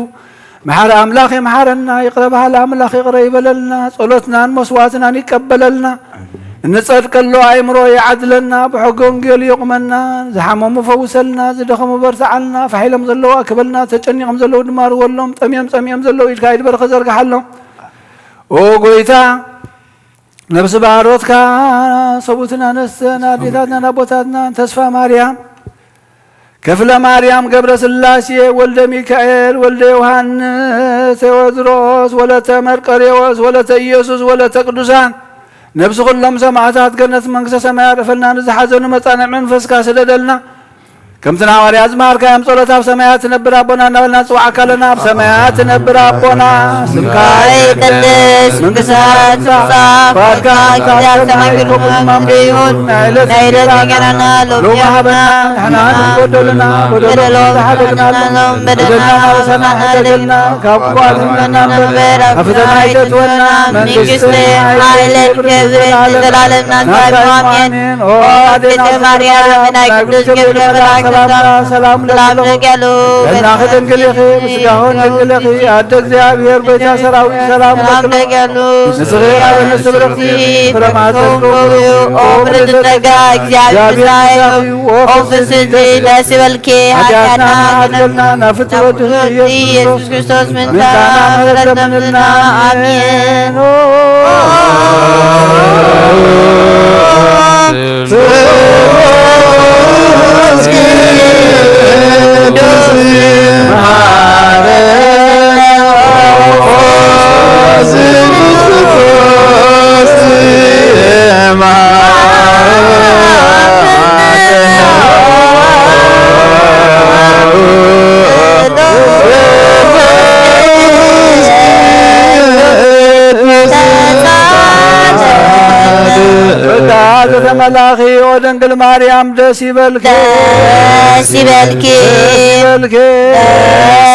መሓሪ ኣምላኽ ይምሓረና፣ ይቕረ በሃሊ ኣምላኽ ይቕረ ይበለልና፣ ጸሎትናን መስዋዕትናን ይቀበለልና፣ እንጸድቀሉ ኣእምሮ ይዓድለና፣ ብሕገ ወንጌሉ የቑመና፣ ዝሓመሙ ፈውሰልና፣ ዝደኸሙ በርትዓልና፣ ፋሕ ኢሎም ዘለዉ ኣክበልና፣ ተጨኒቖም ዘለዉ ድማ ርወሎም፣ ጠምዮም ጸሚኦም ዘለዉ ኢድካ ኢድ በረኸት ዘርግሓሎም። ኦ ጎይታ፣ ነብሲ ባሮትካ ሰብኡትን ኣነስተን ኣዴታትናን ኣቦታትናን ተስፋ ማርያም፣ ክፍለ ማርያም፣ ገብረ ስላሴ፣ ወልደ ሚካኤል፣ ወልደ ዮሃንስ፣ ቴዎድሮስ፣ ወለተ መርቆሬዎስ፣ ወለተ ኢየሱስ፣ ወለተ ቅዱሳን፣ ነብሲ ኩሎም ሰማዕታት ገነት መንግስተ ሰማይ ኣርፈልና፣ ንዝሓዘኑ መጻንዕ መንፈስካ ስደደልና። ከምቲ ንሃዋርያት ዝመሃርካዮም ጸሎት ኣብ ሰማያት ትነብር ኣቦና እናበልና ንጽውዓካ ኣለና። ኣብ ሰማያት ትነብር ኣቦና፣ ስምካ ይቀደስ፣ መንግስትኻ ትምጻእ፣ ፍቓድካ ትግበር፣ ኣብ ሰማይ ከም ኣብ ምድሪ ይኹን። ናይ ዕለት እንጀራና ሎሚ ሃበና፣ ንሕና ንበደሉና፣ በደሎም ዝሓደግናሎም፣ በደልና ናበሳና ሕደገልና፣ ካብ ክፉእ ኣድሕነና እምበር፣ ኣብ ፈተና ኣይተእትወና፣ መንግስቲ፣ ሓይልን ክብርን ንዘለዓለም ናትካ እዩ። ኣሜን። ኦ ኣዴና ማርያም፣ ናይ ቅዱስ ገብርኤል መልኣክ ሰላምታ ሰላም ንብለኪ ኣለና። ድንግል ኢኺ፣ ብስጋኺ እውን ድንግል ኢኺ። ኣደ እግዚኣብሔር፣ ጎይታ ሰራዊት፣ ሰላም ንብለኪ ኣለና። ንስኺ ኣብ ኣንስቲ ብርኽቲ ኢኺ፣ ፍረ ማህፀንኪ ብሩኽ እዩ። ኦ ብርኽቲ ጸጋ፣ እግዚኣብሔር ምሳኺ እዩ። ኦ ፍስሕቲ፣ ደስ ይበልኪ፣ ሓጢኣትና ሓጢኣትና ኣድሕነልና፣ ናብ ፍትወት ወዲ ኢየሱስ ክርስቶስ ምንታና ምሕረት ለምንልና። ኣሜን። ጸጋ ዝተመላኺ ኦ ድንግል ማርያም ደስ ይበልኪ፣ ደስ ይበልኪ፣ ደስ ይበልኪ፣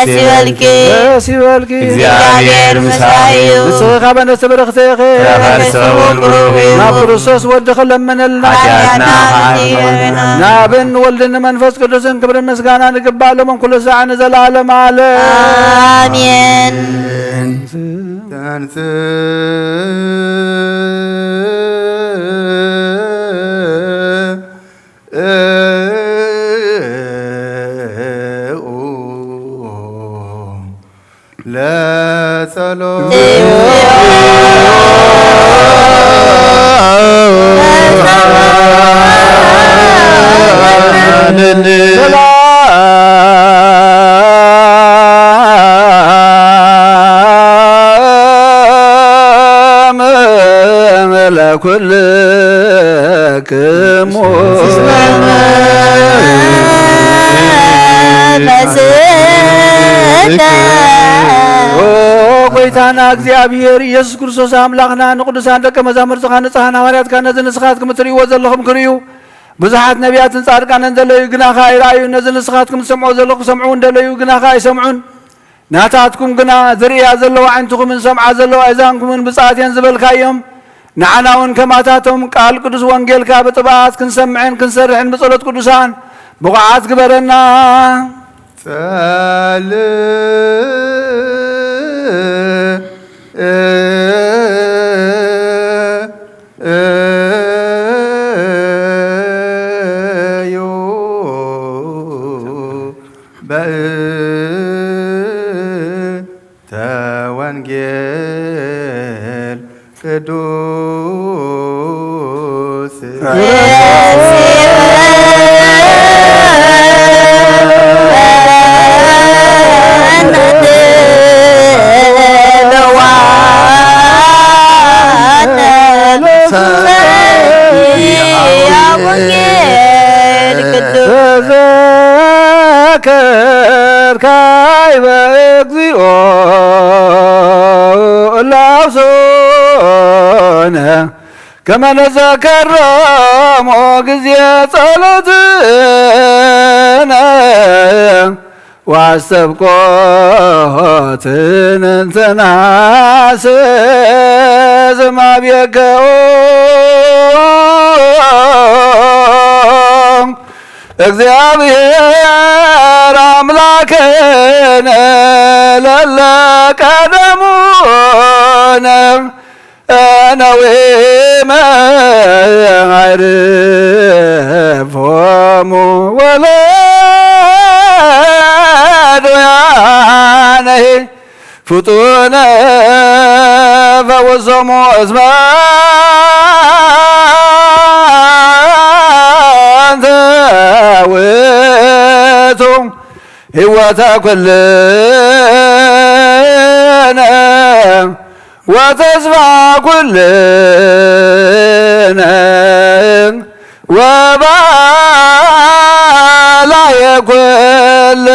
ደስ ይበልኪ፣ ደስ ይበልኪ። እግዚኣብሔር ምሳኺ እዩ። ንስኺ ካብ ኣንስቲ ብርኽቲ ኢኺ። ፍረ ከርስኺ እውን ብሩኽ እዩ። ናብ ክርስቶስ ወድኺ ለምንልና። ሓጢኣትና ከኣ ይቕረ በለና። ንኣብን ወልድን ንመንፈስ ቅዱስን ክብርን ምስጋናን ይግባእ፣ ሎምን ኩሉ ሳዕ ንዘለዓለም ዓለም። ኣሜን። ተንሥእ ለጸሎት ሰላም ለኩልክሙ። ኦ ጎይታና እግዚኣብሔር ኢየሱስ ክርስቶስ ኣምላኽና፣ ንቅዱሳን ደቀ መዛሙርትኻ ንጹሓን ሃዋርያትካ ነዚ ንስኻትኩም እትርእይዎ ዘለኹም ክርእዩ፣ ብዙሓት ነቢያትን ጻድቃንን ደለዩ፣ ግናኻ ኣይረኣዩን። ነዚ ንስኻትኩም ትሰምዕዎ ዘለኹም ክሰምዑ እንደለዩ፣ ግናኻ ኣይሰምዑን። ናታትኩም ግና ዝርእያ ዘለዋ ኣዒንትኹምን ዝሰምዓ ዘለዋ ኣእዛንኩምን ብፅኣት እየን ዝበልካዮም፣ ንዓና እውን ከማታቶም ቃል ቅዱስ ወንጌልካ ብጥብኣት ክንሰምዕን ክንሰርሕን ብጸሎት ቅዱሳን ብቑዓት ግበረና። ጸል እዩ በእንተ ወንጌል ቅዱስ ተዘከር ካይበ እግዚኦ ላውሶነ ከመ ነዘከሮሙ ጊዜ ጸሎትነ ወአስተብቆትነ እንተናስእ ዝማብየከኦ እግዚኣብሔር ኣምላክነ ለለ ቀደሙነ ነዊመ ኣይርፎሙ ወለዶያነይ ፍጡነ ፈወሶሙ እስመ አንተ ውእቱ ህይወተ ኩልነ ወተስፋ ኩልነ ወባላየ ኩልነ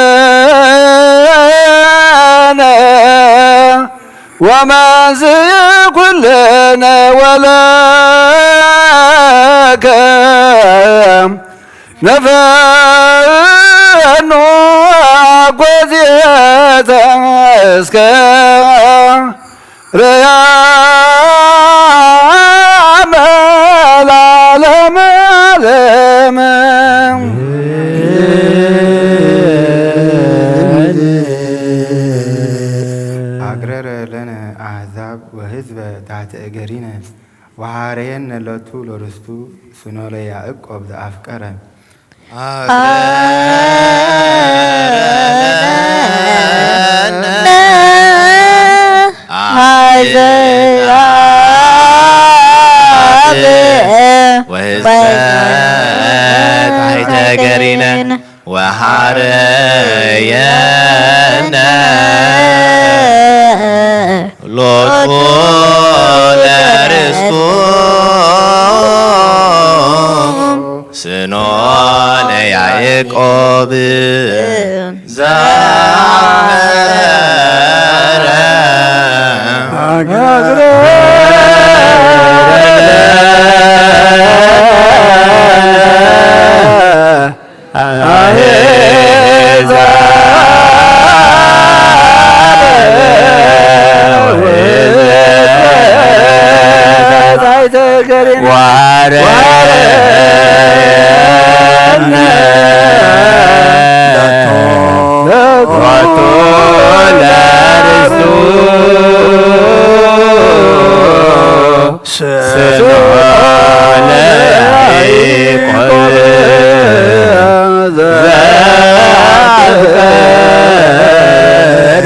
ወመንስኢ ኩልነ ወለከ ነፈኑ አጎዝየተ እስከ ርያመ ለዓለመ ዓለም። አግረረ ለነ አሕዛብ ወህዝበ ታሕተ እገሪነ። ወሐረየነ ሎቱ ለርስቱ ስኖ ለያዕቆብ ዘአፍቀረ። ወሕዝበ ታሕተ ገሪነ። ወሐረየነ ሎቱ ለርስቱ ስኖ ለያዕቆብ ዘአፍቀረ። ስኖ ለያዕቆብ ዘአፍቀረ።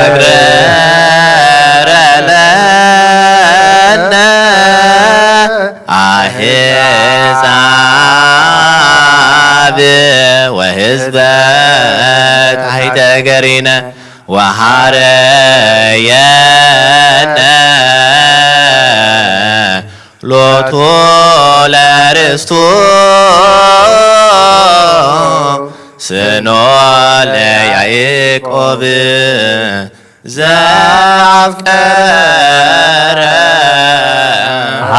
አግረረ ለነ አሕዛብ ወሕዝበ ታሕተ ገሪነ። ወሐረየነ ሎቱ ለርስቱ ስኖ ለያዕቆብ ዘአፍቀረ።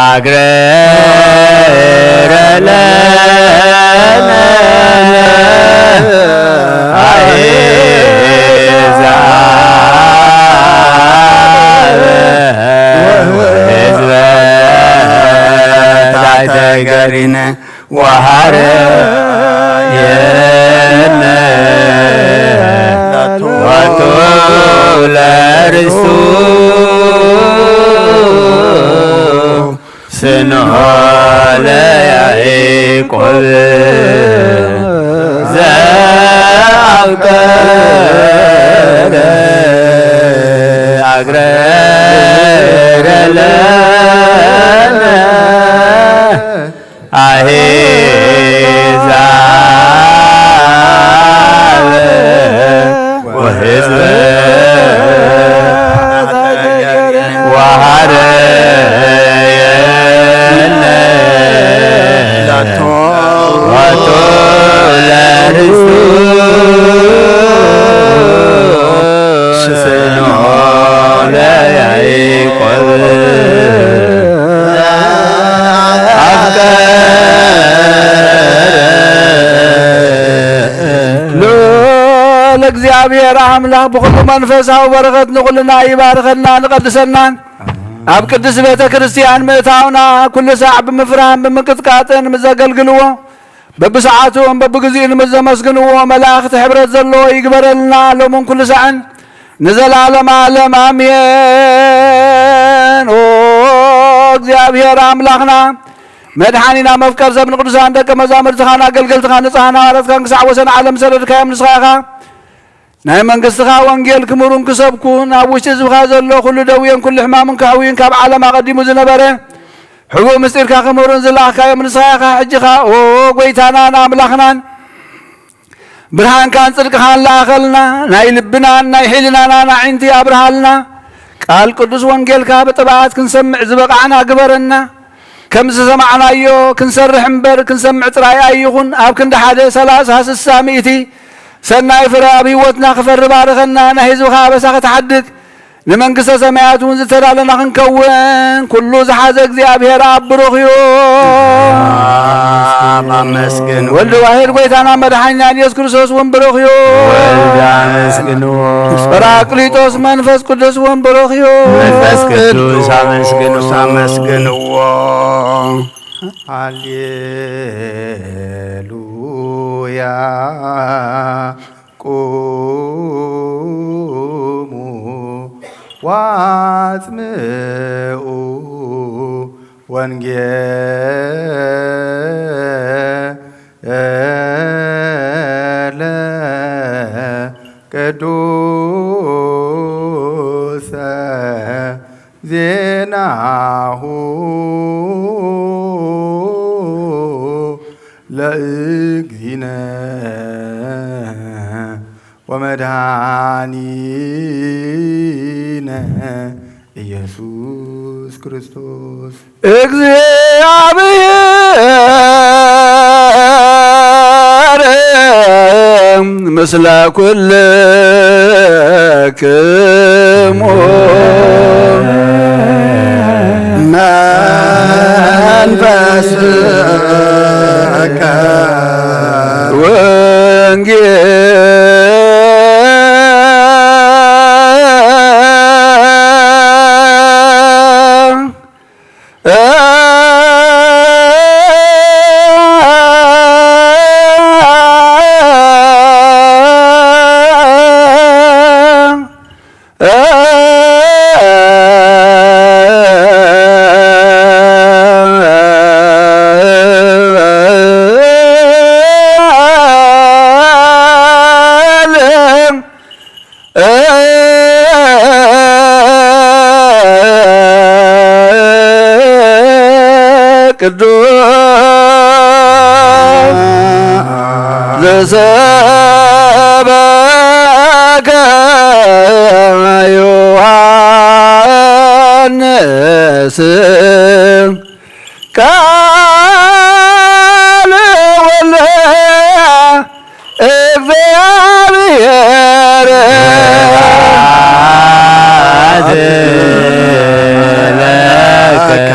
አግረረ ለነ አሕዛብ ወሕዝበ ታሕተ ገሪነ። ወሐረየነ ሎቱ ለርስቱ ስኖ ለያዕቆብ ዘአፍቀረ። አግረረ ለነ አሕዛብ ወሕዝበ ወሐረየነ ሎቱ ለርስቱ ስኖ ለያዕቆብ አፍቀረ። ልዑል እግዚአብሔር አምላክ ብኹሉ መንፈሳዊ በረኸት ንኹልና ይባርከልና ንቐድሰናን ኣብ ቅድስት ቤተ ክርስቲያን ምእታውና ኩሉ ሳዕ ብምፍራን ብምንቅጥቃጥን ምስ ዘገልግልዎ በብሰዓቱን በብግዜኡን ምስ ዘመስግንዎ መላእኽቲ ሕብረት ዘለዎ ይግበረልና፣ ሎምን ኩሉ ሳዕን ንዘለዓለም ዓለም ኣሜን። ኦ እግዚኣብሔር ኣምላኽና መድሓኒና መፍቀር ሰብ ንቅዱሳን ደቀ መዛሙርትኻን ኣገልገልትኻን ንጽሓን ሃዋርያትካን ክሳዕ ወሰን ዓለም ዝሰደድካዮም ንስኻ ኢኻ። ናይ መንግስትኻ ወንጌል ክምህሩን ክሰብኩን ኣብ ውሽጢ ህዝብኻ ዘሎ ኩሉ ደዌን ኩሉ ሕማምን ከሕውዩን ካብ ዓለም ኣቐዲሙ ዝነበረ ሕቡእ ምስጢርካ ክምህሩን ዝለኣኽካዮም ንስኻ ኢኻ። ሕጂ ኸኣ ኦ ጎይታናን ኣምላኽናን ብርሃንካን ጽድቅኻን ለኣኸልና፣ ናይ ልብናን ናይ ሕልናናን ኣዒንቲ ኣብርሃልና። ቃል ቅዱስ ወንጌልካ ብጥብዓት ክንሰምዕ ዝበቓዕና ግበረና። ከም ዝሰማዕናዮ ክንሰርሕ እምበር ክንሰምዕ ጥራይ ኣይኹን። ኣብ ክንዲ ሓደ ሰላሳ ስሳ ሚእቲ ሰናይ ፍረ ኣብ ህይወትና ክፈሪ ባርኸና። ናይ ህዝብኻ ኣበሳ ክትሓድግ ንመንግስተ ሰማያት እውን ዝተዳለና ክንከውን ኩሉ ዝሓዘ እግዚኣብሔር ኣብ ብሩኽ እዩ። ኣብ ኣመስግን። ወልድ ዋሕድ ጎይታና መድሓኒና ኢየሱስ ክርስቶስ እውን ብሩኽ እዩ። ወልድ ኣመስግንዎ። ጳራቅሊጦስ መንፈስ ቅዱስ እውን ብሩኽ እዩ። መንፈስ ቅዱስ ኣመስግንዎ። ኣመስግንዎ። ሃሌሉያ። ቁሙ ዋጽምኡ ወንጌለ ቅዱሰ ዜናሁ ለእግዚእነ ወመድኃኒነ ኢየሱስ ክርስቶስ። እግዚኣብሔር ምስለ ኩልክሙ መንፈስከ ወንጌል ቅዱስ ዘሰበከ ዮሐንስ ቃል ወልደ እግዚኣብሔር ስብሐት ለከ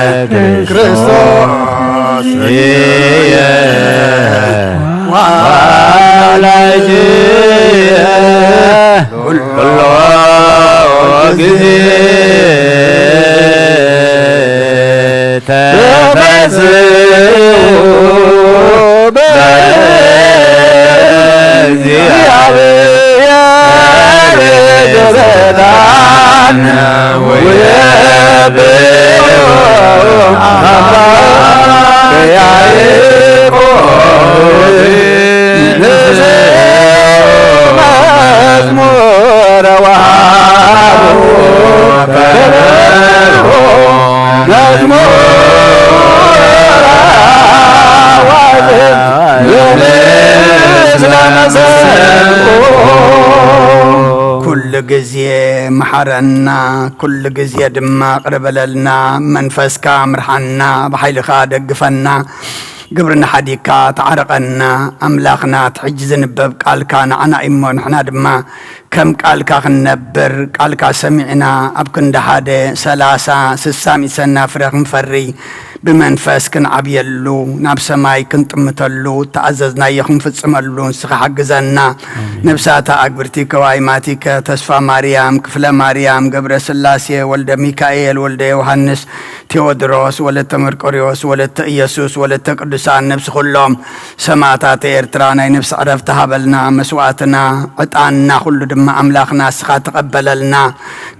ክርስቶስ ወላይትየ ኩሎ ጊዜ ተፈስሑ በእግዚአብሔር ደስታን ወየብኡ አምላክ ያዕቆብ ንስሙ መዝሙረ ወሃቡ ክብርሁ መዝሙረ አዋዝን ምስለ መሰንቆ። ኩሉ ግዜ መሓረና፣ ኩሉ ግዜ ድማ ቅርበለልና። መንፈስካ ምርሓና፣ ብሓይልኻ ደግፈና። ግብርና ሓዲግካ ተዓረቐና። ኣምላኽና፣ እቲ ሕጂ ዝንበብ ቃልካ ንዓና እዩሞ፣ ንሕና ድማ ከም ቃልካ ክንነብር፣ ቃልካ ሰሚዕና ኣብ ክንዲ ሓደ፣ ሰላሳ፣ ስሳ ሚእቲ ሰናፍረ ክንፈሪ፣ ብመንፈስ ክንዓብየሉ፣ ናብ ሰማይ ክንጥምተሉ፣ እተኣዘዝናዮ ክንፍጽመሉ ንስኻ ሓግዘና። ኣሜን። ነብሳታ ኣግብርቲ ከዋይማቲከ፣ ተስፋ ማርያም፣ ክፍለ ማርያም፣ ገብረ ስላሴ፣ ወልደ ሚካኤል፣ ወልደ ዮሃንስ፣ ቴዎድሮስ፣ ወለተ መርቆሪዎስ፣ ወለተ ኢየሱስ፣ ወለተ ቅዱሳን፣ ነብሲ ኩሎም ሰማእታት ኤርትራ፣ ናይ ነብሲ ዕረፍቲ ሃበልና። መስዋእትና፣ ዕጣንና፣ ኩሉ ድማ ኣምላኽና እስኻ ተቐበለልና።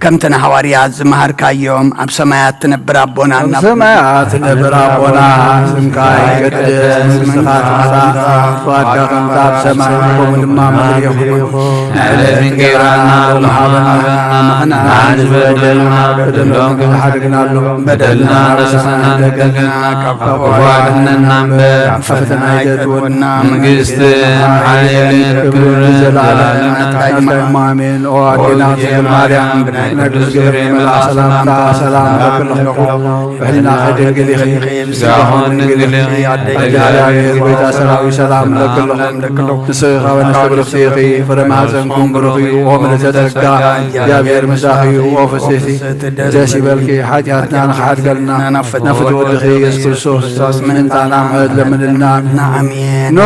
ከምቲ ንሃዋርያት ዝመሃርካዮም፣ ኣብ ሰማያት ትነብር ኣቦና፣ ኣብ ሰማያት ትነብር ኣቦና፣ ስምካ ይቀደስ፣ መንግስትኻ ትምጻእ፣ ፍቓድካ ከምቲ ኣብ ሰማይ ከምኡ ድማ ኣብ ምድሪ ይኹን። ዕለት እንጌራና ሎሚ ሃበና፣ ንሕና ዝበደልና በደልና፣ በደልና ንስኻ ንደግና፣ ካብ ክፉ ኣድሕነና እምበር፣ ናብ ፈተና ኣይተእትወና፣ መንግስቲ፣ ሓይሊ፣ ክብሪ፣ ዘለዓለም ናትካ እዩ። ኣሜን። ኦ ኣዴና ድንግል ማርያም፣ ብናይ ቅዱስ ገብርኤል መልኣኽ ሰላምታ፣ ሰላም እብለኪ ኣለኹ። ብሕሊናኺ ድንግል ኢኺ፣ ብስጋኺ እውን ድንግል ኢኺ። ኣደ እግዚኣብሔር፣ ጎይታ ሰራዊት፣ ሰላም እብለኪ ኣለኹ። ንስኺ ካብ ኣንስቲ ብርኽቲ ኢኺ፣ ፍረ ማህፀንኩም ብሩኽ እዩ። ኦ ምልዕተ ጸጋ፣ እግዚኣብሔር ምሳኺ እዩ። ኦ ፍስሕቲ፣ ደስ ይበልኪ፣ ሓጢኣትና ንኽሓድገልና፣ ናብ ፍትወት ወድኺ ኢየሱስ ክርስቶስ ምእንታና ምሕረት ለምንልና። ኣሜን። ኖ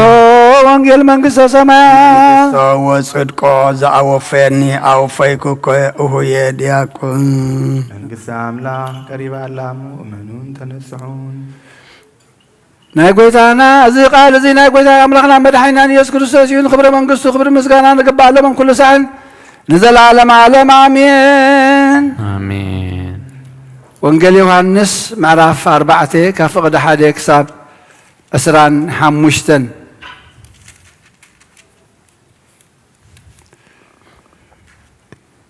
ወንጌል መንግስተ ሰማያት። ወጽድቆ ዘኣወፈየኒ ኣወፈይኩ እኮ እሁየ ዲያቆን። መንግስቲ ኣምላኽ ቀሪባ ኣላ፣ ምእመኑን ተነስሑን። ናይ ጎይታና እዚ ቃል እዚ ናይ ጎይታ ኣምላኽና መድሓኒናን ኢየሱስ ክርስቶስ እዩ። ንክብሪ መንግስቱ ክብሪ ምስጋና ንግባእ ሎምን ኩሉ ሳዕን ንዘለዓለመ ዓለም ኣሜን። ኣሜን። ወንጌል ዮሃንስ ምዕራፍ ኣርባዕተ ካብ ፍቕዲ ሓደ ክሳብ ዕስራን ሓሙሽተን።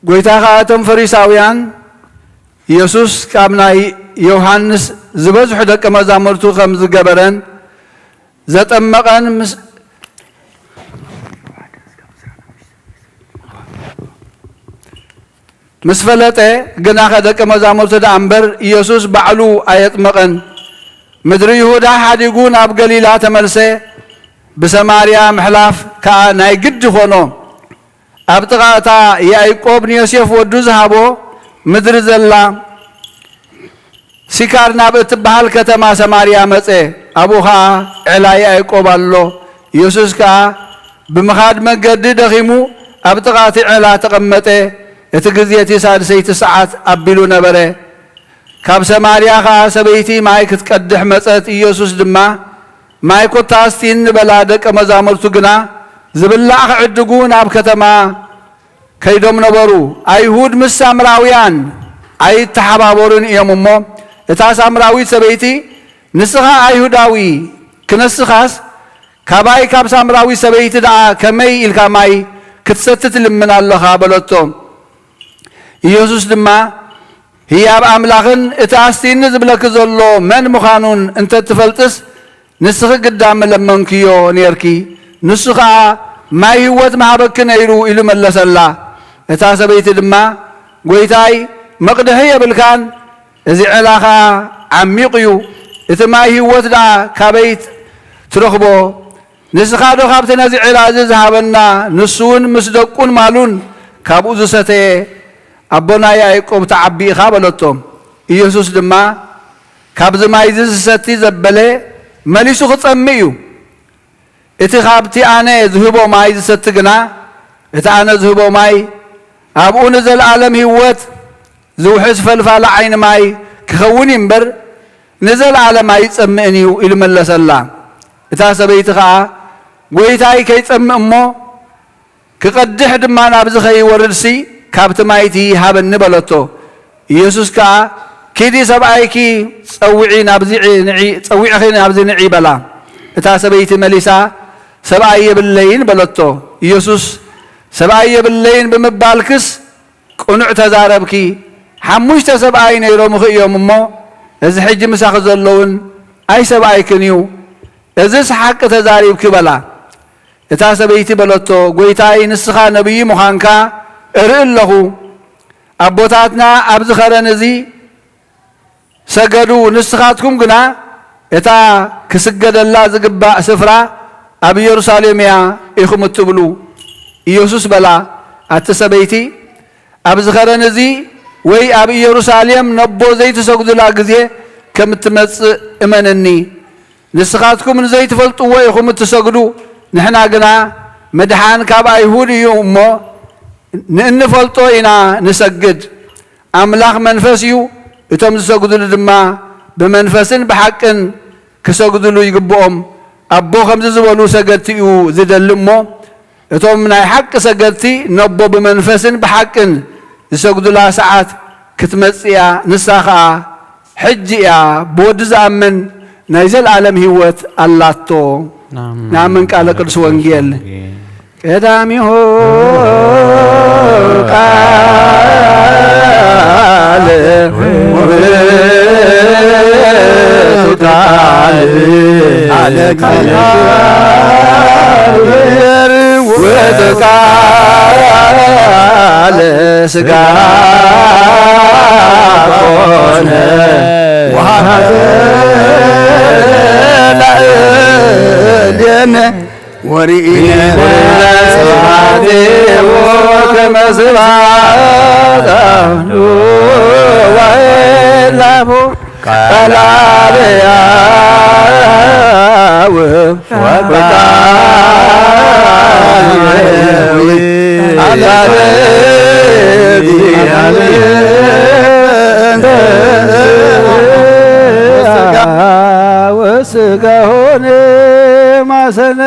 ጎይታ ኸኣ እቶም ፈሪሳውያን፣ ኢየሱስ ካብ ናይ ዮሃንስ ዝበዝሑ ደቀ መዛሙርቱ ከም ዝገበረን ዘጠመቐን ምስ፣ ምስ ፈለጠ፣ ግናኸ ደቀ መዛሙርቱ ደኣ እምበር ኢየሱስ ባዕሉ ኣየጥመቐን። ምድሪ ይሁዳ ሓዲጉ ናብ ገሊላ ተመልሰ። ብሰማርያ ምሕላፍ ከኣ ናይ ግዲ ኾኖ። ኣብ ጥቓ እታ ያዕቆብ ንዮሴፍ ወዱ ዝሃቦ ምድሪ ዘላ ሲካር ናብ እትበሃል ከተማ ሰማርያ መጸ። ኣብኡ ኸኣ ዔላ ያዕቆብ ኣሎ። ኢየሱስ ከኣ ብምኻድ መገዲ ደኺሙ ኣብ ጥቓ እቲ ዔላ ተቐመጠ። እቲ ግዜ እቲ ሳድሰይቲ ሰዓት ኣቢሉ ነበረ። ካብ ሰማርያ ኸኣ ሰበይቲ ማይ ክትቀድሕ መጸት። ኢየሱስ ድማ፣ ማይ ኮታ ኣስቲኒ በላ። ደቀ መዛሙርቱ ግና ዝብላዕ ክዕድጉ ናብ ከተማ ከይዶም ነበሩ። ኣይሁድ ምስ ሳምራውያን ኣይተሓባበሩን እዮም እሞ፣ እታ ሳምራዊት ሰበይቲ፣ ንስኻ ኣይሁዳዊ ክነስኻስ፣ ካባይ ካብ ሳምራዊት ሰበይቲ ደኣ ከመይ ኢልካ ማይ ክትሰቲ ትልምን ኣለኻ? በለቶ። ኢየሱስ ድማ፣ ህያብ ኣምላኽን እቲ ኣስቲኒ ዝብለኪ ዘሎ መን ምዃኑን እንተ ትፈልጥስ፣ ንስኺ ግዳ ምለመንክዮ ኔርኪ፣ ንሱ ኸኣ ማይ ህይወት ምሃበኪ ነይሩ፣ ኢሉ መለሰላ። እታ ሰበይቲ ድማ፣ ጐይታይ፣ መቕድሒ የብልካን፣ እዚ ዔላ ኸኣ ዓሚቕ እዩ፣ እቲ ማይ ህይወት ደኣ ካበይ ትረኽቦ? ንስኻ ዶ ካብቲ ነዚ ዔላ እዚ ዝሃበና፣ ንሱ እውን ምስ ደቁን ማሉን ካብኡ ዝሰተየ፣ ኣቦና ያዕቆብ ተዓቢ ኢኻ? በለቶ። ኢየሱስ ድማ፣ ካብዚ ማይ እዚ ዝሰቲ ዘበለ መሊሱ ክጸምእ እዩ። እቲ ኻብቲ ኣነ ዝህቦ ማይ ዝሰቲ ግና፣ እቲ ኣነ ዝህቦ ማይ ኣብኡ ንዘለኣለም ህይወት ዝውሕዝ ፈልፋሊ ዓይኒ ማይ ክኸውን እዩ እምበር፣ ንዘለኣለም ኣይጸምእን እዩ፣ ኢሉ መለሰላ። እታ ሰበይቲ ኸኣ፣ ጐይታይ፣ ከይጸምእ እሞ ክቐድሕ ድማ ናብዚ ከይወርድሲ ካብቲ ማይ እቲ ሃበኒ፣ በለቶ። ኢየሱስ ከኣ፣ ኪዲ ሰብኣይኪ ጸውዒ ናብዚ ንዒ፣ ጸዊዕኺ ናብዚ ንዒ፣ በላ። እታ ሰበይቲ መሊሳ፣ ሰብኣይ የብለይን፣ በለቶ። ኢየሱስ፣ ሰብኣይ የብለይን ብምባልክስ ቅኑዕ ተዛረብኪ። ሓሙሽተ ሰብኣይ ነይሮምኺ እዮም እሞ፣ እዚ ሕጂ ምሳኺ ዘለውን ኣይሰብኣይክን እዩ። እዝስ ሓቂ ተዛሪብኪ፣ በላ። እታ ሰበይቲ በለቶ፣ ጐይታይ፣ ንስኻ ነቢይ ምዃንካ እርኢ ኣለኹ። ኣቦታትና ኣብዚ ኸረን እዚ ሰገዱ፣ ንስኻትኩም ግና እታ ክስገደላ ዝግባእ ስፍራ ኣብ ኢየሩሳሌም እያ ኢኹም እትብሉ። ኢየሱስ በላ፣ ኣቲ ሰበይቲ፣ ኣብዚ ኸረን እዚ ወይ ኣብ ኢየሩሳሌም ነቦ ዘይትሰግዱላ ግዜ ከም እትመጽእ እመነኒ። ንስኻትኩም ንዘይትፈልጥዎ ኢኹም እትሰግዱ፣ ንሕና ግና ምድሓን ካብ ኣይሁድ እዩ እሞ ንእንፈልጦ ኢና ንሰግድ። ኣምላኽ መንፈስ እዩ፣ እቶም ዝሰግድሉ ድማ ብመንፈስን ብሓቅን ክሰግድሉ ይግብኦም። ኣቦ ከምዚ ዝበሉ ሰገድቲ እዩ ዝደሊ እሞ፣ እቶም ናይ ሓቂ ሰገድቲ ነቦ ብመንፈስን ብሓቅን ዝሰግዱላ ሰዓት ክትመጽእ እያ፣ ንሳ ኸኣ ሕጂ እያ። ብወዲ ዝኣምን ናይ ዘለኣለም ህይወት ኣላቶ። ናምን ቃለ ቅዱስ ወንጌል። ቀዳሚሁ ቃል ውእቱ ቃል አለ ቃል ውእቱ ቃል ሥጋ ሆነ ወሀበ ላዕሌነ ወርኢነ ስብሐቲሁ ከመ ስብሐት አብ ወወልድ ላቡ ቃል አብ ያው ወቃል አለ እግዚአብሔር እንተ ሥጋ ወሥጋ ሆነ ማሰነ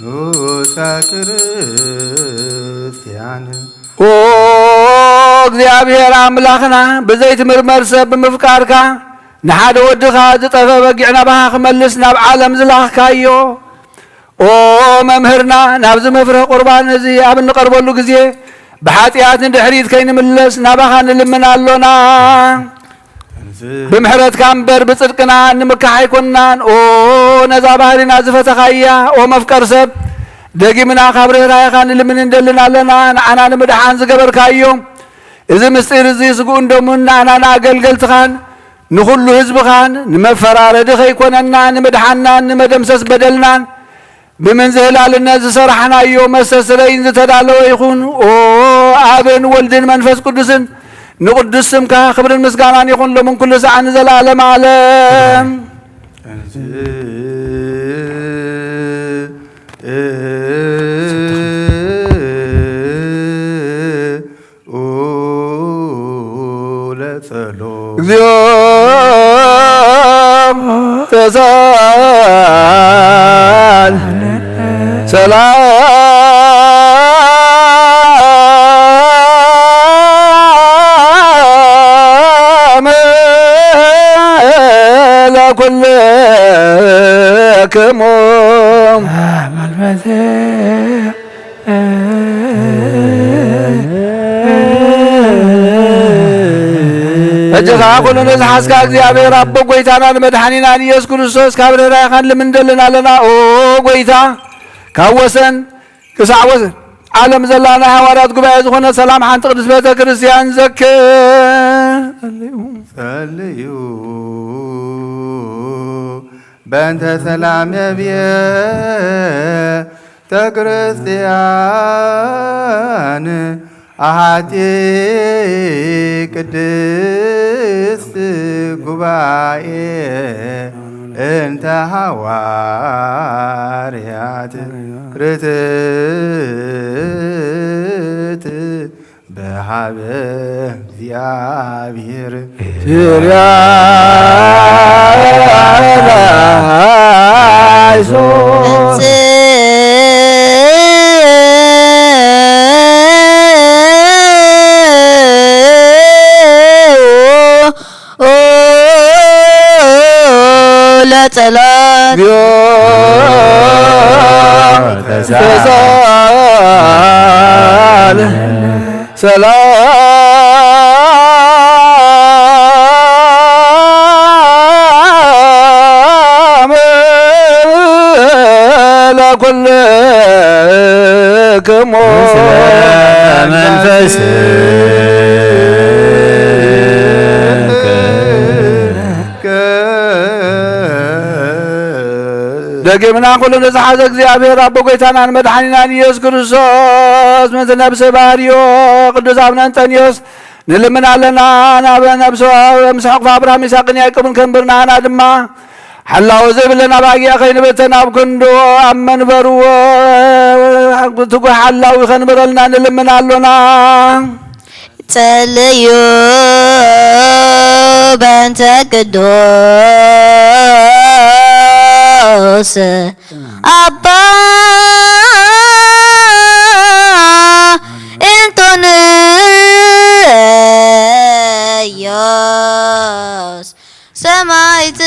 ንኡሰ ክርስቲያን። ኦ እግዚኣብሔር ኣምላኽና፣ ብዘይትምርመር ሰብ ብምፍቃርካ፣ ንሓደ ወድኻ ዝጠፍአ በጊዕ ናባኻ ክመልስ ናብ ዓለም ዝላኽካዮ፣ ኦ መምህርና፣ ናብዚ መፍርህ ቁርባን እዚ ኣብ እንቐርበሉ ግዜ፣ ብሓጢኣት ንድሕሪት ከይንምለስ ናባኻ ንልምን ኣሎና። ብምሕረትካ እምበር ብጽድቅና እንምካሕ ኣይኮንናን። ኦ ነዛ ባህሪና ዝፈተኻያ፣ ኦ መፍቀር ሰብ፣ ደጊምና ካብ ርህራሄኻ ንልምን እንደልን ኣለና። ንዓና ንምድሓን ዝገበርካዮ እዚ ምስጢር እዚ ስግኡን ደሙን ንኣና ንኣገልገልትኻን ንኹሉ ህዝብኻን ንመፈራረዲ ከይኮነና ንምድሓንናን ንመደምሰስ በደልናን ብምንዝህላልነት ዝሰራሕናዮ መስተስረይን ዝተዳለወ ይኹን። ኦ ኣብን ወልድን መንፈስ ቅዱስን ንቅዱስ ስምካ ክብርን ምስጋናን ይኹን ሎምን ኩሉ ሰዓት ንዘለዓለም ዓለም። ለጸሎት። እግዚኦ ተሳል ሰላም ለኩልክሙ። ሕጂ ኸዓ ኩሉ ንዝሓዝካ እግዚኣብሔር ኣቦ ጐይታና ንመድሓኒና ንኢየሱስ ክርስቶስ ካብ ርህራሄኻ ንልምን እንደልን ኣለና። ኦ ጐይታ፣ ካብ ወሰን ክሳዕ ወሰን ዓለም ዘላ ናይ ሃዋርያት ጉባኤ ዝኾነ ሰላም ሓንቲ ቅድስት ቤተ ክርስቲያን ዘክር። ጸልዩ በእንተ ሰላም የብየ ተክርስቲያን አሐቲ ቅድስት ጉባኤ እንተ ሐዋርያት ርትዕት በሃበ እግዚአብሔር። ለጸሎት። ሰላም ለኩልክሙ። ደጊምና ኩሉ ንዝሓዘ እግዚኣብሔር ኣቦ ጎይታናን መድሓኒናን ኢየሱስ ክርስቶስ፣ ምእንቲ ነብሰ ባህርዮ ቅዱስ ኣብነ እንጠንዮስ ንልምን ኣለና። ናብ ነብሲ ምስ ሕቑፍ ኣብርሃም ይስሐቅን ያዕቆብን ከንብር፣ ንኣና ድማ ሓላዊ ዘይብለን ኣባጊዕ ከይንብተን ኣብ ክንዱ ኣብ መንበርዎ ትጉህ ሓላዊ ከንብረልና ንልምን ኣሎና። ጸልዩ በእንተ ቅዱስ ኣባ እንጦንዮስ ሰማዕት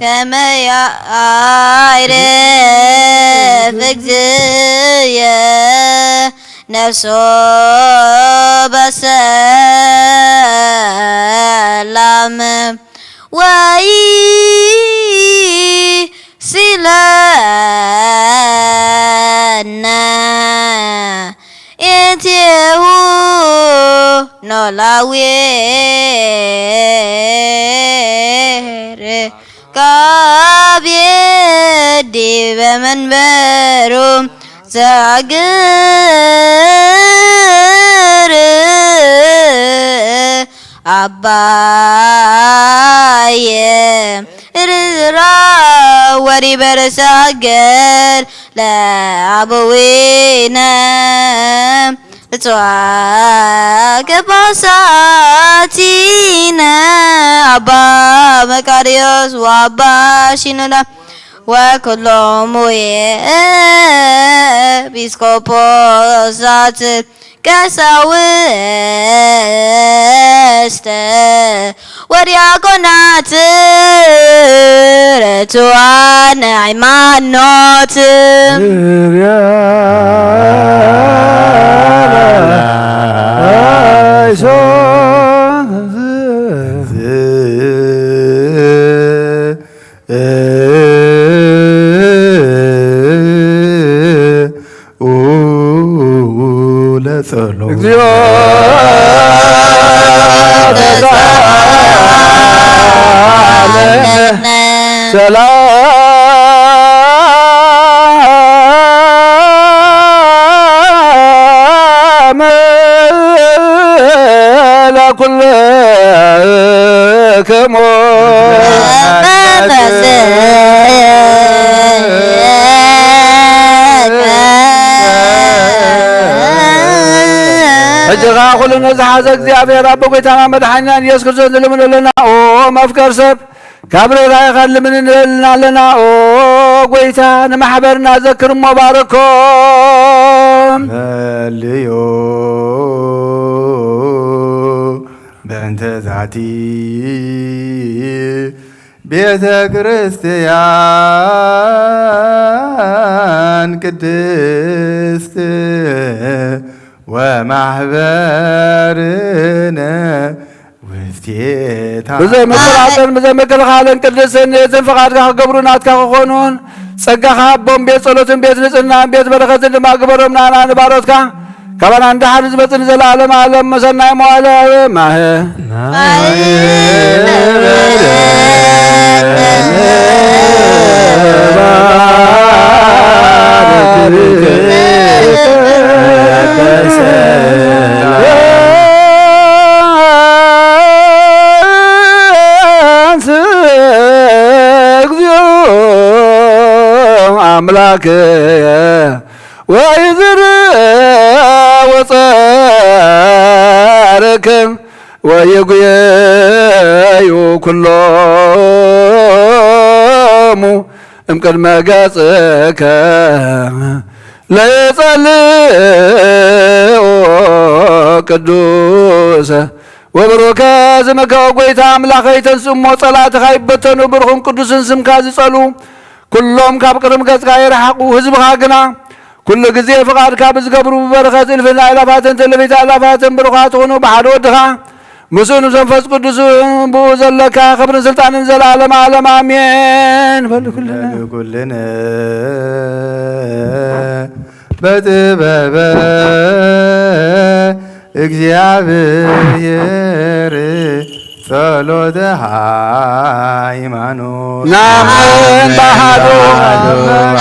ከመ ያዕርፍ እግዚእየ ነፍሶ በሰላም ወይሲለነ እቲሁ ኖላዊ ርካቤ ዲበ መንበሩ ዘግር ኣባየ ርራ ወሪበ ርእሰ ሃገር ለአበዊነ እጽዋ ገባሳቲነ ኣባ መቃርዮስ ወኣባ ሺኖዳ ወኩሎሙ ኤጲስቆጶሳት ቀሳውስት ወዲያቆናት ርቱዓን ሃይማኖት ለጸሎ እግዚኦ ተሳለነ ሰላም ለኩልክሙ። ሕጂ ኸዓ ኩሉ ነዝሓዘ እግዚኣብሔር ኣቦ ጐይታና መድሓኒናን ኢየሱስ ክርስቶስ ንልምን ኣለና። ኦ መፍቀር ሰብ፣ ካብ ርህራሄኻ ልምን ንለልና ኣለና። ኦ ጐይታ፣ ንማሕበርና ዘክር እሞ ባርኮም። ጸልዩ በእንተ ዛቲ ቤተ ክርስቲያን ቅድስት ወማሕበርነ ውስቴታ። ብዘይ ምጥራጠር፣ ብዘይ ምክልኻልን ቅድስትን ፍቓድካ ክገብሩ ናትካ ክኾኑን ጸጋኻ ኣቦም ቤት ጸሎትን ቤት ንጽህናን ቤት በረኸትን ድማ ግበሮም። ንኣና ንባሮትካ ካባና ንደሓር ዝመጽእ ንዘለዓለም ዓለም መሰናይ መዋለ ማህ ኣምላክ ወይዝር ወጸርክ ወይጉየዩ ኩሎሙ እምቅድመ ገጽከ ለየጸልኦ ቅዱሰ ወብሩከ ስምከ። ጐይታ ኣምላኸይ፣ ተንስእ እሞ ጸላእትኻ ይበተኑ፣ ብሩኽን ቅዱስን ስምካ ዝጸሉ ኩሎም ካብ ቅድሚ ገጽካ ይርሓቑ። ህዝብኻ ግና ኩሉ ግዜ ፍቓድካ ብዝገብሩ ብበረኸት እልፍን ኣእላፋትን ትእልፊት ኣእላፋትን ብሩኻት ይኹኑ። ብሓደ ወድኻ ምስኡ ንመንፈስ ቅዱስ ብኡ ዘለካ ክብርን ስልጣንን ዘለዓለመ ዓለም ኣሜን። በሉ ኩልና። ኩልነ በጥበበ እግዚኣብሔር ጸሎተ ሃይማኖት ናምን ባሃዶ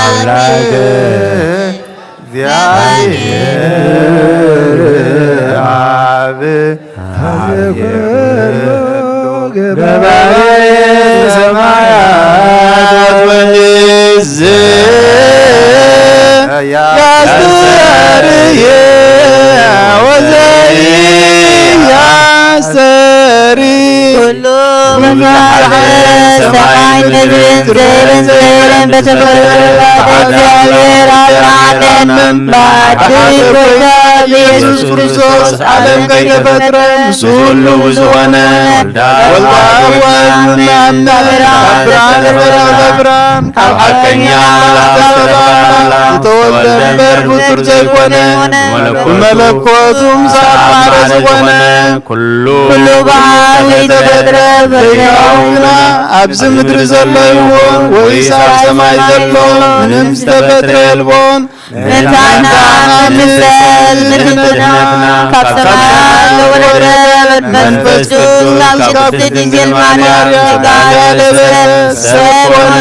ኣምላክ እግዚኣብሔር ኣብ ገባሬ ሰማያት ወምድር ያስተርየ ወዘይ ያስተሪ ኩሉ መዛርዕ ሰማይን ምድርን ዝህብን ዘይብልን በተፈጥሮ እግዚኣብሔር ኣብ ዓለም ባዕዲ ጎይታ ብኢየሱስ ክርስቶስ ዓለም ከይተፈጥረ ምስ ኩሉ ብዝኾነ ወልዳ ወልዳ ወልዳ ወልዳ ወልዳ ወልዳ ወልዳ ካብ ሓቀኛ ኣምላኽ ዝተረኸበ ኣምላኽ ዝተወልደ እምበር ፍጡር ዘይኮነ ብመለኮቱ ምስ ኣብ ማዕረ ዝኾነ ኩሉ ኩሉ ብሓይሊ ዝተፈጥረ ዘይካውን ግና ኣብዚ ምድሪ ዘሎ ይኹን ወይስ ኣብ ሰማይ ዘሎ ምንም ዝተፈጥረ የልቦን። ምእንታና ምእንታና ንምሰል ንድሕነትና ካብ ሰማያት ዝወረደ መንፈስ ቅዱስ ካብ ቅድስት ድንግል ማርያም ስጋ ለበሰ ሰብ ኮነ።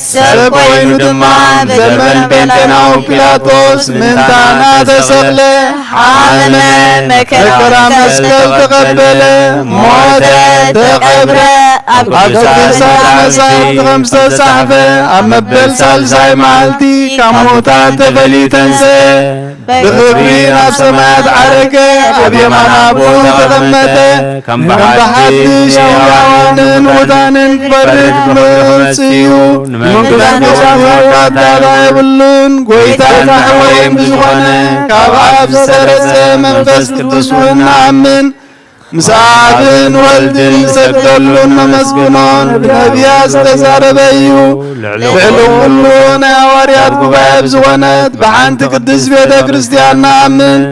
ሰብ ኮይኑ ድማ ዘመን ጴንጤናዊ ጲላጦስ ምእንታና ተሰቕለ፣ ሓመመ፣ መከራ መስቀል ተቐበለ፣ ሞተ፣ ተቐብረ፣ ኣብ ቅዱሳት መጻሕፍቲ ከም ዝተጻሕፈ ኣብ መበል ሳልሳይ መዓልቲ ካብ ሙታን ተፈልዩ ተንስአ። ብኽብሪ ናብ ሰማያት ዓረገ፣ ኣብ የማን ኣቦ ተቐመጠ። ከም ብሓድሽ ሕያዋንን ሙታንን ክፈርድ ክመጽእ እዩ። ንመንግስቱ መወዳእታ የብሉን። ጎይታ ወይም ብዝኾነ ካብ ኣብ ዝሰረጸ መንፈስ ቅዱስ እውን ንኣምን። ምስ ኣብን ወልድን ንሰግደሉን ነመስግኖን ብነቢያት ዝተዛረበ እዩ። ልዕሊ ኩሉ ናይ ሃዋርያት ጉባኤ ብዝኾነት ብሓንቲ ቅድስት ቤተ ክርስቲያን ንኣምን።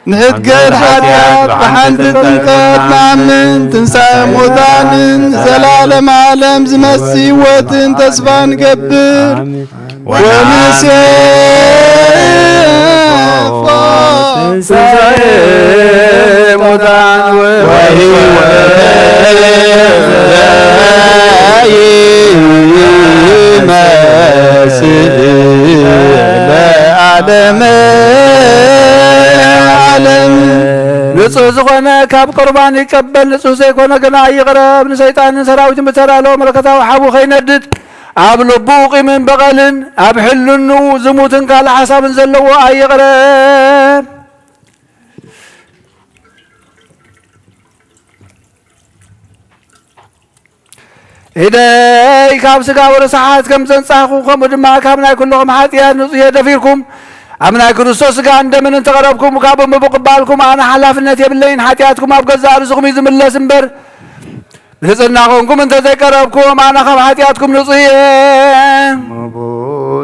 ንሕድገት ሓጢኣት ብሓንቲ ጥምቀት ንኣምን። ትንሳኤ ሙታንን ንዘላለም ዓለም ዝመጽእ ህይወትን ተስፋ ንገብር። ወንሴፎ ትንሳኤ ሙታን ወሕይወት ይመስል ለዓለመ ዓለም። ንጹህ ዝኾነ ካብ ቁርባን ይቀበል፣ ንጹህ ዘይኮነ ግና ይቕረብ። ንሰይጣንን ሰራዊትን ብተዳለወ መለኮታዊ ሓዊ ከይነድድ ኣብ ልቡ ቂምን በቐልን ኣብ ሕልንኡ ዝሙትን ካልእ ሓሳብን ዘለዎ ኣይቕረብ። ኢደይ ካብ ስጋዊ ርስሓት ከም ዘንጻህኩ፣ ከምኡ ድማ ካብ ናይ ኩልኹም ሓጢኣት ንጹህ እየ። ደፊርኩም ኣብ ናይ ክርስቶስ ስጋን ደምን እንተቐረብኩም፣ ካብኡ ምብቕባልኩም ኣነ ሓላፍነት የብለይን። ሓጢኣትኩም ኣብ ገዛእ ርእስኹም እዩ ዝምለስ እምበር፣ ንጽህና ኮንኩም እንተ ዘይቀረብኩም፣ ኣነ ካብ ሓጢኣትኩም ንጹህ እየ። እሞ ብኡ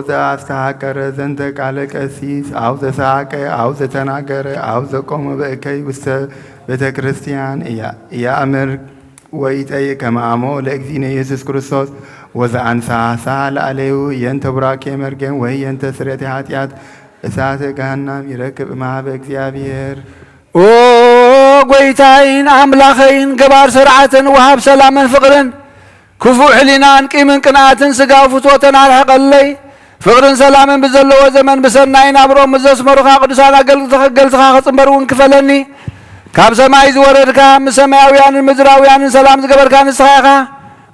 ዘኣስተሃቀረ ዘንተ ቃለ ቀሲስ፣ ኣው ዘሰሃቀ፣ ኣው ዘተናገረ፣ ኣው ዘቆመ በእከይ ውስተ ቤተ ክርስቲያን እያ-፣ እያእምር ወይጠይቅ ከመ አሞ ለእግዚእነ ኢየሱስ ክርስቶስ፣ ወዘአንሳሳ ለአሌሁ የንተ ቡራኬ መርጌም ወይ የንተ ስርየት ኃጢአት እሳተ ገሃናም ይረክብ እምሃበ እግዚአብሔር። ኦ ጐይታይን ኣምላኸይን፣ ገባር ስርዓትን ወሃብ ሰላምን ፍቕርን፣ ክፉእ ሕሊናን ቂምን ቅንኣትን ስጋዊ ፍትወተን ኣርሕቐለይ። ፍቕርን ሰላምን ብዘለዎ ዘመን ብሰናይ ናብርኦም ምስ ዘስመሩኻ ቅዱሳን ኣገልግልትኻ ክጽንበር እውን ክፈለኒ። ካብ ሰማይ ዝወረድካ፣ ምስ ሰማያውያንን ምድራውያንን ሰላም ዝገበርካ ንስኻ ኢኻ።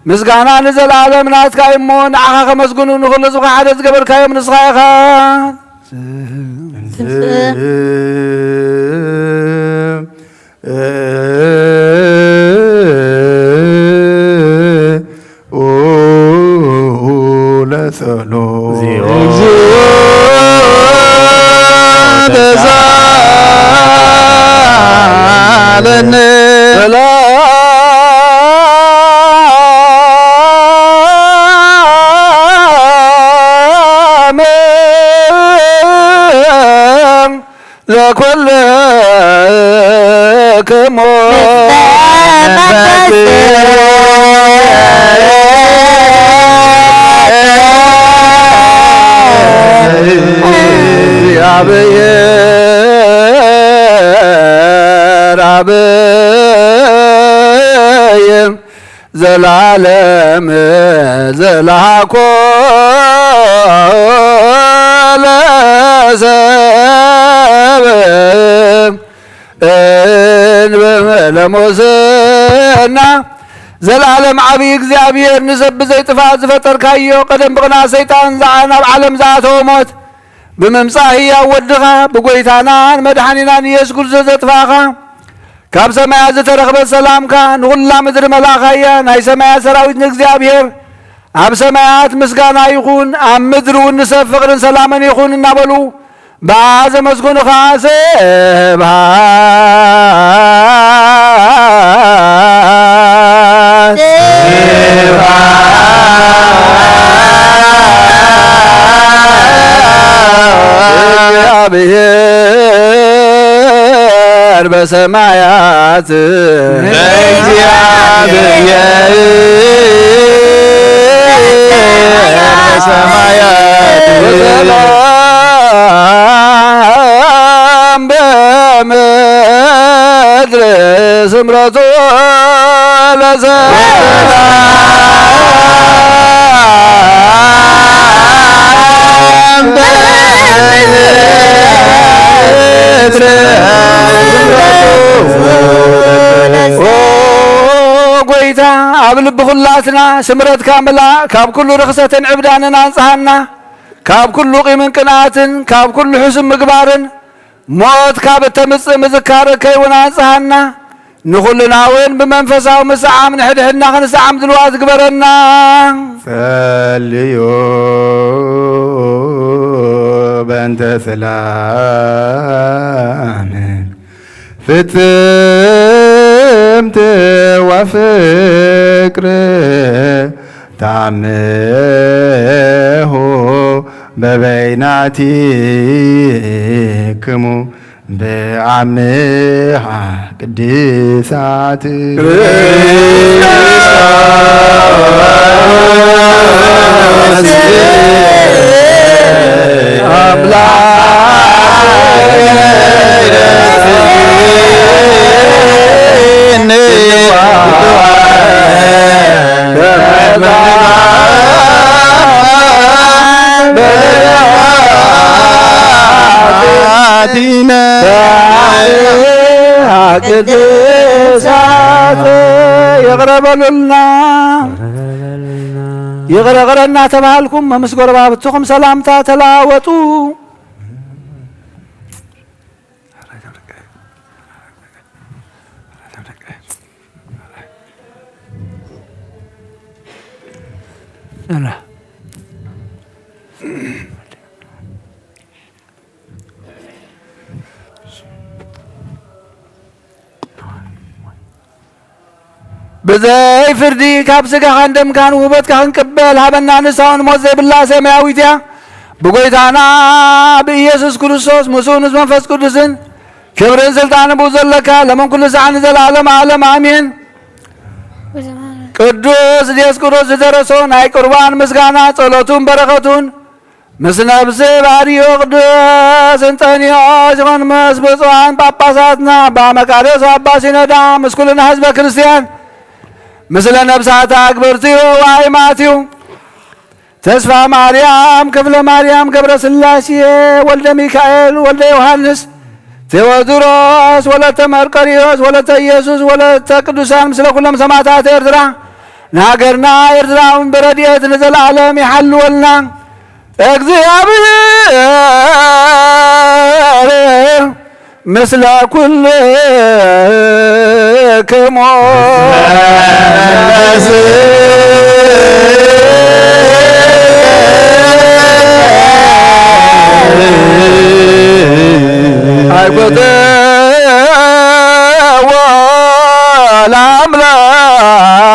ምስጋና ንዘለኣለም ናትካ እዩ እሞ፣ ንዓኻ ከመስግኑ ንኹሉ ህዝብኻ ሓደ ዝገበርካዮም ንስኻ ኢኻ። ለጸሎት። እግዚኦ ተሳለነ። ሰላም ለኩልክሙ። እግዚአብሔር አብይ ዘላለም እምዘለሃኮ ለሰብ እንበለ ሞሰና። ዘላለም ዓብዪ እግዚኣብሔር፣ ንሰብ ብዘይጥፋእ ዝፈጠርካዮ፣ ቀደም ብቕንኣት ሰይጣን ዝዓ-፣ ናብ ዓለም ዝኣተወ ሞት፣ ብምምጻእ ህያው ወድኻ፣ ብጎይታናን መድሓኒናን ኢየሱስ ክርስቶስ ዘጥፋእኻ፣ ካብ ሰማያት ዝተረኽበ ሰላምካ ንኹላ ምድሪ መላእኻያ። ናይ ሰማያት ሰራዊት ንእግዚኣብሔር፣ ኣብ ሰማያት ምስጋና ይኹን፣ ኣብ ምድሪ እውን ንሰብ ፍቕርን ሰላምን ይኹን እናበሉ ብኣ ዘመስግኑኻ፣ ስብሃት ለእግዚኣብሔር በሰማያት። ለእግዚኣብሔር በሰማያት። ወሰላም በምድር ስምረቱ ለሰላም በምድር ስምረቱ። ኦ ጎይታ፣ ኣብ ልቢ ኩላትና ስምረትካ ምላእ፣ ካብ ኩሉ ርኽሰትን ዕብዳንን ኣንጽሃና፣ ካብ ኩሉ ቂምን ቅንኣትን፣ ካብ ኩሉ ሕሱም ምግባርን፣ ሞት ካብ እተምጽእ ምዝካር ከይውን ኣንጽሃና። ንኹልና እውን ብመንፈሳዊ ምስዓም ንሕድሕድና ክንስዓም ድልዋት ግበረና። ጸልዩ በእንተ ሰላም ፍጽምቲ ወፍቅር ታምሁ በበይናቲክሙ ብዓምሃ ቅድሳት። ቅድሳት። ይቕረ በሉልና። ይቕረ ይቕረ እናተባሃልኩም ምስ ጎረባብትኹም ሰላምታ ተለዋወጡ። ብዘይ ፍርዲ ካብ ስጋኻን ደምካን ውህበትካ ክንቅበል ሃበና። ንሳውን ሞት ዘይብላ ሰማያዊት እያ። ብጎይታና ብኢየሱስ ክርስቶስ ምስኡ ምስ መንፈስ ቅዱስን ክብርን ስልጣንን ብኡ ዘለካ ለመን ኩሉ ሰዓት ንዘለዓለም ዓለም ኣሜን። ቅዱስ ዲዮስቆሮስ ዝደረሶ ናይ ቁርባን ምስጋና ጸሎቱን በረኸቱን ምስ ነብሲ ባርዮ ቅዱስ እንጠንዮስ ይኹን፣ ምስ ብፁዓን ጳጳሳትና ኣባ መቃርዮስ ኣባ ሲኖዳ፣ ምስ ኩልና ህዝበ ክርስቲያን፣ ምስለ ነብሳት ኣግብርቲኡ ወኣይማቲኡ ተስፋ ማርያም፣ ክፍለ ማርያም፣ ገብረ ስላሴ፣ ወልደ ሚካኤል፣ ወልደ ዮሃንስ፣ ቴዎድሮስ፣ ወለተ መርቆሪዎስ፣ ወለተ ኢየሱስ፣ ወለተ ቅዱሳን፣ ምስለ ኩሎም ሰማዕታት ኤርትራ፣ ንሃገርና ኤርትራ እውን ብረድኤት ንዘለዓለም ይሓልወልና። እግዚኣብሔር ምስለ ኩልክሙ። ኣይኮተዎ ለኣምላክነ።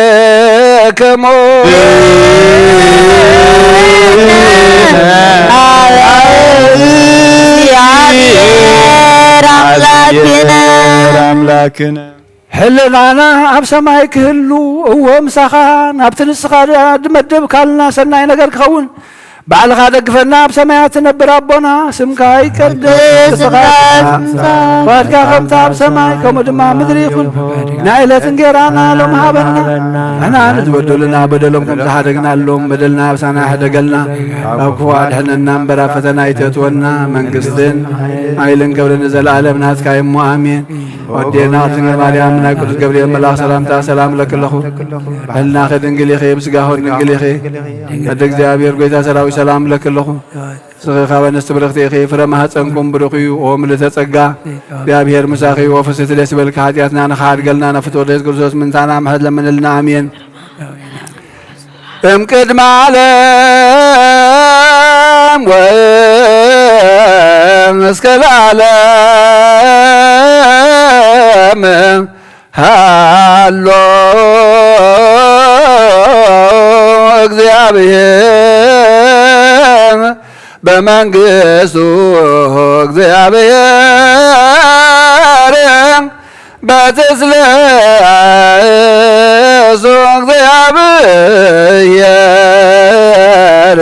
ኣልባብክሙ። እግዚአብሔር አምላክነ። አምላክነ። ህልናና ኣብ ሰማይ ክህሉ፣ እወ ምሳኻ ናብቲ ንስኻ ድመደብካልና ሰናይ ነገር ክኸውን። ባዕልኻ ደግፈና ኣብ ሰማያት ትነብር ኣቦና፣ ስምካ ይቀደስ፣ ስምካ ይምጻእ፣ ፍቃድካ ከምቲ ኣብ ሰማይ ከምኡ ድማ ኣብ ምድሪ ይኹን። ናይ ዕለት እንጌራና ሎም ሃበና፣ ንሕና ንዝበደሉና በደሎም ከም ዝሓደግናሎም በደልና ኣሳና ሕደገልና፣ ካብ ክፉእ ኣድሕነና እምበር ኣብ ፈተና ኣይተእትወና። መንግስትን ሓይልን ክብርን ንዘለኣለም ናትካ እሞ ኣሜን። ኣዴና ድንግል ማርያም፣ ናይ ቅዱስ ገብርኤል መልኣኽ ሰላምታ ሰላም እለኪ ኣለኹ። በህልናኺ ድንግል ኢኺ፣ ብስጋኹ ድንግል ኢኺ። ወዲ እግዚኣብሔር ጎይታ ሰራዊት ሰላም እለኪ ኣለኹ። ንስኺ ካብ ኣንስቲ ብርኽቲ ኢኺ፣ ፍረ ማህፀንኩም ብሩኽ እዩ። ኦ ምልዕተ ጸጋ፣ እግዚኣብሔር ምሳኺ እዩ። ኦ ፍስሕቲ ደስ ይበልኪ፣ ሓጢኣትና ንኽሓድገልና ናብ ፍትወት የሱስ ክርስቶስ ምንታና ምሕረት ለምንልና። ኣሜን። እምቅድመ ዓለም ወእስከ ለዓለም ሃሎ እግዚአብሔር በመንግስቱ እግዚአብሔር በትስብእቱ እግዚአብሔር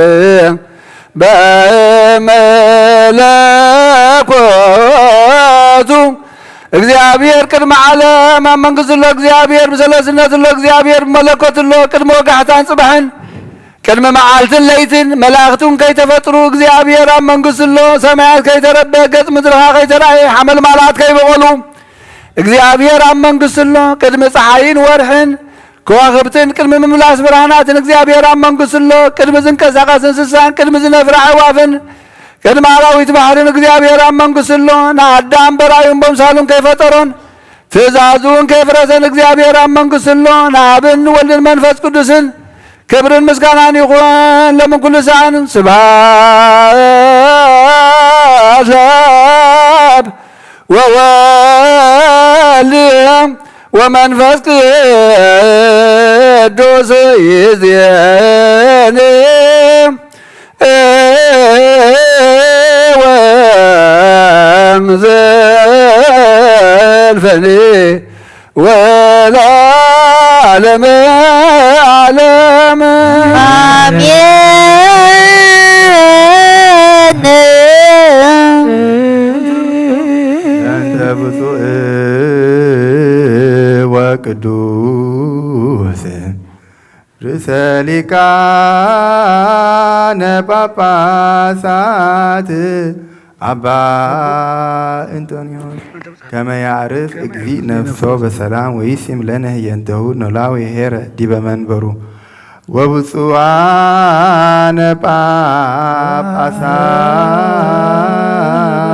በመለኮቱ። እግዚኣብሔር ቅድሚ ዓለም ኣብ መንግስቱ ኣሎ። እግዚኣብሔር ብሰለስነቱ ኣሎ። እግዚኣብሔር ብመለኮቱ ኣሎ። ቅድሚ ወጋሕታን ጽባሕን ቅድሚ መዓልትን ለይትን መላእኽቱን ከይተፈጥሩ እግዚኣብሔር ኣብ መንግስቱ ኣሎ። ሰማያት ከይተረበ፣ ገጽ ምድርኻ ከይተራእየ፣ ሓመልማላት ከይበቐሉ እግዚኣብሔር ኣብ መንግስቱ ኣሎ። ቅድሚ ጸሓይን ወርሕን ከዋኽብትን ቅድሚ ምምላስ ብርሃናትን እግዚኣብሔር ኣብ መንግስቱ ኣሎ። ቅድሚ ዝንቀሳቐስ እንስሳን ቅድሚ ዝነፍር ኣዕዋፍን ቅድሚ ኣራዊት ባሕርን እግዚኣብሔር ኣብ መንግስቱ ኣሎ። ንኣዳም በራዩን በምሳሉን ከይፈጠሮን ትእዛዙን ከየፍረሰን እግዚኣብሔር ኣብ መንግስቱ ኣሎ። ንኣብን ወልድን መንፈስ ቅዱስን ክብርን ምስጋናን ይኹን ሎምን ኩሉ ሰዓን። ስብሐት ለአብ ወወልድ ወመንፈስ ቅዱስ ይእዜኒ ወዘልፈኒ ወለዓለመ ዓለም። ኣሜን። እንተ ብፁዕ ወቅዱስ ርእሰ ሊቃነ ጳጳሳት አባ እንጦንዮስ ከመ ያዕርፍ እግዚእ ነፍሶ በሰላም ወይሲም ለነ ህየንተሁ ኖላዊ ሄረ ዲበ መንበሩ። ወብፁዓነ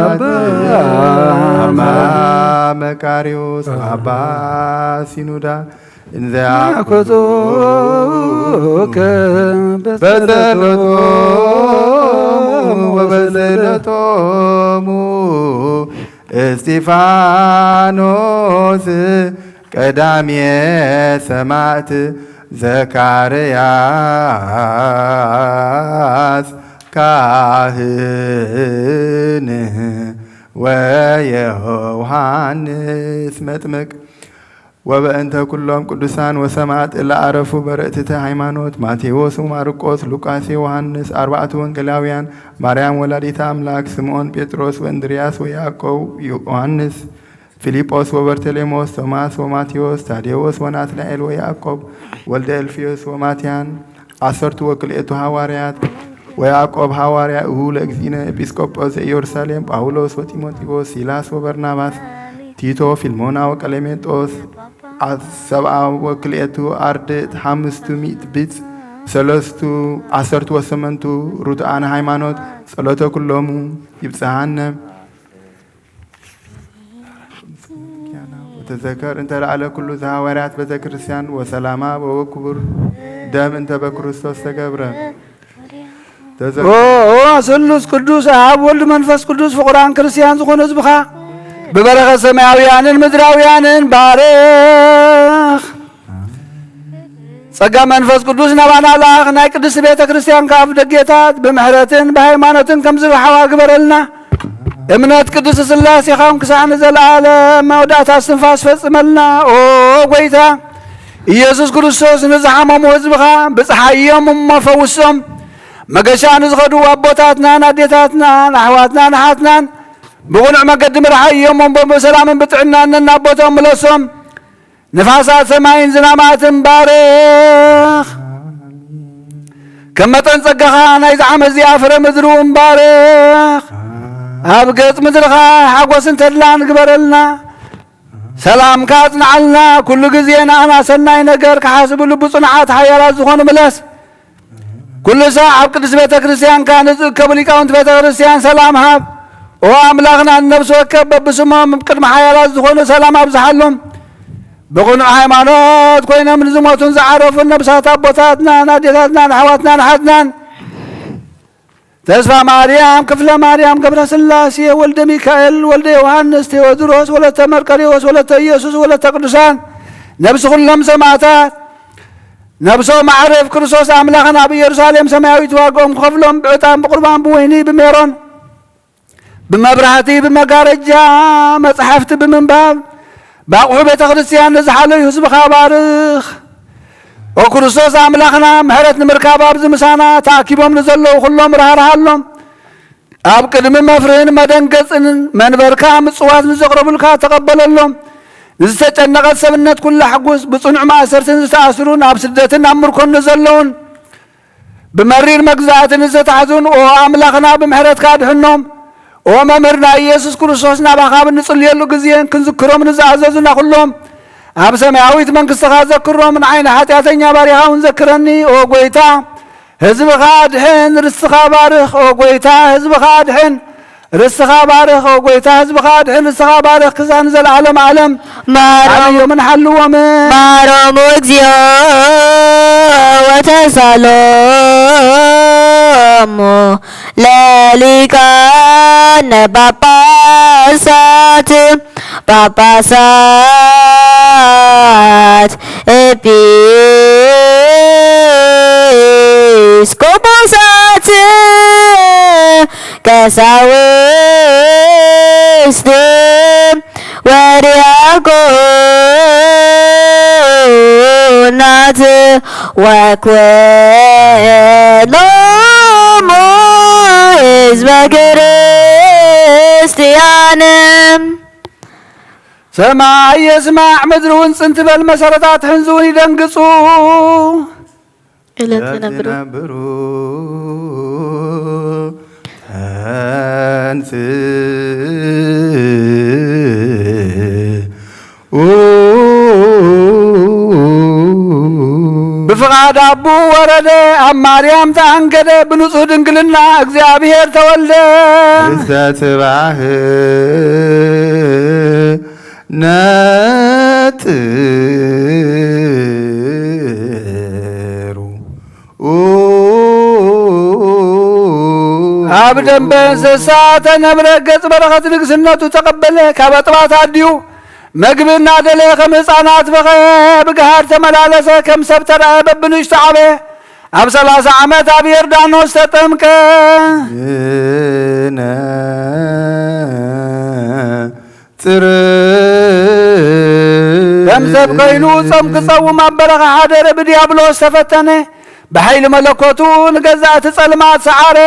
ጳጳሳት አባ መቃርዮስ አባ ሲኖዳ እንዘ ያኮቶከ በጸሎቶሙ ወበጸሎቶሙ እስጢፋኖስ ቀዳሜ ሰማዕት ዘካርያስ ካህን ወዮሐንስ መጥምቅ ወበእንተ ኩሎም ቅዱሳን ወሰማዕት እለ አረፉ በርእትተ ሃይማኖት ማቴዎስ ወማርቆስ ሉቃስ ዮሐንስ አርባዕቱ ወንጌላውያን ማርያም ወላዲተ አምላክ ስምዖን ጴጥሮስ ወእንድርያስ ወያዕቆብ ዮሐንስ ፊልጶስ ወበርተሌሞስ ቶማስ ወማቴዎስ ታዴዎስ ወናትናኤል ወያዕቆብ ወልደ እልፍዮስ ወማትያን ዓሰርቱ ወክልኤቱ ሃዋርያት ወያዕቆብ ሃዋርያ እሁ ለእግዚእነ ኤጲስቆጶስ ዘኢየሩሳሌም ጳውሎስ ወጢሞቴዎስ ሲላስ ወበርናባስ ቲቶ ፊልሞና ወቀሌሜንጦስ ሰብዓ ወክልኤቱ አርድእት ሓምስቱ ሚእት ቢጽ ሰለስቱ ዓሰርቱ ወሰመንቱ ርቱዓነ ሃይማኖት ጸሎተ ኩሎሙ ይብጽሓነ። ወተዘከር እንተ ለዓለ ኩሉ ዘሃዋርያት ቤተ ክርስቲያን ወሰላማ ወበክቡር ደም እንተ በክርስቶስ ተገብረ። ተዘከር። ኦ፣ ኦ፣ ስሉስ ቅዱስ አብ ወልድ መንፈስ ቅዱስ ፍቁራን ክርስቲያን ዝኾኑ ህዝብኻ ብበረኸት ሰማያውያንን ምድራውያንን ባርኽ። ጸጋ መንፈስ ቅዱስ ናባና ለኣኽ። ናይ ቅድስት ቤተ ክርስቲያን ከኣ ደጌታት ብምሕረትን ብሃይማኖትን ከም ዝርሓዋ ግበረልና። እምነት ቅድስት ሥላሴኻውን ክሳዕ ንዘለዓለም መወዳእታ እስትንፋስ ፈጽመልና። ኦ ጐይታ ኢየሱስ ክርስቶስ፣ ንዝሓመሙ ህዝብኻ ብጽሓዮም እሞ ፈውሶም። መገሻ ንዝኸዱ ኣቦታትናን ኣዴታትናን ኣሕዋትናን ኣሓትናን ብቕኑዕ መገዲ ምርሓዮም እሞ ብሰላምን ብጥዕናን ነናቦቶም ምለሶም። ንፋሳት ሰማይን ዝናማትን ባርኽ። ከም መጠን ጸጋኻ ናይዚ ዓመት እዚኣ ፍረ ምድሪ እውን ባርኽ። ኣብ ገጽ ምድርኻ ሓጎስን ተድላን ግበረልና። ሰላምካ ኣጽንዓልና። ኩሉ ግዜ ንኣና ሰናይ ነገር ክሓስብሉ ብጽኑዓት ሓያላት ዝኾኑ ምለስ። ኩሉ ሳዕ ኣብ ቅድስት ቤተ ክርስቲያንካ ንዝእከቡ ሊቃውንቲ ቤተ ክርስቲያን ሰላም ሃብ። ኦ ኣምላኽና፣ ንነፍሲ ወከፍ በብስሞም ቅድሚ ሓያላት ዝኾኑ ሰላም ኣብዝሓሎም። ብቕኑዕ ሃይማኖት ኮይኖም ንዝሞቱን ዝዓረፉን ነብሳት ኣቦታትናን ኣዴታትናን ኣሕዋትናን ኣሓትናን ተስፋ ማርያም፣ ክፍለ ማርያም፣ ገብረ ስላሴ፣ ወልደ ሚካኤል፣ ወልደ ዮሃንስ፣ ቴዎድሮስ፣ ወለተ መርቀሪዎስ፣ ወለተ ኢየሱስ፣ ወለተ ቅዱሳን፣ ነብሲ ኩሎም ሰማዕታት፣ ነብሶም ኣዕርፍ ክርስቶስ ኣምላኽን ኣብ ኢየሩሳሌም ሰማያዊት ዋግኦም ክኸፍሎም ብዕጣን ብቁርባን ብወይኒ ብሜሮን ብመብራህቲ ብመጋረጃ መጻሕፍቲ ብምንባብ ብኣቑሑ ቤተ ክርስቲያን ንዝሓለዩ ህዝብኻ ባርኽ። ኦ ክርስቶስ ኣምላኽና፣ ምሕረት ንምርካብ ኣብዚ ምሳና ተኣኪቦም ንዘለዉ ኩሎም ራህርሃሎም። ኣብ ቅድሚ መፍርህን መደንገጽን መንበርካ ምጽዋት ንዘቕረቡልካ ተቐበለሎም። ንዝተጨነቐት ሰብነት ኩላ ሕጉስ፣ ብጽኑዕ ማእሰርትን ዝተኣስሩን ኣብ ስደትን ኣብ ምርኮን ንዘለዉን ብመሪር መግዛእቲ ንዝተታሕዙን፣ ኦ ኣምላኽና፣ ብምሕረትካ ኣድሕኖም። ኦ መምህርና ኢየሱስ ክርስቶስ፣ ናባኻ ኣብ እንጽልየሉ ግዜን ክንዝክሮም ንዝኣዘዙና ኩሎም፣ ኣብ ሰማያዊት መንግስትኻ ዘክሮም። ንዓይ ንሓጢኣተኛ ባሪኻ እውን ዘክረኒ። ኦ ጐይታ፣ ህዝብኻ ኣድሕን፣ ርስትኻ ባርኽ። ኦ ጐይታ፣ ህዝብኻ ኣድሕን፣ ርስትኻ ባርኽ። ኦ ጐይታ፣ ህዝብኻ ኣድሕን፣ ርስትኻ ባርኽ። ክሳዕ ንዘለዓለም ዓለም ማሮም ሓልዮምን ሓልዎምን። ማሮም እግዚኦ ወተሳሎሙ ለሊቃነ ጳጳሳት፣ ጳጳሳት፣ ኤጲስቆጶሳት፣ ቀሳውስት ወዲያቆናት ወኩሎሙ ህዝበ ክርስቲያን። ሰማይ የስማዕ፣ ምድሪ እውን ጽን ትበል፣ መሰረታት ሕንዚ እውን ይደንግጹ። እለት ትነብሩ። ትነብሩ። ተንስ ብፍቓድ ኣቡ ወረደ፣ ኣብ ማርያም ተኣንገደ፣ ብንጹህ ድንግልና እግዚኣብሔር ተወልደ። ርእሰ ጽባሕ ነጥሩ። ኣብ ደንበ እንስሳ ተነብረ፣ ገጽ በረኸት ንግስነቱ ተቐበለ። ካብ ኣጥባት ኣዲኡ መግቢ እናደለየ ከም ህፃናት በኸየ፣ ብግሃድ ተመላለሰ፣ ከም ሰብ ተራእየ፣ በብንእሽቱ ዓበየ። ኣብ ሠላሳ ዓመት ኣብ ዮርዳኖስ ተጠምቀ። ዝነ ጽር ከም ሰብ ኮይኑ ጾም ክጸውም ኣብ በረኻ ሓደረ፣ ብዲያብሎስ ተፈተነ፣ ብሓይሊ መለኮቱ ንገዛእቲ ጸልማት ሰዓረ።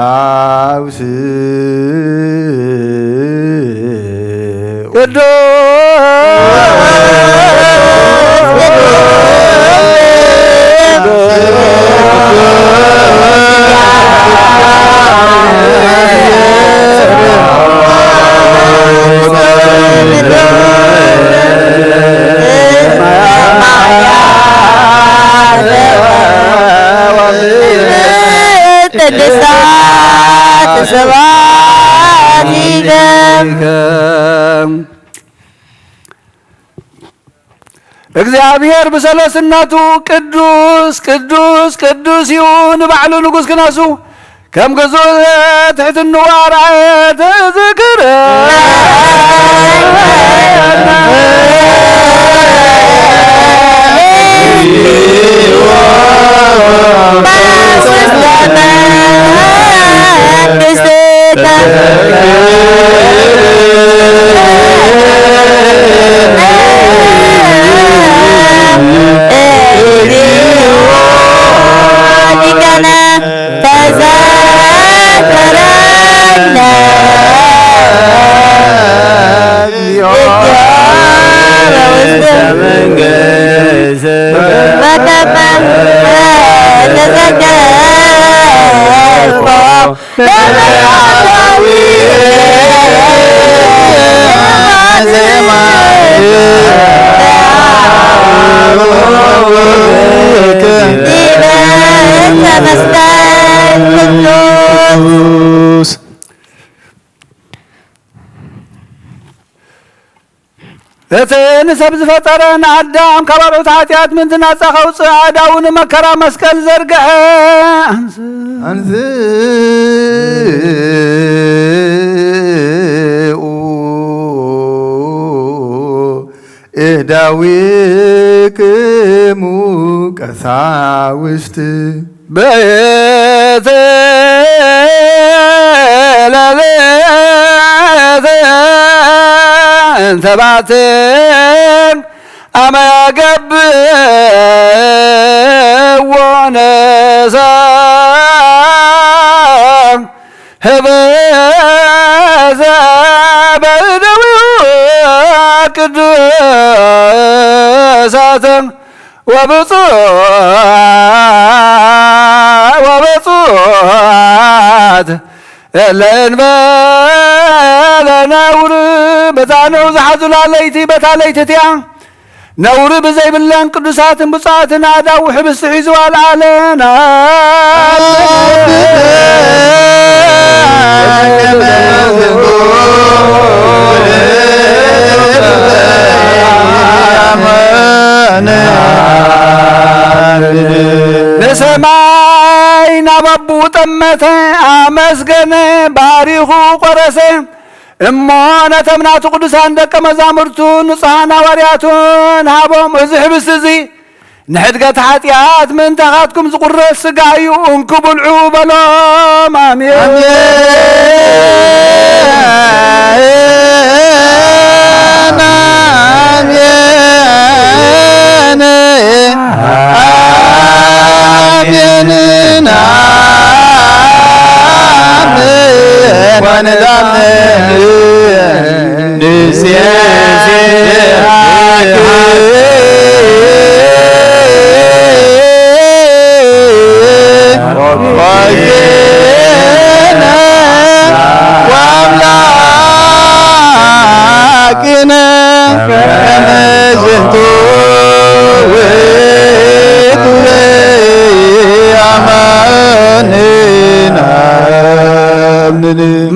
ኣብ ስኡ ቅዱስ ቅድስታት ስብሐት ይገብር። እግዚኣብሔር ብሰለስነቱ ቅዱስ፣ ቅዱስ፣ ቅዱስ እዩ። ንባዕሉ ንጉሥ ክነሱ ከም ግዙእ ትሕትንኡ ኣርኣየ። ትዝክር እቲ ንሰብ ዝፈጠረ ንኣዳም ካብ ኣርዑት ሓጢኣት ምእንቲ ናጻ ከውጽእ ኣእዳዉ ንመከራ መስቀል ዘርግሐ። ኣንስ-፣ ኣንስኡ እዳዊክሙ ቀሳውስት። በየተ ለለተ እንተ ባትር ኣመ ያገብእዎ ነሳ ህበ ዘበደዊ ቅዱሳተ ወብፁ-፣ ወብፁዓት ለእንበለ ነውር። በታ ንዑ ዝሓዙላ ለይቲ፣ በታ ለይቲ እቲኣ ነውሪ ብዘይብለን ቅዱሳትን ብፁዓትን ኣእዳው ሕብስቲ ሒዝዋ ለዓለና። ንሰማይ ናብ ኣቦኡ ጠመተ፣ ኣመስገነ፣ ባሪኹ ቆረሰ። እሞ ነቶም ናቱ ቅዱሳን ደቀ መዛሙርቱ ንጹሓን ሃዋርያቱን ሃቦም። እዚ ሕብስቲ እዚ ንሕድገት ሓጢኣት ምእንታኻትኩም ዝቑረስ ስጋ እዩ፣ እንኩ ብልዑ በሎም። ኣሜን። ኣሜን። ኣሜን። ኣሜን። ኣሜን።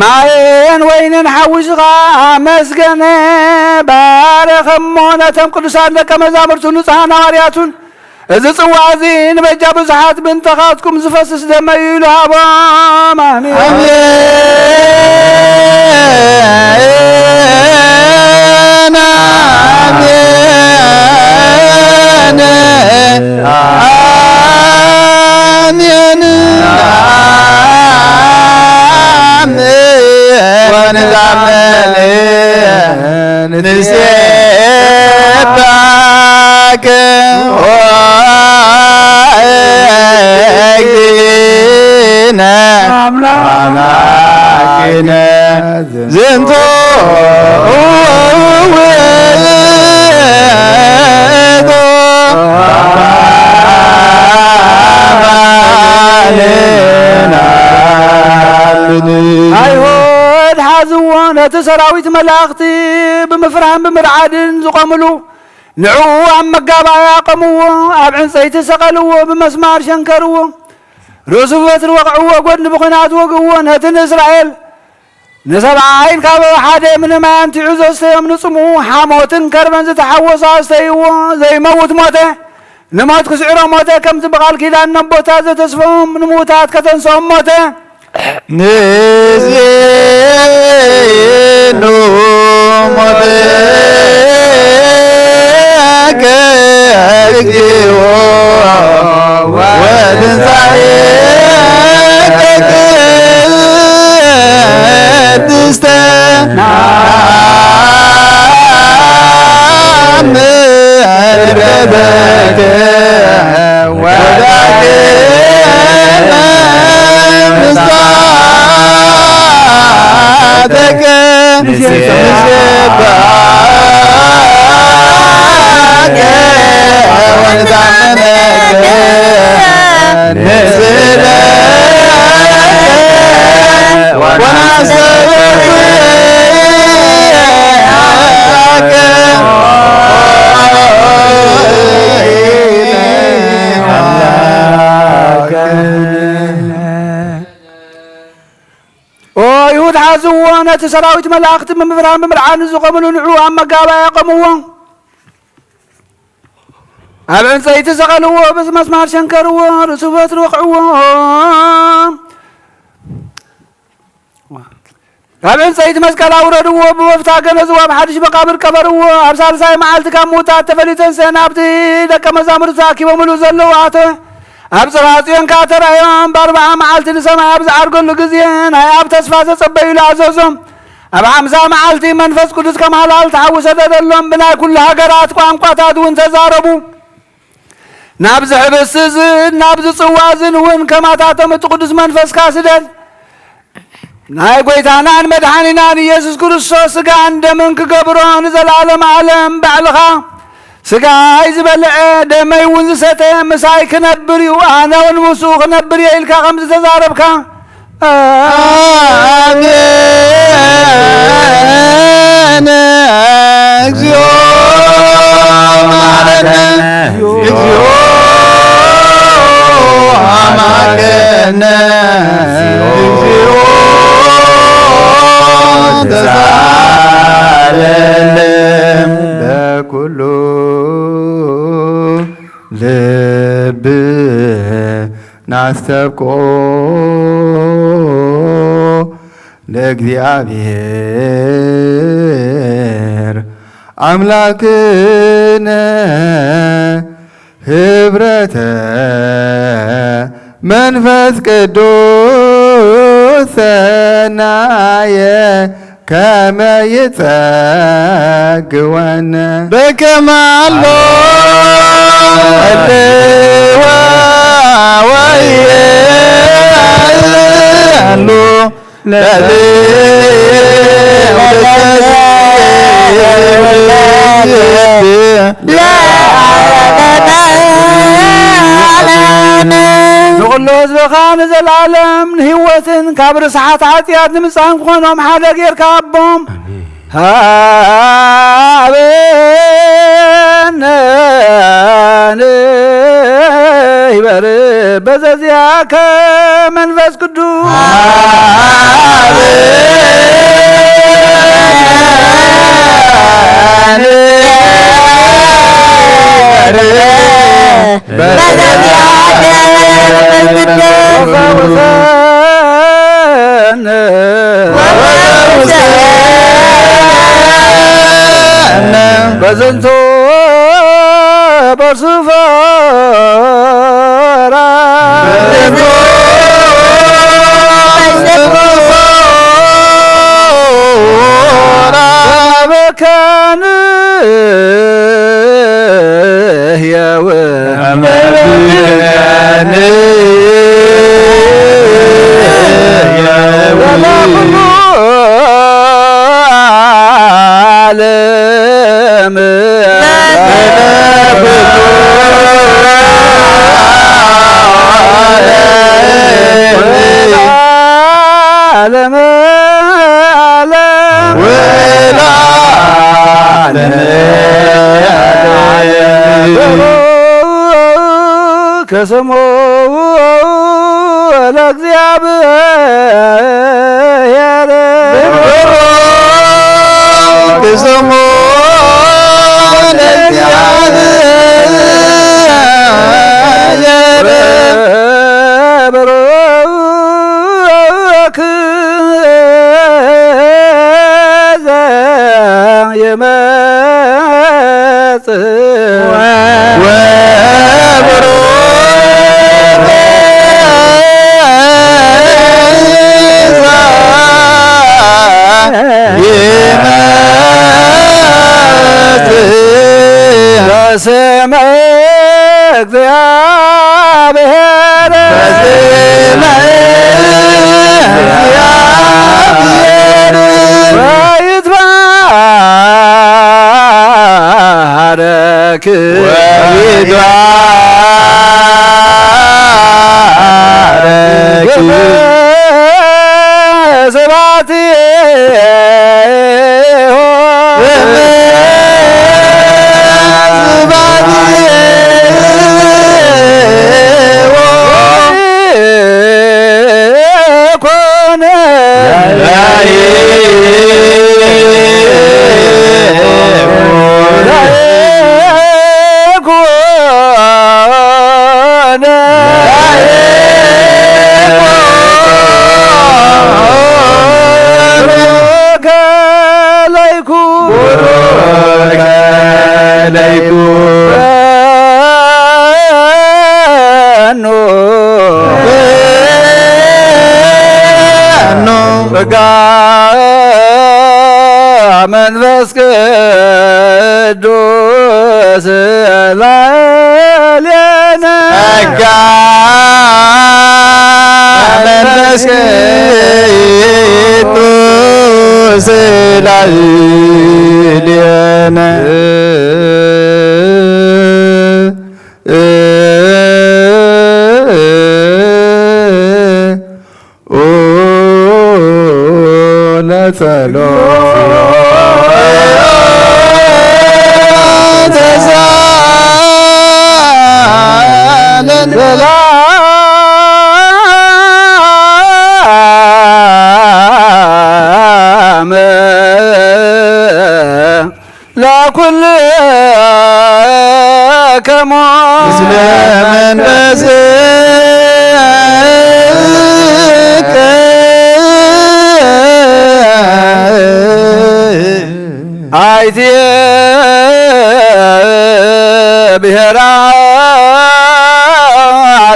ማየን ወይንን ሓዊስኻ ኣመስገነ፣ ባረኸሞ። ነቶም ቅዱሳን ደቀ መዛሙርቱ ንጹሓን ሃዋርያቱን፣ እዚ ጽዋ እዚ ንበጃ ብዙሓት ምእንታኻትኩም ዝፈስስ ደመይ እዩ ኢሉ ሃቦም። ኣሜን። ኣሜን። ኣሜን። ኣሜን። ኣሜን። ወንዛመን ንሴባክ ኦ እግዚእነ ኣምላክነ ዝንቱ ውእቱ ኣማንና። ኣይሁድ ሓዝዎ ነቲ ሰራዊት መላእኽቲ ብምፍርሃን ብምርዓድን ዝቖምሉ፣ ንዕኡ ኣብ መጋባእያ ኣቐምዎ፣ ኣብ ዕንጸይቲ ሰቐልዎ፣ ብመስማር ሸንከርዎ፣ ርእሱ ብበትሪ ወቕዕዎ፣ ጐድኒ ብኲናት ወግእዎ። ነቲ ንእስራኤል ንሰብዓ ዓይን ካብ ሓደ እምኒ ማይ ኣንቲዑ ዘስተዮም ንጽምኡ፣ ሓሞትን ከርበን ዝተሓወሶ ኣስተይዎ፣ ዘይመውት ሞተ። ንሞት ክስዕሮ ሞተ፣ ከምቲ ብቓል ኪዳን ነቦታት ዘተስፈዎም ንምዉታት ከተንስኦም ሞተ። ንዜኑ ሞትከ እግዚኦ ወትንሳኤከ ኣዝዎ፣ ነቲ ሰራዊት መላእኽቲ ብምፍራህን ብምርዓድን ዝቖምሉ ንዑ ኣብ መጋባእያ ኣቐምዎ። ኣብ ዕንጸይቲ ሰቐልዎ፣ ብመስማር ሸንከርዎ፣ ርእሱ በትሪ ወቕዕዎ። ኣብ ዕንጸይቲ መስቀል ኣውረድዎ፣ ብወፍታ ገነዝዎ፣ ኣብ ሓድሽ መቃብር ቀበርዎ። ኣብ ሳልሳይ መዓልቲ ካብ ምዉታት ተፈልዩ ተንስአ፣ ናብቲ ደቀ መዛሙርቱ ተኣኪቦምሉ ዘለዉ ኣተወ። ኣብ ጽርሐ ጽዮን ከኣ ተራእዮም፣ ብኣርብዓ መዓልቲ ንሰማይ ኣብ ዝዓርገሉ ግዜ፣ ናይ ኣብ ተስፋ ዘጸበዩሉ ኣዘዞም። ኣብ ሓምሳ መዓልቲ መንፈስ ቅዱስ ከም ሃልሃልቲ ሓዊ ሰደደሎም፣ ብናይ ኩሉ ሃገራት ቋንቋታት እውን ተዛረቡ። ናብዚ ሕብስቲ ዝን ናብዚ ጽዋ ዝን እውን ከማታቶም እቲ ቅዱስ መንፈስካ ስደድ። ናይ ጐይታናን መድሓኒናን ኢየሱስ ክርስቶስ ስጋን ደምን ክገብሮ ንዘለዓለም ዓለም ባዕልኻ፣ ስጋይ ዝበልዐ ደመይ እውን ዝሰተ ምሳይ ክነብር እዩ፣ ኣነ እውን ምስኡ ክነብር እየ ኢልካ ከም ዝተዛረብካ፣ ኣሜን። እግዚኦ መሐረነ፣ እግዚኦ አማረነ፣ እግዚኦ ተሳለነ። በኩሉ ልብ ናስተብቆ ለእግዚኣብሔር ኣምላክነ ህብረተ መንፈስ ቅዱስ ሰናየ ከመ ይጸግወነ። በከመ ኣሎ እልወ ወየ ኣሎ ለለ ንኹሉ ህዝብኻ ንዘለዓለም ንህይወትን ካብ ርስሓት ሓጢኣት ንምጻን ክኾኖም ሓደ ጌርካ ኣቦም። ኣሜን። ሃበነ ንህበረ በዘዚአከ መንፈስ ቅዱስ። ሃበነ በዝንቱ በርሱ ፈራ በከን ህያው ዓለም ዓለም ዓለም ወለዓለመ ዓለም። ከሰሞ ለእግዚኣብሔር። ከሰሞ ለእግዚኣብሔር። በሮክ ዘየመ በስመ እግዚአብሔር። በስመ እግዚአብሔር። ወይትባረክ። ወይትባረክ። ስብሐት ኮነ ጸጋ መንፈስ ቅዱስ ላዕሌነ። ጸጋ መንፈስ ቅዱስ ላዕሌነ። ኦ ለጸሎት ተሳለን ሰላም ለኩልከሙ ምስለ መንፈስከ። አይቴ ብሔራ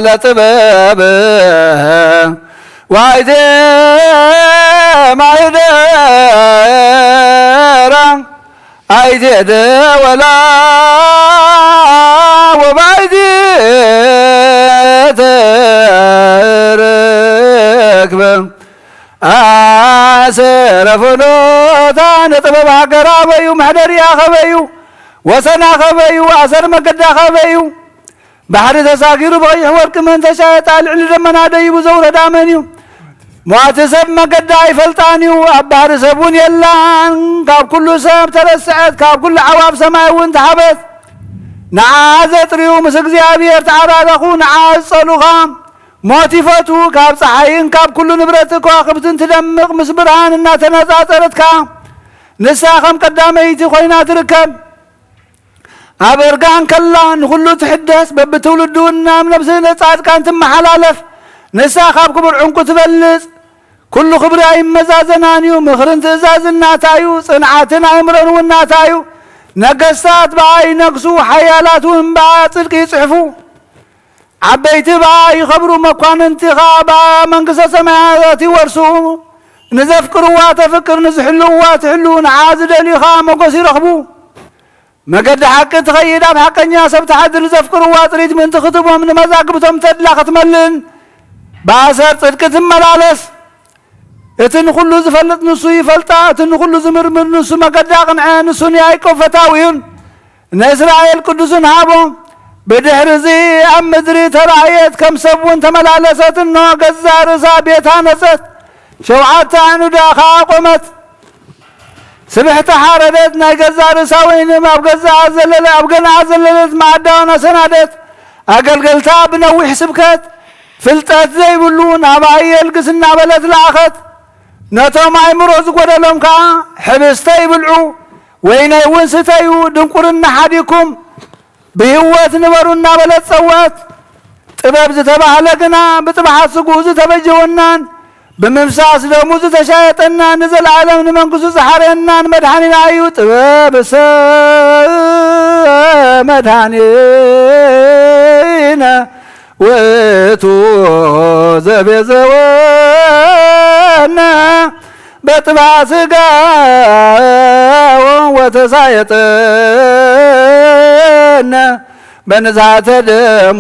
ለጥበብ ዋይቴ ማህደራ አይቴ ደወላ ወባይቴ ተረክበ ኣሰረ ፍኖታ ንጥበብ ሃገር ኣበዩ፣ መሕደሪያ ከበዩ፣ ወሰና ከበዩ፣ ኣሰር መገዳ ከበዩ። ባሕሪ ተሳጊሩ ብቐይሕ ወርቂ መን ተሻየጣ፣ ልዕሊ ደመና ደይቡ ዘውረዳ መን እዩ? ሟቲ ሰብ መገዳ ኣይፈልጣን እዩ፣ ኣብ ባሕሪ ሰብ እውን የላን። ካብ ኩሉ ሰብ ተረስዐት፣ ካብ ኩሉ ዓዋፍ ሰማይ እውን ተሓበት። ንዓ ዘጥርዩ ምስ እግዚኣብሔር ተዓራረኹ፣ ንዓ ዝጸሉኻ ሞት ይፈቱ። ካብ ጸሓይን ካብ ኩሉ ንብረት ከዋኽብትን ትደምቕ ምስ ብርሃን እናተነጻጸረትካ፣ ንሳ ከም ቀዳመይቲ ኮይና ትርከብ። ኣብ እርጋን ከላ ንኹሉ ትሕደስ፣ በብትውልዱ ናብ ነብሲ ንጻድቃን ትመሓላለፍ። ንሳ ካብ ክቡር ዕንቁ ትበልጽ። ኩሉ ክብሪ ኣይመዛዘናን እዩ። ምኽርን ትእዛዝን ናታ እዩ። ጽንዓትን ኣእምሮን እውን ናታ እዩ። ነገስታት ብኣ ይነግሱ፣ ሓያላት እውን ብኣ ጽድቂ ይጽሕፉ። ዓበይቲ ብኣ ይኸብሩ፣ መኳንንቲ ኸኣ ብኣ መንግስተ ሰማያት ይወርሱ። ንዘፍቅርዋ ተፍቅር፣ ንዝሕልውዋ ትሕሉ፣ ንዓ ዝደልዩ ኸኣ ሞገስ ይረኽቡ። መገዲ ሓቂ ትኸይድ፣ ኣብ ሓቀኛ ሰብ ትሓድር፣ ዘፍቅርዋ ጥሪት ምእንቲ ክትቦም፣ ንመዛግብቶም ተድላ ክትመልእን፣ ብኣሰር ጽድቂ ትመላለስ። እቲ ንኹሉ ዝፈልጥ ንሱ ይፈልጣ፣ እቲ ንኹሉ ዝምርምር ንሱ መገዳ ኣቕንዐ፣ ንሱ ንያዕቆብ ፈታዊኡን ንእስራኤል ቅዱስን ሃቦ። ብድሕሪ እዚ ኣብ ምድሪ ተራእየት፣ ከም ሰብ እውን ተመላለሰት፣ እንሆ ገዛ ርእሳ ቤት ሃነጸት፣ ሸውዓተ ኣዕኑዳ ኸኣ ኣቖመት። ስብሕቲ ሓረደት፣ ናይ ገዛ ርእሳ ወይንም ኣብ ገዛኣ ዘለለ፣ ኣብ ገንኣ ዘለለት መኣዳዋን ኣሰናደት። ኣገልገልታ ብነዊሕ ስብከት፣ ፍልጠት ዘይብሉ ናባይ የልግስ እናበለት ለኣኸት። ነቶም ኣእምሮ ዝጎደሎም ከኣ፣ ሕብስተ ይብልዑ፣ ወይነይ እውን ስተዩ፣ ድንቁርና ሓዲኩም ብህይወት ንበሩ እናበለት ጸወት። ጥበብ ዝተባህለ ግና ብጥብሓት ስግኡ ዝተበጀወናን ብምፍሳስ ደሙ ዝተሻየጠናን ንዘለዓለም ንመንግስቱ ዝሓረየናን መድሓኒና እዩ። ጥበብሰ መድሓኒነ ውእቱ ዘቤዘወነ በጥብዓ ስጋው ወተሳየጠነ በንዝሃተ ደሙ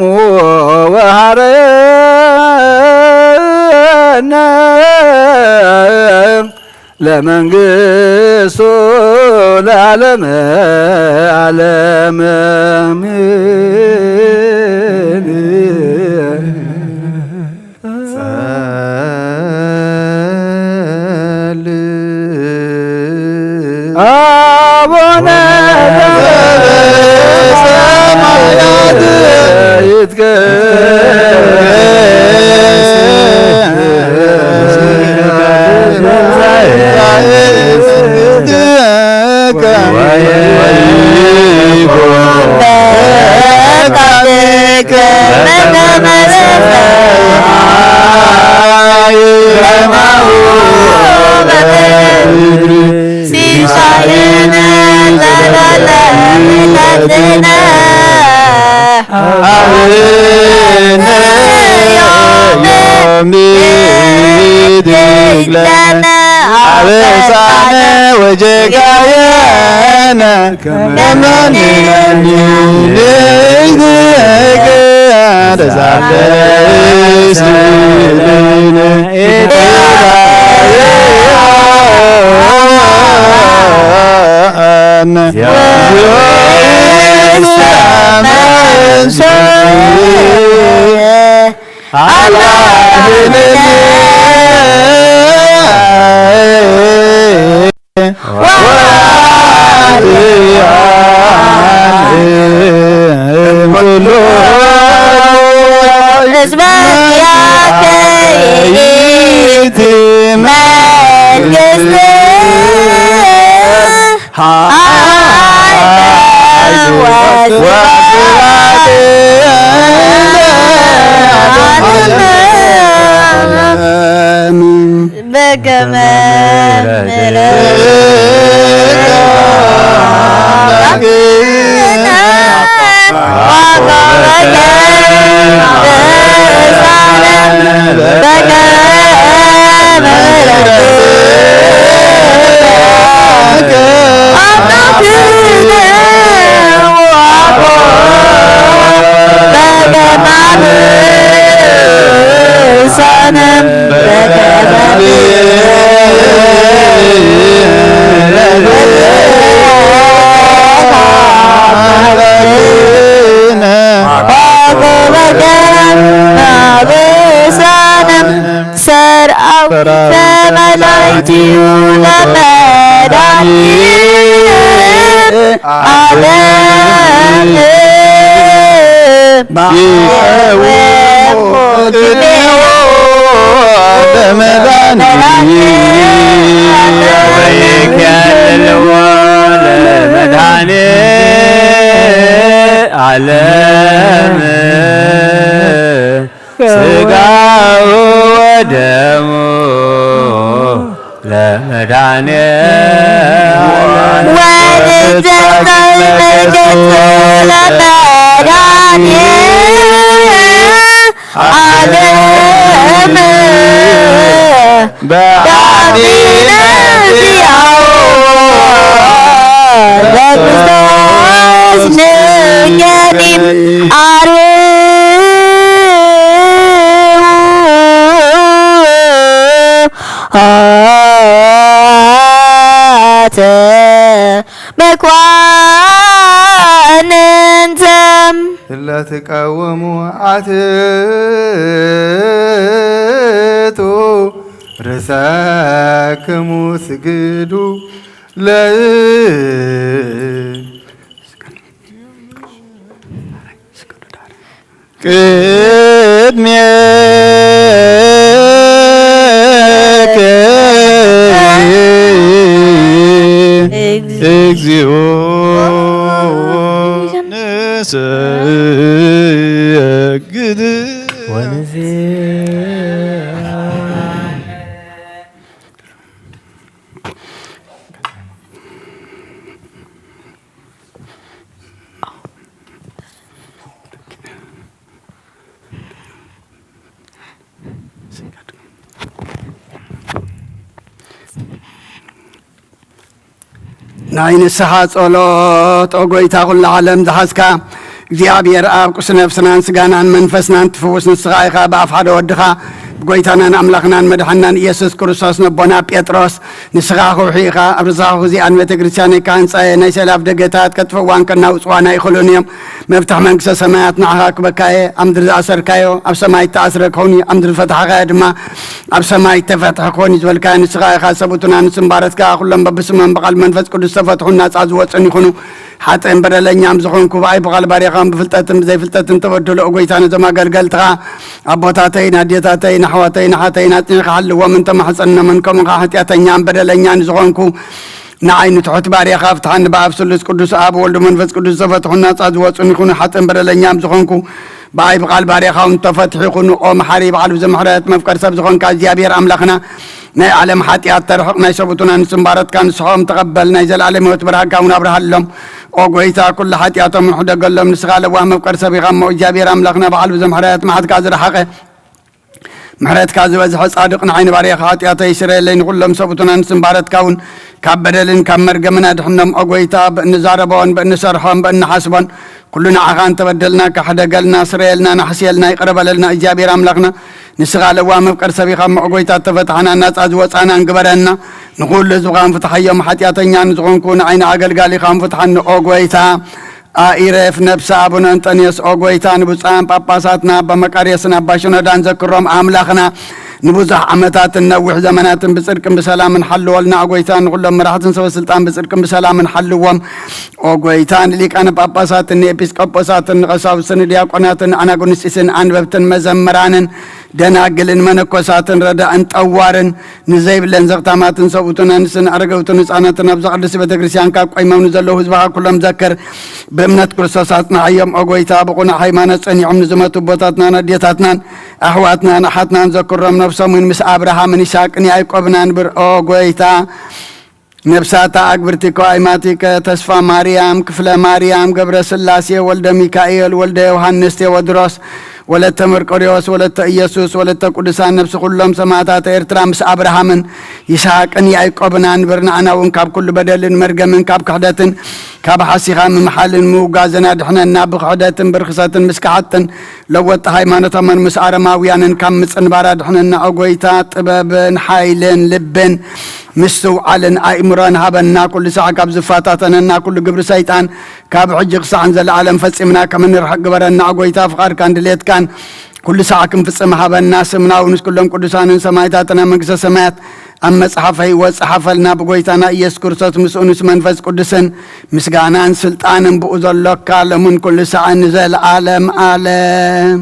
ወሃረነ ለመንግስቱ ለዓለመ ዓለም። ጸል አቡነ ዘበሰማያት ይትቀደስ ስምከ ወይኩን ፈቃድከ በከመ በሰማይ ከማሁ በምድር። ሲሳየነ ዘለለዕለትነ ሀበነ ትግለነ አበሳነ ወጌጋየነ ከመ ንሕነኒ ንሕነኒ ተሳለስነ ሰርአው ተመላይቲዩ ለመድኃኒት ዓለም ዓለም ስጋሁ ወደሙ ለመድኃኔ ዓለም። ወንዘምር መርገጽ ለመድኃኔ ዓለም በአቢነ ዚአሁ በክርስቶስ ንገኒ አርዑ አተ መኳንንተ እለ ትቀውሙ አትቱ ርእሰክሙ ስግዱ ለ ቅድሜከ እግዚኦ ንሰግድ ወንዜማ። ናይ ንስሓ ጸሎት። ኦ ጎይታ ኩሉ ዓለም ዝሓዝካ እግዚኣብሔር ኣብ ቅዱስ ነፍስናን ስጋናን መንፈስናን ትፍውስ ንስኻ ኢኻ። ብኣፍ ሓደ ወድኻ ብጎይታናን ኣምላኽናን መድሓናን ኢየሱስ ክርስቶስ ነቦና ጴጥሮስ ንስኻ ከውሒ ኢኻ። ኣብ ርሳኻ ዚኣን ቤተ ክርስቲያን ኢካ ህንጻየ ናይ ሰይላፍ ደገታት ከጥፍእዋን ከናውጽዋን ኣይኽእሉን እዮም። መፍትሕ መንግስተ ሰማያት ንዓኻ ክበካየ። ኣብ ምድሪ ዝኣሰርካዮ ኣብ ሰማይ እተኣስረ ክኸውን እዩ፣ ኣብ ምድሪ ዝፈታሕካዮ ድማ ኣብ ሰማይ እተፈትሐ ክኾን እዩ ዝበልካዮ ንስኻ ኢኻ። ሰብኡትና ንስም ባረትካ፣ ኩሎም በብስሞም ብቓል መንፈስ ቅዱስ ዝተፈትሑን ናጻ ዝወጹን ይኹኑ። ሓጥእን በደለኛም ዝኾንኩ ብኣይ ብቓል ባሪኻን ብፍልጠትን ብዘይፍልጠትን ተበድሎ፣ ኦ ጎይታ፣ ነዞም ኣገልገልትኻ ኣቦታተይን ኣዴታተይን ኣሕዋተይን ኣሓተይን ኣጽኒዕካ ሓልዎም እንተማሕጸንኖምን ከምኡ ኸዓ ሓጢኣተኛን በደለኛን ዝኾንኩ ንዓይ ንትሑት ባርያኻ ፍትሓኒ። ብኣብ ስሉስ ቅዱስ ኣብ ወልድ መንፈስ ቅዱስ ዝተፈትሑን ናጻ ዝወጹን ይኹኑ። ሓጥእን በደለኛም ዝኾንኩ ብኣይ ብቓል ባርያኻ እውን ተፈትሑ ይኹኑ። ኦ መሓሪ ባዕሉ ዘምሕረት መፍቀር ሰብ ዝኾንካ እግዚኣብሔር ኣምላኽና ናይ ዓለም ሓጢኣት ተርሕቕ፣ ናይ ሰብኡትና ንስም ባረትካ ንስሖም ተቐበል፣ ናይ ዘለኣለም ህይወት ብርሃንካ እውን ኣብርሃሎም። ኦ ጎይታ ኩሉ ሓጢኣቶም ሕደገሎም፣ ንስኻ ለዋህ መፍቀር ሰብ ኢኻ እሞ እግዚኣብሔር ኣምላኽና ባዕሉ ዘምሕረት መዓትካ ዝረሓቐ ምሕረትካ ዝበዝሐ ጻድቕ ንዓይ ንባርያኻ ሓጢኣተይ ይስረየለይ፣ ንኹሎም ሰብኡትናን ስምባረትካ እውን ካብ በደልን ካብ መርገምን ኣድሕኖም። ኦ ጐይታ፣ ብእንዛረቦን ብእንሰርሖን ብእንሓስቦን ኩሉ ንዓኻ እንተበደልና፣ ካሕደገልና፣ ስረየልና፣ ናሕስየልና፣ ይቕረ በለልና። እግዚኣብሔር ኣምላኽና፣ ንስኻ ለዋህ መፍቀር ሰብ ኢኻ እሞ፣ ኦ ጐይታ፣ እተፈታሕናን ናጻ ዝወጻእናን ግበረና። ንኹሉ ህዝብኻን ፍትሓዮም፣ ሓጢኣተኛ ንዝኾንኩ ንዓይ ንኣገልጋሊኻን ፍትሓኒ፣ ኦ ጐይታ። ኣይረፍ ነብሲ ኣቡነ እንጠንዮስ፣ ኦ ጐይታ፣ ንብፁዓን ጳጳሳትና ኣባ መቃርዮስን ኣባ ሽኖዳን ዘክሮም ኣምላኽና። ንብዙሕ ዓመታትን ነዊሕ ዘመናትን ብጽድቅን ብሰላምን ሓልወልና፣ ኦ ጐይታ። ንኹሎም መራሕትን ሰበ ስልጣን ብጽድቅን ብሰላምን ሓልዎም፣ ኦ ጐይታ። ንሊቃነ ጳጳሳትን ንኤጲስቆጶሳትን ንቐሳውስትን ንዲያቆናትን ንኣናጉንስጢስን ኣንበብትን መዘምራንን ደናግልን መነኮሳትን ረዳእን ጠዋርን ንዘይብለን ዘኽታማትን ሰብኡትን ኣንስትን ኣረገውትን ህፃናትን ኣብዛ ቅድስቲ ቤተ ክርስቲያን ካብ ቆይሞም ንዘለዉ ህዝብኻ ኩሎም ዘክር። ብእምነት ክርስቶስ ኣጽንዓዮም ኦ ጐይታ። ብቑኑዕ ሃይማኖት ጸኒዖም ንዝመቱ ኣቦታትናን ኣዴታትናን ኣሕዋትናን ኣሓትናን ዘክሮም። ነብሶምን ምስ ኣብርሃምን ይስሐቅን ያዕቆብን ኣንብር ኦ ጐይታ። ነብሳታ ኣግብርቲኮ ኣይማቲከ ተስፋ ማርያም፣ ክፍለ ማርያም፣ ገብረ ስላሴ፣ ወልደ ሚካኤል፣ ወልደ ዮሃንስ፣ ቴዎድሮስ፣ ወለተ መርቆሪዎስ፣ ወለተ ኢየሱስ፣ ወለተ ቅዱሳን፣ ነብሲ ኩሎም ሰማዕታተ ኤርትራ ምስ ኣብርሃምን ይስሐቅን ያዕቆብን ኣንብር። ንዓና እውን ካብ ኩሉ በደልን መርገምን ካብ ክሕደትን ካብ ሓሲኻ ምምሓልን ምውጋዝን ኣድሕነና። ብክሕደትን ብርክሰትን ምስ ከሓድትን ለወጥቲ ሃይማኖቶምን ምስ ኣረማውያንን ካብ ምጽንባር ኣድሕነና። ኦ ጐይታ፣ ጥበብን ሓይልን ልብን ምስትውዓልን ኣእምሮን ሃበና። ኩሉ ሳዕ ካብ ዝፈታተነና ኩሉ ግብሪ ሰይጣን ካብ ሕጂ ክሳዕ ንዘለኣለም ፈጺምና ከም እንርሕቅ ግበረና። ኦ ጐይታ፣ ፍቓድካን ድሌትካን ኩሉ ሳዕ ክንፍጽም ሃበና። ስምና እውን ምስ ኩሎም ቅዱሳንን ሰማዕታትን ኣብ መንግስተ ሰማያት ኣብ መጽሓፈ ህይወት ጸሓፈልና። ብጐይታና ኢየሱስ ክርስቶስ ምስኡን ምስ መንፈስ ቅዱስን ምስጋናን ስልጣንን ብኡ ዘሎካ ሎምን ኩሉ ሳዕን ንዘለኣለም ኣለም።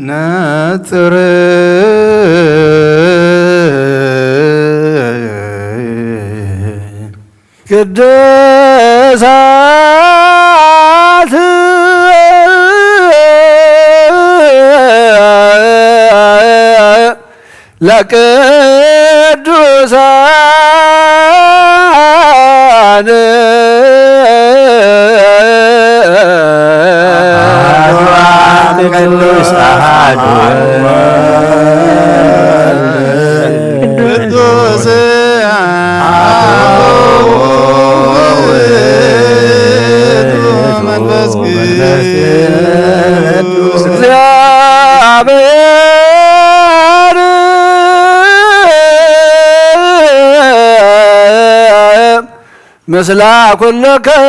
ነጽር ቅዱሳት ለቅዱሳን ቅዱስ አሐዱ ቅዱስ መንፈስ ቅዱስ እግዚአብሔር ምስለ ኩልክሙ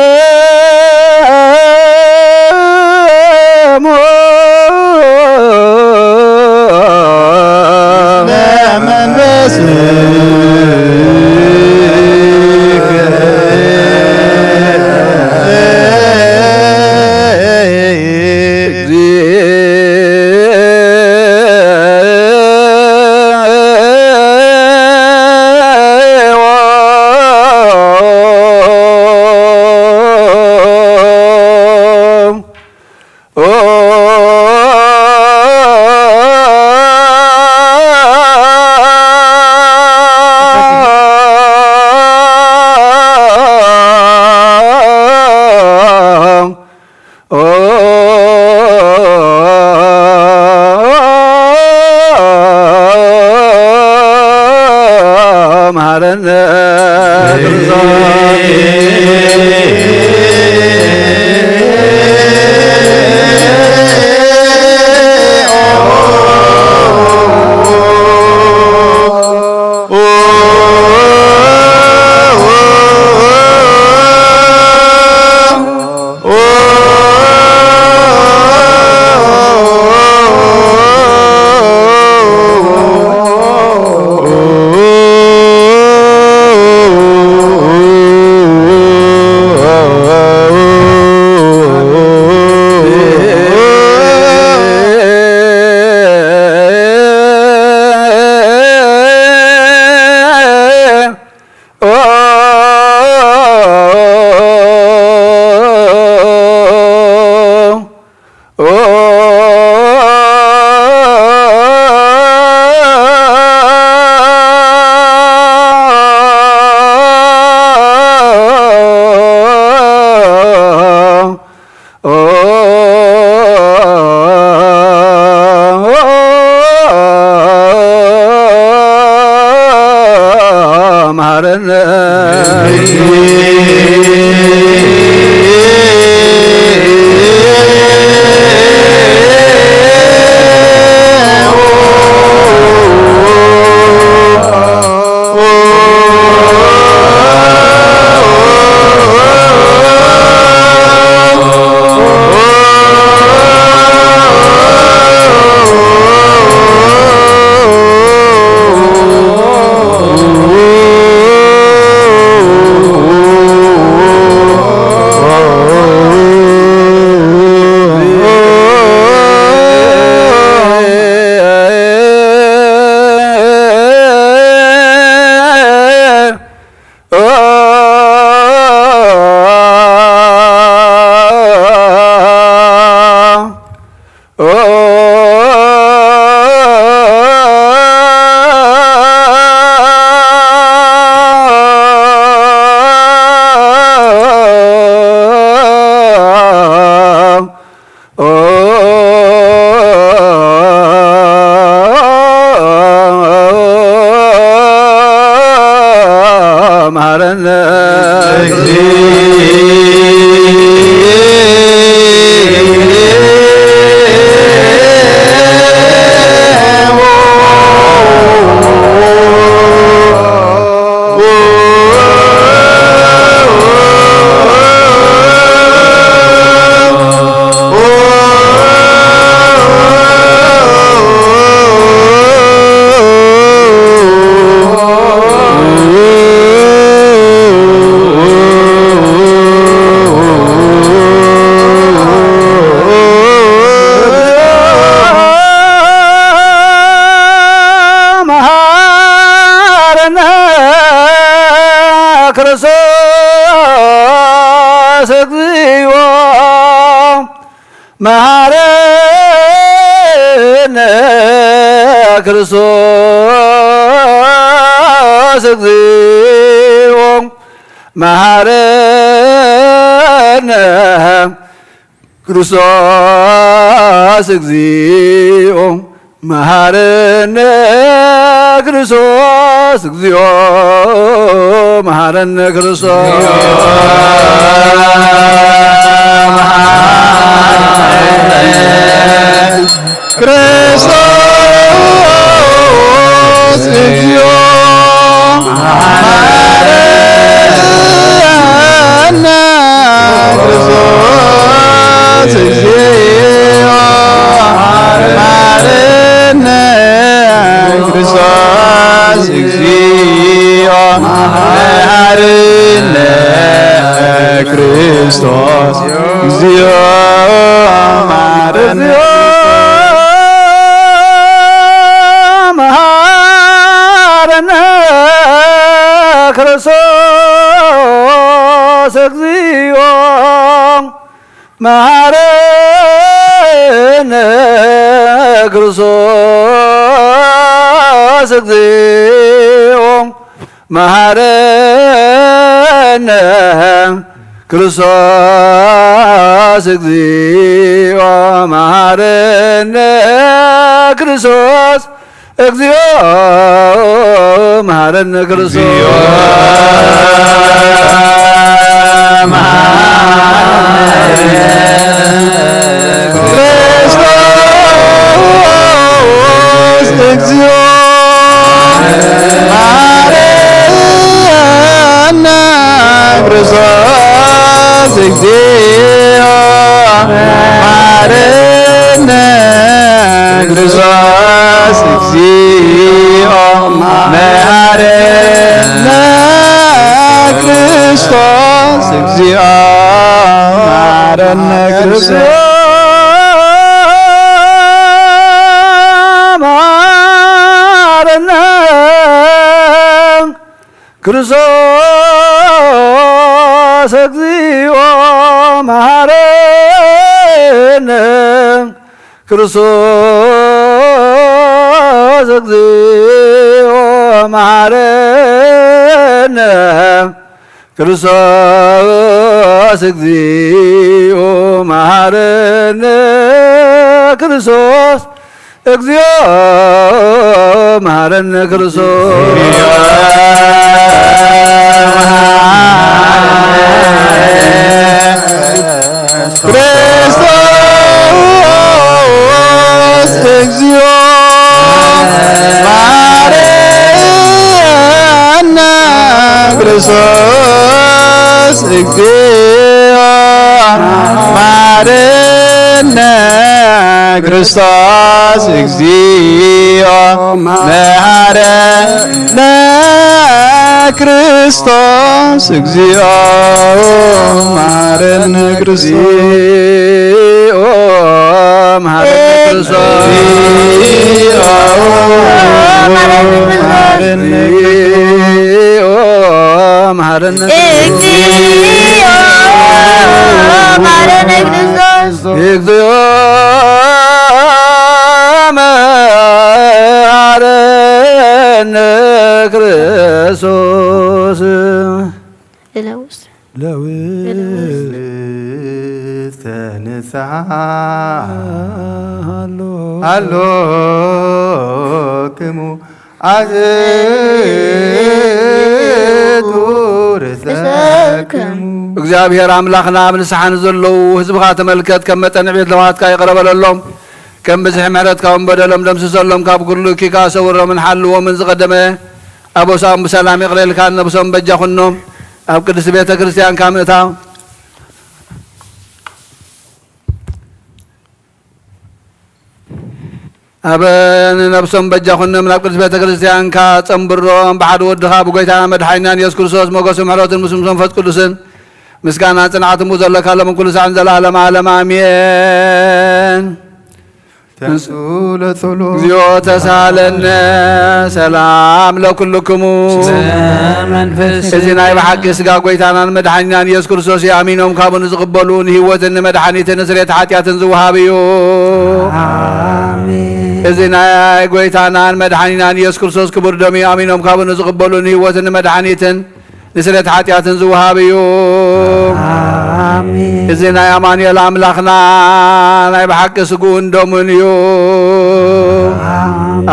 ክርስቶስ እግዚኦ መሐረነ። ክርስቶስ እግዚኦ መሐረነ። ክርስቶስ እግዚኦ መሐረነ። ክርስቶስ እግዚኦ መሐረነ። ክርስቶስ ክርስቶስ እግዚኦ መሐረነ። ክርስቶስ እግዚኦ መሐረነ። ክርስቶስ እግዚኦ መሐረነ። ክርስቶስ እግዚኦ መሐረነ። መሐረነ። ክርስቶስ እግዚኦ መሐረነ። ክርስቶስ እግዚኦ መሐረነ። ክርስቶስ እግዚኦ መሐረነ። ክርስቶስ እግዚኦ መሐረነ። ክርስቶስ መሐረነ። ክርስቶስ እግዚኦ መሐረነ። ክርስቶስ እግዚኦ መሐረነ። ክርስቶስ እግዚኦ መሐረነ። ክርስቶስ እግዚኦ መሐረነ። ክርስቶስ ክርስቶስ እግዚኦ መሐረነ። ክርስቶስ እግዚኦ መሐረነ። ክርስቶስ እግዚኦ መሐረነ። ክርስቶስ እግዚኦ መሐረነ። ክርስቶስ እግዚኦ መሐረነ። ክርስቶስ መሐረነ። እግዚኦ መሐረነ። ክርስቶስ እግዚኦ መሐረነ። ክርስቶስ ለውስ ለውስተ ንስሓ ሃሎ ሃሎክሙ ኣእቱ ርእሰክሙ። እግዚኣብሔር ኣምላኽና፣ ኣብ ንስሓ ንዘለዉ ህዝብኻ ተመልከት፣ ከም መጠን ዕቤት ለውሃትካ ይቕረ በለሎም፣ ከም ብዝሒ ምሕረትካ እውን በደሎም ደምስሰሎም፣ ካብ ኩሉ እኪካ ሰውሮምን ሓልዎምን። ዝቐደመ ኣበሳኦም ብሰላም ይቕረ ኢልካ ነብሶም በጃ ኩኖም፣ ኣብ ቅድስቲ ቤተ ክርስቲያንካ ምእታው። ኣብ ንነብሶም በጃ ኩኖም ናብ ቅድስት ቤተ ክርስቲያንካ ጸንብሮም። ብሓደ ወድኻ ብጎይታና መድሓኒናን የሱስ ክርስቶስ ሞገስን ምሕረትን ምስ መንፈስ ቅዱስን ምስጋናን ጽንዓትን ዘለካ ሎምን ኩሉ ሳዕን ዘለዓለም ዓለም ኣሜን። ተንሱ ለጸሎት። እግዚኦ ተሳለነ። ሰላም ለኩልክሙ። መንፈስ እዚ ናይ ብሓቂ ስጋ ጎይታናን መድሓኒናን ኢየሱስ ክርስቶስ እዩ። ኣሚኖም ካብኡ ንዝቕበሉ ንህይወትን ንመድሓኒትን ንስሬት ሓጢኣትን ዝወሃብ እዩ። ኣሜን። እዚ ናይ ጎይታናን መድሓኒናን ኢየሱስ ክርስቶስ ክቡር ደም እዩ። ኣሚኖም ካብኡ ንዝቕበሉ ንህይወትን ንመድሓኒትን ንስሬት ሓጢኣትን ዝወሃብ እዩ። ኣሜን። እዚ ናይ ኣማኑኤል ኣምላኽና ናይ ብሓቂ ስግኡን ደሙን እዩ።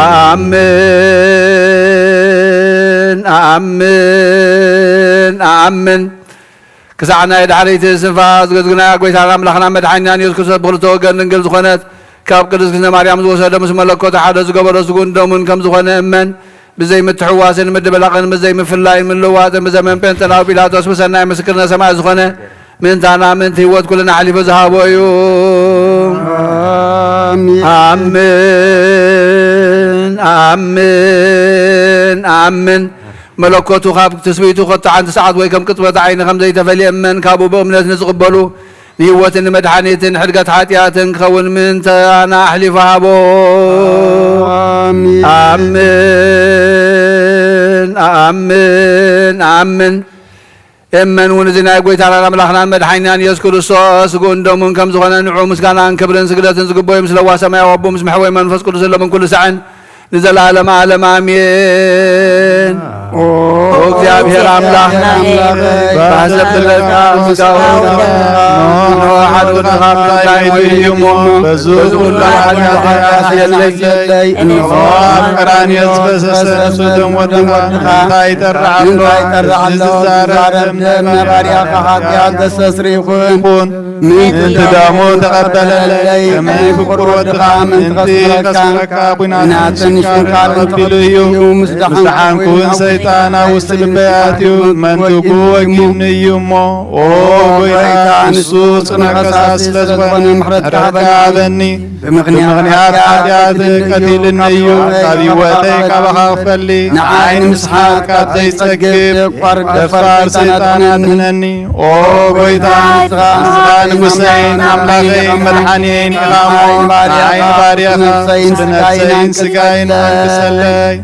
ኣሜን። ኣኣምን፣ ኣኣምን፣ ኣኣምን። ክሳዕ ናይ ድሕሪት ስንፋስ ገዝግና ጎይታና ኣምላኽና መድሓኒናን ኢየሱስ ክርስቶስ ብኽልተ ወገን ድንግል ዝኾነት ካብ ቅድስት ግዝነ ማርያም ዝወሰዶ ምስ መለኮቱ ሓደ ዝገበሮ ስግኡን ደሙን ከም ዝኾነ እመን። ብዘይ ምትሕዋስን ምድብላቕን ብዘይ ምፍላይን ምልዋጥን ብዘመን ጴንጠናዊ ጲላጦስ ብሰናይ ምስክርነት ሰማይ ዝኾነ ምእንታና ምእንቲ ህይወት ኩልና ኣሕሊፉ ዝሃቦ እዩ። ኣሜን። ኣሜን፣ ኣሜን፣ ኣሜን። መለኮቱ ካብ ትስብእቱ ከቶ ሓንቲ ሰዓት ወይ ከም ቅጽበት ዓይኒ ከም ዘይተፈልየ እመን። ካብኡ ብእምነት ንዝቕበሉ ንህይወትን ንመድሓኒትን ሕድገት ሓጢኣትን ክኸውን ምእንታና ኣሕሊፉ ሃቦ። ኣሜን። ኣሜን፣ ኣሜን፣ ኣሜን። እመን እውን እዚ ናይ ጎይታናን ኣምላኽናን መድሓኒናን ኢየሱስ ክርስቶስ ስግኡን ደሙን ከም ዝኾነ ንዑ ምስጋናን ክብርን ስግደትን ዝግበዮ ምስ ለዋ ሰማያዊ ኣቦ ምስ መሕወይ መንፈስ ቅዱስ ለምን ኩሉ ሳዕን ንዘለዓለም ዓለም ኣሜን። ኦ ኦ እግዚኣብሔር ኣምላኽ ኣምላኽ፣ ባህ ዘብለካ ስጋውን ደሙን፣ ንሆ ሓደ ወድኻ ምንታይ ሞይቱ እዩ እሞ፣ በዚ ኩሉ ሓጢኣተይ ኣስተስርየለይ። እንሆ ኣብ ቀራንዮ ዝፈሰሰ ንጹህ ደም ወድኻ ምንታይ ይጠርዕ ኣሎ? እዚ ዝዛረብ ደም ናይ ባርያኻ ሓጢኣት ዘስተስርይ ይኹን። ምእንቲ ደሙ ተቐበለለይ፣ ከመይ ፍቁር ወድኻ ምእንቲ ከስምረካ ኲናትን ሽንካርን ተቐቢሉ እዩ። ምስ ደሓንኩ እውን ሰይጣን ኣብ ውሽጢ ልበይ ኣትዩ መንትጉ ወጊድኒ እዩ እሞ፣ ኦ ጎይታ፣ ንሱ ጽኑዕ ከሳሲ ስለ ዝኾነ ምሕረትካ ሃበኒ። ብምኽንያት ሓጢኣት ቀቲልኒ እዩ፣ ካብ ህይወተይ ካባኻ ክፈሊ ንዓይ ንምስሓት ካብ ዘይጸግብ ደፋር ሰይጣን ኣድሕነኒ። ኦ ጎይታ፣ ንስኻ ንጉሰይን ኣምላኸይን መድሓኒየይን ኢኻ እሞ፣ ንዓይ ንባርያኻ ብነፍሰይን ስጋይን ኣንግሰለይ።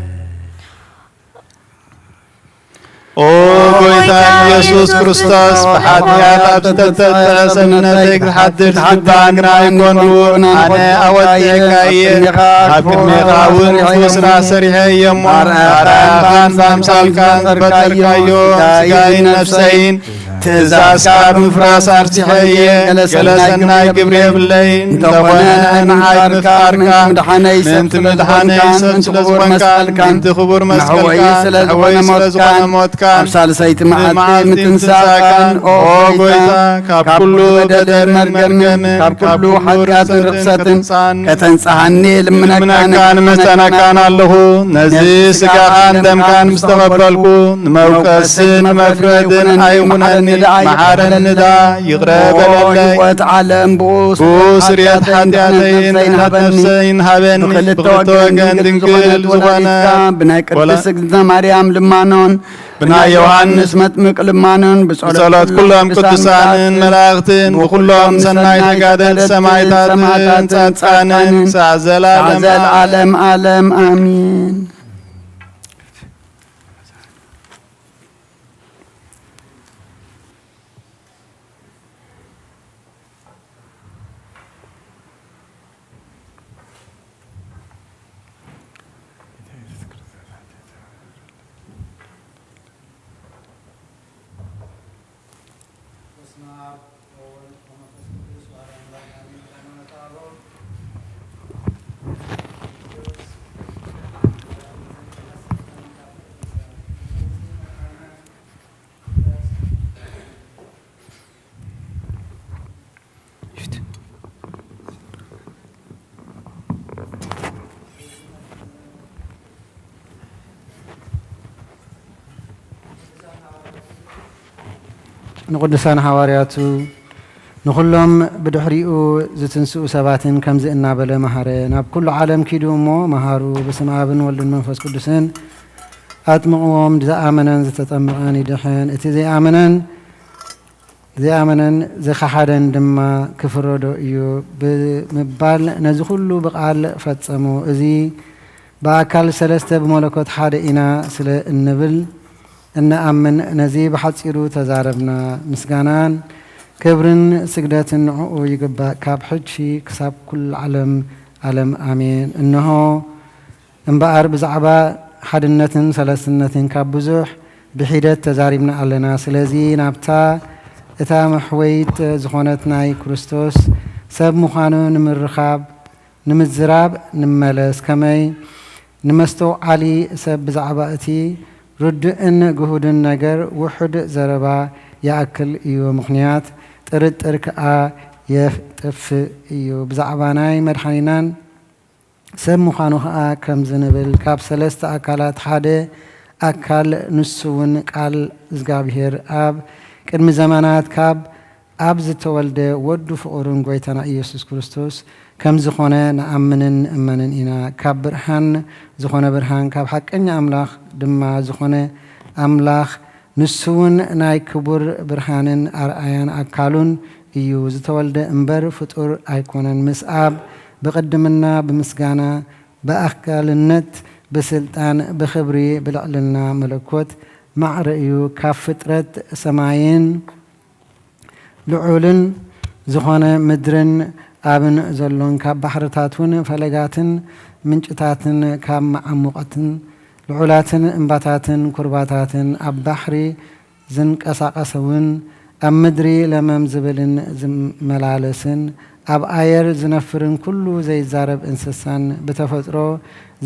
ኦ ጎይታ ኢየሱስ ክርስቶስ፣ ብሓጢኣት ኣብ ዝተጠጥዐ ሰብነተይ ክትሓድር ዝግባእ ግና ኣይኮንኩን። ኣነ ኣወድቀካ እየ። ኣብ ቅድሜኻ እውን ክፉእ ስራሕ ሰሪሐ እየ እሞ፣ ባርያኻን ብኣምሳልካን ዝፈጠርካዮ ስጋይን ነፍሰይን ትእዛዝካ ብምፍራስ ኣብጺሐ እየ። ገለ ሰናይ ግብሪ የብለይን። እንተኾነ ንዓይ ምፍቃርካ ምእንቲ ምድሓነይ ሰብ ስለ ዝኾንካን ምእንቲ ክቡር መስቀልካን፣ ንሕወይ ስለ ዝኾነ ሞትካን፣ ኣብ ሳልሰይቲ መዓልቲ ምትንሳእካን፣ ኦ ጎይታ፣ ካብ ኩሉ በደልን መርገምን፣ ካብ ኩሉ ሓጢኣትን ርኽሰትን ከተንጽሃኒ ልምነካን እምነካን እምጸነካን ኣለኹ። ነዚ ስጋኻን ደምካን ምስ ተቐበልኩ፣ ንመውቀስን ንመፍረድን ኣይኹነኒ፣ መሓረኒ ደኣ፣ ይቕረ በለለይ። ህይወት ዓለም ብኡ ብኡ ስርየት ሓጢኣተይን ድሕነት ነፍሰይን ሃበኒ። ብኽልተ ወገን ድንግል ዝኾነት ብናይ ቅድስት እግዝእትነ ማርያም ልማኖን ብናይ ዮሃንስ መጥምቅ ልማኖን ብጸሎት ኩሎም ቅዱሳንን መላእኽትን ብኹሎም ሰናይ ተጋደልቲ ሰማዕታትን ጻድቃንን ክሳዕ ዘላለም ዓለም ዓለም ኣሜን። ንቅዱሳን ሓዋርያቱ ንኹሎም ብድሕሪኡ ዝትንስኡ ሰባትን ከምዚ እናበለ መሃረ። ናብ ኩሉ ዓለም ኪዱ እሞ መሃሩ፣ በስመ ኣብን ወልድን መንፈስ ቅዱስን ኣጥምቕዎም፣ ዝኣመነን ዝተጠመቐን ይድሕን፣ እቲ ዘይኣመነን ዘይኣመነን ዝኸሓደን ድማ ክፍረዶ እዩ ብምባል ነዚ ኩሉ ብቓል ፈጸሞ። እዚ ብኣካል ሰለስተ ብመለኮት ሓደ ኢና ስለ እንብል እንኣምን ነዚ ብሓጺሩ ተዛረብና። ምስጋናን ክብርን ስግደትን ንዕኡ ይግባእ ካብ ሕጂ ክሳብ ኩሉ ዓለም ዓለም ኣሜን። እንሆ እምበኣር ብዛዕባ ሓድነትን ሰለስትነትን ካብ ብዙሕ ብሒደት ተዛሪብና ኣለና። ስለዚ ናብታ እታ መሕወይት ዝኾነት ናይ ክርስቶስ ሰብ ምዃኑ ንምርኻብ ንምዝራብ ንመለስ። ከመይ ንመስተውዓሊ ሰብ ብዛዕባ እቲ ርዱእን ግሁድን ነገር ውሑድ ዘረባ ይኣክል እዩ፣ ምኽንያት ጥርጥር ከኣ የጥፍእ እዩ። ብዛዕባ ናይ መድሓኒናን ሰብ ምዃኑ ኸኣ ከምዚ ንብል፣ ካብ ሰለስተ ኣካላት ሓደ ኣካል ንሱ እውን ቃል እግዚኣብሔር ኣብ ቅድሚ ዘመናት ካብ ኣብ ዝተወልደ ወዱ ፍቑርን ጐይታና ኢየሱስ ክርስቶስ ከም ዝኾነ ንኣምንን ንእመንን ኢና። ካብ ብርሃን ዝኾነ ብርሃን፣ ካብ ሓቀኛ ኣምላኽ ድማ ዝኾነ ኣምላኽ፣ ንሱ እውን ናይ ክቡር ብርሃንን ኣርኣያን ኣካሉን እዩ። ዝተወልደ እምበር ፍጡር ኣይኮነን። ምስ ኣብ ብቕድምና ብምስጋና ብኣካልነት ብስልጣን ብኽብሪ ብልዕልና መለኮት ማዕረ እዩ። ካብ ፍጥረት ሰማይን ልዑልን ዝኾነ ምድርን ኣብን ዘሎን ካብ ባሕርታት እውን ፈለጋትን ምንጭታትን ካብ መዓሙቐትን ልዑላትን እምባታትን ኩርባታትን ኣብ ባሕሪ ዝንቀሳቐስ እውን ኣብ ምድሪ ለመም ዝብልን ዝመላለስን ኣብ ኣየር ዝነፍርን ኩሉ ዘይዛረብ እንስሳን ብተፈጥሮ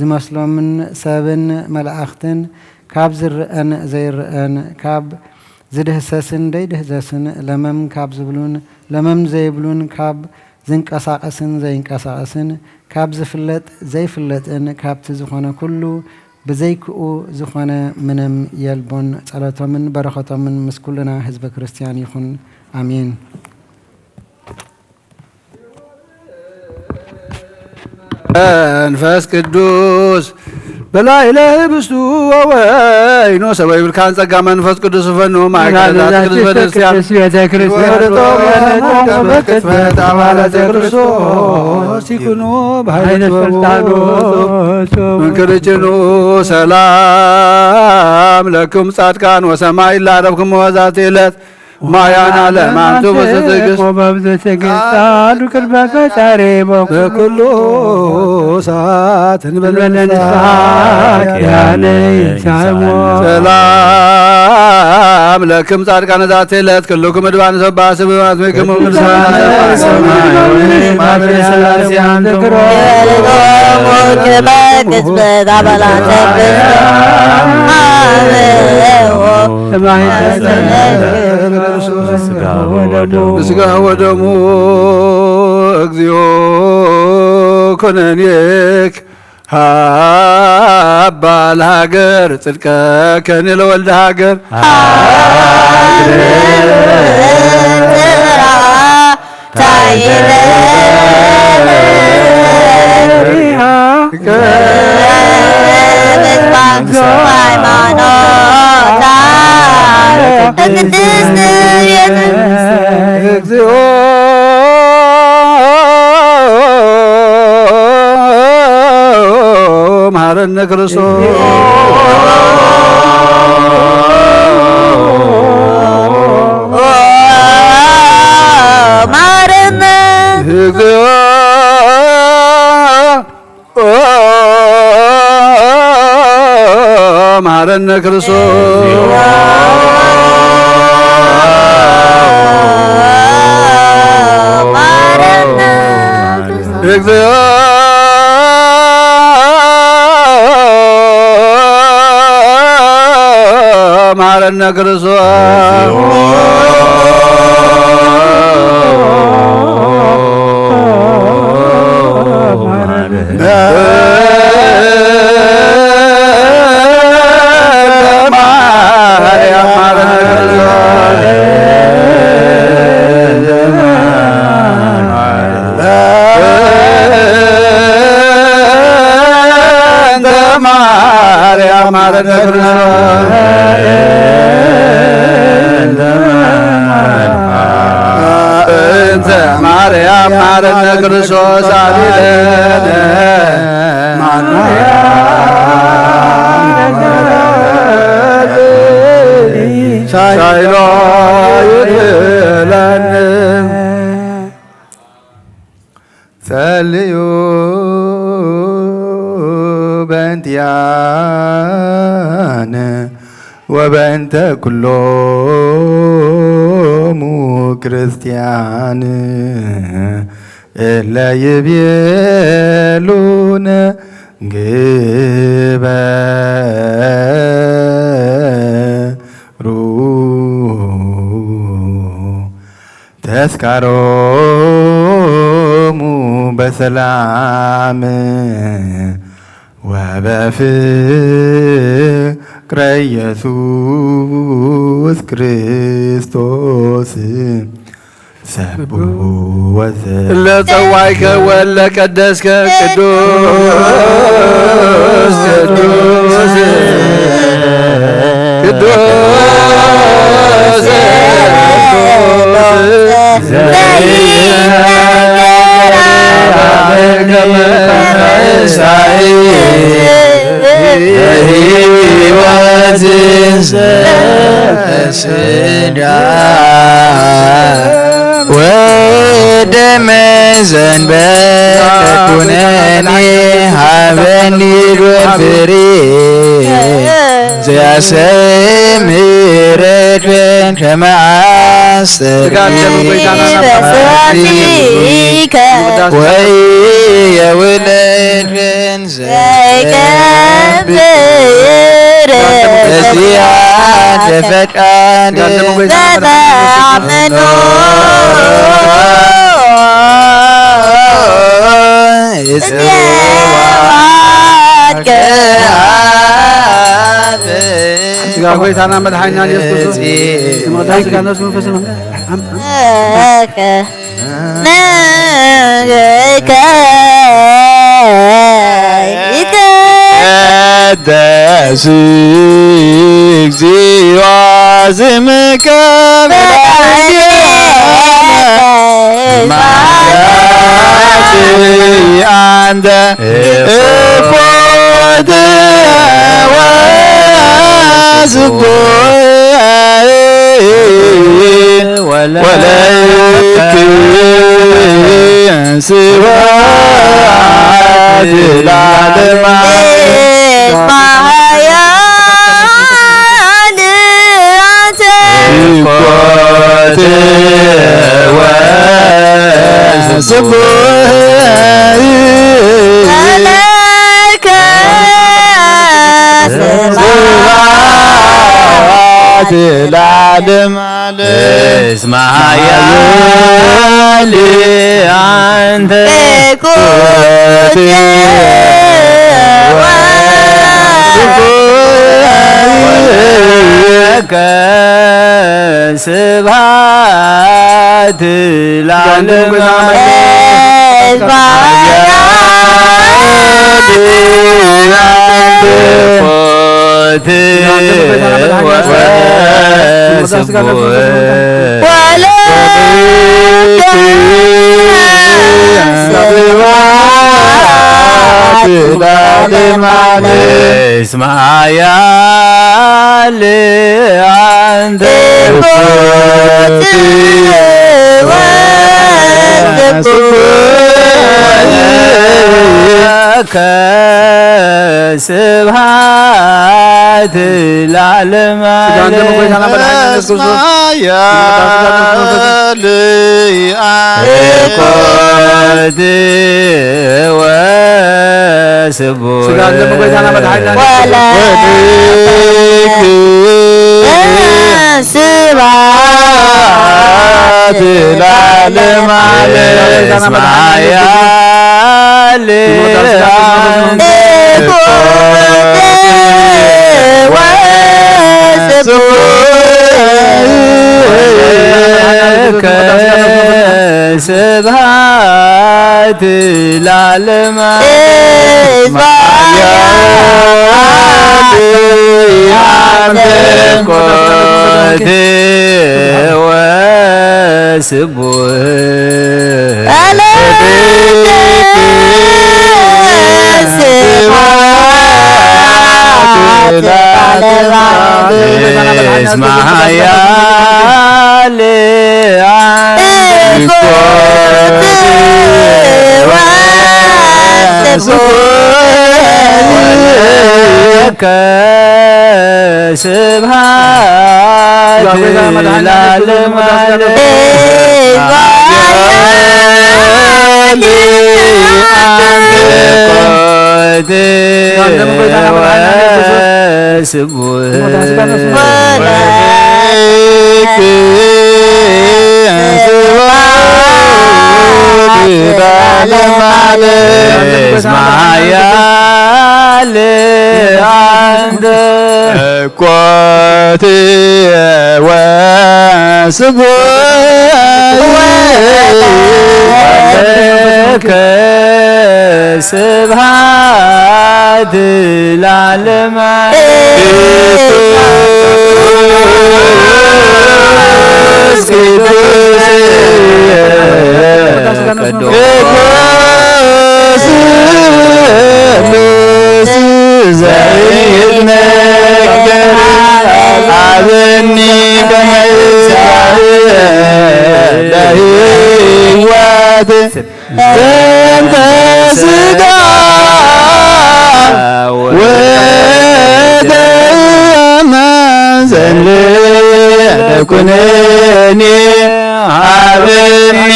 ዝመስሎምን ሰብን መላእኽትን ካብ ዝረአን ዘይረአን ካብ ዝድህሰስን ዘይድህሰስን ለመም ካብ ዝብሉን ለመም ዘይብሉን ካብ ዝንቀሳቐስን ዘይንቀሳቐስን ካብ ዝፍለጥ ዘይፍለጥን ካብቲ ዝኾነ ኩሉ ብዘይክኡ ዝኾነ ምንም የልቦን። ጸሎቶምን በረኸቶምን ምስ ኩልና ህዝበ ክርስቲያን ይኹን። ኣሜን። መንፈስ ቅዱስ በላዕለ ህብስቱ ወወይኑ ሰበ ይብልካን ጸጋ መንፈስ ቅዱስ ፈኑ ማእከላት ቅዱስ ቤተክርስቲያን ቅዱስ ቤተክርስቲያን ወርጦ ቅድመ ቅድመ አባላት ክርስቶስ ይኩኑ በኃይለ በኃይለ ስልጣኑ ስልጣኑ መንክርችኑ ሰላም ለኩም ጻድቃን ወሰማይ ላረብኩም ወዛቲ ዕለት ማያና ለማንቱ በዘትግስት ወበብዘትግስት ጻዱ ቅድመ ፈጣሪ በኩሉ በኩሉ ሰዓት እንበለ እንበለ ንስሓ ንስሓ ኪያነ ይንሳሞ። ሰላም ለክም ጻድቃነ ዛቲ ዕለት ኩልኩም እድባን ሰባ ስብሐት ምክሙ ቅዱሳን ሰማያዊ ማርያም ሰላም ዝክሮ የልቦሙ ቅድመ ቅጽበት አባላት ሰማይ ስጋ ወደሙ ስጋ ወደሙ እግዚኦ ኩነኔክ ሃባ ለሃገር ጽድቀከኒ ለወልደ ሃገር ሃይማኖታ ቅድስት ቤት እግዚኦ መሐረነ ክርስቶስ ማረነ። እግዚኦ መሐረነ ክርስቶስ ማረነ። እግዚኦ መሐረነ ክርስቶስ ማርያም መሐረነ ክርስቶስ አቢለነ ማርያም ሳይሎ ይትለነ ጸልዩ በእንቲአነ ወበእንተ ኩሎሙ ክርስቲያን እለ ይቤሉነ ግበሩ ተስካሮሙ በሰላም ወበፍቅረ ኢየሱስ ክርስቶስ ሰብሑ ወዘ እለ ጸዋይከ ወለ ቀደስከ ቅዱስ ቅዱስ ቅዱስ ወደመ ዘንበለ ኩነኒ ሃበኒ ፍሬ ዘያሰምር ከመ አስተርአ ወይ የውለድ ዘይገብር እዚያ ፈቃድ ዘተአምኖ እስቲዋከ ስጋ ጎይታና መድሓኒና ኢየሱስ ክርስቶስ፣ ስጋ ነፍሲ መንፈስ ይትቀደስ እግዚኦ ስምከ አንተ እፎት ወስጎ ወለክ ስብሐት ለዓለመ ዓለም። ስብሐት ለዓለመ ዓለም። እስመ ኃያል አንተ ወለከ ስብሐት ለዓለመ ዓለም። እስመ ኃያል አንተ ወለከ ስብሐት ለዓለመ ዓለም። ስብሐት ለዓለመ ዓለም። እስመ ኃያል ስብሐት ለዓለመ ዓለም። ወስቡሕ ለዓለመ ዓለም። እስመ ኃያል አንተ ወስቡሕ ለከ ስብሐት ለዓለመ ዓለም። ስቡሕ ለዓለመ ዓለም። እስመ ኃያል አንተ። ኮት ወስቡሕ ለከ ስብሐት ለዓለመ ዓለም። ቅዱስ ቅዱስ ቅዱስ ዘይትነገር አብኒ ከመይሳእ ለህይወት ዘንተ ስጋ ወደመ ዘንተ ኩነኔ አብኒ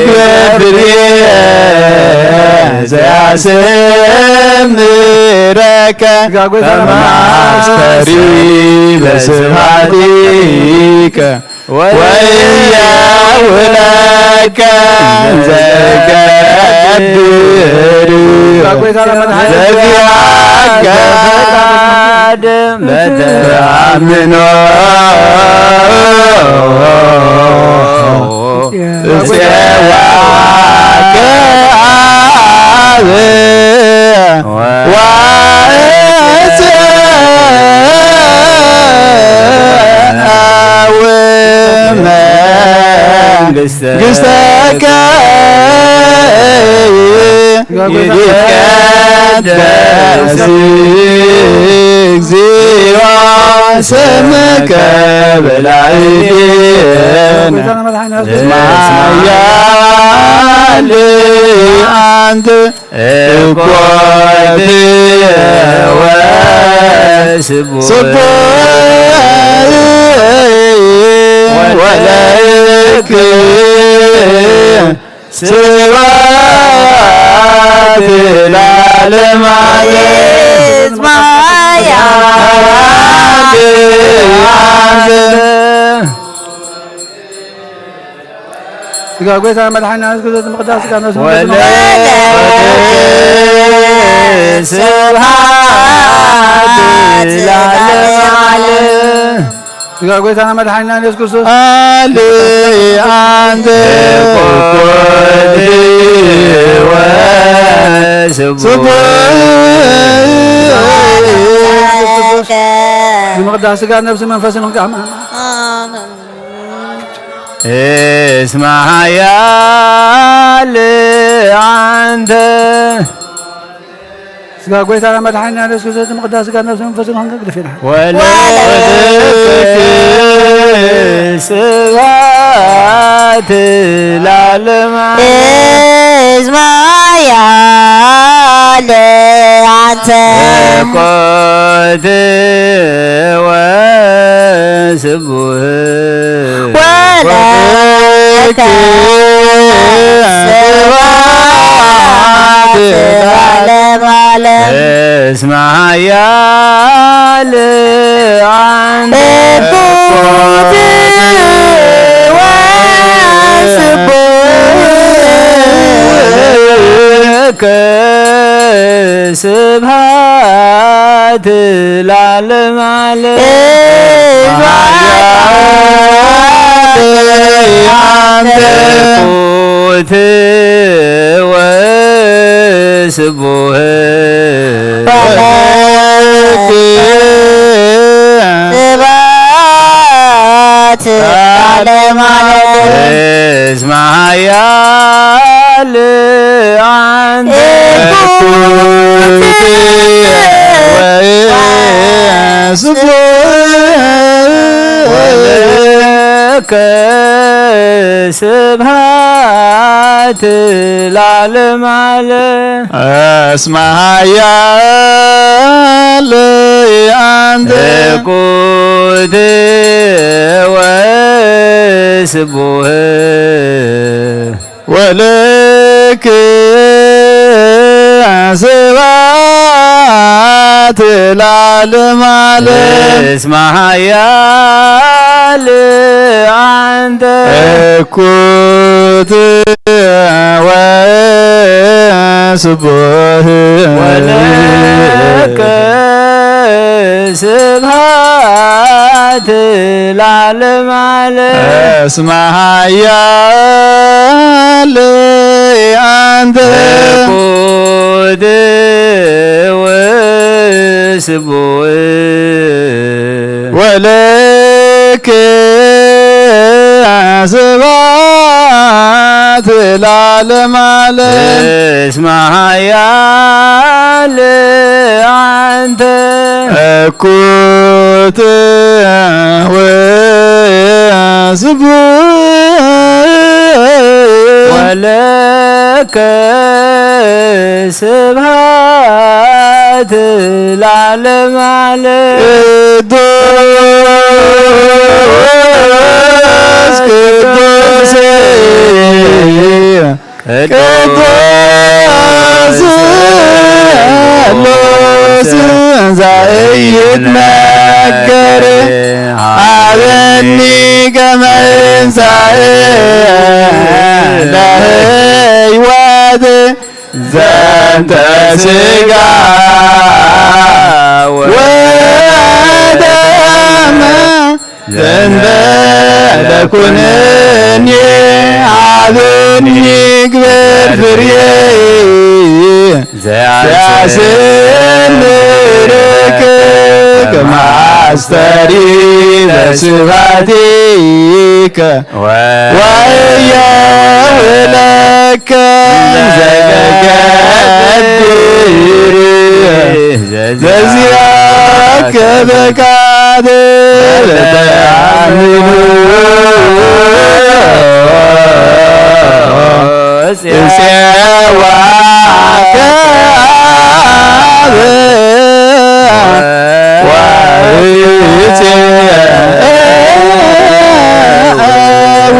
ክብርየ ዘያስምረከ ከማስተሪ በስብሐቲከ ወያውለከ ዘገብር ዘዚአከ በተአምኖ እፄዋከ አብ ወእፄ አብ መንግሥተ መንግሥተከ ይትቀደስ እግዚኦ ስምከ በላዕሌነ። እስመ ኃያል አንተ እኮት ወስቡሕ ስቡሕ ወለክ ስብሐት ለዓለመ ዓለም። እስመ ኃያል ስጋ ጎይታ መድሓኒና የሱስ ክርስቶስ ምቕዳስ ስጋ ነፍሲ ወለ ስብሐት ለዓለመ ዓለም። ስጋ ጎይታና መድሓኒና የሱስ ክርስቶስ ኣል ኣንተ ኮድ ወስቡሕ ንምቕዳስ ስጋ ነፍሲ መንፈስ መንካ እስመ ኃያል አንተ። ስጋ ጎይታና መድሓኒና የሱስ ክርስቶስ ምቕዳስ ስጋ ነፍሲ መንፈስ መንካ ግደፍ ኢና። ወለወለክ ስብሐት ለዓለመ ዓለም። እስመ ኃያል አንተ። ኮት ወስቡሕ ወለከ ስብሐት ለዓለመ ዓለም። እስመ ኃያል አንተ። እኩት ወስቡሕ ወለከ ስብሐት ለዓለመ ዓለም። እስመ ኃያል አንተ። እኩት ወስቡሕ ወለከ ስብሐት ለዓለመ ዓለም። እስመ ኃያል አንተ። እኩት ስቡሕ ወለከ ስብሐት ለዓለመ ዓለም። እስመ ኃያል አንተ። እኩት ወስቡሕ። ወለከ ስብሐት ለዓለመ ዓለም። እስመ ኃያል አንተ። እኩት ወስቡሕ። ወለከ ስብሐት ለዓለመ ዓለም። እስመ ኃያል አንተ። እኩት ወስቡሕ። ወለከ ስብሐት ለዓለመ ዓለም። እስመ ኃያል አንተ። እኩት ወስቡሕ። ወለከ ስብሐት ለዓለመ ዓለም። ቅዱስ ቅዱስ ቅዱስ ቅዱስ ስሉስ ዘኢይትነገር። ሀበኒ ከመ ትንሣኤ ለሕይወት ዘንተ ሥጋ ወደም ዘንተ ለኩነኒ ሀበኒ ግበር ፍሬ ዘያስንርክ ከማስተሪ በስባቲከ ወየውለከ ዘገድር ዘዚአከ ፈቃድ በተአምኖ እሴዋከ አብ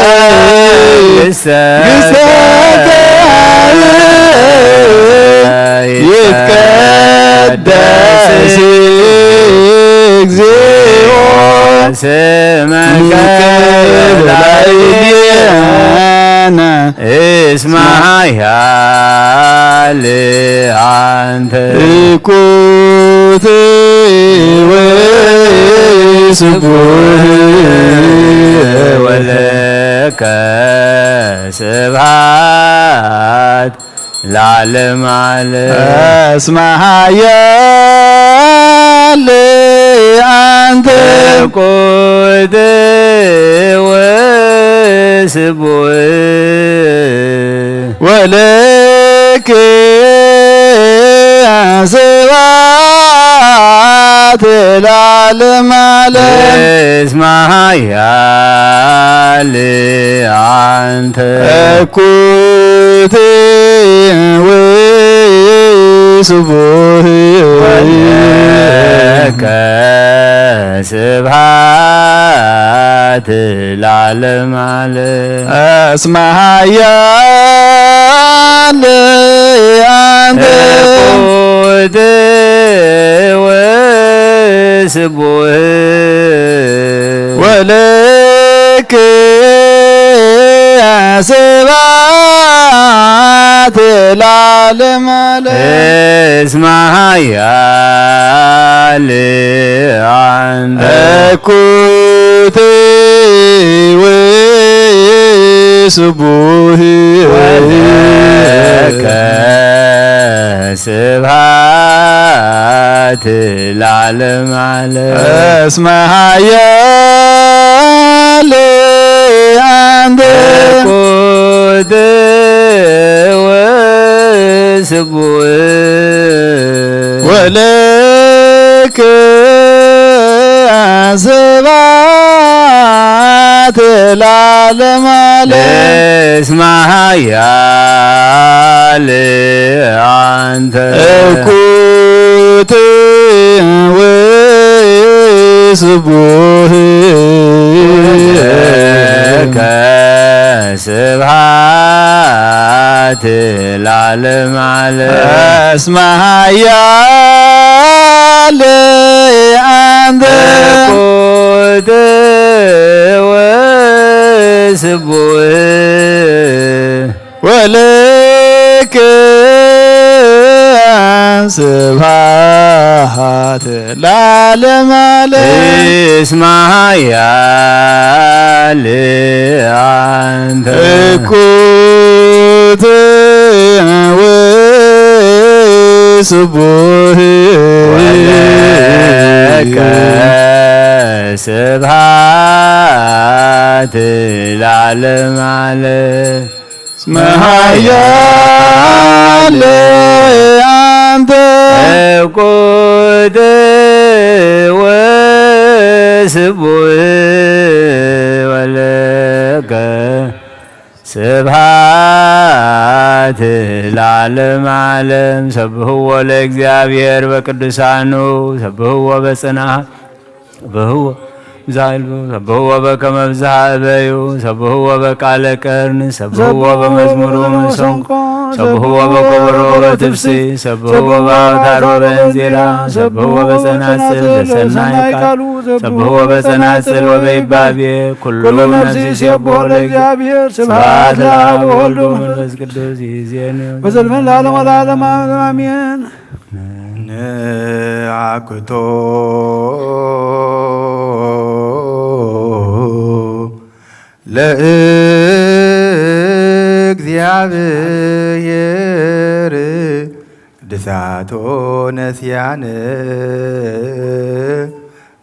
ወእሴ ግሰከ ይትቀደስ እግዚኦ ስምከ ላዕሌነ እስመ ኃያል አንተ። እኩት ወስቡሕ ወለከ ስብሐት ለዓለመ ዓለም። እስመ ኃያል አንተ። እኩት ወስቡሕ ወለከ ስብሐት ለዓለመ ዓለም። እስመ ኃያል አንተ። እኩት ወስቡሕ ወለከ ስብሐት ለዓለመ ዓለም። እስመ ኃያል አንተ። እኩት ወስቡሕ ወለከ ስብሐት ለዓለመ ዓለም። እስመ ኃያል አንተ። እኩት ወስቡሕ ወለከ ስብሐት ለዓለመ ዓለም። እስመ ኃያል አንተ። እኩት ወስቡሕ ወለከ ስብሐት ለዓለመ ዓለም። እስመ ኃያል አንተ እኩት ወስቡህ። ለከ ስብሐት ለዓለመ ዓለም። እስመ ኃያል አንተ እኩት ወስቡህ። ወለከ ስብሐት ለዓለመ ዓለም። እስመ ኃያል አንተ እኩት ወስቡህ። ወለከ ስብሐት ለዓለመ ዓለም። እስመ ኃያል አንተ እኩት ወስቡህ። ወለከ ስብሐት ለዓለመ ዓለም። ሰብሕዎ ለእግዚኣብሔር በቅዱሳኑ፣ ሰብሕዎ በጽንዓት፣ ሰብሕዎ ብዝኃይሉ፣ ሰብሕዎ በከመ ብዝኃ እበዩ፣ ሰብሕዎ በቃለ ቀርን፣ ሰብሕዎ በመዝሙሩ መሰንቆ፣ ሰብሕዎ በኮበሮ ወበትፍሲ፣ ሰብሕዎ በአውታር ወበእንዚራ፣ ሰብሕዎ በጸናጽል ለሰናይ ቃሉ፣ ሰብሕዎ በጸናጽል ወበይባቤ፣ ኩሉ ነፍሲ ይሴብሖ ለእግዚኣብሔር። ስብሐት ለአብ ወወልድ ወመንፈስ ቅዱስ ይእዜኑ ወዘልፈን ለዓለመ ለዓለም አሜን። ንአኩቶ ለእግዚኣብሔር ቅድሳቶ ነስያነ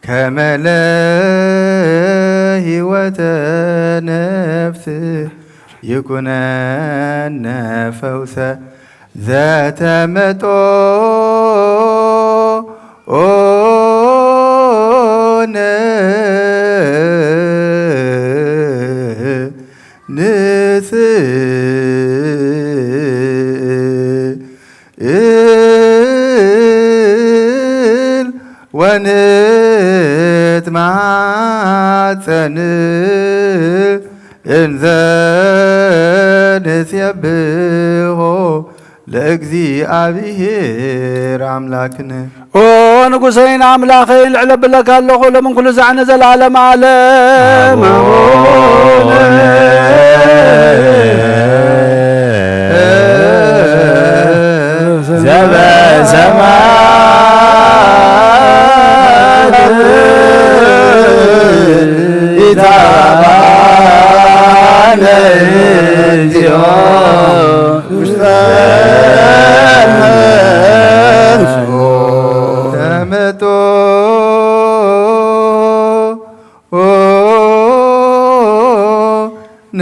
ከመ ለህይወተ ነፍስ ይኩነነ ፈውሰ ዘተመጦ ኦነ ንስእል ወንትማጸን እንዘ ንሴብሖ ለእግዚኣብሔር ኣምላክነ። ኦ ንጉሰይን ኣምላኸይን፣ ልዕል ኣብለካ ኣለኹ፣ ሎምን ኩሉ ሳዕ ንዘለዓለም ዓለም። ኣቡነ ዘበሰማያት ኢታባነ እግዚኦ ውስተ መንሱ ተመጦ ነ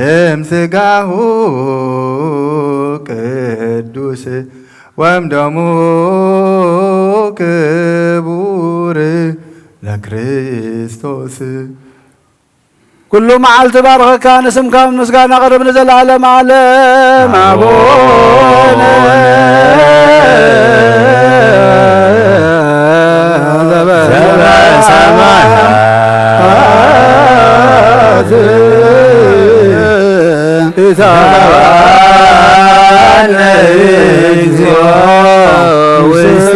እም ስጋሁ ቅዱስ ወም ደሙ ክቡር ለክርስቶስ። ኩሉ መዓልቲ ባርኸካ፣ ንስምካ ምስጋና ቅርብ ንዘለዓለም ዓለም። ኣቡነ ዘበሰማያት ኢታባነ እግዚኦ ውስተ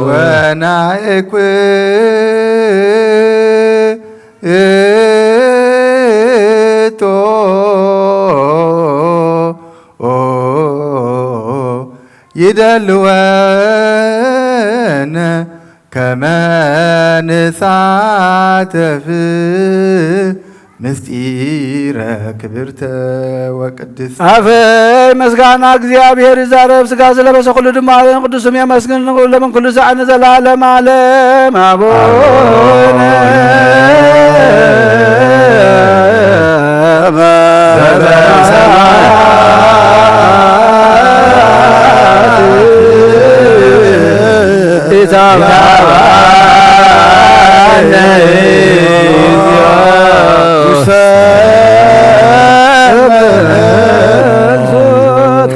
ወናይኩ እቶ ይደልወነ ከመ ንሳተፍ ምስጢረ ክብርተ ወቅድስተ። ኣፈይ ምስጋና እግዚኣብሔር ይዛረብ፣ ስጋ ዝለበሰ ኩሉ ድማ ቅዱስ ስም የመስግን፣ ንኩሎም ኩሉ ሳዕ ንዘለዓለም ዓለም። ኣቡነ ሰብሐነ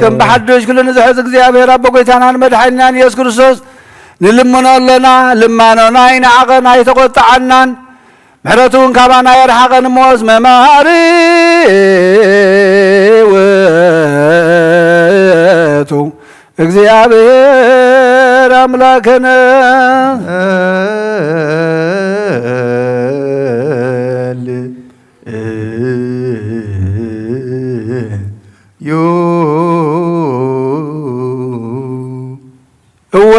ከም ብሓድሽ ኩሉ ንዝሕዝ እግዚኣብሔር ኣቦ ጎይታናን መድሓኒናን ኢየሱስ ክርስቶስ ንልምኖ ኣለና። ልማኖና ኣይንዓቐን ኣይተቖጥዓናን። ምሕረቱ እውን ካባና የርሓቐን እሞ እስመ መሓሪ ውእቱ እግዚኣብሔር ኣምላክነ። እወ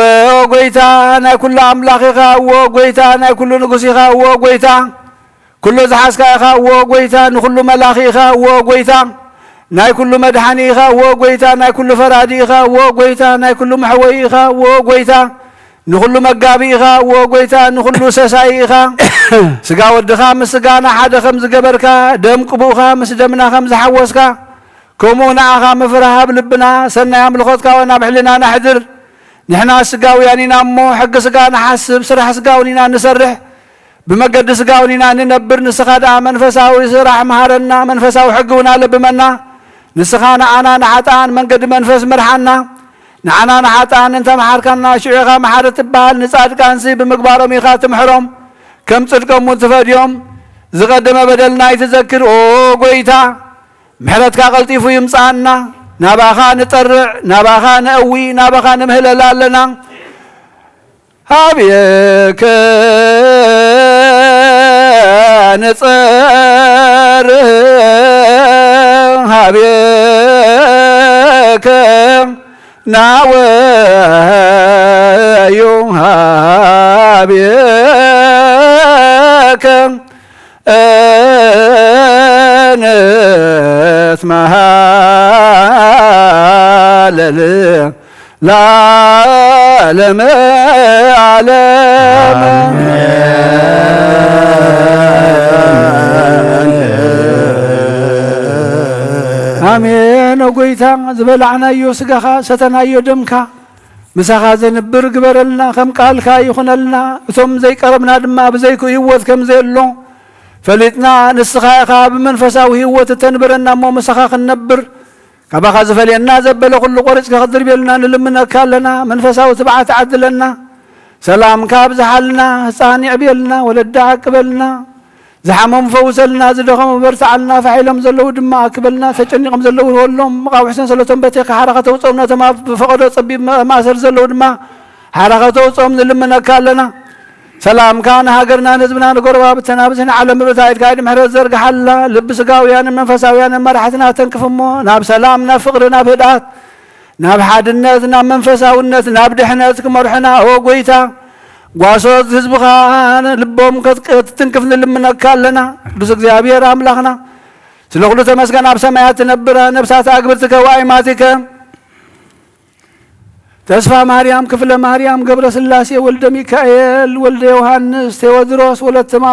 ጎይታ ናይ ኩሉ ኣምላኽ ኢኻ። እወ ጎይታ ናይ ኩሉ ንጉስ ኢኻ። እወ ጎይታ ኩሉ ዝሓዝካ ኢኻ። እወ ጎይታ ንኩሉ መላኺ ኢኻ። እወ ጎይታ ናይ ኩሉ መድሓኒ ኢኻ። እወ ጎይታ ናይ ኩሉ ፈራዲ ኢኻ። እወ ጎይታ ናይ ኩሉ መሕወይ ኢኻ። እወ ጎይታ ንኹሉ መጋቢ ኢኻ። እወ ጎይታ ንኹሉ ሰሳይ ኢኻ። ስጋ ወድኻ ምስ ስጋና ሓደ ከም ዝገበርካ፣ ደም ቅቡእኻ ምስ ደምና ከም ዝሓወስካ፣ ከምኡ ንዓኻ ምፍራህ ኣብ ልብና፣ ሰናይ ኣምልኾትካ እውን ኣብ ሕልናና ሕድር። ንሕና ስጋውያን ኢና እሞ፣ ሕጊ ስጋ ንሓስብ፣ ስራሕ ስጋ እውን ኢና ንሰርሕ፣ ብመገዲ ስጋ እውን ኢና እንነብር። ንስኻ ደኣ መንፈሳዊ ስራሕ መሃረና፣ መንፈሳዊ ሕጊ እውን ኣለብመና። ንስኻ ንዓና ንሓጥኣን መንገዲ መንፈስ ምርሓና። ንዓና ንሓጥኣን እንተ መሓርካና፣ ሽዑ ኢኻ መሓሪ ትበሃል። ንጻድቃንሲ ብምግባሮም ኢኻ ትምሕሮም፣ ከም ጽድቆም እውን ትፈድዮም። ዝቐደመ በደልና ኣይትዘክር፣ ኦ ጎይታ። ምሕረትካ ቀልጢፉ ይምጽኣና፣ ናባኻ ንጠርዕ፣ ናባኻ ነእዊ፣ ናባኻ ንምህለል ኣለና። ሃብየከ ንጸርህ፣ ሃብየከ ናወዩ፣ ሃብየከ እንትመሃለል ለዓለመ ዓለም። ኣሜን። ኦ ጎይታ፣ ዝበላዕናዮ ስጋኻ፣ ሰተናዮ ደምካ፣ ምሳኻ ዘንብር ግበረልና፣ ከም ቃልካ ይኹነልና። እቶም ዘይቀረብና ድማ ብዘይኩ ህይወት ከም ዘየሎ ፈሊጥና፣ ንስኻ ኢኻ ብመንፈሳዊ ህይወት እተንብረና እሞ፣ ምሳኻ ክንነብር ካባኻ ዝፈልየና ዘበለ ኩሉ ቆሪጽካ ክትድርብየልና ንልምነካ ኣለና። መንፈሳዊ ትብዓት ዓድለና። ሰላምካ ኣብዝሓልና። ህጻን ይዕብየልና። ወለዳ ዓቅበልና። ዝሓመሙ ፈውሰልና። ዝደኸሙ በርትዓልና። ፋሕ ኢሎም ዘለዉ ድማ ኣክበልና። ተጨኒቖም ዘለዉ ህወሎም። መቓውሕሰን ሰለቶም በቴካ ሓራ ከተውፅኦም፣ ነቶም ኣብ ፈቐዶ ጸቢብ መ-፣ ማእሰር ዘለዉ ድማ ሓራ ከተውፅኦም ንልምነካ ኣለና። ሰላምካ ንሃገርና፣ ንህዝብና፣ ንጎረባብትና፣ ኣብዚ ንዓለም ምብርታ ኢድካ ኢድ ምሕረት ዘርግሓላ። ልቢ ስጋውያንን መንፈሳውያንን መራሕትና ተንክፍ እሞ፣ ናብ ሰላም፣ ናብ ፍቕሪ፣ ናብ ህድኣት፣ ናብ ሓድነት፣ ናብ መንፈሳውነት፣ ናብ ድሕነት ክመርሑና፣ ኦ ጎይታ፣ ጓሶት ህዝብኻ ልቦም ከት-፣ ክትትንክፍ ንልምነካ ኣለና። ቅዱስ እግዚኣብሔር ኣምላኽና፣ ስለ ኩሉ ተመስገን። ኣብ ሰማያት ትነብር፣ ነፍሳት ኣግብርትከ ወኣይማቲከ ተስፋ ማርያም፣ ክፍለ ማርያም፣ ገብረ ስላሴ፣ ወልደ ሚካኤል፣ ወልደ ዮሃንስ፣ ቴዎድሮስ፣ ወለተ ማ-፣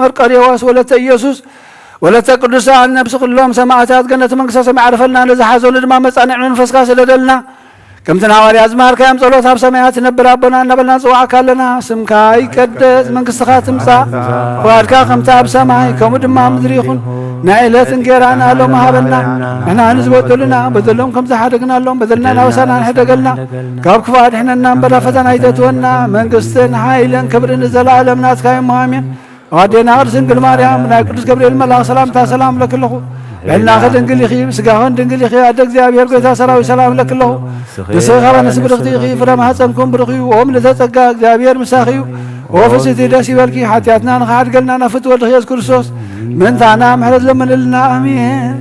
መርቆሬዎስ፣ ወለተ ኢየሱስ፣ ወለተ ቅዱሳን፣ ነፍሲ ኩሎም ሰማዕታት ገነት መንግስተ ሰማይ ዓርፈልና። ነዝሓዘኑ ድማ መጻንዒ መንፈስካ ስደደልና። ከምቲ ንሃዋርያት ዝመሃርካዮም ጸሎት፣ ኣብ ሰማያት ትነብር ኣቦና እናበልና ንጽውዓካ ኣለና። ስምካ ይቀደስ፣ መንግስትኻ ትምጻእ፣ ፍቓድካ ከምቲ ኣብ ሰማይ ከምኡ ድማ ኣብ ምድሪ ይኹን። ናይ ዕለት እንጌራና ሎሚ ሃበና። ንሕና ንዝበደሉና በደሎም ከም ዝሓደግናሎም በደልና ናበሳና ንሕደገልና። ካብ ክፉእ ኣድሕነና እምበር፣ ኣብ ፈተና ኣይተእትወና። መንግስትን ሓይልን ክብርን ንዘለኣለም ናትካ እዮም። ኣሜን። ኣዴና ቅድስት ድንግል ማርያም፣ ናይ ቅዱስ ገብርኤል መልኣኽ ሰላምታ ሰላም እለኪ ኣለኹ። ብሕልናኺ ድንግል ኢኺ፣ ብስጋኽን ድንግል ኢኺ። ኣደ እግዚኣብሔር፣ ጎይታ ሰራዊት፣ ሰላም እለኪ ኣለኹ። ንስኺ ካብ ኣንስቲ ብርኽቲ ኢኺ፣ ፍረ ማህፀንኩም ብሩኽ እዩ። ኦም ልደተ ጸጋ፣ እግዚኣብሔር ምሳኺ እዩ። ኦ ፍስሕቲ፣ ደስ ይበልኪ፣ ሓጢኣትና ንኽሓድገልና ናብ ፍትወ ወልድኺ ኢየሱስ ክርስቶስ ምእንታና ምሕረት ለምንልና። ኣሜን።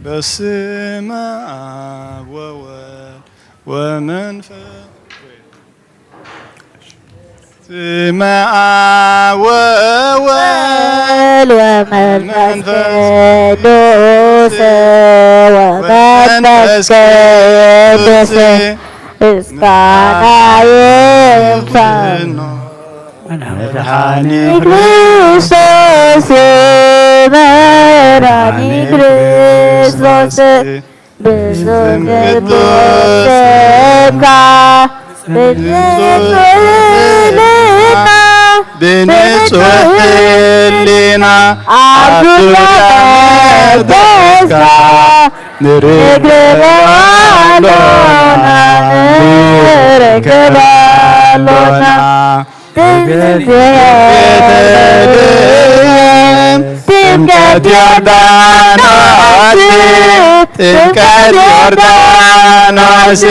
በስመ አብ ወወልድ ወመንፈስ በስመ አብ ወወልድ ወመንፈስ ቅዱስ ወመንፈስ ቅዱስ ምስጋና ይንፈኖ። መድኃኒ ክርስቶስ መድኃኒ ክርስቶስ ብስም ቅዱስ ስምካ ብንጹህ ሕልና ብንጹህ ሕልና ኣብ ዙሪያ መቅደስካ ንርክብ ኣሎና ንርክብ ኣሎና። ቤተልሔም ጥምቀት ዮርዳኖስ ጥምቀት ዮርዳኖስ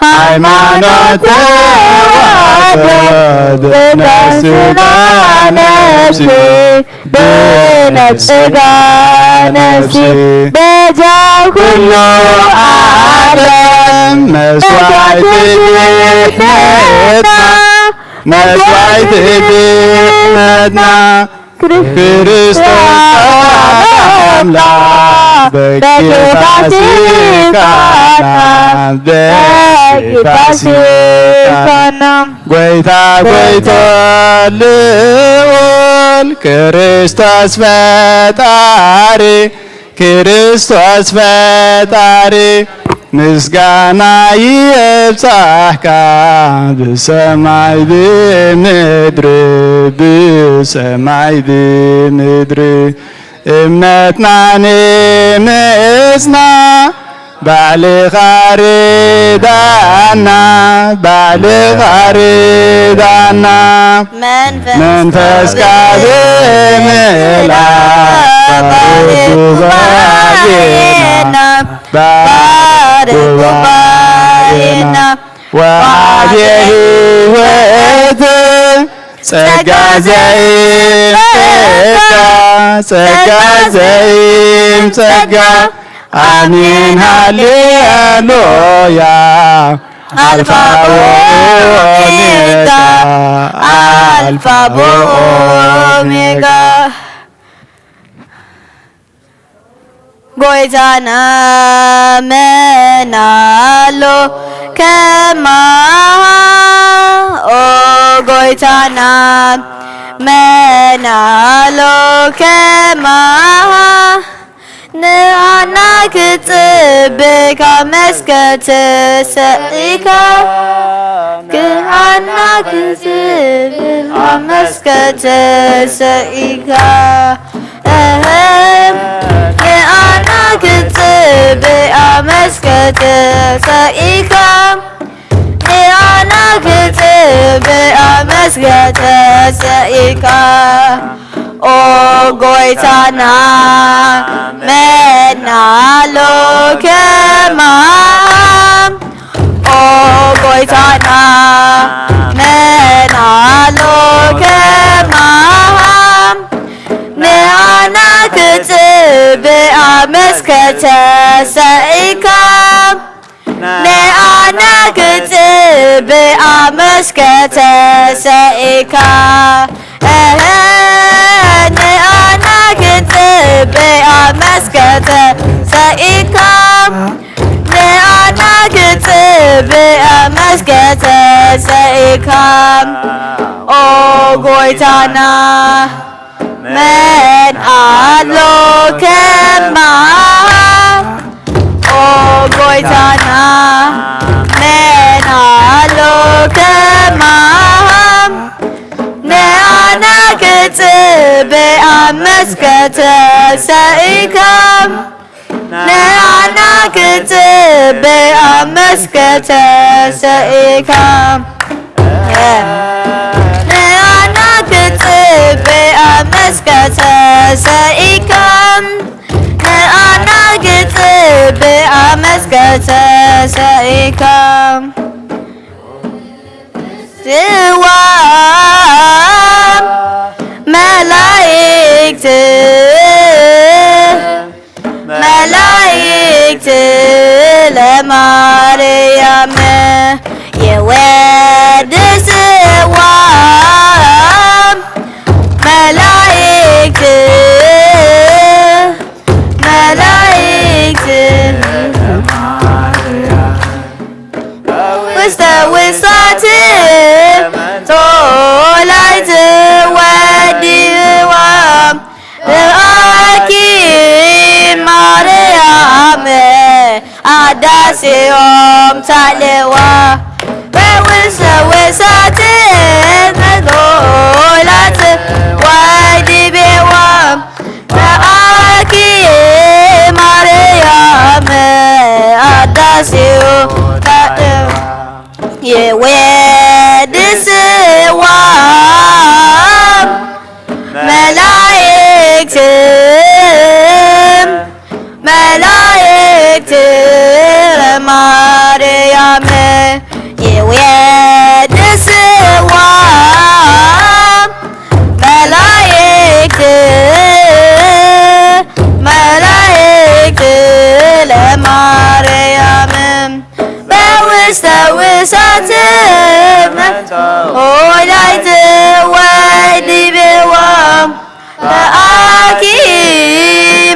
ሃይማኖት ተዋህዶ ብነፍስና ነፍሲ ብነፍስጋ ነፍሲ በጃ ኩሉ ዓለም መስዋዕቲ ድሕነትና መስዋዕቲ ድሕነትና ክርስቶስ ኣምላክ በጌታ ሲካና በጌታ ሲካና ጎይታ ጎይቶ ልዑል ክርስቶስ ፈጣሪ ክርስቶስ ፈጣሪ ምስጋና ይብጻሕካ ብሰማይ ብምድሪ ብሰማይ ብምድሪ እምነትና ንምጽና ባዕልኻ ርዳና ባዕልኻ ርዳና መንፈስካ ብምልኣት ባርክ ጉባኤና ባርክ ጉባኤና ወሃቤ ሕይወት ጸጋ ዘይም ጸጋ ጸጋ ዘይም ጸጋ ኣሜን ሃሌሉያ ኣልፋ ኦሜጋ ኣልፋ ኦሜጋ ጎይታና መን ኣሎ ከማኻ ኦ ጎይታና መን ኣሎ ከማኻ ንዓና ክትጽበካ መስቀል ተሰቒልካ ንዓና ክትጽበካ መስቀል ተሰቒልካ ንዓና ክትጽበካ መስቀል ተሰቒልካ ንዓና ክትጽበካ መስቀል ተሰቒልካ ኦ ጎይታና መን ኣሎ ከማኻ ኦ ጎይታና መን ኣሎ ከማኻ ንዓና ክትጽበካ መስቀል ተሰቒልካ ንዓና ክትጽበካ መስቀል ተሰቒልካ እህ ንዓና ክትጽበካ መስቀል ተሰቒልካ ንዓና ክትጽበካ መስቀል ተሰቒልካ ኦ ጎይታና መን ኣሎ ከማኻ ኦ ጎይታና መን ኣሎ ከማኻ ንዓና ክትጽበካ መስቀል ተሰቒልካ ንዓና ክትጽበካ መስቀል ተሰቒልካ ንዓና ክትጽበካ መስቀል ተሰቒልካ ንዓና ክትጽበካ መስቀል ተሰቒልካ ስዋ መላእክት መላእክት ለማርያም የወድስዋ መላእክት፣ መላእክት ውስተ ውሳት ቶላይት ወዲዋ ብኣኪ ማርያም ኣዳስዮም ታልዋ በውሰወሳት መጎላት ዋይድቤዋ ብኣኪ ማርያም ኣዳስዮ ታልዋ የወድስዋ መላእክት መላእክት ማርያም የወድስዋ መላእክት መላእክት ለማርያም በውስተ ውሳት ኦላይት ወዲቤዋ በኣኪ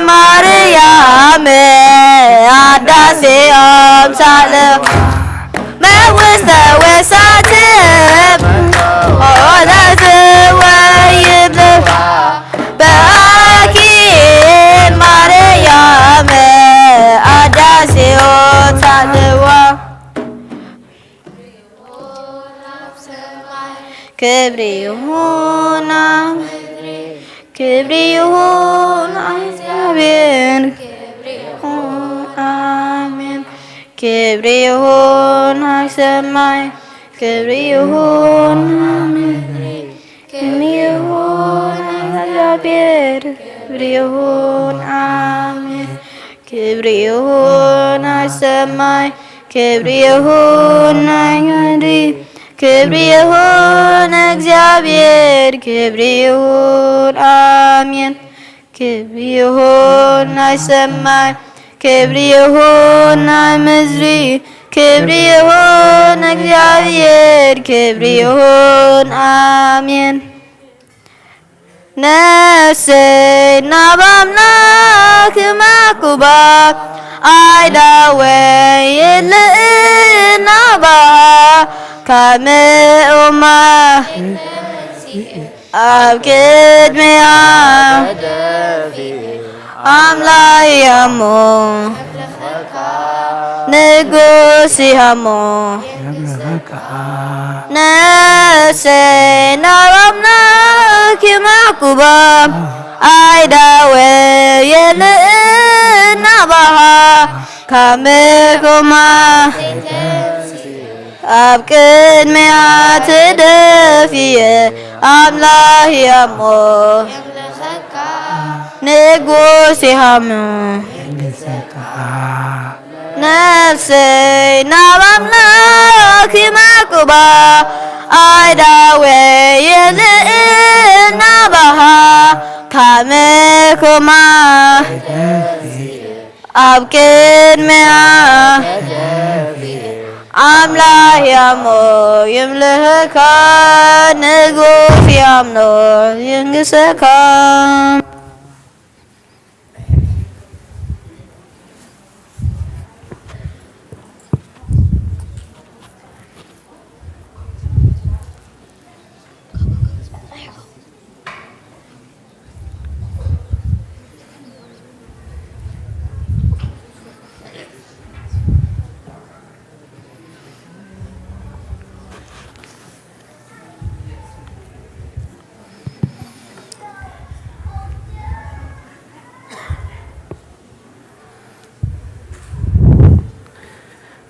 ማርያም ኣዳሴ ኣምሳለ በውስተ ውሳት ኦላይት ወይብ በኣኪ ማርያም ኣዳሴ ኦምሳለዋ ክብሪ ይሁን ኣብ ምድሪ፣ ክብሪ ይሁን ኣብ እግዚኣብሔር፣ ክብሪ ይሁን ኣሜን። ክብሪ ይሁን ኣብ ሰማይ፣ ክብሪ ይሁን ኣብ ምድሪ፣ ክብሪ ይሁን ኣብ እግዚኣብሔር፣ ክብሪ ይሁን ኣሜን። ክብሪ ይሁን ኣብ ሰማይ፣ ክብሪ ይሁን ኣብ ምድሪ፣ ክብሪ ይሁን እግዚኣብሔር፣ ክብሪ ይሁን ኣሜን። ክብሪ ይሁን ኣብ ሰማይ፣ ክብሪ ይሁን ኣብ ምድሪ፣ ክብሪ ይሁን እግዚኣብሔር፣ ክብሪ ይሁን ኣሜን። ነፍሰይ ናብ ኣምላኽ ማዕቁባ፣ ኣይዳወ የልእና ባሃ፣ ካመ ኦማ ኣብ ቅድሚያ ኣምላኽ ያሞ ንጉስ ያሞ ነፍሰይ ናብ ኣምላኽ ማዕቁባ፣ ኣይዳወ የልእና ባሃ፣ ካመ ኮማ ኣብ ቅድሚያ ተደፍየ ኣምላኽ ያሞ ንጉስ ያሞ ነፍሰይ ናብ ኣምላኽ ማዕቁባ፣ ኣይዳወ የልእና ባሃ፣ ካመ ኮማ ኣብ ቅድሚያ ኣምላኽ ያሞ ይምልኸካ፣ ንጉስ ያምኖ ይንግሰካ።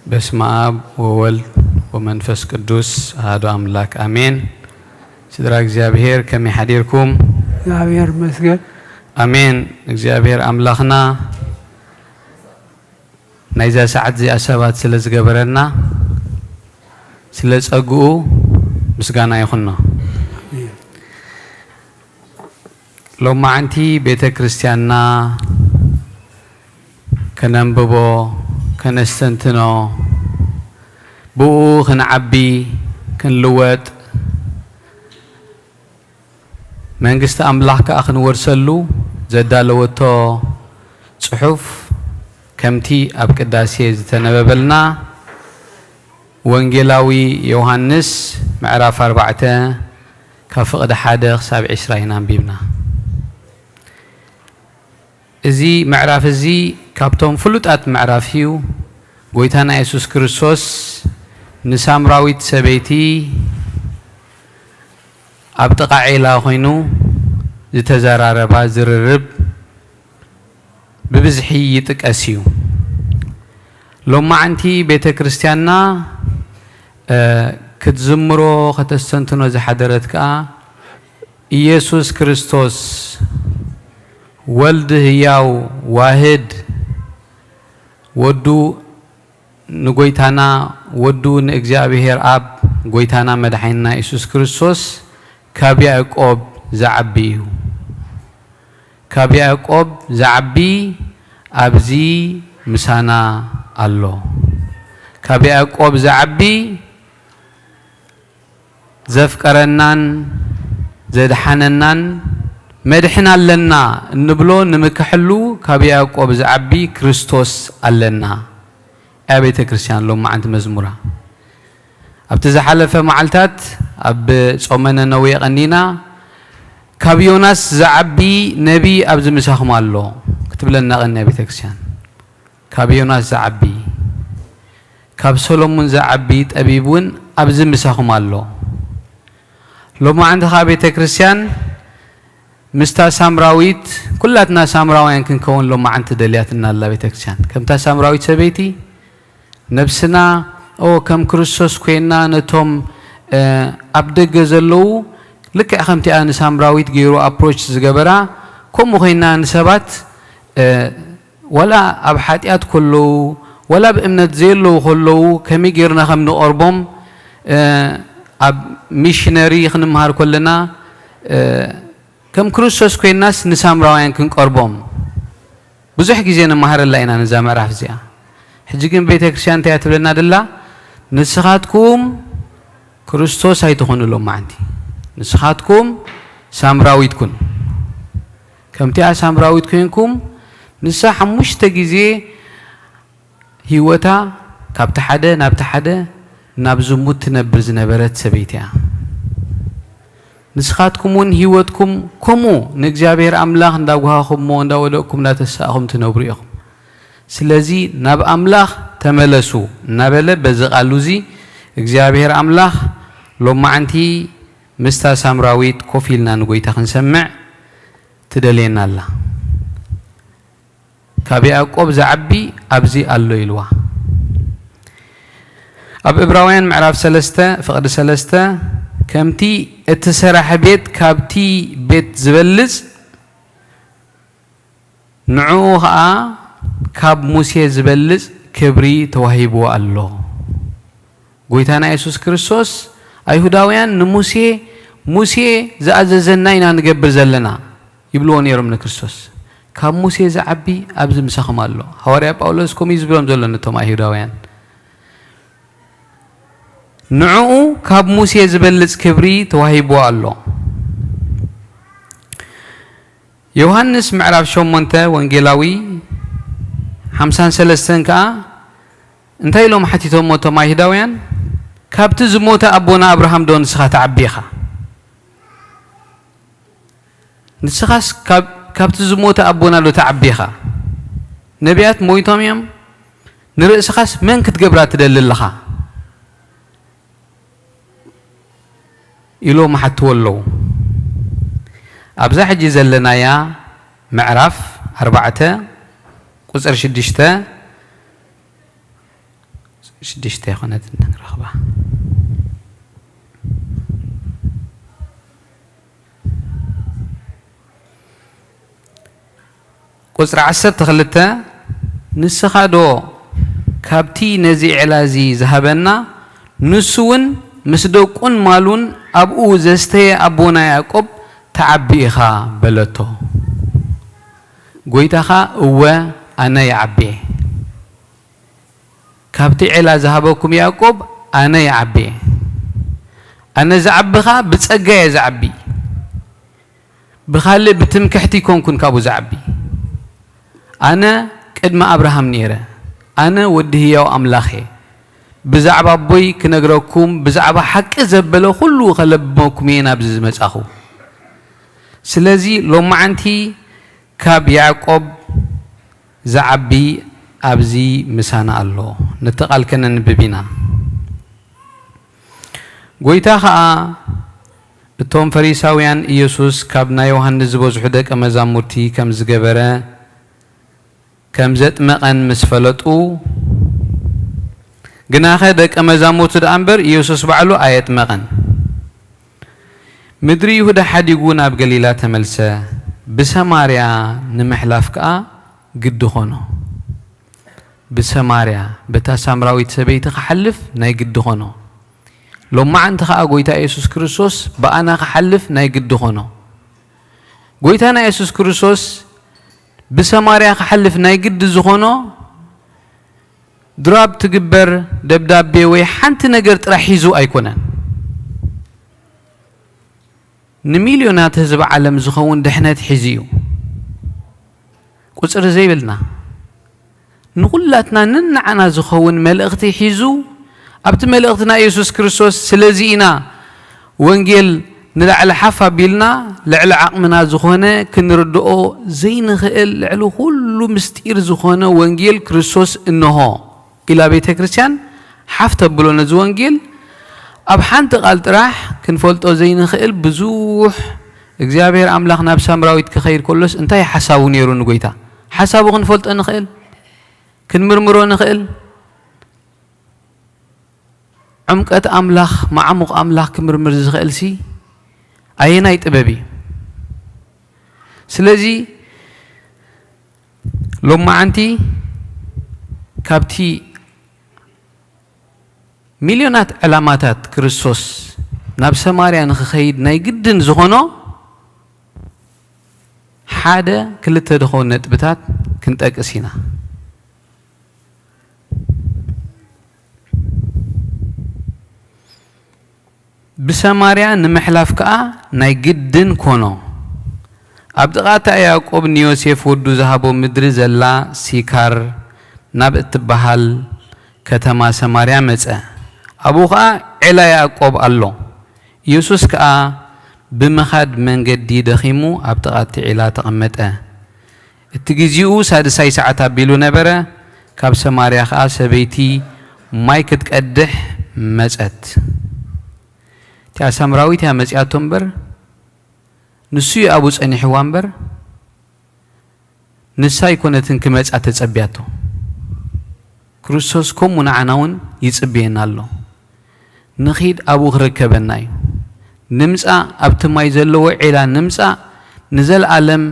በስመ አብ ወወልድ ወመንፈስ ቅዱስ አሐዱ አምላክ አሜን። ስድራ እግዚኣብሔር ከመይ ሓዲርኩም? እግዚኣብሔር ይመስገን። ኣሜን። እግዚኣብሔር ኣምላኽና ናይዛ ሰዓት እዚኣ ሰባት ስለ ዝገበረና ስለ ጸግኡ ምስጋና ይኹኖ። ሎማዓንቲ ቤተ ክርስቲያንና ከነንብቦ፣ ከነስተንትኖ፣ ብኡ ክንዓቢ፣ ክንልወጥ፣ መንግስቲ ኣምላኽ ከኣ ክንወርሰሉ ዘዳለወቶ ጽሑፍ፣ ከምቲ ኣብ ቅዳሴ ዝተነበበልና፣ ወንጌላዊ ዮሃንስ ምዕራፍ ኣርባዕተ ካብ ፍቕዲ ሓደ ክሳብ ዕስራ ኢና ኣንቢብና። እዚ ምዕራፍ እዚ ካብቶም ፍሉጣት ምዕራፍ እዩ። ጎይታና የሱስ ክርስቶስ ንሳምራዊት ሰበይቲ ኣብ ጥቓ ዒላ ኮይኑ ዝተዘራረባ ዝርርብ ብብዝሒ ይጥቀስ እዩ። ሎማዓንቲ ቤተ ክርስቲያንና፣ እ፣ ክትዝምሮ ከተስተንትኖ ዝሓደረት ከኣ ኢየሱስ ክርስቶስ ወልድ ህያው ዋህድ ወዱ ንጎይታና ወዱ ንእግዚኣብሔር ኣብ ጎይታና መድሓኒና ኢየሱስ ክርስቶስ ካብ ያዕቆብ ዝዓቢ እዩ። ካብ ያዕቆብ ዝዓቢ ኣብዚ ምሳና ኣሎ። ካብ ያዕቆብ ዝዓቢ ዘፍቀረናን ዘድሓነናን መድሕን ኣለና እንብሎ ንምክሐሉ ካብ ያዕቆብ ዝዓቢ ክርስቶስ ኣለና። እያ ቤተ ክርስቲያን ሎማዓንቲ መዝሙራ። ኣብቲ ዝሓለፈ መዓልታት ኣብ ጾመ ነነዌ ቀኒና ካብ ዮናስ ዝዓቢ ነቢ ኣብዚ ምሳኹም ኣሎ ክትብለና ቀንያ ቤተ ክርስቲያን። ካብ ዮናስ ዝዓቢ፣ ካብ ሰሎሞን ዝዓቢ ጠቢብ እውን ኣብዚ ምሳኹም ኣሎ። ሎማዓንቲ ኸዓ ቤተ ክርስቲያን ምስታ ሳምራዊት፣ ኩላትና ሳምራውያን ክንከውን ሎማዓንቲ ደልያትና ኣላ ቤተ ክርስቲያን። ከምታ ሳምራዊት ሰበይቲ ነብስና፣ ኦ፣ ከም ክርስቶስ ኮይና ነቶም፣ እ፣ ኣብ ደገ ዘለዉ ልክዕ ከምቲኣ ንሳምራዊት ገይሩ ኣፕሮች ዝገበራ፣ ከምኡ ኮይና ንሰባት፣ እ፣ ዋላ ኣብ ሓጢኣት ከለዉ፣ ዋላ ኣብ እምነት ዘየለዉ ከለዉ፣ ከመይ ጌርና ከም ንቐርቦም፣ እ፣ ኣብ ሚሽነሪ ክንምሃር ከለና፣ እ፣ ከም ክርስቶስ ኮይናስ ንሳምራውያን ክንቀርቦም ብዙሕ ግዜ ንመሃረላ ኢና ነዛ ምዕራፍ እዚኣ። ሕጂ ግን ቤተ ክርስቲያን እንታይ እያ ትብለና ደላ? ንስኻትኩም ክርስቶስ ኣይትኹኑ ሎማዓንቲ። ንስኻትኩም ሳምራዊት ኩን። ከምቲኣ ሳምራዊት ኮይንኩም፣ ንሳ ሓሙሽተ ግዜ ህይወታ ካብቲ ሓደ ናብቲ ሓደ ናብ ዝሙት ትነብር ዝነበረት ሰበይቲ እያ። ንስኻትኩም እውን ህይወትኩም ከምኡ ንእግዚኣብሔር ኣምላኽ እንዳጓሃኹምዎ፣ እንዳወደቕኩም፣ እንዳተሳእኹም ትነብሩ ኢኹም። ስለዚ ናብ ኣምላኽ ተመለሱ እናበለ በዚ ቃሉ እዚ እግዚኣብሔር ኣምላኽ ሎማዓንቲ ምስታ ሳምራዊት ኮፍ ኢልና ንጎይታ ክንሰምዕ ትደልየና ኣላ። ካብ ያዕቆብ ዝዓቢ ኣብዚ ኣሎ ኢልዋ። ኣብ ዕብራውያን ምዕራፍ ሰለስተ ፍቕዲ ሰለስተ፣ ከምቲ እቲ ሰራሕ ቤት ካብቲ ቤት ዝበልጽ፣ ንዕኡ ኸኣ ካብ ሙሴ ዝበልጽ ክብሪ ተዋሂብዎ ኣሎ። ጎይታና የሱስ ክርስቶስ፣ ኣይሁዳውያን ንሙሴ፣ "ሙሴ ዝኣዘዘና ኢና ንገብር ዘለና" ይብልዎ ነይሮም ንክርስቶስ። "ካብ ሙሴ ዝዓቢ ኣብዚ ምሳኹም ኣሎ።" ሃዋርያ ጳውሎስ ከምኡ እዩ ዝብሎም ዘሎ ነቶም ኣይሁዳውያን። ንዕኡ ካብ ሙሴ ዝበልጽ ክብሪ ተዋሂብዎ ኣሎ። ዮሃንስ ምዕራፍ ሸሞንተ ወንጌላዊ ሓምሳን ሰለስተን ከኣ እንታይ ኢሎም ሓቲቶሞ እቶም ኣይሁዳውያን? "ካብቲ ዝሞተ ኣቦና ኣብርሃም ዶ ንስኻ ትዓቢ ኢኻ?" ንስኻስ ካብ-፣ ካብቲ ዝሞተ ኣቦና ዶ ትዓቢ ኢኻ? ነቢያት ሞይቶም እዮም። ንርእስኻስ መን ክትገብራ ትደሊ ኣለኻ? ኢሎም ሓትዎ ኣለዉ። ኣብዛ ሕጂ ዘለናያ ምዕራፍ ኣርባዕተ ቁጽሪ ሽዱሽተ፣ ሽዱሽተ ኣይኮነትን ንረኽባ። ቁጽሪ ዓሰርተ ክልተ፣ "ንስኻ ዶ ካብቲ ነዚ ዒላ እዚ ዝሃበና፣ ንሱ እውን ምስ ደቁን ማሉን ኣብኡ ዘስተየ ኣቦና ያዕቆብ ትዓቢ ኢኻ?" በለቶ። ጎይታ ኸኣ፣ "እወ፣ ኣነ ይዓቢ እየ። ካብቲ ዔላ ዝሃበኩም ያዕቆብ ኣነ ይዓቢ እየ። ኣነ ዝዓቢ ኸኣ ብጸጋ እየ ዝዓቢ። ብኻልእ ብትምክሕቲ ኣይኮንኩን ካብኡ ዝዓቢ። ኣነ ቅድሚ ኣብርሃም ነይረ። ኣነ ወዲ ህያው ኣምላኽ እየ። ብዛዕባ ኣቦይ ክነግረኩም፣ ብዛዕባ ሓቂ ዘበለ ኩሉ ከለብመኩም እየ ናብዚ ዝመጻኹ። ስለዚ ሎማዓንቲ ካብ ያዕቆብ ዝዓቢ ኣብዚ ምሳና ኣሎ። ነቲ ቃል ከነንብብ ኢና። ጎይታ ኸኣ እቶም ፈሪሳውያን ኢየሱስ ካብ ናይ ዮሃንስ ዝበዝሑ ደቀ መዛሙርቲ ከም ዝገበረ፣ ከም ዘጥመቐን ምስ ፈለጡ፣ ግናኸ ደቀ መዛሙርቱ ደኣ እምበር ኢየሱስ ባዕሉ ኣየጥመቐን። ምድሪ ይሁዳ ሓዲጉ ናብ ገሊላ ተመልሰ፣ ብሰማርያ ንምሕላፍ ከኣ ግዲ ኾኖ። ብሰማርያ፣ በታ ሳምራዊት ሰበይቲ ክሓልፍ ናይ ግዲ ኾኖ። ሎማዓንቲ ኸኣ ጎይታ ኢየሱስ ክርስቶስ ብኣና ክሓልፍ ናይ ግዲ ኾኖ። ጎይታና ኢየሱስ ክርስቶስ ብሰማርያ ክሓልፍ ናይ ግዲ ዝኾኖ፣ ድራብ ትግበር ደብዳቤ ወይ ሓንቲ ነገር ጥራሕ ሒዙ ኣይኮነን። ንሚልዮናት ህዝቢ ዓለም ዝኸውን ድሕነት ሒዙ እዩ። ቁጽሪ ዘይብልና፣ ንኹላትና ነንዓና ዝኸውን መልእኽቲ ሒዙ፣ ኣብቲ መልእኽቲ ናይ የሱስ ክርስቶስ፣ ስለዚ ኢና ወንጌል ንላዕሊ ሓፍ ኣቢልና፣ ልዕሊ ዓቕምና ዝኾነ ክንርድኦ ዘይንኽእል፣ ልዕሊ ኩሉ ምስጢር ዝኾነ ወንጌል ክርስቶስ እንሆ ኢላ ቤተ ክርስቲያን ሓፍ ተብሎ። ነዚ ወንጌል ኣብ ሓንቲ ቃል ጥራሕ ክንፈልጦ ዘይንኽእል ብዙሕ፣ እግዚኣብሔር ኣምላኽ ናብ ሳምራዊት ክኸይድ ከሎስ እንታይ ሓሳቡ ነይሩ ንጎይታ? ሓሳቡ ክንፈልጦ ንኽእል? ክንምርምሮ ንኽእል? ዕምቀት ኣምላኽ፣ መዓሙቕ ኣምላኽ ክምርምር ዝኽእልሲ ኣየናይ ጥበብ እዩ? ስለዚ ሎማዓንቲ ካብቲ ሚልዮናት ዕላማታት ክርስቶስ ናብ ሰማርያ ንኽኸይድ ናይ ግድን ዝኾኖ ሓደ ክልተ ዝኸውን ነጥብታት ክንጠቅስ ኢና። ብሰማርያ ንምሕላፍ ከኣ ናይ ግድን ኮኖ። ኣብ ጥቓ እታ ያዕቆብ ንዮሴፍ ወዱ ዝሃቦ ምድሪ ዘላ ሲካር ናብ እትበሃል ከተማ ሰማርያ መጸ። ኣብኡ ኸኣ ዔላ ያዕቆብ ኣሎ። ኢየሱስ ከኣ ብምኻድ መንገዲ ደኺሙ ኣብ ጥቓ እቲ ዔላ ተቐመጠ። እቲ ግዜኡ ሳድሳይ ሰዓት ኣቢሉ ነበረ። ካብ ሰማርያ ኸኣ ሰበይቲ ማይ ክትቀድሕ መጸት። እቲኣ ሳምራዊት እያ መጺኣቶ እምበር፣ ንሱ እዩ ኣብኡ ጸኒሕዋ እምበር፣ ንሳ ኣይኮነትን ክመጻ ተጸብያቶ። ክርስቶስ ከምኡ ንዓና እውን ይጽብየና ኣሎ። ንኺድ ኣብኡ ክርከበና እዩ። ንምጻእ ኣብቲ ማይ ዘለዎ ዔላ ንምጻእ ንዘለኣለም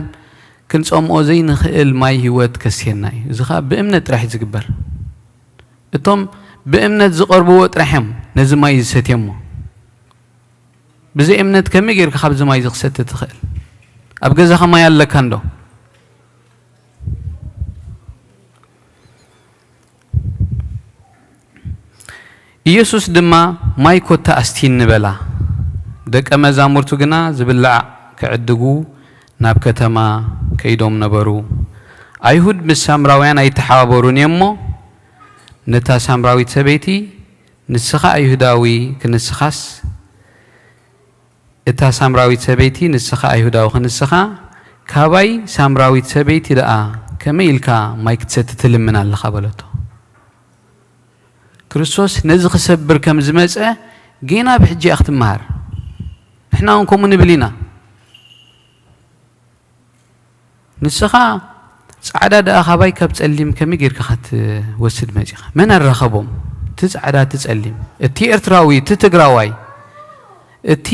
ክንጸምኦ ዘይንኽእል ማይ ህይወት ከስየና እዩ። እዚ ኸኣ ብእምነት ጥራሕ እዩ ዝግበር። እቶም ብእምነት ዝቐርብዎ ጥራሕ እዮም ነዚ ማይ ዝሰትየሞ። ብዘይ እምነት ከመይ ጌርካ ካብዚ ማይ እዚ ክሰቲ ትኽእል? ኣብ ገዛኻ ማይ ኣለካ እንዶ? ኢየሱስ ድማ፣ "ማይ ኮታ ኣስቲኒ" በላ። ደቀ መዛሙርቱ ግና ዝብላዕ ክዕድጉ ናብ ከተማ ከይዶም ነበሩ። ኣይሁድ ምስ ሳምራውያን ኣይተሓባበሩን እዮም እሞ፣ ነታ ሳምራዊት ሰበይቲ፣ "ንስኻ ኣይሁዳዊ ክንስኻስ፣ እታ ሳምራዊት ሰበይቲ፣ ንስኻ ኣይሁዳዊ ክንስኻ፣ ካባይ ሳምራዊት ሰበይቲ ደኣ ከመይ ኢልካ ማይ ክትሰቲ ትልምን ኣለኻ?" በለቶ። ክርስቶስ ነዚ ክሰብር ከም ዝመጸ ጌና ብሕጂ እያ ክትመሃር። ንሕና እውን ከምኡ ንብል ኢና። ንስኻ ጻዕዳ ደኣ ካባይ ካብ ጸሊም ከመይ ጌርካ ክትወስድ መጺኻ? መን ኣራኸቦም? እቲ ጻዕዳ፣ እቲ ጸሊም፣ እቲ ኤርትራዊ፣ እቲ ትግራዋይ፣ እቲ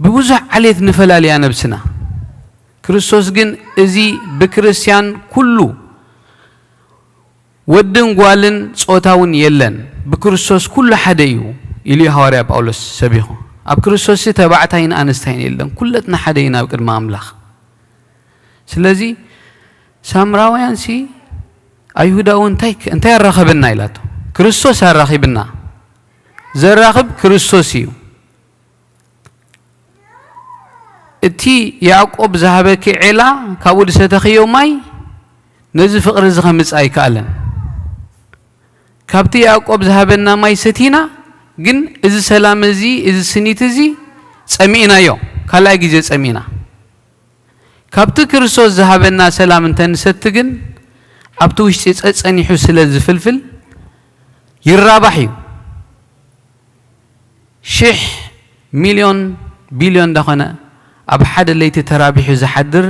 ብብዙሕ ዓሌት ንፈላልያ ነብስና። ክርስቶስ ግን እዚ ብክርስቲያን ኩሉ ወድን ጓልን ጾታ እውን የለን፣ ብክርስቶስ ኩሉ ሓደ እዩ ኢሉ እዩ ሃዋርያ ጳውሎስ ሰቢኹ። ኣብ ክርስቶስሲ ተባዕታይን ኣንስታይን የለን፣ ኩለትና ሓደ ኢና ኣብ ቅድሚ ኣምላኽ። ስለዚ ሳምራውያንሲ ኣይሁዳዊ እንታይ ክ-፣ እንታይ ኣራኸበና ኢላቶ። ክርስቶስ ኣራኺብና። ዘራኽብ ክርስቶስ እዩ። እቲ ያዕቆብ ዝሃበኪ ዔላ፣ ካብኡ ዝሰተኽዮ ማይ ነዚ ፍቕሪ እዚ ኸምጽእ ኣይከኣለን። ካብቲ ያዕቆብ ዝሃበና ማይ ሰቲና፣ ግን እዚ ሰላም እዚ፣ እዚ ስኒት እዚ ጸሚእናዮ፣ ካልኣይ ግዜ ጸሚእና። ካብቲ ክርስቶስ ዝሃበና ሰላም እንተ ንሰቲ ግን፣ ኣብቲ ውሽጢ ጸጸኒሑ ስለ ዝፍልፍል ይራባሕ እዩ። ሽሕ፣ ሚልዮን፣ ቢልዮን እንዳኾነ ኣብ ሓደ ለይቲ ተራቢሑ ዝሓድር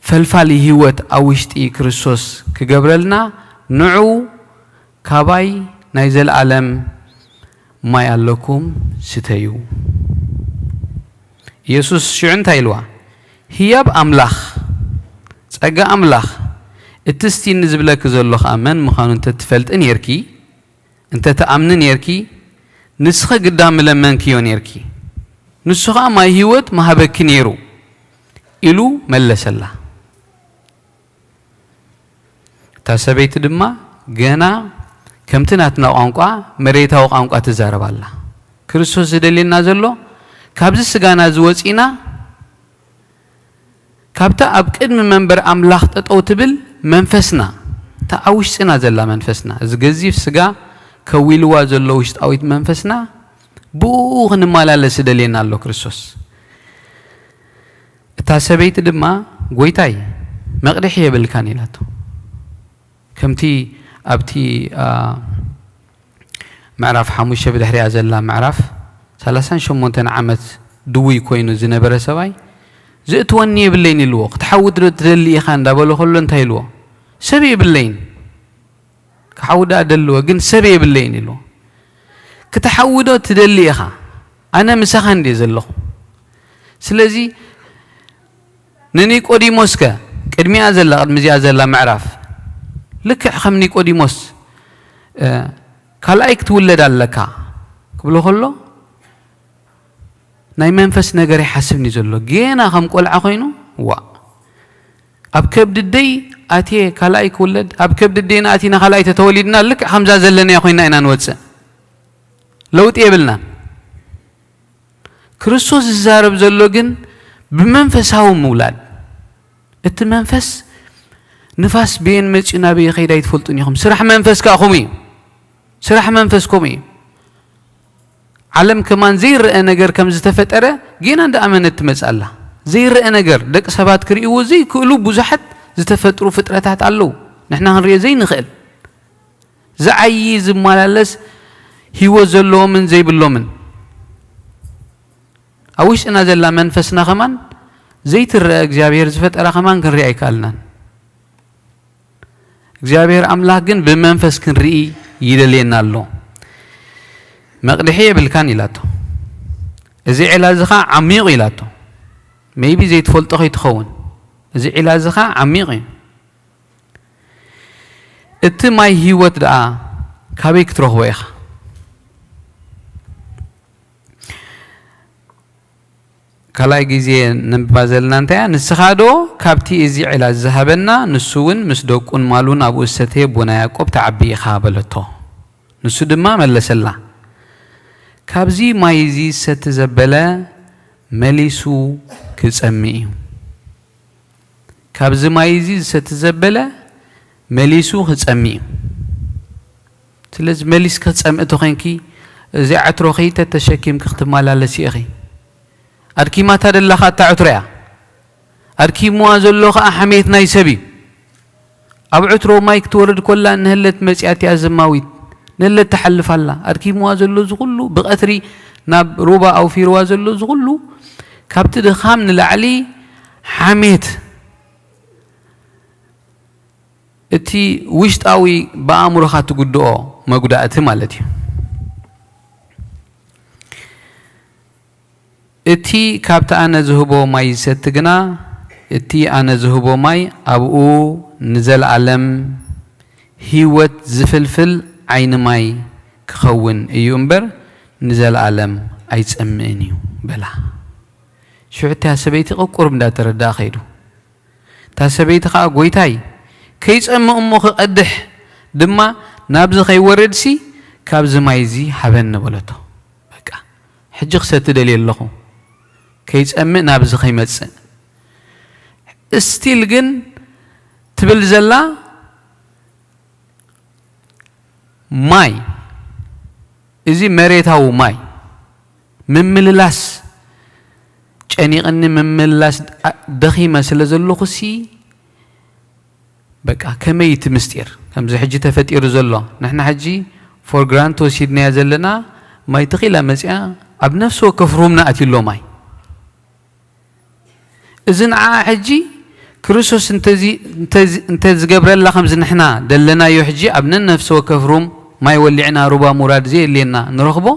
ፈልፋሊ ህይወት ኣብ ውሽጢ ክርስቶስ ክገብረልና፣ ንዑ ካባይ ናይ ዘለኣለም ማይ ኣለኩም ስተዩ። ኢየሱስ ሽዑ እንታይ ኢልዋ? ህያብ ኣምላኽ፣ ጸጋ ኣምላኽ፣ እቲ ስቲኒ ዝብለኪ ዘሎ ኸኣ መን ምዃኑ እንተ ትፈልጢ ኔርኪ፣ እንተ ትኣምኒ ኔርኪ፣ ንስኺ ግዳ ምለመንክዮ ኔርኪ፣ ንሱ ኸኣ ማይ ህይወት ምሃበኪ ኔሩ ኢሉ መለሰላ። እታ ሰበይቲ ድማ ገና ከምቲ ናትና ቋንቋ፣ መሬታዊ ቋንቋ ትዛረብ ኣላ። ክርስቶስ ዝደልየና ዘሎ፣ ካብዚ ስጋና እዚ ወጺና፣ ካብታ ኣብ ቅድሚ መንበር ኣምላኽ ጠጠው ትብል መንፈስና፣ እታ ኣብ ውሽጥና ዘላ መንፈስና፣ እዚ ገዚፍ ስጋ ከዊልዋ ዘሎ ውሽጣዊት መንፈስና፣ ብኡ ክንመላለስ ይደልየና ኣሎ ክርስቶስ። እታ ሰበይቲ ድማ፣ "ጎይታይ፣ መቕድሒ የብልካን?" ኢላቶ። ከምቲ ኣብቲ፣ ኣ፣ ምዕራፍ ሓሙሽተ ብድሕሪኣ ዘላ ምዕራፍ፣ ሰላሳን ሸሞንተን ዓመት ድውይ ኮይኑ ዝነበረ ሰብኣይ፣ "ዝእትወኒ የብለይን" ኢልዎ። "ክትሓዊ ዶ ትደሊ ኢኻ?" እንዳበሎ ከሎ እንታይ ኢልዎ? "ሰብ የብለይን፣ ክሓዊ ደኣ ደልዎ፣ ግን ሰብ የብለይን" ኢልዎ። "ክትሓዊ ዶ ትደሊ ኢኻ? ኣነ ምሳኻ እንድየ ዘለኹ። ስለዚ ንኒቆዲሞስከ?" ቅድሚኣ ዘላ፣ ቅድሚ እዚኣ ዘላ ምዕራፍ፣ ልክዕ ከም ኒቆዲሞስ፣ እ፣ "ካልኣይ ክትውለድ ኣለካ" ክብሎ ከሎ፣ ናይ መንፈስ ነገር ይሓስብኒ ዘሎ። ጌና ከም ቆልዓ ኮይኑ፣ "ዋእ፣ ኣብ ከብዲ ደይ ኣትየ ካልኣይ ክውለድ፣ ኣብ ከብዲ ደይና ኣቲና ካልኣይ ተተወሊድና፣ ልክዕ ከምዛ ዘለናዮ ኮይና ኢና ንወጽእ። ለውጢ የብልናን።" ክርስቶስ ዝዛረብ ዘሎ ግን ብመንፈሳዊ ምውላድ። እቲ መንፈስ፣ ንፋስ በየን መጺኡ ናበይ ይኸይድ ኣይትፈልጡን ኢኹም። ስራሕ መንፈስ ከኣ ከምኡ እዩ። ስራሕ መንፈስ ከምኡ እዩ። ዓለም ከማን ዘይረአ ነገር ከም ዝተፈጠረ ጌና እንዳኣመነት ትመጽእ ኣላ። ዘይረአ ነገር፣ ደቂ ሰባት ክርእይዎ ዘይክእሉ ብዙሓት ዝተፈጥሩ ፍጥረታት ኣለዉ፣ ንሕና ክንርእዮ ዘይንኽእል። ዝዓዪ፣ ዝመላለስ፣ ህይወት ዘለዎምን ዘይብሎምን። ኣብ ውሽጥና ዘላ መንፈስና ከማን ዘይትረአ፣ እግዚኣብሔር ዝፈጠራ ከማን ክንርኢ ኣይከኣልናን። እግዚኣብሔር ኣምላኽ ግን ብመንፈስ ክንርኢ ይደልየና ኣሎ። "መቕድሒ የብልካን" ኢላቶ። "እዚ ዒላ እዚ ኸዓ ዓሚቕ" ኢላቶ። ሜይቢ ዘይትፈልጦ ከይትኸውን፣ እዚ ዒላ እዚ ኸዓ ዓሚቕ እዩ። "እቲ ማይ ህይወት ደኣ ካበይ ክትረኽቦ ኢኻ?" ካልኣይ ግዜ ነንብባ ዘለና እንታይ እያ? "ንስኻ ዶ ካብቲ እዚ ዒላ ዝሃበና፣ ንሱ እውን ምስ ደቁን ማሉን ኣብኡ ዝሰተየ ቡና ያዕቆብ ትዓቢ ኢኻ?" በለቶ። ንሱ ድማ መለሰላ፣ "ካብዚ ማይ እዚ ዝሰቲ ዘበለ መሊሱ ክጸምእ እዩ። ካብዚ ማይ እዚ ዝሰቲ ዘበለ መሊሱ ክጸምእ እዩ።" ስለዚ መሊስኪ ክትጸምኢ ተኾይንኪ፣ እዚ ዕትሮኺ ተተሸኪምኪ ክትመላለሲ ኢኺ። ኣድኪማታ ደላ ኸኣ እታ ዕትሮ እያ። ኣድኪምዋ ዘሎ ኸኣ ሓሜት ናይ ሰብ እዩ። ኣብ ዕትሮ ማይ ክትወርድ ኮላ፣ ንህለት መጺኣ እቲኣ ዘማዊት ንህለት ትሓልፍ ኣላ። ኣድኪምዋ ዘሎ እዚ ኹሉ፣ ብቐትሪ ናብ ሩባ ኣውፊርዋ ዘሎ እዚ ኹሉ፣ ካብቲ ድኻም ንላዕሊ ሓሜት፣ እቲ ውሽጣዊ ብኣእምሮኻ ትጉድኦ መጉዳእቲ ማለት እዩ። እቲ ካብቲ ኣነ ዝህቦ ማይ ዝሰቲ ግና፣ እቲ ኣነ ዝህቦ ማይ ኣብኡ ንዘለኣለም ህይወት ዝፍልፍል ዓይኒ ማይ ክኸውን እዩ እምበር፣ ንዘለኣለም ኣይጸምእን እዩ በላ። ሽዑ እታ ሰበይቲ ቁሩብ እንዳተረድኣ ከይዱ። እታ ሰበይቲ ኸኣ፣ "ጐይታይ፣ ከይጸምእ እሞ ክቐድሕ ድማ ናብዚ ከይወርድሲ ካብዚ ማይ እዚ ሃበኒ በለቶ። በቃ ሕጂ ክሰቲ ደልየ ኣለኹ፣ ከይጸምእ ናብዚ ከይመጽእ። እስቲል ግን ትብል ዘላ ማይ፣ እዚ መሬታዊ ማይ ምምልላስ ጨኒቕኒ፣ ምምልላስ ደኺመ ስለ ዘለኹሲ በቃ ከመይ እቲ ምስጢር ከምዚ ሕጂ ተፈጢሩ ዘሎ? ንሕና ሕጂ ፎር ግራንት ወሲድናያ ዘለና ማይ ተኺላ መጽያ ኣብ ነፍሲ ወከፍ ሩምና ኣትዩ ኣሎ ማይ። እዚ ንዓ ሕጂ ክርስቶስ እንተዚ-፣ እንተዚ-፣ እንተዝገብረላ ከምዚ ንሕና ደለናዮ ሕጂ ኣብ ነነፍሲ ወከፍ ሩም ማይ ወሊዕና ሩባ ምውራድ ዘየድልየና ንረኽቦ፣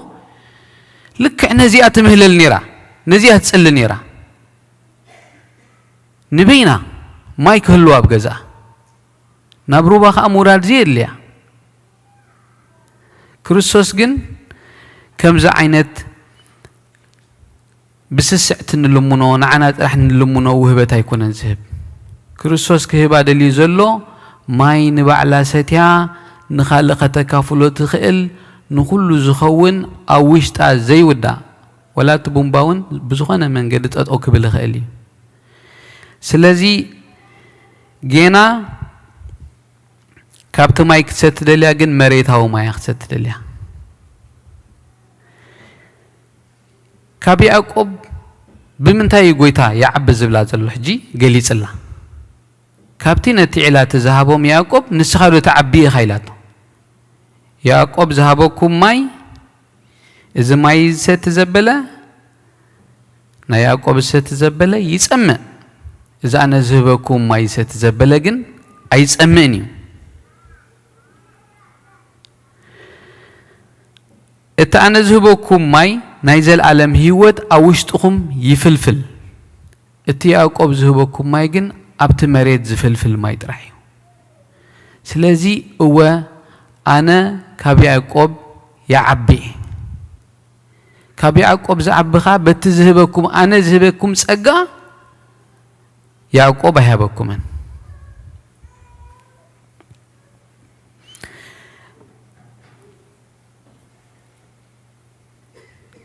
ልክዕ ነዚኣ ትምህለል ነይራ፣ ነዚኣ ትጽሊ ነይራ። ንበይና ማይ ክህልዋ ኣብ ገዛኣ፣ ናብ ሩባ ኸኣ ምውራድ ዘየድልያ። ክርስቶስ ግን ከምዚ ዓይነት ብስስዕቲ ንልምኖ፣ ንዓና ጥራሕ ንልምኖ ውህበት ኣይኮነን ዝህብ። ክርስቶስ ክህባ ደልዩ ዘሎ ማይ ንባዕላ ሰትያ ንኻልእ ከተካፍሎ ትኽእል ንኹሉ ዝኸውን ኣብ ውሽጣ ዘይውዳእ ወላ እቲ ቡምባ እውን ብዝኾነ መንገዲ ጠጠው ክብል ይኽእል እዩ። ስለዚ ጌና ካብቲ ማይ ክትሰቲ ደልያ ግን መሬታዊ ማይ ክትሰቲ ደልያ። ካብ ያዕቆብ ብምንታይ እዩ ጎይታ ይዓቢ ዝብላ ዘሎ ሕጂ ገሊጽላ። ካብቲ ነቲ ዒላ እቲ ዝሃቦም ያዕቆብ ንስኻ ዶ ትዓቢ ኢኻ ኢላቶ። ያዕቆብ ዝሃበኩም ማይ፣ እዚ ማይ ዝሰቲ ዘበለ፣ ናይ ያዕቆብ ዝሰቲ ዘበለ ይጸምእ፣ እዚ ኣነ ዝህበኩም ማይ ዝሰቲ ዘበለ ግን ኣይጸምእን እዩ። እቲ ኣነ ዝህበኩም ማይ ናይ ዘልኣለም ህይወት ኣብ ውሽጥኹም ይፍልፍል። እቲ ያዕቆብ ዝህበኩም ማይ ግን ኣብቲ መሬት ዝፍልፍል ማይ ጥራሕ እዩ። ስለዚ እወ ኣነ ካብ ያዕቆብ ይዓቢ እየ። ካብ ያዕቆብ ዝዓቢ ኸኣ በቲ ዝህበኩም፣ ኣነ ዝህበኩም ጸጋ ያዕቆብ ኣይሃበኩምን።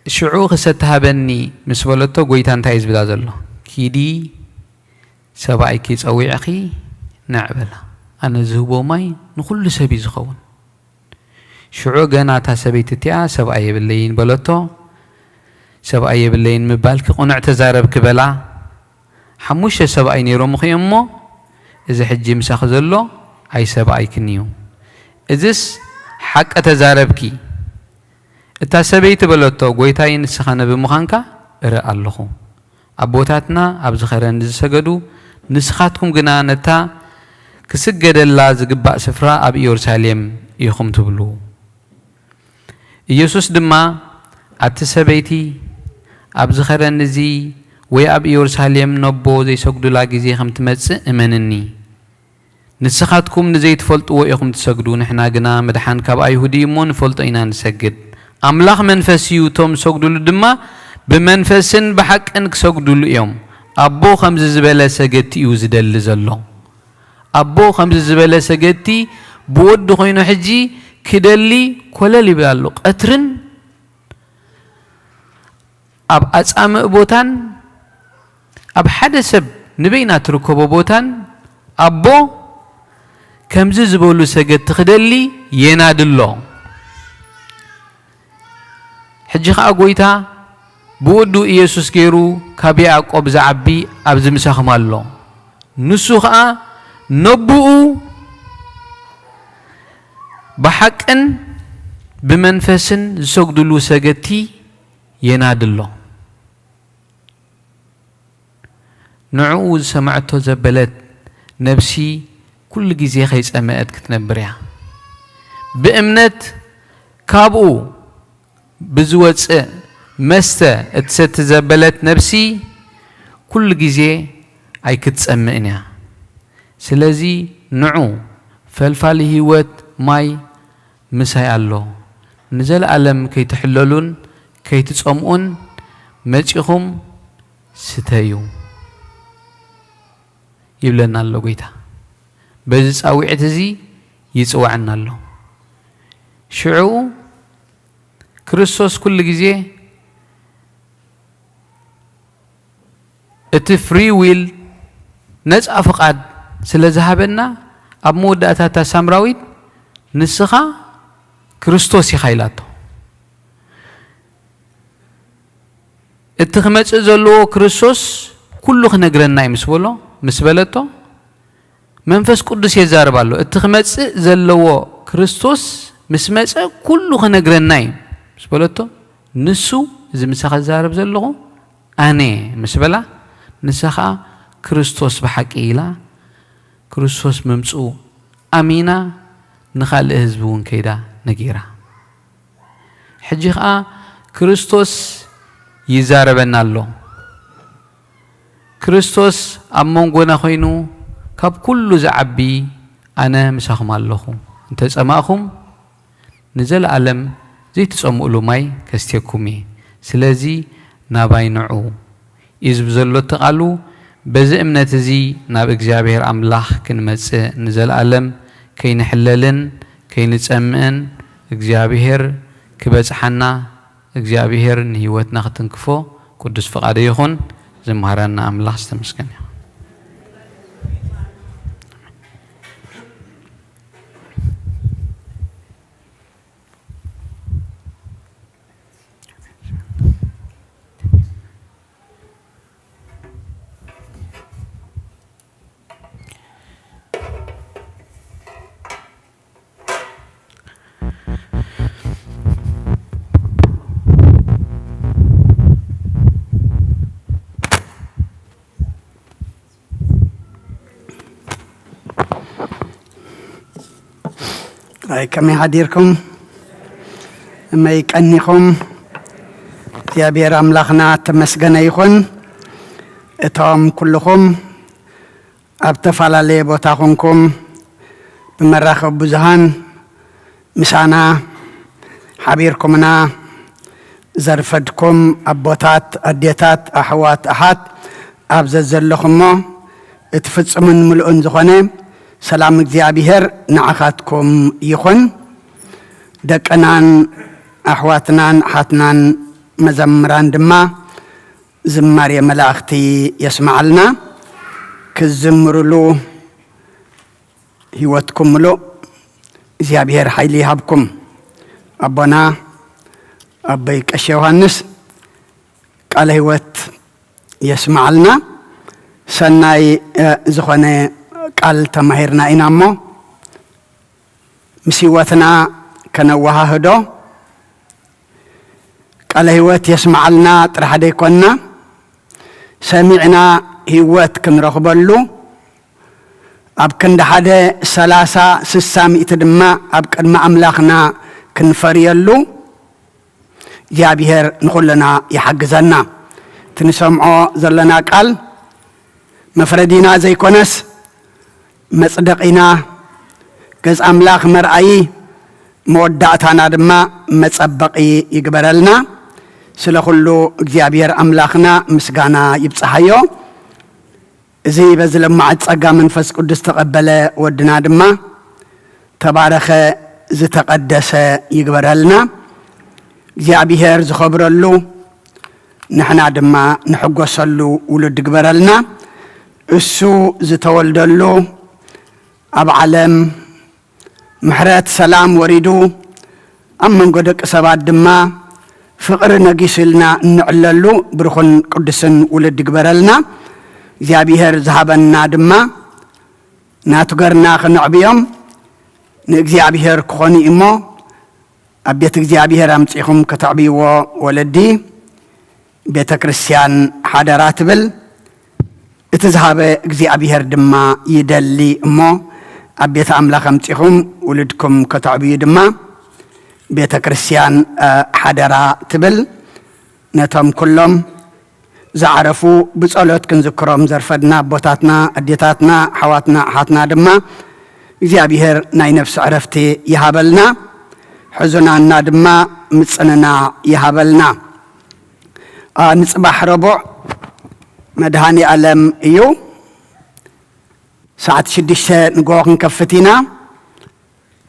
ሽዑ ክሰቲ ሃበኒ ምስ በለቶ፣ ጎይታ እንታይ እዩ ዝብላ ዘሎ? ኪዲ ሰብኣይኪ ጸዊዕኺ ንዕ በላ። ኣነ ዝህቦ ማይ ንኹሉ ሰብ እዩ ዝኸውን። ሽዑ ገና እታ ሰበይቲ እቲኣ ሰብኣይ የብለይን በለቶ። ሰብኣይ የብለይን ምባልኪ ቅኑዕ ተዛረብኪ በላ። ሓሙሽተ ሰብኣይ ነይሮምኺ እዮም እሞ፣ እዚ ሕጂ ምሳኺ ዘሎ ኣይሰብኣይክን እዩ። እዝስ ሓቂ ተዛረብኪ። እታ ሰበይቲ በለቶ፣ ጎይታይ ንስኻ ነቢ ምዃንካ እርኢ ኣለኹ። ኣቦታትና ኣብዚ ኸረን ዝሰገዱ፣ ንስኻትኩም ግና ነታ ክስገደላ ዝግባእ ስፍራ ኣብ ኢየሩሳሌም ኢኹም ትብሉ። ኢየሱስ ድማ፣ ኣቲ ሰበይቲ፣ ኣብዚ ኸረን እዚ ወይ ኣብ ኢየሩሳሌም ነቦ ዘይሰግዱላ ግዜ ከም ትመጽእ እመንኒ። ንስኻትኩም ንዘይትፈልጥዎ ኢኹም ትሰግዱ፣ ንሕና ግና ምድሓን ካብ ኣይሁድ እዩ እሞ ንፈልጦ ኢና ንሰግድ። ኣምላኽ መንፈስ እዩ፣ እቶም ዝሰግዱሉ ድማ ብመንፈስን ብሓቅን ክሰግዱሉ እዮም። ኣቦ ከምዚ ዝበለ ሰገድቲ እዩ ዝደሊ ዘሎ። ኣቦ ከምዚ ዝበለ ሰገድቲ ብወዱ ኮይኑ ሕጂ ክደሊ ኮለል ይብል ኣሎ። ቀትርን ኣብ ኣጻምእ ቦታን ኣብ ሓደ ሰብ ንበይና ትርከቦ ቦታን ኣቦ ከምዚ ዝበሉ ሰገድቲ ክደሊ የናዲ ኣሎ። ሕጂ ኸኣ ጎይታ ብወዱ ኢየሱስ ገይሩ ካብ ያዕቆብ ዝዓቢ ኣብዚ ምሳኹም ኣሎ። ንሱ ኸኣ ነብኡ ብሓቅን ብመንፈስን ዝሰግድሉ ሰገድቲ የናዲ ኣሎ። ንዕኡ ዝሰምዐቶ ዘበለት ነብሲ ኩሉ ግዜ ከይጸመአት ክትነብር እያ። ብእምነት ካብኡ ብዝወጽእ መስተ እትሰቲ ዘበለት ነብሲ ኩሉ ግዜ ኣይክትጸምእን እያ። ስለዚ ንዑ፣ ፈልፋሊ ህይወት ማይ ምሳይ ኣሎ። ንዘለኣለም ከይትሕለሉን ከይትጸምኡን መጺኹም ስተዩ ይብለና ኣሎ ጎይታ። በዚ ጻውዒት እዚ ይጽውዐና ኣሎ። ሽዑ ክርስቶስ ኩሉ ግዜ እቲ ፍሪ ዊል፣ ነጻ ፍቓድ ስለ ዝሃበና፣ ኣብ መወዳእታ እታ ሳምራዊት፣ "ንስኻ ክርስቶስ ኢኻ" ኢላቶ። "እቲ ክመጽእ ዘለዎ ክርስቶስ ኩሉ ክነግረና እዩ" ምስ በሎ፣ ምስ በለቶ፣ መንፈስ ቅዱስ የዛርብ ኣሎ። "እቲ ክመጽእ ዘለዎ ክርስቶስ ምስ መጸ ኩሉ ክነግረና እዩ" ምስ በለቶ፣ ንሱ፣ "እዚ ምሳኻ ዝዛረብ ዘለኹ ኣነ" ምስ በላ፣ ንሳ ኸኣ "ክርስቶስ ብሓቂ" ኢላ፣ ክርስቶስ ምምጽኡ ኣሚና፣ ንኻልእ ህዝቢ እውን ከይዳ ነጊራ። ሕጂ ኸኣ ክርስቶስ ይዛረበና ኣሎ። ክርስቶስ ኣብ መንጎና ኾይኑ፣ "ካብ ኩሉ ዝዓቢ ኣነ ምሳኹም ኣለኹ። እንተ ጸማእኹም፣ ንዘለኣለም ዘይትጸምኡሉ ማይ ከስትየኩም እየ። ስለዚ ናባይ ንዑ" እዩ ዝብል ዘሎ እቲ ቃሉ። በዚ እምነት እዚ ናብ እግዚኣብሔር ኣምላኽ ክንመጽእ፣ ንዘለኣለም ከይንሕለልን ከይንጸምእን እግዚኣብሔር ክበጽሓና፣ እግዚኣብሔር ንህይወትና ክትንክፎ ቅዱስ ፍቓዱ ይኹን። ዝመሃረና ኣምላኽ ዝተመስገነ ይኹን። ኣይ፣ ከመይ ሓዲርኩም? ከመይ ቀኒኹም? እግዚኣብሔር ኣምላኽና ተመስገነ ይኹን። እቶም ኩልኹም ኣብ ተፈላለየ ቦታ ኾንኩም ብመራኸቢ ብዙሃን ምሳና ሓቢርኩምና ዘርፈድኩም ኣቦታት፣ ኣዴታት፣ ኣሕዋት፣ ኣሓት ኣብ ዘዘለኹሞ እቲ ፍጹምን ምሉእን ዝኾነ ሰላም እግዚኣብሔር ንዓኻትኩም ይኹን። ደቅናን ኣሕዋትናን ኣሓትናን መዘምራን ድማ ዝማሬ መላእኽቲ የስምዓልና። ክዝምሩሉ ህይወትኩም ምሉእ እግዚኣብሔር ሓይሊ ይሃብኩም። ኣቦና ኣቦይ ቀሺ ዮሃንስ ቃለ ህይወት የስምዓልና። ሰናይ፣ እ፣ ዝኾነ ቃል ተማሂርና ኢና እሞ ምስ ህይወትና ከነወሃህዶ ቃለ ህይወት የስምዓልና ጥራሕ ደይኮንና፣ ሰሚዕና ህይወት ክንረኽበሉ፣ ኣብ ክንዲ ሓደ ሰላሳ፣ ስሳ፣ ሚእቲ ድማ ኣብ ቅድሚ ኣምላኽና ክንፈርየሉ እግዚኣብሔር ንኹልና ይሓግዘና። እቲ ንሰምዖ ዘለና ቃል መፍረዲና ዘይኮነስ መጽደቒና፣ ገጽ ኣምላኽ መርኣዪ፣ መወዳእታና ድማ መጸበቒ ይግበረልና። ስለ ኩሉ እግዚኣብሔር ኣምላኽና ምስጋና ይብጽሓዮ። እዚ በዚ ለማዕት ጸጋ መንፈስ ቅዱስ ተቐበለ ወድና ድማ ተባረኸ፣ ዝተቐደሰ ይግበረልና። እግዚኣብሔር ዝኸብረሉ፣ ንሕና ድማ ንሕጎሰሉ ውሉድ ይግበረልና። እሱ ዝተወልደሉ፣ ኣብ ዓለም ምሕረት ሰላም ወሪዱ፣ ኣብ መንጎ ደቂ ሰባት ድማ ፍቕሪ ነጊሱ ኢልና እንዕለሉ ብሩኽን ቅዱስን ውሉድ ይግበረልና። እግዚኣብሔር ዝሃበና ድማ ናቱ ገርና ክነዕብዮም ንእግዚኣብሔር ክኾኑ እዩ እሞ፣ ኣብ ቤት እግዚኣብሔር ኣምጺኹም ከተዕብይዎ ወለዲ ቤተ ክርስቲያን ሓደራ ትብል። እቲ ዝሃበ እግዚኣብሔር ድማ ይደሊ እሞ፣ ኣብ ቤት ኣምላኽ ኣምጺኹም ውሉድኩም ከተዕብዩ ድማ ቤተ ክርስቲያን፣ እ፣ ሓደራ ትብል። ነቶም ኩሎም ዝዓረፉ ብጸሎት ክንዝክሮም ዘርፈድና ኣቦታትና፣ ኣዴታትና፣ ኣሕዋትና፣ ኣሓትና ድማ እግዚኣብሔር ናይ ነፍሲ ዕረፍቲ ይሃበልና። ሕዙናና ድማ ምጽንናዕ ይሃበልና። ኣ፣ ንጽባሕ ረቡዕ መድሃኔ ኣለም እዩ። ሰዓት ሽዱሽተ ንግሆ ክንከፍት ኢና።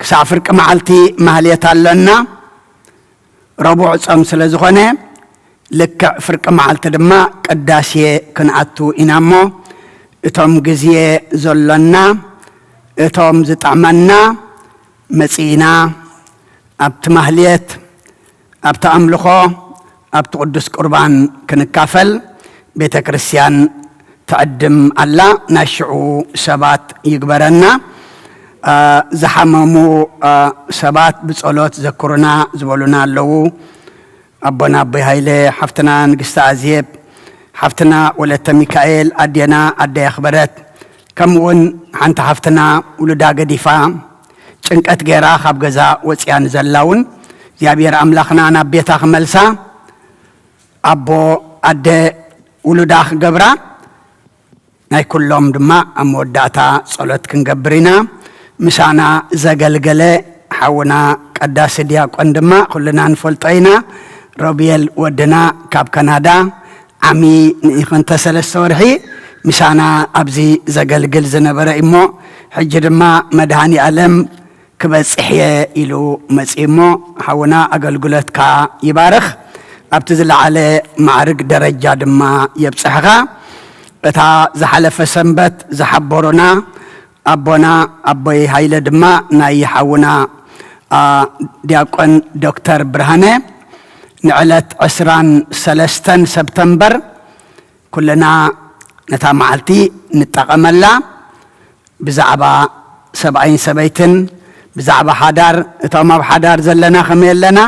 ክሳብ ፍርቂ መዓልቲ ማህሌት ኣሎና። ረቡዕ ጾም ስለ ዝኾነ፣ ልክዕ ፍርቂ መዓልቲ ድማ ቅዳሴ ክንኣቱ ኢና እሞ፣ እቶም ግዜ ዘሎና፣ እቶም ዝጥዕመና መጺእና፣ ኣብቲ ማህሌት፣ ኣብቲ ኣምልኾ፣ ኣብቲ ቅዱስ ቁርባን ክንካፈል ቤተ ክርስቲያን ትዕድም ኣላ። ናይ ሽዑ ሰባት ይግበረና። አ፣ ዝሓመሙ፣ አ፣ ሰባት ብጸሎት ዘክሩና ዝበሉና ኣለዉ። ኣቦና ኣቦይ ሃይለ፣ ሓፍትና ንግስቲ ኣዜብ፣ ሓፍትና ወለተ ሚካኤል፣ ኣዴና ኣደ የኽበረት፣ ከምኡውን ሓንቲ ሓፍትና ውሉዳ ገዲፋ ጭንቀት ገይራ ካብ ገዛ ወፅያ ንዘላ እውን እግዚኣብሔር ኣምላኽና ናብ ቤታ ክመልሳ፣ ኣቦ ኣደ ውሉዳ ክገብራ፣ ናይ ኩሎም ድማ ኣብ መወዳእታ ጸሎት ክንገብር ኢና። ምሳና ዘገልገለ ሓውና ቀዳሲ ዲያቆን ድማ ኩልና ንፈልጦ ኢና። ሮቤል ወድና ካብ ካናዳ ዓሚ ንኢኽንተ ሰለስተ ወርሒ ምሳና ኣብዚ ዘገልግል ዝነበረ እሞ፣ ሕጂ ድማ መድሃኒ ኣለም ክበጽሕ እየ ኢሉ መጺኡ እሞ፣ ሓውና ኣገልግሎትካ ይባርኽ። ኣብቲ ዝለዓለ ማዕርግ ደረጃ ድማ የብጽሕኻ። እታ ዝሓለፈ ሰንበት ዝሓበሩና ኣቦና ኣቦይ ሃይለ ድማ ናይ ሓውና፣ አ፣ ዲያቆን ዶክተር ብርሃነ ንዕለት ዕስራን ሰለስተን ሰብተምበር ኩልና ነታ መዓልቲ ንጠቐመላ። ብዛዕባ ሰብኣይን ሰበይትን፣ ብዛዕባ ሓዳር፣ እቶም ኣብ ሓዳር ዘለና ከመይ ኣለና፣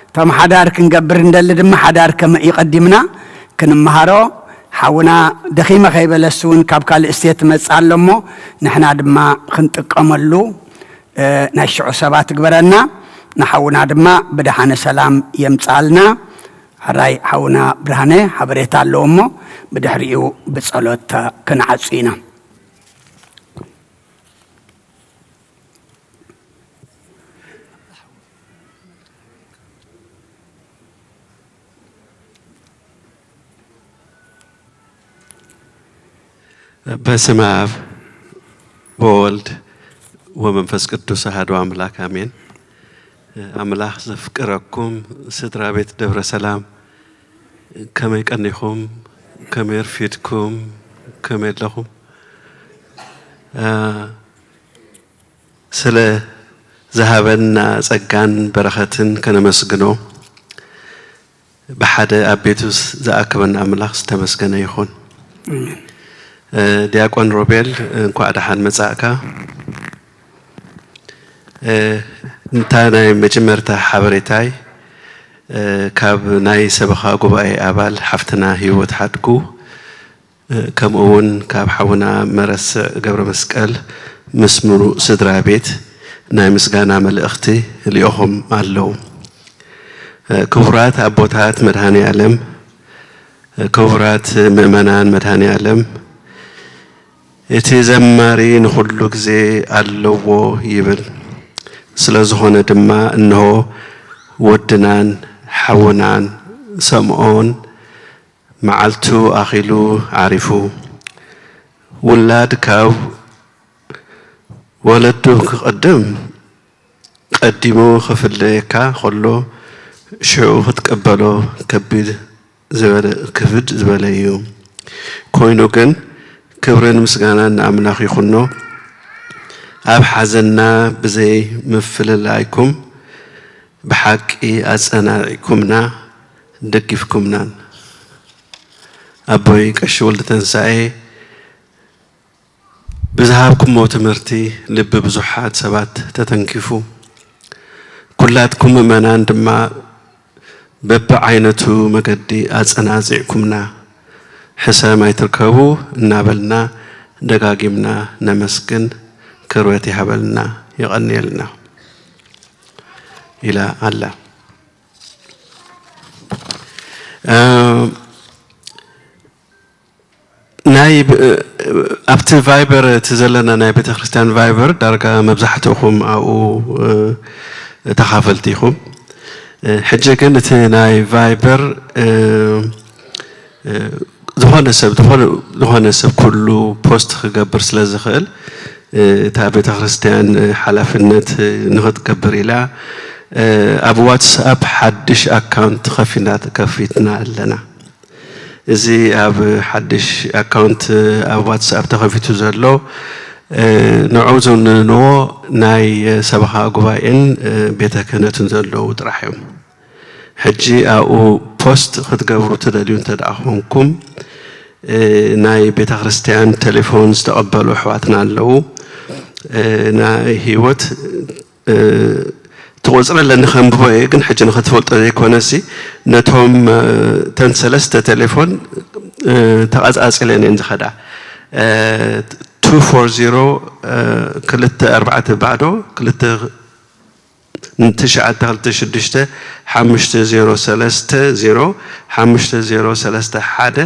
እቶም ሓዳር ክንገብር እንደሊ ድማ ሓዳር ከመይ እዩ ቀዲምና ክንመሃሮ። ሓውና ደኺመ ከይበለስ እውን ካብ ካልእ ስቴት መጽእ ኣሎ እሞ፣ ንሕና ድማ ክንጥቀመሉ፣ እ፣ ናይ ሽዑ ሰባት ትግበረና። ንሓውና ድማ ብደሓነ ሰላም የምጽኣልና። ሕራይ ሓውና ብርሃነ ሓበሬታ ኣለዎ እሞ፣ ብድሕሪኡ ብጸሎት ክንዓጹ ኢና። በስመ አብ ወወልድ ወመንፈስ ቅዱስ አሐዱ አምላክ አሜን። ኣምላኽ ዘፍቅረኩም ስድራ ቤት ደብረ ሰላም፣ ከመይ ቀኒኹም? ከመይ ኣርፊድኩም? ከመይ ኣለኹም? አ፣ ስለ ዝሃበና ጸጋን በረኸትን ከነመስግኖ፣ ብሓደ ኣብ ቤቱ ዝኣከበና ኣምላኽ ዝተመስገነ ይኹን። ኣሜን። እ፣ ዲያቆን ሮቤል፣ እንኳዕ ደሓን መጻእካ። እ፣ እንታ ናይ መጀመርታ ሓበሬታይ፣ እ፣ ካብ ናይ ሰበኻ ጉባኤ ኣባል ሓፍትና ህይወት ሓድጉ፣ እ፣ ከምኡ እውን ካብ ሓውና መረስዕ ገብረ መስቀል ምስ ምሉእ ስድራ ቤት ናይ ምስጋና መልእኽቲ ልኢኾም ኣለዉ። እ፣ ክቡራት ኣቦታት መድኃኔ ዓለም፣ እ፣ ክቡራት ምእመናን መድኃኔ ዓለም፣ እቲ ዘማሪ ንኹሉ ግዜ ኣለዎ ይብል። ስለ ዝኾነ ድማ እንሆ ወድናን ሓውናን ሰምኦን መዓልቱ ኣኺሉ ዓሪፉ። ውላድ ካብ ወለዱ ክቕድም ቀዲሙ ክፍለየካ ከሎ ሽዑ ክትቀበሎ ከቢድ ዝበለ፣ ክብድ ዝበለ እዩ። ኮይኑ ግን ክብርን ምስጋናን ንኣምላኽ ይኹኖ። ኣብ ሓዘንና ብዘይ ምፍልላይኩም ብሓቂ ኣጸናዒኩምና፣ ደጊፍኩምናን። ኣቦይ ቀሺ ወልደ ተንሳኤ ብዝሃብኩሞ ትምህርቲ ልቢ ብዙሓት ሰባት ተተንኪፉ። ኩላትኩም ምእመናን ድማ በብዓይነቱ መገዲ ኣጸናጺዕኩምና። ሕሰም ኣይትርከቡ እናበልና ደጋጊምና ነመስግን። ክብረት ይሃበልና፣ የቐንየልና ኢላ ኣላ። እ፣ ናይ ብ-፣ ኣብቲ ቫይበር፣ እቲ ዘለና ናይ ቤተ ክርስቲያን ቫይበር ዳርጋ መብዛሕትኡኹም ኣብኡ፣ እ፣ ተኻፈልቲ ኢኹም። እ፣ ሕጂ ግን እቲ ናይ ቫይበር፣ እ፣ እ፣ ዝኾነ ሰብ፣ ዝኾነ፣ ዝኾነ ሰብ ኩሉ ፖስት ክገብር ስለ ዝኽእል፣ እታ ቤተ ክርስቲያን ሓላፍነት ንኽትገብር ኢላ ኣብ ዋትስኣፕ ሓድሽ ኣካውንት ከፊትና ከፊትና ኣለና። እዚ ኣብ ሓድሽ ኣካውንት ኣብ ዋትስኣፕ ተኸፊቱ ዘሎ ንዑ ዝውንንዎ ናይ ሰበኻ ጉባኤን ቤተ ክህነትን ዘለዉ ጥራሕ እዮም። ሕጂ ኣብኡ ፖስት ክትገብሩ ትደልዩ እንተ ደኣ ኾንኩም ናይ ቤተ ክርስቲያን ቴሌፎን ዝተቐበሉ ኣሕዋትና ኣለዉ። ናይ ህይወት እቲ ቁፅሪ ኣለኒ ከንብቦ እየ፣ ግን ሕጂ ንኽትፈልጦ ዘይኮነሲ ነቶም ተን ሰለስተ ቴሌፎን ተቐፃፂለን እየን ዝኸዳ። ቱ ፎር ዜሮ ክልተ ኣርባዕተ ባዶ ክልተ ትሽዓተ ክልተ ሽዱሽተ ሓሙሽተ ዜሮ ሰለስተ ዜሮ ሓሙሽተ ዜሮ ሰለስተ ሓደ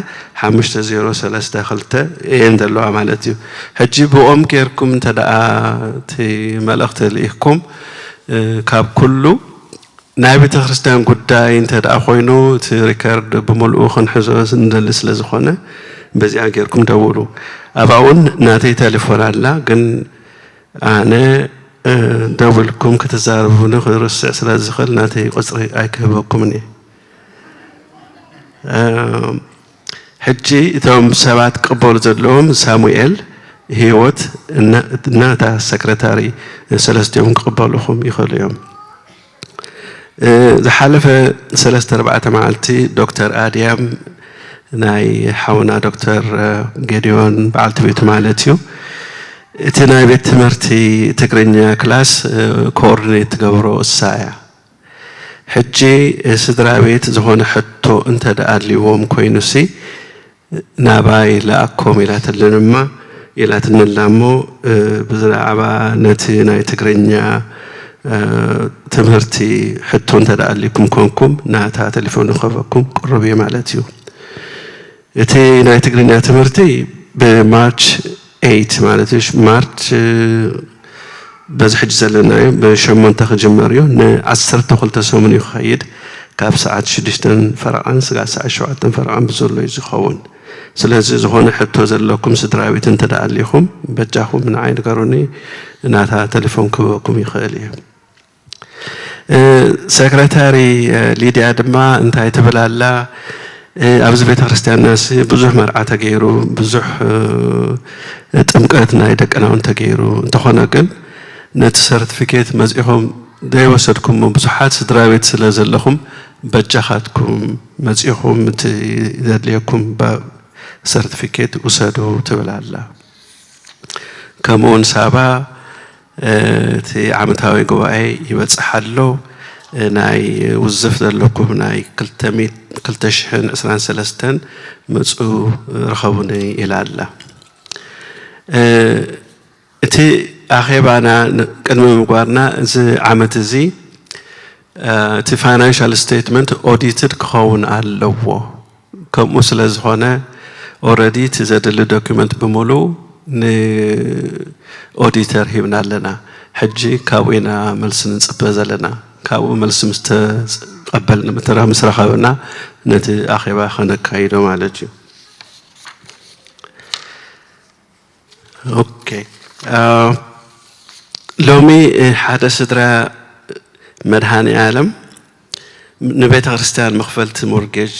ሓሙሽተ ዜሮ ሰለስተ ክልተ እየን ዘለዋ ማለት እዩ። ሕጂ ብኦም ጌርኩም እንተ ደኣ እቲ መልእኽቲ ልኢኽኩም ካብ ኩሉ ናይ ቤተ ክርስቲያን ጉዳይ እንተ ደኣ ኮይኑ እቲ ሪከርድ ብምልኡ ክንሕዞ ንደሊ ስለ ዝኾነ በዚኣ ጌርኩም ደውሉ። ኣብኣ እውን ናተይ ቴሌፎን ኣላ፣ ግን ኣነ ደዊልኩም ክትዛረቡኒ ክርስዕ ስለ ዝኽእል ናተይ ቁፅሪ ኣይክህበኩምን እየ። ሕጂ እቶም ሰባት ክቕበሉ ዘለዎም ሳሙኤል፣ ህይወት እና እታ ሰክረታሪ ሰለስቲኦም ክቕበሉኹም ይኽእሉ እዮም። ዝሓለፈ ሰለስተ ኣርባዕተ መዓልቲ ዶክተር ኣድያም ናይ ሓውና ዶክተር ጌዲዮን በዓልቲ ቤቱ ማለት እዩ። እቲ ናይ ቤት ትምህርቲ ትግርኛ ክላስ ኮኦርዲኔት ትገብሮ እሳ እያ። ሕጂ ስድራ ቤት ዝኾነ ሕቶ እንተ ደኣ ኣልዎም ኮይኑሲ ናባይ ለኣኮም ኢላትልን እማ ኢላትንላ እሞ ብዛዕባ ነቲ ናይ ትግርኛ ትምህርቲ ሕቶ እንተ ደኣ ኣልኩም ኮንኩም ናታ ቴሌፎን ንኸበኩም ቅሩብ እየ ማለት እዩ። እቲ ናይ ትግርኛ ትምህርቲ ብማርች ኤይት ማለት እዩ። ማርች በዚ ሕጂ ዘለናዮ ብሸሞንተ ክጅመር እዩ። ንዓሰርተ ክልተ ሰሙን እዩ ክኸይድ። ካብ ሰዓት ሽዱሽተን ፈረቓን ስጋዕ ሰዓት ሸውዓተን ፈረቓን ብዘሎ እዩ ዝኸውን። ስለዚ ዝኾነ ሕቶ ዘለኩም ስድራ ቤት እንተ ደኣ ኣሊኹም በጃኹም ንዓይ ንገሩኒ፣ ናታ ቴሌፎን ክህበኩም ይኽእል እዩ። ሰክረታሪ ሊድያ ድማ እንታይ ትብል ኣላ? ኣብዚ ቤተ ክርስቲያንናሲ ብዙሕ መርዓ ተገይሩ፣ ብዙሕ ጥምቀት ናይ ደቅና እውን ተገይሩ፣ እንተኾነ ግን ነቲ ሰርቲፊኬት መጺኹም ዘይወሰድኩሞ ብዙሓት ስድራ ቤት ስለ ዘለኹም በጃኻትኩም መጺኹም እቲ ዘድልየኩም ሰርቲፊኬት ውሰዱ ትብል ኣላ። ከምኡውን ሳባ እቲ ዓመታዊ ጉባኤ ይበጽሕ ኣሎ፣ ናይ ውዝፍ ዘለኩም ናይ ክልተ ሽሕን ዕስራን ሰለስተን ምጹ ርኸቡኒ ኢላ ኣላ። እቲ ኣኼባና ቅድሚ ምግባርና እዚ ዓመት እዚ እቲ ፋይናንሻል ስቴትመንት ኦዲትድ ክኸውን ኣለዎ። ከምኡ ስለ ዝኾነ ኦረዲ እቲ ዘድሊ ዶኪመንት ብምሉእ ንኦዲተር ሂብና ኣለና። ሕጂ ካብኡ ኢና መልሲ ንጽበ ዘለና። ካብኡ መልሲ ምስ ተቐበልና ምስ ረኸብና ነቲ ኣኼባ ከነካይዶ ማለት እዩ። ኦኬ። ሎሚ ሓደ ስድራ መድሃኔ ዓለም ንቤተ ክርስቲያን መኽፈልቲ ሞርጌጅ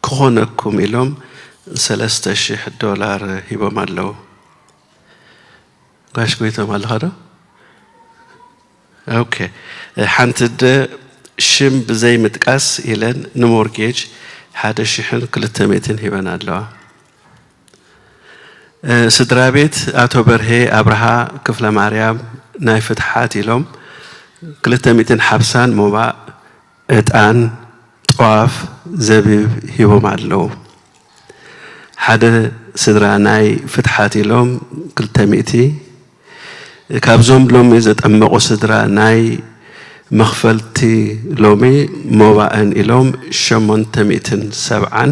ክኾነኩም ኢሎም ሰለስተ ሽሕ ዶላር ሂቦም ኣለዉ። ጋሽ ጎይቶም ኣለኻ ዶ? ኦኬ። ሓንቲ ኣደ ሽም ብዘይ ምጥቃስ ኢለን ንሞርጌጅ ሓደ ሽሕን ክልተ ሚእትን ሂበን ኣለዋ። ስድራ ቤት ኣቶ በርሄ ኣብርሃ ክፍለ ማርያም ናይ ፍትሓት ኢሎም ክልተ ሚእትን ሓምሳን ሞባእ ዕጣን፣ ጧፍ፣ ዘቢብ ሂቦም ኣለዉ። ሓደ ስድራ ናይ ፍትሓት ኢሎም ክልተ ሚእቲ፣ ካብዞም ሎሚ ዘጠመቑ ስድራ ናይ መኽፈልቲ ሎሚ ሞባእን ኢሎም ሸሞንተ ሚእትን ሰብዓን፣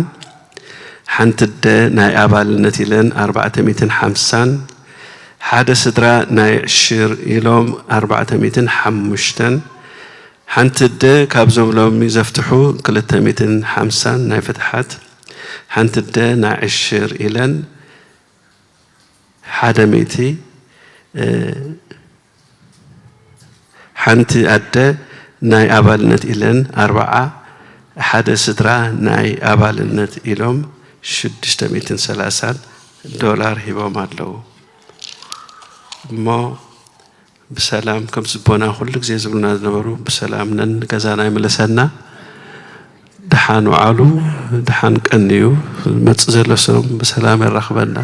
ሓንቲ ኣደ ናይ ኣባልነት ኢለን ኣርባዕተ ሚእትን ሓምሳን፣ ሓደ ስድራ ናይ ዕሽር ኢሎም ኣርባዕተ ሚእትን ሓሙሽተን፣ ሓንቲ ኣደ ካብዞም ሎሚ ዘፍትሑ ክልተ ሚእትን ሓምሳን ናይ ፍትሓት፣ ሓንቲ ኣደ ናይ ዕሽር ኢለን ሓደ ሚእቲ፣ እ፣ ሓንቲ ኣደ ናይ ኣባልነት ኢለን ኣርብዓ፣ ሓደ ስድራ ናይ ኣባልነት ኢሎም ሽዱሽተ ሚእትን ሰላሳን ዶላር ሂቦም ኣለዉ። እሞ ብሰላም ከም ዝቦና ኩሉ ግዜ ዝብሉና ዝነበሩ፣ ብሰላም ነን ገዛና ይመለሰና። ደሓን ውዓሉ፣ ደሓን ቀንዩ፣ ዝመጽእ ዘሎ ሰሙን ብሰላም የራኽበና።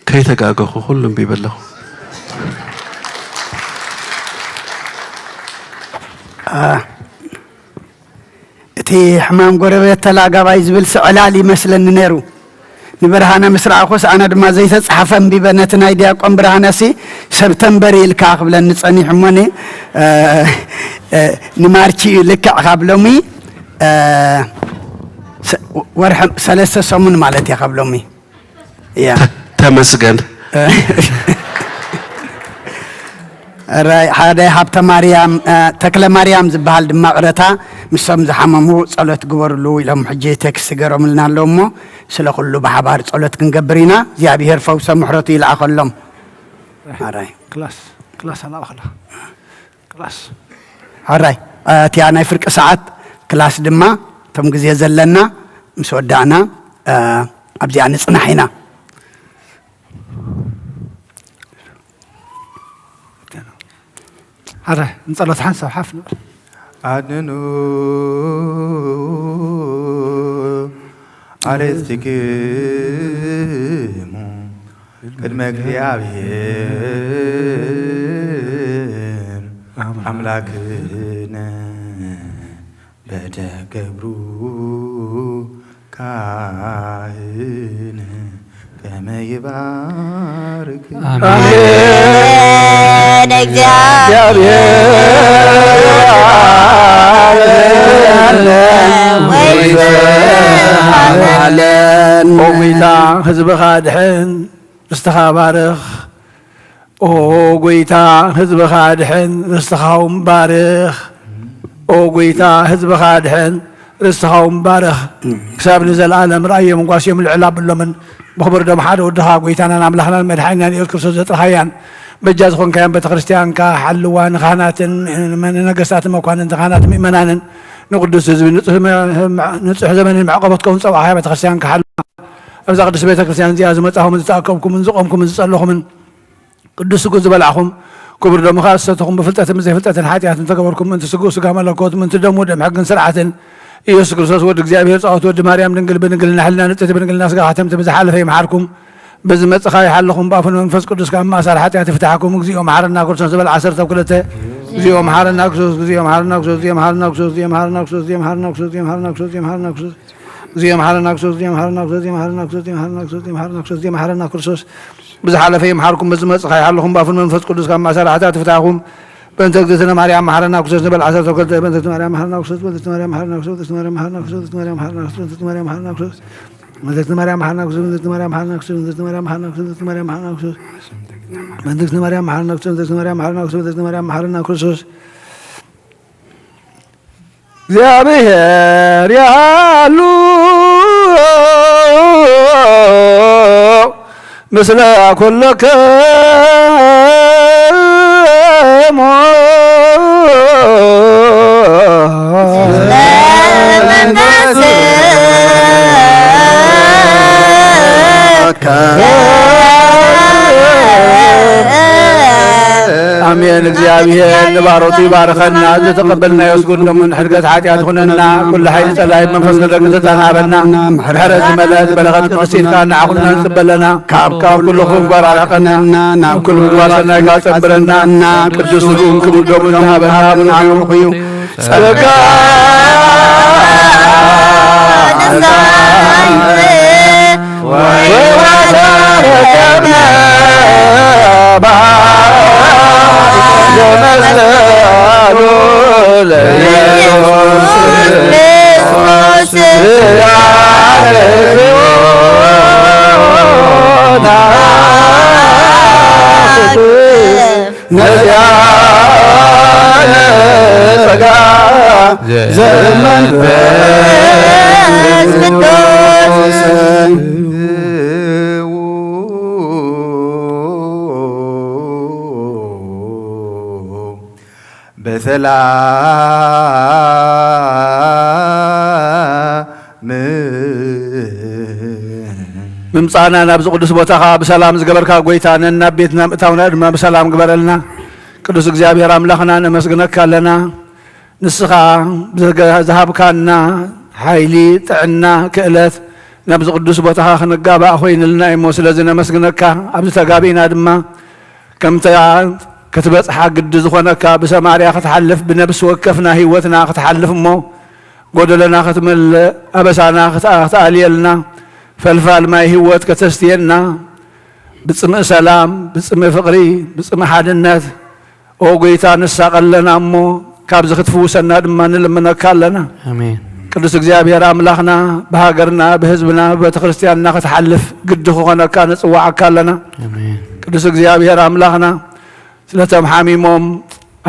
ከይተጋገኹ ኩሉ ኣንቢበ ኣለኹ። አ፣ እቲ ሕማም ጎረቤት ተላጋባይ ዝብል ስዕላል ይመስለኒ ነይሩ። ንብርሃነ ምስ ረኣኹስ ኣነ ድማ ዘይተጻሓፈ ኣንቢበ ነቲ ናይ ዲያቆን ብርሃነሲ ሰብተምበር ኢልካ ክብለኒ ጸኒሑ እሞኒ፣ እ፣ እ፣ ንማርች እዩ ልክዕ ካብ ሎሚ፣ እ፣ ሰ-፣ ወርሒ ሰለስተ ሰሙን ማለት እየ ካብ ሎሚ። እያ። ተመስገን። ራይ ሓደ ሃብተ ማርያም፣ እ፣ ተክለ ማርያም ዝበሃል ድማ ቅረታ ምስቶም ዝሓመሙ ጸሎት ግበርሉ ኢሎም ሕጂ ቴክስት ገሮምልና ኣለዉ እሞ ስለ ኩሉ ብሓባር ጸሎት ክንገብር ኢና። እግዚኣብሔር ፈውሰ ምሕረቱ ይልኣኸሎም። ኣራይ። ክላስ ክላስ ኣላእኽላ ክላስ ሕራይ። እቲኣ ናይ ፍርቂ ሰዓት ክላስ ድማ እቶም ግዜ ዘለና ምስ ወዳእና፣ እ፣ ኣብዚኣ ንጽናሕ ኢና። ኣረ ንጸሎት ሓንሳብ ሓፍ ንበል። ኣድኑ ኣርእስቲክሙ ቅድመ እግዚኣብሔር ኣምላክነ በደ ገብሩ ካህን ከመ ይባርክ። ኣሜን። ኣለን። ኦ ጎይታ ህዝብኻ ድሕን ርስትኻ ባርኽ። ኦ ጎይታ ህዝብኻ ድሕን ርስትኻ እውን ባርኽ። ኦ ጎይታ ህዝብኻ ድሕን ርስትኻ እውን ባርኽ። ክሳብ ንዘለኣለም ርኣዮም ጓስዮም ልዕል ኣብሎምን ብኽቡር ደም ሓደ ወድኻ ጎይታናን ኣምላኽናን መድሓኒናን ኢየሱስ ክርስቶስ ዘጥርኻያን በጃ ዝኾንካያን ቤተ ክርስቲያንካ ሓልዋ ንካህናትን ንነገስታትን መኳንንቲ ካህናትን ምእመናንን ንቅዱስ ህዝቢ ንጹሕ ዘመንን መዕቆቦት ከውን ጸዋዕኻያ ቤተ ክርስቲያንካ ሓልዋ ኣብዛ ቅድስቲ ቤተ ክርስቲያን እዚኣ ዝመጻኹምን ዝተኣከብኩምን ዝቆምኩምን ዝጸለኹምን ቅዱስ ስጉ ዝበላዕኹም ክቡር ደሙ ከኣ ዝሰተኹም ብፍልጠትን ብዘይፍልጠትን ሓጢኣትን ተገበርኩም ምእንቲ ስጉ ስጋ መለኮት ምእንቲ ደሙ ደም ሕግን ስርዓትን ኢየሱስ ክርስቶስ ወዲ እግዚኣብሔር ጻወት ወዲ ማርያም ድንግል ብድንግልና ሕልና ንጽሕቲ ብድንግልና ስጋ ከተምቲ ብዝሓለፈ ይምሓርኩም ብዝመጽእ ከኣ ይሓልኹም ብኣፉን መንፈስ ቅዱስ ካብ ማእሳር ሓጢኣት ይፍትሓኩም እግዚኦ መሓረና ክርስቶስ ዝበል ዓሰርተ ክልተ እግዚኦ መሓረና ክርስቶስ እግዚኦ መሓረና ክርስቶስ እግዚኦ መሓረና ክርስቶስ እግዚኦ መሓረና ክርስቶስ እግዚኦ መሓረና ክርስቶስ እግዚኦ መሓረና ክርስቶስ እግዚኦ መሓረና ክርስቶስ ብዝሓለፈ ይምሓርኩም፣ ብዝመጽእ ከኣ ይሓልኹም፣ ብኣፉን መንፈስ ቅዱስ ካብ ማእሰር ሓጢኣት ይፍታሕኩም። በእንተ እግዝእትነ ማርያም መሓረና ክርስቶስ ንበል ዓሰርተ ክልተ በእንተ እግዝእትነ ማርያም መሓረና ክርስቶስ በእንተ እግዝእትነ ማርያም መሓረና ክርስቶስ በእንተ እግዝእትነ ማርያም መሓረና ክርስቶስ በእንተ እግዝእትነ ማርያም መሓረና ክርስቶስ በእንተ እግዝእትነ ማርያም መሓረና ክርስቶስ በእንተ እግዝእትነ ማርያም መሓረና ክርስቶስ በእንተ እግዝእትነ ማርያም መሓረና ክርስቶስ በእንተ እግዝእትነ ማርያም መሓረና ክርስቶስ በእንተ እግዝእትነ ማርያም መሓረና ክርስቶስ በእንተ እግዝእትነ ማርያም መሓረና ክርስቶስ እግዚኣብሔር ያሉ ምስለ ኩልክሙ ኣሜን። እግዚኣብሔር ንባሮቱ ይባርኸና። ዝተቐበልናዮ ስጉድ ደሙን ሕድገት ሓጢኣት ይኹነና። ኩሉ ሓይሊ ጸላኢ መንፈስ ደቂ ሰይጣን ሃበና። ምሕረት ዝመልአት በረኸት ቅድስቲ ኢድካ ንዓኹምና ንጽበ ኣለና። ካብ ካብ ኩሉ ክፉእ ምግባር ኣርሕቐና። ናብ ኩሉ ምግባር ሰናይ ከኣ ጸንብረና። ቅዱስ ስግኡን ክቡር ደሙን ዝሃበና ብንዓም ርኹ እዩ። ጸጋ ነዚኣነ ጸጋ ዘመንፈስ ቅዱስ ሰላም ምምጻእና ናብዚ ቅዱስ ቦታኻ ብሰላም ዝገበርካ ጎይታ፣ ነናብ ቤትና ምእታውና ድማ ብሰላም ግበረልና። ቅዱስ እግዚኣብሔር ኣምላኽና ነመስግነካ ኣለና። ንስኻ ብዘገ-፣ ዝሃብካና ሓይሊ፣ ጥዕና፣ ክእለት ናብዚ ቅዱስ ቦታኻ ክንጋባእ ኮይንልና እሞ ስለዚ ነመስግነካ። ኣብዚ ተጋቢእና ድማ ከምታ ክትበጽሓ ግዲ ዝኾነካ ብሰማርያ ክትሓልፍ ብነብሲ ወከፍና ህይወትና ክትሓልፍ እሞ ጎደለና ክትመልእ ኣበሳና ክት-፣ ክትኣልየልና ፈልፋል ማይ ህይወት ከተስትየና ብጽምእ ሰላም፣ ብጽምእ ፍቕሪ፣ ብጽምእ ሓድነት ኦ ጎይታ ንሳቐለና እሞ ካብዚ ክትፍውሰና ድማ ንልምነካ ኣለና። ኣሜን። ቅዱስ እግዚኣብሔር ኣምላኽና ብሃገርና ብህዝብና ብቤተ ክርስቲያንና ክትሓልፍ ግዲ ክኾነካ ንጽዋዓካ ኣለና። ኣሜን። ቅዱስ እግዚኣብሔር ኣምላኽና ስለቶም ሓሚሞም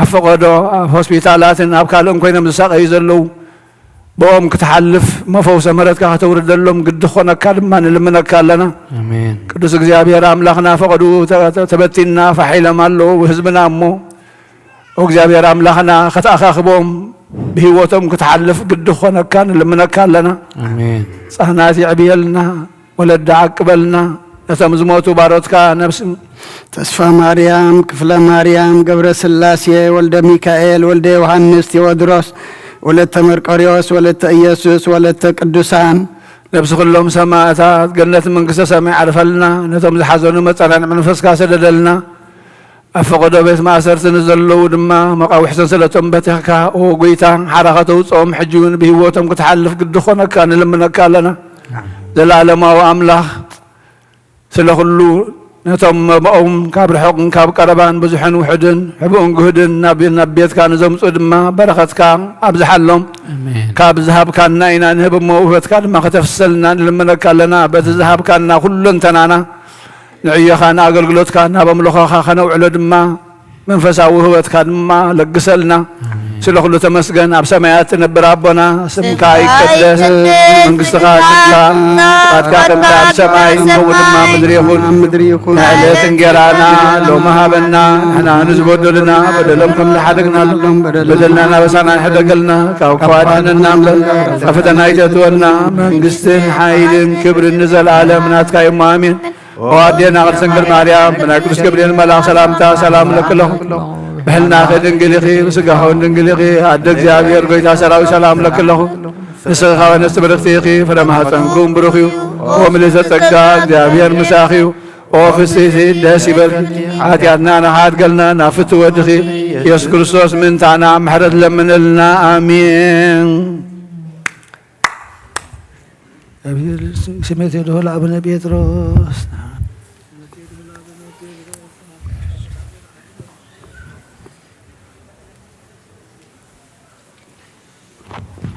ኣብ ፈቐዶ ኣብ ሆስፒታላትን ኣብ ካልእን ኮይኖም ዝሳቐዩ ዘለዉ ብኦም ክትሓልፍ መፈውሰ ምሕረትካ ከተውርደሎም ግዲ ክኾነካ ድማ ንልምነካ ኣለና። ኣሜን። ቅዱስ እግዚኣብሔር ኣምላኽና ፈቐዱ ተ-፣ ተ-፣ ተበቲንና ፋሕ ኢሎም ኣለዉ ህዝብና እሞ እግዚኣብሔር ኣምላኽና ከተኣኻኽቦም ብህይወቶም ክትሓልፍ ግዲ ክኾነካ ንልምነካ ኣለና። ኣሜን። ህጻናት የዕብየልና፣ ወለዲ ዓቅበልና፣ ነቶም ዝሞቱ ባሮትካ ነፍሲ ተስፋ ማርያም፣ ክፍለ ማርያም፣ ገብረ ስላሴ፣ ወልደ ሚካኤል፣ ወልደ ዮሃንስ፣ ቴዎድሮስ፣ ወለተ መርቆሪዎስ፣ ወለተ ኢየሱስ፣ ወለተ ቅዱሳን፣ ነብሲ ኩሎም ሰማእታት ገነት መንግስተ ሰማይ ዓርፈልና። ነቶም ዝሓዘኑ መጸናንዒ መንፈስካ ሰደደልና። ኣብ ፈቐዶ ቤት ማእሰርቲ ንዘለዉ ድማ መቓውሕተን ስለቶም በቲኽካ፣ ኦ ጎይታ፣ ሓራ ከተውጽኦም ሕጂ እውን ብህይወቶም ክትሓልፍ ግዲ ኾነካ ንልምነካ ኣለና። ዘለኣለማዊ ኣምላኽ፣ ስለ ኩሉ ነቶም መባኦም ካብ ርሑቕን ካብ ቀረባን ብዙሕን ውሑድን ሕቡእን ግሁድን ናብ፣ ናብ ቤትካ ንዘምጹ ድማ በረኸትካ ኣብዝሓሎም። ኣሜን። ካብ ዝሃብካና ኢና ንህብ እሞ ውህበትካ ድማ ከተፍሰልና ንልምነካ ኣለና። በቲ ዝሃብካና ኩለንተናና ንዕዮኻን ኣገልግሎትካ ናብ ኣምልኾኻ ከነውዕሎ ድማ መንፈሳዊ ውህበትካ ድማ ለግሰልና። ኣሜን። ስለ ኩሉ ተመስገን። ኣብ ሰማያት ትነብር ኣቦና፣ ስምካ ይቀደስ፣ መንግስትኻ ትምጻእ፣ ፍቓድካ ከምቲ ኣብ ሰማይ ከምኡ ድማ ኣብ ምድሪ ይኹን። ምድሪ ይኹን። ዕለት እንጌራና ሎሚ ሃበና፣ ንሕና ንዝበደሉና በደሎም ከም ዝሓደግናሎም በደልና ናበሳና ይሕደገልና፣ ካብ ክፉ ኣድሕነና እምበር፣ ናብ ፈተና ኣይተእትወና፣ መንግስትን ሓይልን ክብርን ንዘለኣለም ናትካ እዩ። ኣሜን። ኦ ኣዴና ቅድስት ድንግል ማርያም፣ ብናይ ቅዱስ ገብርኤል መልኣኽ ሰላምታ ሰላም እለኪ ኣለኹ። ብሕልናኺ ድንግል ኢኺ፣ ብስጋኺ እውን ድንግል ኢኺ። ኣደ እግዚኣብሔር፣ ጎይታ ሰራዊት፣ ሰላም እለኪ ኣለኹ። ንስኺ ካብ ኣንስቲ ብርኽቲ ኢኺ፣ ፍረ ማህፀንኪ እውን ብሩኽ እዩ። ኦ ምልዕተ ጸጋ፣ እግዚኣብሔር ምሳኺ እዩ። ኦ ፍስሕቲ፣ ደስ ይበልኪ። ሓጢኣትና ንኽሓድገልና ናብ ፍትው ወድኺ ኢየሱስ ክርስቶስ ምእንታና ምሕረት ለምንልና። ኣሜን። ስሜት የድሆ ለአቡነ ጴጥሮስ።